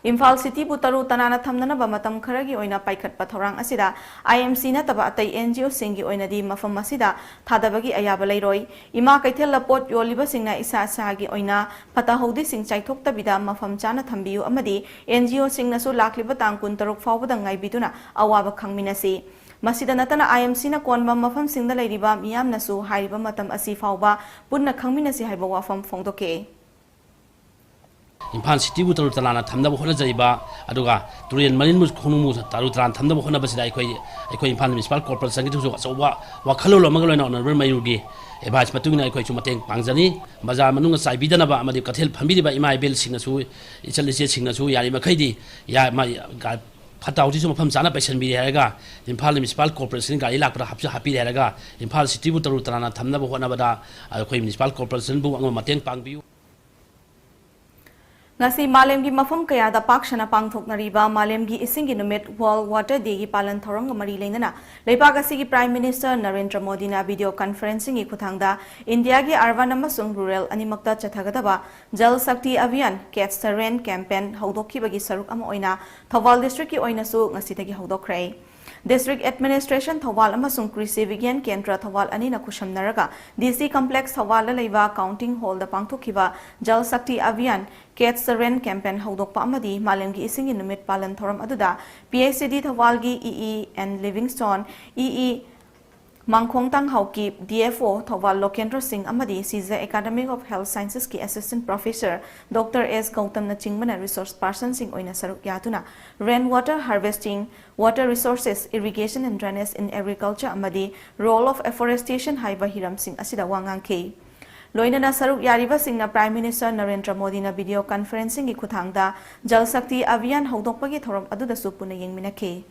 ꯏꯝꯐꯥꯜ ꯁꯤꯇꯤꯕꯨ ꯇꯔꯨ ꯇꯅꯥꯟꯅ ꯊꯝꯅꯅꯕ ꯃꯇꯝ ꯈꯔꯒꯤ ꯑꯣꯏꯅ ꯄꯥꯏꯈꯠꯄ ꯊꯧꯔꯥꯡ ꯑꯁꯤꯗ IMC ꯅꯠꯇꯕ ꯑꯇꯩ NGOꯁꯤꯡꯒꯤ ꯑꯣꯏꯅꯗꯤ ꯃꯐꯝ ꯑꯁꯤꯗ ꯊꯥꯗꯕꯒꯤ ꯑꯌꯥꯕ ꯂꯩꯔꯣꯏ꯫ ꯏꯃꯥ ꯀꯩꯊꯦꯜꯗ ꯄꯣꯠ ꯌꯣꯜꯂꯤꯕꯁꯤꯡꯅ ꯏꯁꯥ ꯏꯁꯥꯒꯤ ꯑꯣꯏꯅ ꯐꯠꯇ ꯍꯥꯎꯗꯤꯁꯤꯡ ꯆꯥꯏꯊꯣꯛꯇꯕꯤꯗ ꯃꯐꯝ ꯆꯥꯅ ꯊꯝꯕꯤꯌꯨ ꯑꯃꯗꯤ NGOꯁꯤꯡꯅꯁꯨ ꯂꯥꯛꯂꯤꯕ ꯇꯥꯡ ꯀꯨꯟꯇꯔꯨꯛ ꯐꯥꯎꯕꯗ ꯉꯥꯏꯕꯤꯗꯨꯅ ꯑꯋꯥꯕ ꯈꯪꯃꯤꯟꯅꯁꯤ꯫ ꯃꯁꯤꯗ ꯅꯠꯇꯅ IMCꯅ ꯀꯣꯟꯕ ꯃꯐꯝꯁꯤꯡꯗ ꯂꯩꯔꯤꯕ ꯃꯤꯌꯥꯝꯅꯁꯨ ꯍꯥꯏꯔꯤꯕ ꯃꯇꯝ ꯑꯁꯤ ꯐꯥꯎꯕ ꯄꯨꯟꯅ ꯈꯪꯃꯤꯟꯅꯁꯤ ꯍꯥꯏꯕ ꯋꯥꯐꯝ ꯐꯣꯡꯗꯣꯛꯈꯤ꯫ ꯏꯝꯐꯥꯜ ꯁꯤꯇꯤꯕꯨ ꯇꯔꯨ ꯇꯅꯥꯟꯅ ꯊꯝꯅꯕ ꯍꯣꯠꯅꯖꯔꯤꯕ, ꯑꯗꯨꯒ ꯇꯨꯔꯦꯜ ꯃꯅꯤꯟꯕꯨ ꯈꯣꯡꯅꯨꯡꯕꯨ ꯇꯔꯨ ꯇꯅꯥꯟꯅ ꯊꯝꯅꯕ ꯍꯣꯠꯅꯕꯁꯤꯗ ꯑꯩꯈꯣꯏ, ꯑꯩꯈꯣꯏ ꯏꯝꯐꯥꯜ ꯃ꯭ꯌꯨꯅꯤꯁꯤꯄꯥꯜ ꯀꯣꯔꯄꯣꯔꯦꯁꯟꯒꯤꯁꯨ ꯑꯆꯧꯕ ꯋꯥꯈꯜꯂꯣꯟ ꯑꯃꯒ ꯂꯣꯏꯅ ꯑꯣꯅꯔꯦꯕꯜ ꯃꯌꯨꯔꯒꯤ ꯑꯦꯗꯚꯥꯏꯁ ꯃꯇꯨꯡ ꯏꯟꯅ ꯑꯩꯈꯣꯏꯁꯨ ꯃꯇꯦꯡ ꯄꯥꯡꯖꯅꯤ꯫ ꯕꯖꯥꯔ ꯃꯅꯨꯡꯗ ꯆꯥꯏꯕꯤꯗꯅꯕ ꯑꯃꯗꯤ ꯀꯩꯊꯦꯜ ꯐꯝꯕꯤꯔꯤꯕ ꯏꯃꯥ ꯏꯕꯦꯜꯁꯤꯡꯅꯁꯨ, ꯏꯆꯜ ꯏꯆꯦꯁꯤꯡꯅꯁꯨ ꯌꯥꯔꯤꯃꯈꯩꯗꯤ ꯌꯥ-, ꯃ-, ꯒ-, ꯐꯠꯇ ꯍꯥꯎꯗꯤꯁꯨ ꯃꯐꯝ ꯆꯥꯅ ꯄꯩꯁꯟꯕꯤꯔꯦ ꯍꯥꯏꯔꯒ, ꯏꯝꯐꯥꯜ ꯃ꯭ꯌꯨꯅꯤꯁꯤꯄꯥꯜ ꯀꯣꯔꯄꯣꯔꯦꯁꯟ ꯒꯥꯔꯤ ꯂꯥꯛꯄꯗ ꯍꯥꯞꯆ-, ꯍꯥꯞꯄꯤꯔꯦ ꯍꯥꯏꯔꯒ, ꯏꯝꯐꯥꯜ ꯁꯤꯇꯤꯕꯨ ꯇꯔꯨ ꯇꯅꯥꯟꯅ ꯊꯝꯅꯕ ꯍꯣꯠꯅꯕꯗ ꯑꯩꯈꯣꯏ ꯃ꯭ꯌꯨꯅꯤꯁꯤꯄꯥꯜ ꯀꯣꯔꯄꯣꯔꯦꯁꯟꯕꯨ ꯑꯉꯝꯕ ꯃꯇꯦꯡ ꯄꯥꯡꯕꯤꯌꯨ꯫ ꯉꯁꯤ ꯃꯥꯂꯦꯝꯒꯤ ꯃꯐꯝ ꯀꯌꯥꯗ ꯄꯥꯛ ꯁꯟꯅ ꯄꯥꯡꯊꯣꯛꯅꯔꯤꯕ ꯃꯥꯂꯦꯝꯒꯤ ꯏꯁꯤꯡꯒꯤ ꯅꯨꯃꯤꯠ, World Water Dayꯒꯤ ꯄꯥꯂꯟ ꯊꯧꯔꯝꯒ ꯃꯔꯤ ꯂꯩꯅꯅ ꯂꯩꯕꯥꯛ ꯑꯁꯤꯒꯤ Prime Minister ꯅꯔꯦꯟꯗ꯭ꯔ ꯃꯣꯗꯤꯅ video conferencingꯒꯤ ꯈꯨꯠꯊꯥꯡꯗ ꯏꯟꯗꯤꯌꯥꯒꯤ urban ꯑꯃꯁꯨꯡ rural ꯑꯅꯤꯃꯛꯇ ꯆꯠꯊꯒꯗꯕ Jal Shakti Abhiyan Catch the Rain campaign ꯍꯧꯗꯣꯛꯈꯤꯕꯒꯤ ꯁꯔꯨꯛ ꯑꯃ ꯑꯣꯏꯅ ꯊꯧꯕꯥꯜ districtꯀꯤ ꯑꯣꯏꯅꯁꯨ ꯉꯁꯤꯗꯒꯤ ꯍꯧꯗꯣꯛꯈ꯭ꯔꯦ꯫ District Administration ꯊꯧꯕꯥꯜ ꯑꯃꯁꯨꯡ ꯀ꯭ꯔꯤꯁꯤ ꯕꯤꯒ꯭ꯌꯥꯟ ꯀꯦꯟꯗ꯭ꯔ ꯊꯧꯕꯥꯜ ꯑꯅꯤꯅ ꯈꯨꯠꯁꯝꯅꯔꯒ DC Complex ꯊꯧꯕꯥꯜꯗ ꯂꯩꯕ Counting Hallꯗ ꯄꯥꯡꯊꯣꯛꯈꯤꯕ Jal Shakti Abhiyan Catch the Rain campaign ꯍꯧꯗꯣꯛꯄ ꯑꯃꯗꯤ ꯃꯥꯂꯦꯝꯒꯤ ꯏꯁꯤꯡꯒꯤ ꯅꯨꯃꯤꯠ ꯄꯥꯂꯟ ꯊꯧꯔꯝ ꯑꯗꯨꯗ PHCD ꯊꯧꯕꯥꯜꯒꯤ EE N Livingstone, EE ꯃꯥꯡꯈꯣꯡ ꯇꯥꯡꯍꯥꯎꯀꯤꯞ, DFO Thoubal ꯂꯣꯀꯦꯟꯗ꯭ꯔ ꯁꯤꯡ ꯑꯃꯗꯤ ꯁꯤꯖ Academy of Health Scienceꯁꯀꯤ Assistant Professor Doctor S ꯒꯧꯇꯝꯅꯆꯤꯡꯕꯅ resource personꯁꯤꯡ ꯑꯣꯏꯅ ꯁꯔꯨꯛ ꯌꯥꯗꯨꯅ rain water harvesting, water resources, irrigation and drainage in agriculture ꯑꯃꯗꯤ role of afforestation ꯍꯥꯏꯕ ꯍꯤꯔꯝꯁꯤꯡ ꯑꯁꯤꯗ ꯋꯥ ꯉꯥꯡꯈꯤ꯫ ꯂꯣꯏꯅꯅ ꯁꯔꯨꯛ ꯌꯥꯔꯤꯕꯁꯤꯡꯅ Prime Minister ꯅꯔꯦꯟꯗ꯭ꯔ ꯃꯣꯗꯤꯅ video conferencingꯒꯤ ꯈꯨꯠꯊꯥꯡꯗ Jal Shakti Abhiyan ꯍꯧꯗꯣꯛꯄꯒꯤ ꯊꯧꯔꯝ ꯑꯗꯨꯗꯁꯨ ꯄꯨꯟꯅ ꯌꯦꯡꯃꯤꯟꯅꯈꯤ꯫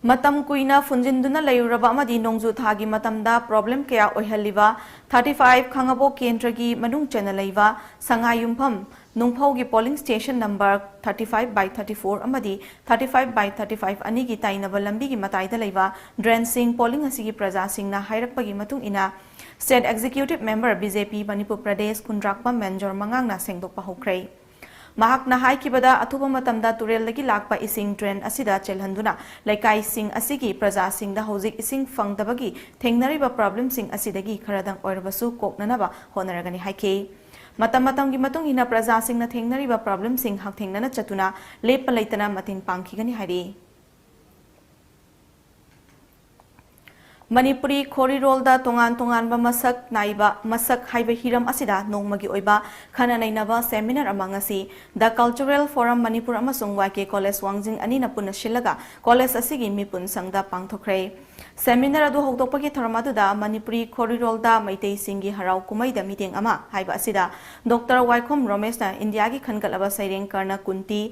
ꯃꯇꯝ ꯀꯨꯏꯅ ꯐꯨꯟꯖꯤꯟꯗꯨꯅ ꯂꯩꯔꯨꯔꯕ ꯑꯃꯗꯤ ꯅꯣꯡꯖꯨ ꯊꯥꯒꯤ ꯃꯇꯝꯗ problem ꯀꯌꯥ ꯑꯣꯏꯍꯜꯂꯤꯕ thirty five ꯈꯥꯉꯕꯣꯛ ꯀꯦꯟꯗ꯭ꯔꯒꯤ ꯃꯅꯨꯡ ꯆꯟꯅ ꯂꯩꯕ ꯁꯉꯥꯏꯌꯨꯝꯐꯝ ꯅꯨꯡꯐꯧꯒꯤ polling station number thirty five by thirty four ꯑꯃꯗꯤ thirty five by thirty five ꯑꯅꯤꯒꯤ ꯇꯥꯏꯅꯕ ꯂꯝꯕꯤꯒꯤ ꯃꯇꯥꯏꯗ ꯂꯩꯕ drainꯁꯤꯡ polling ꯑꯁꯤꯒꯤ ꯄ꯭ꯔꯖꯥꯁꯤꯡꯅ ꯍꯥꯏꯔꯛꯄꯒꯤ ꯃꯇꯨꯡ ꯏꯟꯅ State Executive Member B J P Manipur Pradesh ꯈꯨꯟꯗ꯭ꯔꯥꯛꯄꯝ ꯃꯦꯟꯖꯣꯔ ꯃꯉꯥꯡꯅ ꯁꯦꯡꯗꯣꯛꯄ ꯍꯧꯈ꯭ꯔꯦ꯫ ꯃꯍꯥꯛꯅ ꯍꯥꯏꯈꯤꯕꯗ, ꯑꯊꯨꯕ ꯃꯇꯝꯗ ꯇꯨꯔꯦꯜꯗꯒꯤ ꯂꯥꯛꯄ ꯏꯁꯤꯡ drain ꯑꯁꯤꯗ ꯆꯦꯜꯍꯟꯗꯨꯅ ꯂꯩꯀꯥꯏꯁꯤꯡ ꯑꯁꯤꯒꯤ ꯄ꯭ꯔꯖꯥꯁꯤꯡꯗ ꯍꯧꯖꯤꯛ ꯏꯁꯤꯡ ꯐꯪꯗꯕꯒꯤ ꯊꯦꯡꯅꯔꯤꯕ problemꯁꯤꯡ ꯑꯁꯤꯗꯒꯤ ꯈꯔꯗꯪ ꯑꯣꯏꯔꯕꯁꯨ ꯀꯣꯛꯅꯅꯕ ꯍꯣꯠꯅꯔꯒꯅꯤ ꯍꯥꯏꯈꯤ꯫ ꯃꯇꯝ ꯃꯇꯝꯒꯤ ꯃꯇꯨꯡ ꯏꯟꯅ ꯄ꯭ꯔꯖꯥꯁꯤꯡꯅ ꯊꯦꯡꯅꯔꯤꯕ problemꯁꯤꯡ ꯍꯛꯊꯦꯡꯅꯅ ꯆꯠꯇꯨꯅ ꯂꯦꯞꯄ ꯂꯩꯇꯅ ꯃꯇꯦꯡ ꯄꯥꯡꯈꯤꯒꯅꯤ ꯍꯥꯏꯔꯤ꯫ ꯃꯅꯤꯄꯨꯔꯤ ꯈꯣꯔꯤꯔꯣꯜꯗ ꯇꯣꯉꯥꯟ ꯇꯣꯉꯥꯟꯕ ꯃꯁꯛ ꯅꯥꯏꯕ ꯃꯁꯛ ꯍꯥꯏꯕ ꯍꯤꯔꯝ ꯑꯁꯤꯗ ꯅꯣꯡꯃꯒꯤ ꯑꯣꯏꯕ ꯈꯟꯅ ꯅꯩꯅꯕ seminar ꯑꯃ ꯉꯁꯤ The Cultural Forum ꯃꯅꯤꯄꯨꯔ ꯑꯃꯁꯨꯡ Y K College ꯋꯥꯡꯖꯤꯡ ꯑꯅꯤꯅ ꯄꯨꯟꯅ ꯁꯤꯜꯂꯒ college ꯑꯁꯤꯒꯤ ꯃꯤꯄꯨꯟ ꯁꯪꯗ ꯄꯥꯡꯊꯣꯛꯈ꯭ꯔꯦ꯫ Seminar ꯑꯗꯨ ꯍꯧꯗꯣꯛꯄꯒꯤ ꯊꯧꯔꯝ ꯑꯗꯨꯗ ꯃꯅꯤꯄꯨꯔꯤ ꯈꯣꯔꯤꯔꯣꯜꯗ ꯃꯩꯇꯩꯁꯤꯡꯒꯤ ꯍꯔꯥꯎ ꯀꯨꯝꯍꯩꯗ ꯃꯤꯠꯌꯦꯡ ꯑꯃ ꯍꯥꯏꯕ ꯑꯁꯤꯗ Doctor ꯋꯥꯏꯈꯣꯝ ꯔꯣꯃꯦꯁꯅ ꯏꯟꯗꯤꯌꯥꯒꯤ ꯈꯟꯒꯠꯂꯕ ꯁꯩꯔꯦꯡ ꯀꯔꯅ ꯀꯨꯟꯇꯤ,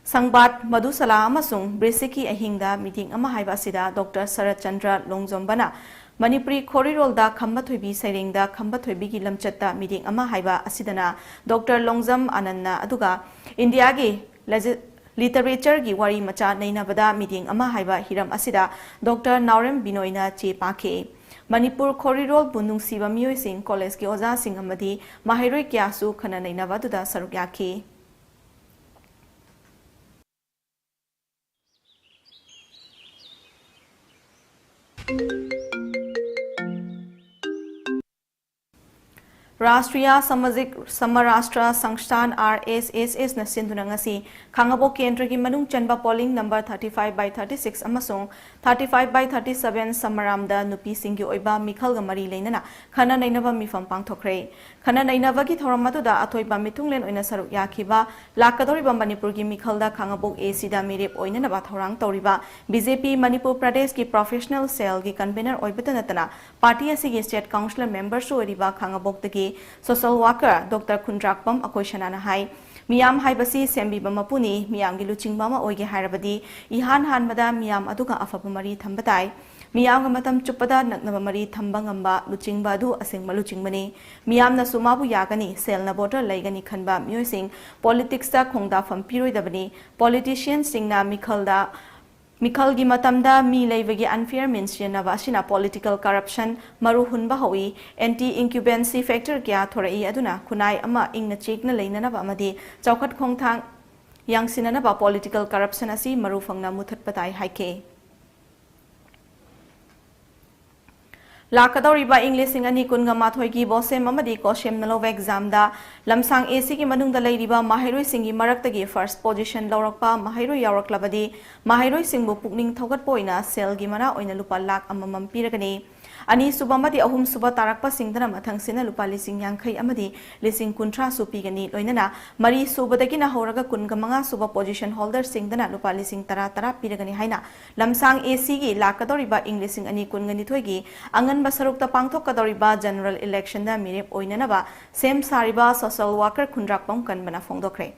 ꯁꯪꯕꯥꯠ ꯃꯙꯨꯁꯥꯂꯥ ꯑꯃꯁꯨꯡ ꯕ꯭ꯔꯤꯁꯤꯛꯀꯤ ꯑꯍꯤꯡꯗ ꯃꯤꯇꯤꯡ ꯑꯃ ꯍꯥꯏꯕ ꯑꯁꯤꯗ Doctor ꯁꯔꯠ ꯆꯟꯗ꯭ꯔ ꯂꯣꯡꯖꯣꯝꯕꯅ ꯃꯅꯤꯄꯨꯔꯤ ꯈꯣꯔꯤꯔꯣꯜꯗ ꯈꯝꯕ ꯊꯣꯏꯕꯤ ꯁꯩꯔꯦꯡꯗ ꯈꯝꯕ ꯊꯣꯏꯕꯤꯒꯤ ꯂꯝꯆꯠꯇ ꯃꯤꯇꯤꯡ ꯑꯃ ꯍꯥꯏꯕ ꯑꯁꯤꯗꯅ Doctor ꯂꯣꯡꯖꯝ ꯑꯥꯅꯟꯗꯅ ꯑꯗꯨꯒ ꯏꯟꯗꯤꯌꯥꯒꯤ ꯂꯦꯖꯤ-, literature ꯒꯤ ꯋꯥꯔꯤ ꯃꯆꯥ ꯅꯩꯅꯕꯗ ꯃꯤꯇꯤꯡ ꯑꯃ ꯍꯥꯏꯕ ꯍꯤꯔꯝ ꯑꯁꯤꯗ Doctor ꯅꯥꯎꯔꯦꯝ ꯕꯤꯅꯣꯏꯅ ꯆꯦ ꯄꯥꯈꯤ꯫ ꯃꯅꯤꯄꯨꯔ ꯈꯣꯔꯤꯔꯣꯜꯕꯨ ꯅꯨꯡꯁꯤꯕ ꯃꯤꯑꯣꯏꯁꯤꯡ, college ꯀꯤ ꯑꯣꯖꯥꯁꯤꯡ ꯑꯃꯗꯤ ꯃꯍꯩꯔꯣꯏ ꯀꯌꯥꯁꯨ ꯈꯟꯅ ꯅꯩꯅꯕ ꯑꯗꯨꯗ ꯁꯔꯨꯛ ꯌꯥꯈꯤ꯫ ꯔꯥꯁꯇ꯭ꯔꯤꯌꯥ ꯁꯃꯥꯖꯤꯛ ꯁꯃꯔꯥꯁꯇ꯭ꯔ ꯁꯪꯁꯊꯥꯟ, R S S S ꯅ ꯁꯤꯟꯗꯨꯅ ꯉꯁꯤ ꯈꯥꯉꯕꯣꯛ ꯀꯦꯟꯗ꯭ꯔꯒꯤ ꯃꯅꯨꯡ ꯆꯟꯕ polling number thirty five by thirty six ꯑꯃꯁꯨꯡ thirty five by thirty seven ꯁꯃꯔꯥꯝꯗ ꯅꯨꯄꯤꯁꯤꯡꯒꯤ ꯑꯣꯏꯕ ꯃꯤꯈꯜꯒ ꯃꯔꯤ ꯂꯩꯅꯅ ꯈꯟꯅ ꯅꯩꯅꯕ ꯃꯤꯐꯝ ꯄꯥꯡꯊꯣꯛꯈ꯭ꯔꯦ꯫ ꯈꯟꯅ ꯅꯩꯅꯕꯒꯤ ꯊꯧꯔꯝ ꯑꯗꯨꯗ ꯑꯊꯣꯏꯕ ꯃꯤꯊꯨꯡꯂꯦꯟ ꯑꯣꯏꯅ ꯁꯔꯨꯛ ꯌꯥꯈꯤꯕ, ꯂꯥꯛꯀꯗꯧꯔꯤꯕ ꯃꯅꯤꯄꯨꯔꯒꯤ ꯃꯤꯈꯜꯗ ꯈꯥꯉꯕꯣꯛ A C ꯗ ꯃꯤꯔꯦꯞ ꯑꯣꯏꯅꯅꯕ ꯊꯧꯔꯥꯡ ꯇꯧꯔꯤꯕ B J P ꯃꯅꯤꯄꯨꯔ ꯄ꯭ꯔꯗꯦꯁꯀꯤ professional cell ꯒꯤ convener ꯑꯣꯏꯕꯇ ꯅꯠꯇꯅ party ꯑꯁꯤꯒꯤ state councillor member ꯁꯨ ꯑꯣꯏꯔꯤꯕ ꯈꯥꯉꯕꯣꯛꯇꯒꯤ social worker Doctor ꯈꯨꯟꯗ꯭ꯔꯥꯛꯄꯝ ꯑꯀꯣꯏꯁꯅꯥꯅ ꯍꯥꯏ꯫ ꯃꯤꯌꯥꯝ ꯍꯥꯏꯕꯁꯤ ꯁꯦꯝꯕꯤꯕ ꯃꯄꯨꯅꯤ꯫ ꯃꯤꯌꯥꯝꯒꯤ ꯂꯨꯆꯤꯡꯕ ꯑꯃ ꯑꯣꯏꯒꯦ ꯍꯥꯏꯔꯕꯗꯤ ꯏꯍꯥꯟ ꯍꯥꯟꯕꯗ ꯃꯤꯌꯥꯝ ꯑꯗꯨꯒ ꯑꯐꯕ ꯃꯔꯤ ꯊꯝꯕ ꯇꯥꯏ꯫ ꯃꯤꯌꯥꯝꯒ ꯃꯇꯝ ꯆꯨꯞꯄꯗ ꯅꯛꯅꯕ ꯃꯔꯤ ꯊꯝꯕ ꯉꯝꯕ ꯂꯨꯆꯤꯡꯕ ꯑꯗꯨ ꯑꯁꯦꯡꯕ ꯂꯨꯆꯤꯡꯕꯅꯤ꯫ ꯃꯤꯌꯥꯝꯅꯁꯨ ꯃꯥꯕꯨ ꯌꯥꯒꯅꯤ, ꯁꯦꯜꯅ ꯚꯣꯇꯔ ꯂꯩꯒꯅꯤ ꯈꯟꯕ ꯃꯤꯑꯣꯏꯁꯤꯡ ꯄꯣꯂꯤꯇꯤꯛꯁꯇ ꯈꯣꯡꯗꯥꯐꯝ ꯄꯤꯔꯣꯏꯗꯕꯅꯤ꯫ ꯄꯣꯂꯤꯇꯤꯁꯤꯌꯟꯁꯤꯡꯅ ꯃꯤꯈꯜꯗ ꯃꯤꯈꯜꯒꯤ ꯃꯇꯝꯗ ꯃꯤ ꯂꯩꯕꯒꯤ unfair means ꯁꯤꯖꯤꯟꯅꯕ ꯑꯁꯤꯅ political corruption ꯃꯔꯨ ꯍꯨꯟꯕ ꯍꯧꯏ꯫ Anti incumbency factor ꯀꯌꯥ ꯊꯣꯔꯛꯏ, ꯑꯗꯨꯅ ꯈꯨꯟꯅꯥꯏ ꯑꯃ ꯏꯪꯅ ꯆꯤꯛꯅ ꯂꯩꯅꯅꯕ ꯑꯃꯗꯤ ꯆꯥꯎꯈꯠ ꯈꯣꯡꯊꯥꯡ ꯌꯥꯡꯁꯤꯟꯅꯅꯕ political corruption ꯑꯁꯤ ꯃꯔꯨ ꯐꯪꯅ ꯃꯨꯊꯠꯄ ꯇꯥꯏ ꯍꯥꯏꯈꯤ꯫ ꯂꯥꯛꯀꯗꯧꯔꯤꯕ ꯏꯪ ꯂꯤꯁꯤꯡ ꯑꯅꯤ ꯀꯨꯟꯒ ꯃꯥꯊꯣꯏꯒꯤ ꯕꯣꯁꯦꯝ ꯑꯃꯗꯤ ꯀꯣꯁꯦꯝ ꯅꯂꯣꯚ ꯑꯦꯛꯖꯥꯝꯗ ꯂꯝꯁꯥꯡ ꯑꯦ ꯁꯤꯒꯤ ꯃꯅꯨꯡꯗ ꯂꯩꯔꯤꯕ ꯃꯍꯩꯔꯣꯏꯁꯤꯡꯒꯤ ꯃꯔꯛꯇꯒꯤ first position ꯂꯧꯔꯛꯄ ꯃꯍꯩꯔꯣꯏ ꯌꯥꯎꯔꯛꯂꯕꯗꯤ ꯃꯍꯩꯔꯣꯏꯁꯤꯡꯕꯨ ꯄꯨꯛꯅꯤꯡ ꯊꯧꯒꯠꯄ ꯑꯣꯏꯅ ꯁꯦꯜꯒꯤ ꯃꯅꯥ ꯑꯣꯏꯅ ꯂꯨꯄꯥ ꯂꯥꯈ ꯑꯃꯃꯝ ꯄꯤꯔꯒꯅꯤ꯫ ꯑꯅꯤꯁꯨꯕ ꯑꯃꯗꯤ ꯑꯍꯨꯝꯁꯨꯕ ꯇꯥꯔꯛꯄꯁꯤꯡꯗꯅ ꯃꯊꯪꯁꯤꯠꯅ ꯂꯨꯄꯥ ꯂꯤꯁꯤꯡ ꯌꯥꯡꯈꯩ ꯑꯃꯗꯤ ꯂꯤꯁꯤꯡ ꯀꯨꯟꯊ꯭ꯔꯥꯁꯨ ꯄꯤꯒꯅꯤ꯫ ꯂꯣꯏꯅꯅ ꯃꯔꯤꯁꯨꯕꯗꯒꯤꯅ ꯍꯧꯔꯒ ꯀꯨꯟꯒ ꯃꯉꯥꯁꯨꯕ position holderꯁꯤꯡꯗꯅ ꯂꯨꯄꯥ ꯂꯤꯁꯤꯡ ꯇꯔꯥ ꯇꯔꯥ ꯄꯤꯔꯒꯅꯤ ꯍꯥꯏꯅ ꯂꯝꯁꯥꯡ ꯑꯦ ꯁꯤꯒꯤ ꯂꯥꯛꯀꯗꯧꯔꯤꯕ ꯏꯪ ꯂꯤꯁꯤꯡ ꯑꯅꯤ ꯀꯨꯟꯒ ꯅꯤꯊꯣꯏꯒꯤ ꯑꯉꯟꯕ ꯁꯔꯨꯛꯇ ꯄꯥꯡꯊꯣꯛꯀꯗꯧꯔꯤꯕ general electionꯗ ꯃꯤꯔꯦꯞ ꯑꯣꯏꯅꯅꯕ ꯁꯦꯝ ꯁꯥꯔꯤꯕ social worker ꯈꯨꯟꯗ꯭ꯔꯥꯛꯄꯝ ꯀꯟꯕꯅ ꯐꯣꯡꯗꯣꯛꯈ꯭ꯔꯦ꯫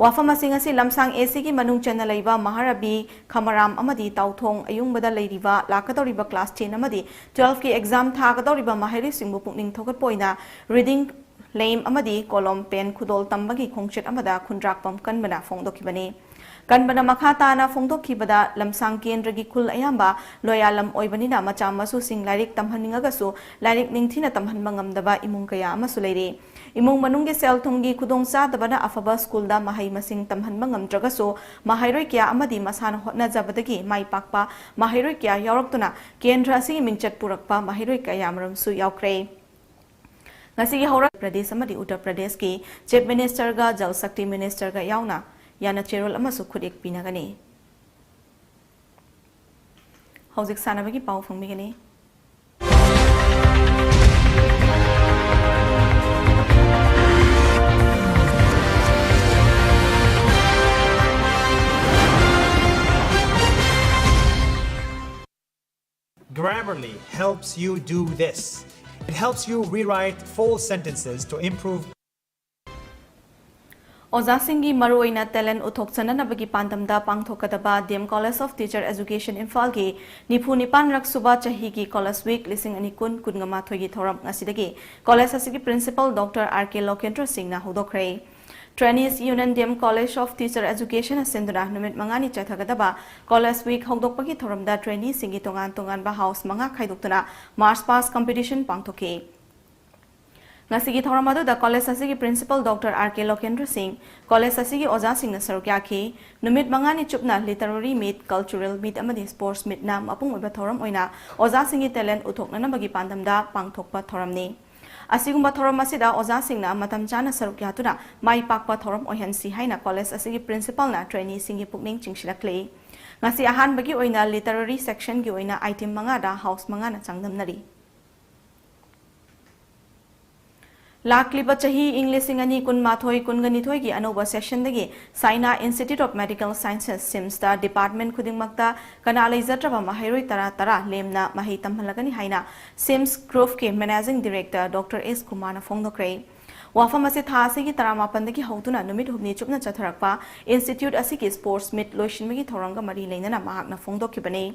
ꯋꯥꯐꯝꯁꯤꯡ ꯑꯁꯤ ꯂꯝꯁꯥꯡ ꯑꯦ ꯁꯤꯒꯤ ꯃꯅꯨꯡ ꯆꯟꯅ ꯂꯩꯕ ꯃꯍꯥꯔꯕꯤ, ꯈꯃꯔꯥꯝ ꯑꯃꯗꯤ ꯇꯥꯎꯊꯣꯡ ꯑꯌꯨꯡꯕꯗ ꯂꯩꯔꯤꯕ ꯂꯥꯛꯀꯗꯧꯔꯤꯕ class ten ꯑꯃꯗꯤ twelveꯀꯤ exam ꯊꯥꯒꯗꯧꯔꯤꯕ ꯃꯍꯩꯔꯣꯏꯁꯤꯡꯕꯨ ꯄꯨꯛꯅꯤꯡ ꯊꯧꯒꯠꯄ ꯑꯣꯏꯅ reading ꯂꯦꯝ ꯑꯃꯗꯤ ꯀꯣꯂꯣꯝ ꯄꯦꯟ ꯈꯨꯗꯣꯜ ꯇꯝꯕꯒꯤ ꯈꯣꯡꯆꯠ ꯑꯃꯗ ꯈꯨꯟꯗ꯭ꯔꯥꯛꯄꯝ ꯀꯟꯕꯅ ꯐꯣꯡꯗꯣꯛꯈꯤꯕꯅꯤ꯫ ꯀꯟꯕꯅ ꯃꯈꯥ ꯇꯥꯅ ꯐꯣꯡꯗꯣꯛꯈꯤꯕꯗ, ꯂꯝꯁꯥꯡ ꯀꯦꯟꯗ꯭ꯔꯒꯤ ꯈꯨꯜ ꯑꯌꯥꯝꯕ ꯂꯣꯌꯥꯂꯝ ꯑꯣꯏꯕꯅꯤꯅ ꯃꯆꯥ ꯃꯁꯨꯁꯤꯡ ꯂꯥꯏꯔꯤꯛ ꯇꯝꯍꯟꯅꯤꯡꯉꯒꯁꯨ ꯂꯥꯏꯔꯤꯛ ꯅꯤꯡꯊꯤꯅ ꯇꯝꯍꯟꯕ ꯉꯝꯗꯕ ꯏꯃꯨꯡ ꯀꯌꯥ ꯑꯃꯁꯨ ꯂꯩꯔꯤ꯫ ꯏꯃꯨꯡ ꯃꯅꯨꯡꯒꯤ ꯁꯦꯜ ꯊꯨꯝꯒꯤ ꯈꯨꯗꯣꯡꯆꯥꯗꯕꯅ ꯑꯐꯕ ꯁ꯭ꯀꯨꯜꯗ ꯃꯍꯩ ꯃꯁꯤꯡ ꯇꯝꯍꯟꯕ ꯉꯝꯗ꯭ꯔꯒꯁꯨ, ꯃꯍꯩꯔꯣꯏ ꯀꯌꯥ ꯑꯃꯗꯤ ꯃꯁꯥꯅ ꯍꯣꯠꯅꯖꯕꯗꯒꯤ ꯃꯥꯏ ꯄꯥꯛꯄ ꯃꯍꯩꯔꯣꯏ ꯀꯌꯥ ꯌꯥꯎꯔꯛꯇꯨꯅ ꯀꯦꯟꯗ꯭ꯔ ꯑꯁꯤꯒꯤ ꯃꯤꯡꯆꯠ ꯄꯨꯔꯛꯄ ꯃꯍꯩꯔꯣꯏ ꯀꯌꯥꯃꯔꯨꯝꯁꯨ ꯌꯥꯎꯈ꯭ꯔꯦ꯫ ꯉꯁꯤꯒꯤ ꯍꯧꯔꯛ ꯄ꯭ꯔꯗꯦꯁ ꯑꯃꯗꯤ ꯎꯠꯇꯔ ꯄ꯭ꯔꯗꯦꯁꯀꯤ Chief Ministerꯒ Jal Shakti Ministerꯒ ꯌꯥꯎꯅ ꯌꯥꯅ ꯆꯦꯔꯣꯜ ꯑꯃꯁꯨ ꯈꯨꯠꯌꯦꯛ ꯄꯤꯅꯒꯅꯤ꯫ ꯍꯧꯖꯤꯛ ꯁꯥꯟꯅꯕꯒꯤ ꯄꯥꯎ ꯐꯪꯕꯤꯒꯅꯤ꯫ Grammarly helps you do this. It helps you rewrite full sentences to improve. ꯑꯣꯖꯥꯁꯤꯡꯒꯤ ꯃꯔꯨꯑꯣꯏꯅ talent ꯎꯠꯊꯣꯛꯆꯅꯅꯕꯒꯤ ꯄꯥꯟꯗꯝꯗ ꯄꯥꯡꯊꯣꯛꯀꯗꯕ D M College of Teacher Education ꯏꯝꯐꯥꯜꯒꯤ ꯅꯤꯐꯨ ꯅꯤꯄꯥꯟꯔꯛ ꯁꯨꯕ ꯆꯍꯤꯒꯤ College Week ꯂꯤꯁꯤꯡ ꯑꯅꯤ ꯀꯨꯟ ꯀꯨꯟꯃꯥꯊꯣꯏꯒꯤ ꯊꯧꯔꯝ ꯉꯁꯤꯗꯒꯤ college ꯑꯁꯤꯒꯤ principal Doctor R K ꯂꯣꯀꯦꯟꯗ꯭ꯔ ꯁꯤꯡꯅ ꯍꯧꯗꯣꯛꯈ꯭ꯔꯦ꯫ Trainees Union D M College of Teacher Education ꯅ ꯁꯤꯟꯗꯨꯅ ꯅꯨꯃꯤꯠ ꯃꯉꯥꯅꯤ ꯆꯠꯊꯒꯗꯕ College Week ꯍꯧꯗꯣꯛꯄꯒꯤ ꯊꯧꯔꯝꯗ trainee ꯁꯤꯡꯒꯤ ꯇꯣꯉꯥꯟ ꯇꯣꯉꯥꯟꯕ house ꯃꯉꯥ ꯈꯥꯏꯗꯣꯛꯇꯨꯅ march past competition ꯄꯥꯡꯊꯣꯛꯈꯤ꯫ ꯉꯁꯤꯒꯤ ꯊꯧꯔꯝ ꯑꯗꯨꯗ college ꯑꯁꯤꯒꯤ principal Doctor R K ꯂꯣꯀꯦꯟꯗ꯭ꯔ ꯁꯤꯡ, college ꯑꯁꯤꯒꯤ ꯑꯣꯖꯥꯁꯤꯡꯅ ꯁꯔꯨꯛ ꯌꯥꯈꯤ꯫ ꯅꯨꯃꯤꯠ ꯃꯉꯥꯅꯤ ꯆꯨꯞꯅ literary meet, cultural meet ꯑꯃꯗꯤ sports meet ꯅ ꯃꯄꯨꯡ ꯑꯣꯏꯕ ꯊꯧꯔꯝ ꯑꯣꯏꯅ ꯑꯣꯖꯥꯁꯤꯡꯒꯤ talent ꯎꯠꯊꯣꯛꯅꯅꯕꯒꯤ ꯄꯥꯟꯗꯝꯗ ꯄꯥꯡꯊꯣꯛꯄ ꯊꯧꯔꯝꯅꯤ꯫ ꯑꯁꯤꯒꯨꯝꯕ ꯊꯧꯔꯝ ꯑꯁꯤꯗ ꯑꯣꯖꯥꯁꯤꯡꯅ ꯃꯇꯝ ꯆꯥꯅ ꯁꯔꯨꯛ ꯌꯥꯗꯨꯅ ꯃꯥꯏ ꯄꯥꯛꯄ ꯊꯧꯔꯝ ꯑꯣꯏꯍꯟꯁꯤ ꯍꯥꯏꯅ college ꯑꯁꯤꯒꯤ principal ꯅ trainee ꯁꯤꯡꯒꯤ ꯄꯨꯛꯅꯤꯡ ꯆꯤꯡꯁꯤꯜꯂꯛꯂꯤ꯫ ꯉꯁꯤ ꯑꯍꯥꯟꯕꯒꯤ ꯑꯣꯏꯅ literary section ꯒꯤ ꯑꯣꯏꯅ item ꯃꯉꯥꯗ house ꯃꯉꯥꯅ ꯆꯥꯡꯗꯝꯅꯔꯤ꯫ ꯂꯥꯛꯂꯤꯕ ꯆꯍꯤ ꯏꯪ ꯂꯤꯁꯤꯡ ꯑꯅꯤ ꯀꯨꯟꯃꯥꯊꯣꯏ ꯀꯨꯟꯒꯅꯤꯊꯣꯏꯒꯤ ꯑꯅꯧꯕ session ꯗꯒꯤ Saina Institute of Medical Sciences, SIMS ꯇ department ꯈꯨꯗꯤꯡꯃꯛꯇ ꯀꯅꯥ ꯂꯩꯖꯗ꯭ꯔꯕ ꯃꯍꯩꯔꯣꯏ ꯇꯔꯥ ꯇꯔꯥ ꯂꯦꯝꯅ ꯃꯍꯩ ꯇꯝꯍꯜꯂꯒꯅꯤ ꯍꯥꯏꯅ SIMS Group ꯀꯤ Managing Director Doctor S ꯀꯨꯃꯥꯔꯅ ꯐꯣꯡꯗꯣꯛꯈ꯭ꯔꯦ꯫ ꯋꯥꯐꯝ ꯑꯁꯤ ꯊꯥ ꯑꯁꯤꯒꯤ ꯇꯔꯥꯃꯥꯄꯟꯗꯒꯤ ꯍꯧꯗꯨꯅ ꯅꯨꯃꯤꯠ ꯍꯨꯝꯅꯤ ꯆꯨꯞꯅ ꯆꯠꯊꯔꯛꯄ institute ꯑꯁꯤꯒꯤ sports meet ꯂꯣꯏꯁꯤꯟꯕꯒꯤ ꯊꯧꯔꯝꯒ ꯃꯔꯤ ꯂꯩꯅꯅ ꯃꯍꯥꯛꯅ ꯐꯣꯡꯗꯣꯛꯈꯤꯕꯅꯤ꯫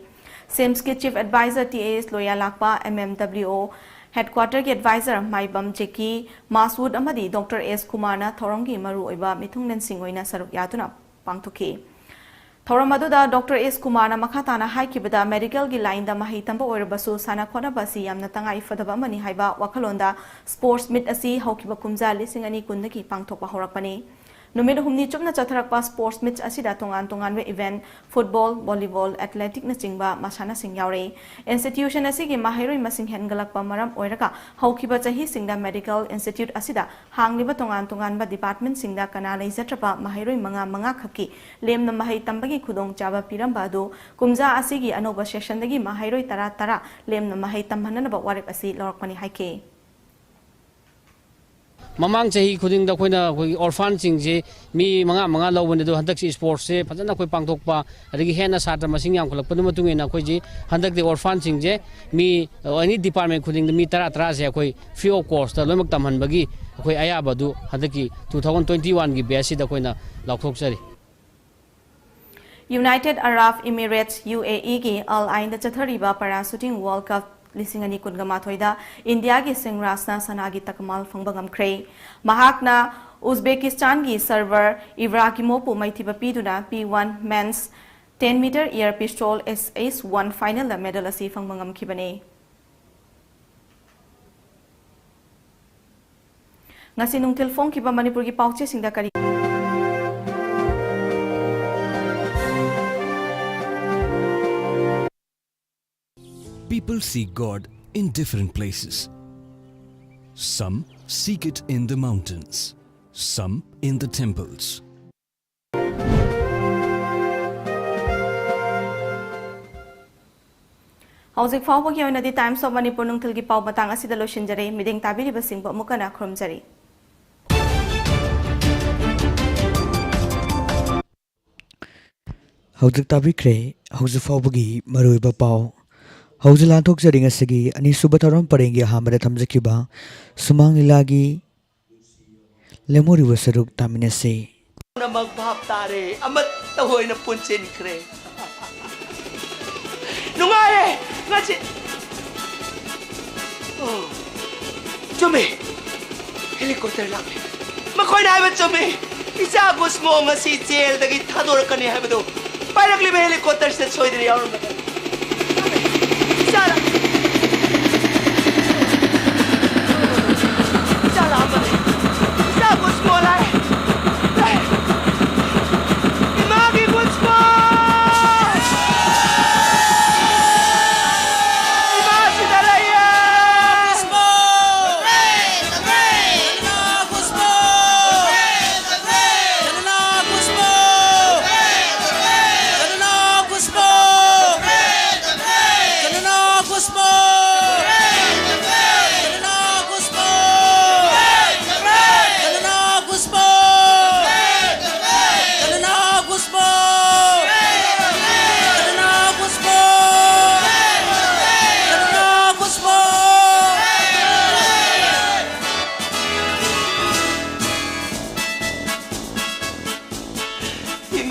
SIMS ꯀꯤ Chief Advisor T A S ꯂꯣꯌꯥ ꯂꯥꯛꯄ, M M W O headquarter ꯒꯤ advisor ꯃꯥꯏꯕꯝ ꯖꯦꯀꯤ ꯃꯥꯁꯨꯗ ꯑꯃꯗꯤ Doctor S ꯀꯨꯃꯥꯔꯅ ꯊꯧꯔꯝꯒꯤ ꯃꯔꯨꯑꯣꯏꯕ ꯃꯤꯊꯨꯡꯂꯦꯟꯁꯤꯡ ꯑꯣꯏꯅ ꯁꯔꯨꯛ ꯌꯥꯗꯨꯅ ꯄꯥꯡꯊꯣꯛꯈꯤ꯫ ꯊꯧꯔꯝ ꯑꯗꯨꯗ Doctor S ꯀꯨꯃꯥꯔꯅ ꯃꯈꯥ ꯇꯥꯅ ꯍꯥꯏꯈꯤꯕꯗ, medical ꯒꯤ line ꯗ ꯃꯍꯩ ꯇꯝꯕ ꯑꯣꯏꯔꯕꯁꯨ ꯁꯥꯟꯅ ꯈꯣꯠꯅꯕ ꯑꯁꯤ ꯌꯥꯝꯅ ꯇꯉꯥꯏ ꯐꯗꯕ ꯑꯃꯅꯤ ꯍꯥꯏꯕ ꯋꯥꯈꯜꯂꯣꯟꯗ sports meet ꯑꯁꯤ ꯍꯧꯈꯤꯕ ꯀꯨꯝꯖꯥ ꯂꯤꯁꯤꯡ ꯑꯅꯤ ꯀꯨꯟꯗꯒꯤ ꯄꯥꯡꯊꯣꯛꯄ ꯍꯧꯔꯛꯄꯅꯤ꯫ ꯅꯨꯃꯤꯠ ꯍꯨꯝꯅꯤ ꯆꯨꯞꯅ ꯆꯠꯊꯔꯛꯄ sports meet ꯑꯁꯤꯗ ꯇꯣꯉꯥꯟ ꯇꯣꯉꯥꯟꯕ event, football, volleyball, athletic ꯅꯆꯤꯡꯕ ꯃꯁꯥꯟꯅꯁꯤꯡ ꯌꯥꯎꯔꯤ꯫ Institution ꯑꯁꯤꯒꯤ ꯃꯍꯩꯔꯣꯏ ꯃꯁꯤꯡ ꯍꯦꯟꯒꯠꯂꯛꯄ ꯃꯔꯝ ꯑꯣꯏꯔꯒ ꯍꯧꯈꯤꯕ ꯆꯍꯤꯁꯤꯡꯗ medical institute ꯑꯁꯤꯗ ꯍꯥꯡꯂꯤꯕ ꯇꯣꯉꯥꯟ ꯇꯣꯉꯥꯟꯕ department ꯁꯤꯡꯗ ꯀꯅꯥ ꯂꯩꯖꯗ꯭ꯔꯕ ꯃꯍꯩꯔꯣꯏ ꯃꯉꯥ ꯃꯉꯥ ꯈꯛꯀꯤ ꯂꯦꯝꯅ ꯃꯍꯩ ꯇꯝꯕꯒꯤ ꯈꯨꯗꯣꯡꯆꯥꯕ ꯄꯤꯔꯝꯕ ꯑꯗꯨ ꯀꯨꯝꯖꯥ ꯑꯁꯤꯒꯤ ꯑꯅꯧꯕ session ꯗꯒꯤ ꯃꯍꯩꯔꯣꯏ ꯇꯔꯥ ꯇꯔꯥ ꯂꯦꯝꯅ ꯃꯍꯩ ꯇꯝꯍꯟꯅꯅꯕ ꯋꯥꯔꯦꯞ ꯑꯁꯤ ꯂꯧꯔꯛꯄꯅꯤ ꯍꯥꯏꯈꯤ꯫ ꯃꯃꯥꯡ ꯆꯍꯤ ꯈꯨꯗꯤꯡꯗ ꯑꯩꯈꯣꯏꯅ ꯑꯩꯈꯣꯏꯒꯤ ꯑꯣꯔꯐꯥꯟꯁꯤꯡꯁꯦ ꯃꯤ ꯃꯉꯥ ꯃꯉꯥ ꯂꯧꯕꯅꯦ, ꯑꯗꯣ ꯍꯟꯗꯛꯁꯤ ꯁ꯭ꯄꯣꯔꯠꯁꯦ ꯐꯖꯅ ꯑꯩꯈꯣꯏ ꯄꯥꯡꯊꯣꯛꯄ, ꯑꯗꯒꯤ ꯍꯦꯟꯅ ꯁꯥꯇ꯭ꯔ ꯃꯁꯤꯡ ꯌꯥꯝꯈꯠꯂꯛꯄꯗꯨꯒꯤ ꯃꯇꯨꯡ ꯏꯟꯅ ꯑꯩꯈꯣꯏꯁꯤ ꯍꯟꯗꯛꯇꯤ ꯑꯣꯔꯐꯥꯟꯁꯤꯡꯁꯦ ꯃꯤ ꯑꯦꯅꯤ ꯗꯤꯄꯥꯔꯠꯃꯦꯟ ꯈꯨꯗꯤꯡꯗ ꯃꯤ ꯇꯔꯥ ꯇꯔꯥꯁꯦ ꯑꯩꯈꯣꯏ ꯐ꯭ꯔꯤ ꯑꯣꯐ ꯀꯣꯁꯇ ꯂꯣꯏꯅꯃꯛ ꯇꯝꯍꯟꯕꯒꯤ ꯑꯩꯈꯣꯏ ꯑꯌꯥꯕꯗꯨ ꯍꯟꯗꯛꯀꯤ ꯇꯨ ꯊꯥꯎꯖꯟ ꯇ꯭ꯋꯦꯟꯇꯤ ꯋꯥꯟꯒꯤ ꯕꯦꯁꯁꯤꯗ ꯑꯩꯈꯣꯏꯅ ꯂꯥꯎꯊꯣꯛꯆꯔꯤ꯫ United Arab Emirates, UAE ꯒꯤ ꯑꯜ ꯑꯥꯏꯟꯗ ꯆꯠꯊꯔꯤꯕ ꯄꯦꯔꯥꯁꯨꯇꯤꯡ ꯋꯥꯔꯜꯗ ꯀꯞ ꯂꯤꯁꯤꯡ ꯑꯅꯤ ꯀꯨꯟꯒ ꯃꯥꯊꯣꯏꯗ ꯏꯟꯗꯤꯌꯥꯒꯤ ꯁꯤꯡꯔꯥꯖꯅ ꯁꯅꯥꯒꯤ ꯇꯀꯃꯥꯜ ꯐꯪꯕ ꯉꯝꯈ꯭ꯔꯦ꯫ ꯃꯍꯥꯛꯅ ꯎꯖꯕꯦꯀꯤꯁꯇꯥꯟꯒꯤ ꯁꯔꯚꯔ ꯏꯕ꯭ꯔꯥꯒꯤꯃꯣꯞꯄꯨ ꯃꯥꯏꯊꯤꯕ ꯄꯤꯗꯨꯅ P one Men's ten meter air pistol S H one final ꯗ ꯃꯦꯗꯜ ꯑꯁꯤ ꯐꯪꯕ ꯉꯝꯈꯤꯕꯅꯤ꯫ ꯉꯁꯤ ꯅꯨꯡꯊꯤꯜ ꯐꯣꯡꯈꯤꯕ ꯃꯅꯤꯄꯨꯔꯒꯤ ꯄꯥꯎꯆꯦꯁꯤꯡꯗ ꯀꯔꯤ People seek God in different places. Some seek it in the mountains, some in the temples. ꯍꯧꯖꯤꯛ ꯐꯥꯎꯕꯒꯤ ꯑꯣꯏꯅꯗꯤ Times of Manipur ꯅꯨꯡꯊꯤꯜꯒꯤ ꯄꯥꯎ ꯃꯇꯥꯡ ꯑꯁꯤꯗ ꯂꯣꯏꯁꯤꯟꯖꯔꯦ꯫ ꯃꯤꯠꯌꯦꯡ ꯇꯥꯕꯤꯔꯤꯕꯁꯤꯡꯕꯨ ꯑꯃꯨꯛ ꯍꯟꯅ ꯈꯨꯔꯨꯝꯖꯔꯤ꯫ ꯍꯧꯖꯤꯛ ꯇꯥꯕꯤꯈ꯭ꯔꯦ ꯍꯧꯖꯤꯛ ꯐꯥꯎꯕꯒꯤ ꯃꯔꯨꯑꯣꯏꯕ ꯄꯥꯎ꯫ ꯍꯧꯖꯤꯛ ꯂꯥꯟꯊꯣꯛꯆꯔꯤ ꯉꯁꯤꯒꯤ ꯑꯅꯤꯁꯨꯕ ꯊꯧꯔꯝ ꯄꯔꯦꯡꯒꯤ ꯑꯍꯥꯟꯕꯗ ꯊꯝꯖꯈꯤꯕ ꯁꯨꯃꯥꯡ ꯂꯤꯂꯥꯒꯤ ꯂꯦꯝꯍꯧꯔꯤꯕ ꯁꯔꯨꯛ ꯇꯥꯃꯤꯟꯅꯁꯤ꯫ ꯄꯨꯝꯅꯃꯛ ꯚꯥꯞ ꯇꯥꯔꯦ, ꯑꯃꯠꯇ ꯑꯣꯏꯅ ꯄꯨꯟꯁꯤꯟꯈ꯭ꯔꯦ꯫ ꯅꯨꯡꯉꯥꯏꯔꯦ ꯉꯁꯤ꯫ ꯑꯣ, ꯆꯨꯝꯃꯤ, ꯍꯦꯂꯤꯀꯣꯞꯇꯔ ꯂꯥꯛꯂꯦ꯫ ꯃꯈꯣꯏꯅ ꯍꯥꯏꯕ ꯆꯨꯝꯃꯤ, ꯏꯆꯥ ꯒꯨꯁꯃꯣ ꯉꯁꯤ ꯖꯦꯜꯗꯒꯤ ꯊꯥꯗꯣꯔꯛꯀꯅꯤ ꯍꯥꯏꯕꯗꯨ ꯄꯥꯏꯔꯛꯂꯤꯕ ꯍꯦꯂꯤꯀꯣꯞꯇꯔꯁꯤꯗ ꯁꯣꯏꯗꯅ ꯌꯥꯎꯔꯝꯂꯒꯅꯤ꯫ ꯏꯆꯥ ꯂꯥꯛ-, ꯏꯆꯥ ꯂꯥꯛꯑꯝꯕꯅꯤ꯫ ꯏꯆꯥ ꯒꯨꯁꯃꯣ ꯂꯥꯛꯑꯦ꯫ ꯂꯥꯛꯑꯦ꯫ ꯏꯃꯥꯒꯤ ꯒꯨꯁꯃꯣ! ꯏꯃꯥ ꯁꯤꯗ ꯂꯩꯌꯦ!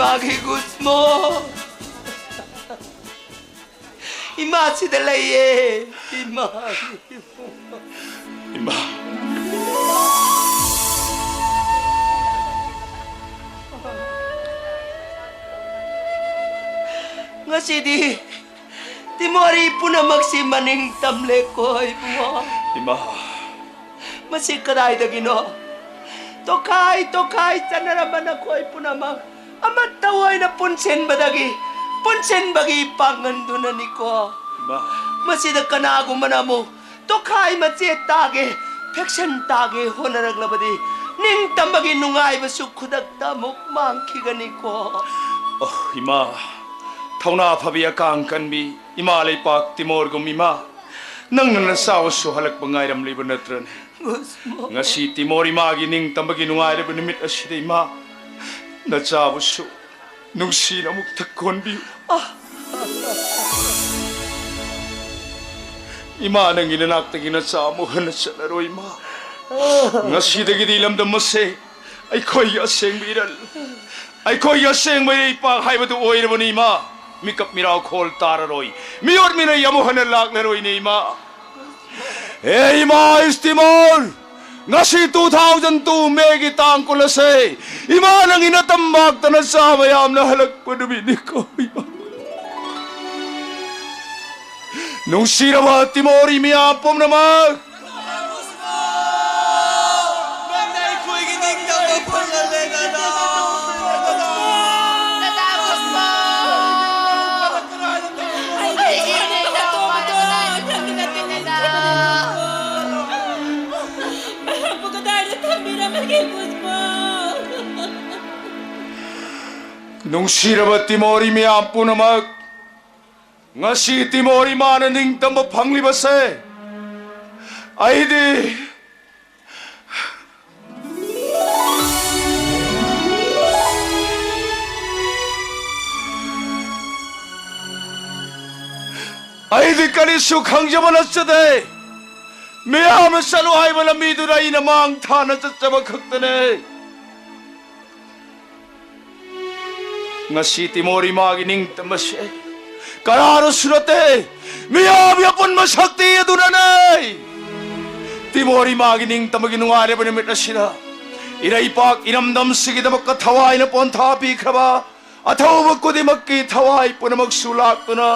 ꯏꯃꯥꯒꯤ ꯒꯨꯁꯃꯣ, ꯏꯃꯥ ꯁꯤꯗ ꯂꯩꯌꯦ꯫ ꯏꯃꯥ꯫ ꯏꯃꯥ꯫ ꯉꯁꯤꯗꯤ ꯇꯤꯃꯣꯔꯤ ꯄꯨꯝꯅꯃꯛꯁꯤ ꯃꯅꯤꯡ ꯇꯝꯂꯦꯀꯣ, ꯏꯕꯨꯡꯉꯣ꯫ ꯏꯃꯥ꯫ ꯃꯁꯤ ꯀꯗꯥꯏꯗꯒꯤꯅꯣ? ꯇꯣꯈꯥꯏ ꯇꯣꯈꯥꯏ ꯆꯠꯅꯔꯝꯕ ꯅꯈꯣꯏ ꯄꯨꯝꯅꯃꯛ ꯑꯃꯠꯇ ꯑꯣꯏꯅ ꯄꯨꯟꯁꯤꯟꯕꯗꯒꯤ, ꯄꯨꯟꯁꯤꯟꯕꯒꯤ ꯄꯥꯡꯒꯟꯗꯨꯅꯅꯤꯀꯣ꯫ ꯏꯃꯥ꯫ ꯃꯁꯤꯗ ꯀꯅꯥꯒꯨꯝꯕꯅ ꯑꯃꯨꯛ ꯇꯣꯈꯥꯏ ꯃꯆꯦꯠ ꯇꯥꯒꯦ, ꯐꯦꯛꯁꯟ ꯇꯥꯒꯦ ꯍꯣꯠꯅꯔꯛꯂꯕꯗꯤ, ꯅꯤꯡꯇꯝꯕꯒꯤ ꯅꯨꯡꯉꯥꯏꯕꯁꯨ ꯈꯨꯗꯛꯇ ꯑꯃꯨꯛ ꯃꯥꯡꯈꯤꯒꯅꯤꯀꯣ꯫ ꯑꯣ, ꯏꯃꯥ, ꯊꯧꯅꯥ ꯐꯕꯤ, ꯑꯀꯥꯡ ꯀꯟꯕꯤ ꯏꯃꯥ ꯂꯩꯄꯥꯛ ꯇꯤꯃꯣꯔꯒꯨꯝ ꯏꯃꯥ, ꯅꯪꯅ ꯅꯆꯥꯕꯨ ꯁꯨꯍꯜꯂꯛꯄ ꯉꯥꯏꯔꯝꯂꯤꯕ ꯅꯠꯇ꯭ꯔꯅꯦ? ꯉꯁꯤ ꯇꯤꯃꯣꯔ ꯏꯃꯥꯒꯤ ꯅꯤꯡꯇꯝꯕꯒꯤ ꯅꯨꯡꯉꯥꯏꯔꯕ ꯅꯨꯃꯤꯠ ꯑꯁꯤꯗ ꯏꯃꯥ, ꯅꯆꯥꯕꯨꯁꯨ ꯅꯨꯡꯁꯤꯅ ꯑꯃꯨꯛꯇ ꯀꯣꯟꯕꯤꯌꯨ꯫ ꯏꯃꯥ, ꯅꯪꯒꯤ ꯅꯅꯥꯛꯇꯒꯤ ꯅꯆꯥ ꯑꯃꯨꯛ ꯍꯟꯅ ꯆꯠꯂꯔꯣꯏ ꯏꯃꯥ꯫ ꯉꯁꯤꯗꯒꯤꯗꯤ ꯂꯝꯗꯝ ꯑꯁꯦ ꯑꯩꯈꯣꯏꯒꯤ ꯑꯁꯦꯡꯕ ꯏꯔꯜ, ꯑꯩꯈꯣꯏꯒꯤ ꯑꯁꯦꯡꯕ ꯏꯔꯩꯄꯥꯛ ꯍꯥꯏꯕꯗꯨ ꯑꯣꯏꯔꯕꯅꯤ ꯏꯃꯥ꯫ ꯃꯤꯀꯞ ꯃꯤꯔꯥꯎꯈꯣꯜ ꯇꯥꯔꯔꯣꯏ, ꯃꯤꯑꯣꯠ ꯃꯤꯅꯩ ꯑꯃꯨꯛ ꯍꯟꯅ ꯂꯥꯛꯂꯔꯣꯏꯅꯦ ꯏꯃꯥ꯫ ꯍꯦ ꯏꯃꯥ ꯏꯁꯇꯤꯃꯣꯔ, ꯉꯁꯤ two thousand two ꯃꯦꯒꯤ ꯇꯥꯡ ꯀꯨꯟ ꯑꯁꯦ ꯏꯃꯥ ꯅꯪꯒꯤ ꯅꯇꯝ ꯃꯥꯛꯇꯅ ꯆꯥꯕ ꯌꯥꯝꯅ ꯍꯜꯂꯛꯄ ꯅꯨꯃꯤꯠꯅꯤꯀꯣ ꯏꯃꯥ꯫ ꯅꯨꯡꯁꯤꯔꯕ ꯇꯤꯃꯣꯔꯤ ꯃꯤꯌꯥꯝ ꯄꯨꯝꯅꯃꯛ, ꯅꯨꯡꯁꯤꯔꯕ ꯇꯤꯃꯣꯔꯤ ꯃꯤꯌꯥꯝ ꯄꯨꯝꯅꯃꯛ, ꯉꯁꯤ ꯇꯤꯃꯣꯔ ꯏꯃꯥꯅ ꯅꯤꯡꯇꯝꯕ ꯐꯪꯂꯤꯕꯁꯦ ꯑꯩꯗꯤ, ꯑꯩꯗꯤ ꯀꯔꯤꯁꯨ ꯈꯪꯖꯕ ꯅꯠꯆꯗꯦ꯫ ꯃꯤꯌꯥꯝꯅ ꯆꯠꯂꯨ ꯍꯥꯏꯕ ꯂꯝꯕꯤꯗꯨꯗ ꯑꯩꯅ ꯃꯥꯡ ꯊꯥꯅ ꯆꯠꯆꯕ ꯈꯛꯇꯅꯦ꯫ ꯉꯁꯤ ꯇꯤꯃꯣꯔ ꯏꯃꯥꯒꯤ ꯅꯤꯡꯇꯝꯕꯁꯦ ꯀꯅꯥꯅꯁꯨ ꯅꯠꯇꯦ, ꯃꯤꯌꯥꯝꯒꯤ ꯑꯄꯨꯟꯕ ꯁꯛꯇꯤ ꯑꯗꯨꯅꯅꯦ꯫ ꯇꯤꯃꯣꯔ ꯏꯃꯥꯒꯤ ꯅꯤꯡꯇꯝꯕꯒꯤ ꯅꯨꯡꯉꯥꯏꯔꯕ ꯅꯨꯃꯤꯠ ꯑꯁꯤꯗ ꯏꯔꯩꯄꯥꯛ ꯏꯔꯝꯗꯝꯁꯤꯒꯤꯗꯃꯛꯇ ꯊꯋꯥꯏꯅ ꯄꯣꯟꯊꯥ ꯄꯤꯈ꯭ꯔꯕ ꯑꯊꯧꯕ ꯈꯨꯗꯤꯡꯃꯛꯀꯤ ꯊꯋꯥꯏ ꯄꯨꯝꯅꯃꯛꯁꯨ ꯂꯥꯛꯇꯨꯅ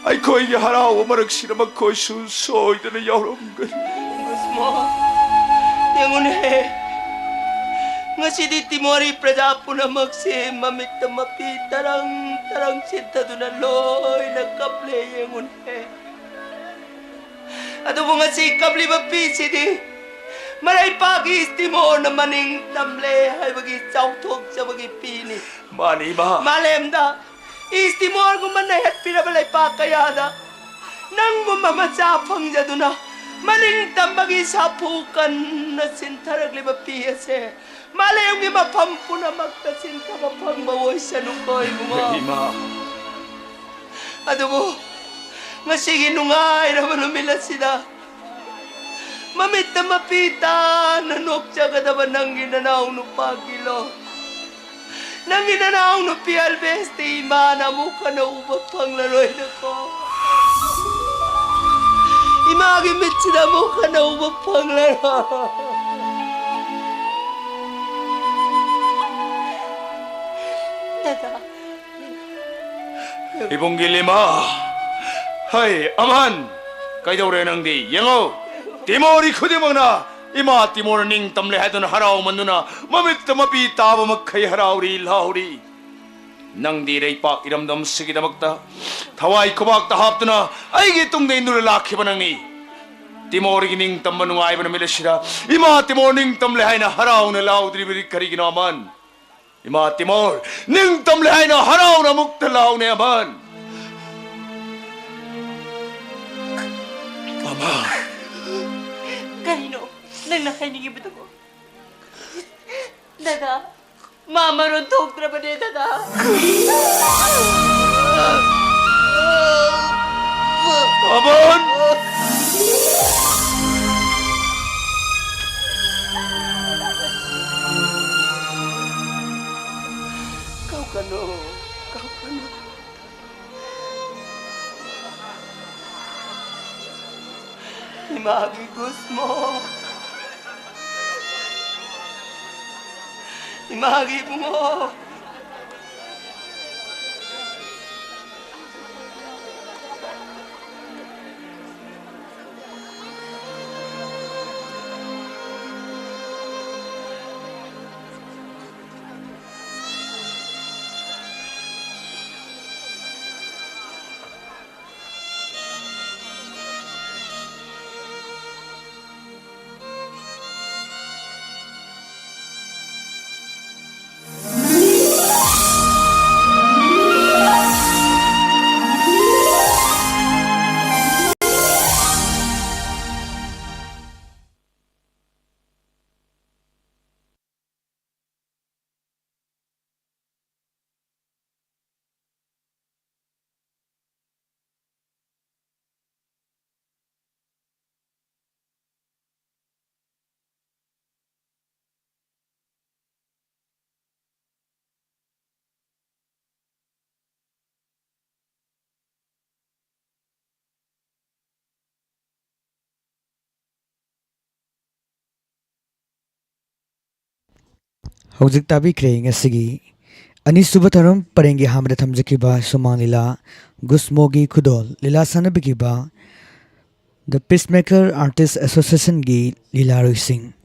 ꯑꯩꯈꯣꯏꯒꯤ ꯍꯔꯥꯎꯕ ꯃꯔꯛꯁꯤꯗ ꯃꯈꯣꯏꯁꯨ ꯁꯣꯏꯗꯅ ꯌꯥꯎꯔꯝꯒꯅꯤ꯫ ꯏꯁꯃꯣ, ꯌꯦꯡꯉꯨꯅꯦ, ꯉꯁꯤꯗꯤ ꯇꯤꯃꯣꯔꯤ ꯄ꯭ꯔꯖꯥ ꯄꯨꯝꯅꯃꯛꯁꯦ ꯃꯃꯤꯠꯇ ꯃꯄꯤ ꯇꯔꯪ ꯇꯔꯪ ꯆꯤꯟꯊꯗꯨꯅ ꯂꯣꯏꯅ ꯀꯞꯂꯦ꯫ ꯌꯦꯡꯉꯨꯅꯦ, ꯑꯗꯨꯕꯨ ꯉꯁꯤ ꯀꯞꯂꯤꯕ ꯄꯤꯁꯤꯗꯤ ꯃꯔꯩꯄꯥꯛꯀꯤ ꯏꯁꯇꯤꯃꯣꯔꯅ ꯃꯅꯤꯡ ꯇꯝꯂꯦ ꯍꯥꯏꯕꯒꯤ ꯆꯥꯎꯊꯣꯛꯆꯕꯒꯤ ꯄꯤꯅꯤ꯫ ꯃꯥꯅꯤ, ꯏꯃꯥ꯫ ꯃꯥꯂꯦꯝꯗ ꯏꯁꯇꯤꯃꯣꯔꯒꯨꯝꯕ ꯅꯩꯍꯠꯄꯤꯔꯕ ꯂꯩꯄꯥꯛ ꯀꯌꯥꯗ ꯅꯪꯒꯨꯝꯕ ꯃꯆꯥ ꯐꯪꯖꯗꯨꯅ ꯃꯅꯤꯡ ꯇꯝꯕꯒꯤ ꯁꯥꯐꯨ ꯀꯟꯅ ꯆꯤꯟꯊꯔꯛꯂꯤꯕ ꯄꯤ ꯑꯁꯦ ꯃꯥꯂꯦꯝꯒꯤ ꯃꯐꯝ ꯄꯨꯝꯅꯃꯛꯇ ꯆꯤꯟꯊꯕ ꯐꯪꯕ ꯑꯣꯏꯁꯅꯨꯀꯣ, ꯏꯕꯨꯡꯉꯣ꯫ ꯏꯃꯥ꯫ ꯑꯗꯨꯕꯨ ꯉꯁꯤꯒꯤ ꯅꯨꯡꯉꯥꯏꯔꯕ ꯅꯨꯃꯤꯠ ꯑꯁꯤꯗ ꯃꯃꯤꯠꯇ ꯃꯄꯤ ꯇꯥꯅ ꯅꯣꯛꯆꯒꯗꯕ ꯅꯪꯒꯤ ꯅꯅꯥꯎ ꯅꯨꯄꯥꯒꯤ ꯂꯣ, ꯅꯪꯒꯤ ꯅꯅꯥꯎ ꯅꯨꯄꯤ ꯑꯜꯕꯦꯁꯇꯤ ꯏꯃꯥꯅ ꯑꯃꯨꯛ ꯍꯟꯅ ꯎꯕ ꯐꯪꯂꯔꯣꯏꯅꯀꯣ꯫ ꯏꯃꯥꯒꯤ ꯃꯤꯠꯁꯤꯗ ꯑꯃꯨꯛ ꯍꯟꯅ ꯎꯕ ꯐꯪꯂꯔꯣꯏ꯫ ꯗꯗꯥ꯫ ꯏꯕꯨꯡꯒꯤ ꯂꯤꯃꯥ꯫ ꯍꯩ, ꯑꯃꯟ! ꯀꯩꯗꯧꯔꯦ ꯅꯪꯗꯤ? ꯌꯦꯡꯉꯣ! ꯇꯤꯃꯣꯔꯤ ꯈꯨꯗꯤꯡꯃꯛꯅ ꯏꯃꯥ ꯇꯤꯃꯣꯔ ꯅꯤꯡꯇꯝꯂꯦ ꯍꯥꯏꯗꯨꯅ ꯍꯔꯥꯎꯃꯟꯗꯨꯅ ꯃꯃꯤꯠꯇ ꯃꯄꯤ ꯇꯥꯕ ꯃꯈꯩ ꯍꯔꯥꯎꯔꯤ, ꯂꯥꯎꯔꯤ꯫ ꯅꯪꯗꯤ ꯏꯔꯩꯄꯥꯛ ꯏꯔꯝꯗꯝꯁꯤꯒꯤꯗꯃꯛꯇ ꯊꯋꯥꯏ ꯈꯨꯕꯥꯛꯇ ꯍꯥꯞꯇꯨꯅ ꯑꯩꯒꯤ ꯇꯨꯡꯗ ꯏꯟꯗꯨꯅ ꯂꯥꯛꯈꯤꯕ ꯅꯪꯅꯤ꯫ ꯇꯤꯃꯣꯔꯒꯤ ꯅꯤꯡꯇꯝꯕ ꯅꯨꯡꯉꯥꯏꯕ ꯅꯨꯃꯤꯠ ꯑꯁꯤꯗ ꯏꯃꯥ ꯇꯤꯃꯣꯔ ꯅꯤꯡꯇꯝꯂꯦ ꯍꯥꯏꯅ ꯍꯔꯥꯎꯅ ꯂꯥꯎꯗ꯭ꯔꯤꯕꯗꯤ ꯀꯔꯤꯒꯤꯅꯣ, ꯑꯃꯟ? ꯏꯃꯥ ꯇꯤꯃꯣꯔ ꯅꯤꯡꯇꯝꯂꯦ ꯍꯥꯏꯅ ꯍꯔꯥꯎꯅ ꯑꯃꯨꯛꯇ ꯂꯥꯎꯅꯦ, ꯑꯃꯟ꯫ ꯑꯃꯟ꯫ ꯀꯔꯤꯅꯣ ꯅꯪꯅ ꯍꯥꯏꯅꯤꯡꯉꯤꯕꯗꯨꯕꯨ? ꯗꯗꯥ, ꯃꯥ ꯃꯔꯣꯟ ꯊꯣꯛꯇ꯭ꯔꯕꯅꯦ, ꯗꯗꯥ꯫ ꯑꯃꯟ! ꯀꯧ-, ꯀꯞꯀꯅꯨ, ꯀꯞꯀꯅꯨ꯫ ꯏꯃꯥꯒꯤ ꯒꯨꯁꯃꯣ꯫ ꯏꯃꯥꯒꯤ ꯏꯕꯨꯡꯉꯣ꯫ ꯍꯧꯖꯤꯛ ꯇꯥꯕꯤꯈ꯭ꯔꯦ ꯉꯁꯤꯒꯤ ꯑꯅꯤꯁꯨꯕ ꯊꯧꯔꯝ ꯄꯔꯦꯡꯒꯤ ꯑꯍꯥꯟꯕꯗ ꯊꯝꯖꯈꯤꯕ ꯁꯨꯃꯥꯡ ꯂꯤꯂꯥ ꯒꯨꯁꯃꯣꯒꯤ ꯈꯨꯗꯣꯜ ꯂꯤꯂꯥ ꯁꯥꯟꯅꯕꯤꯈꯤꯕ The Peacemaker Artist Associationꯒꯤ ꯂꯤꯂꯥꯔꯣꯏꯁꯤꯡ꯫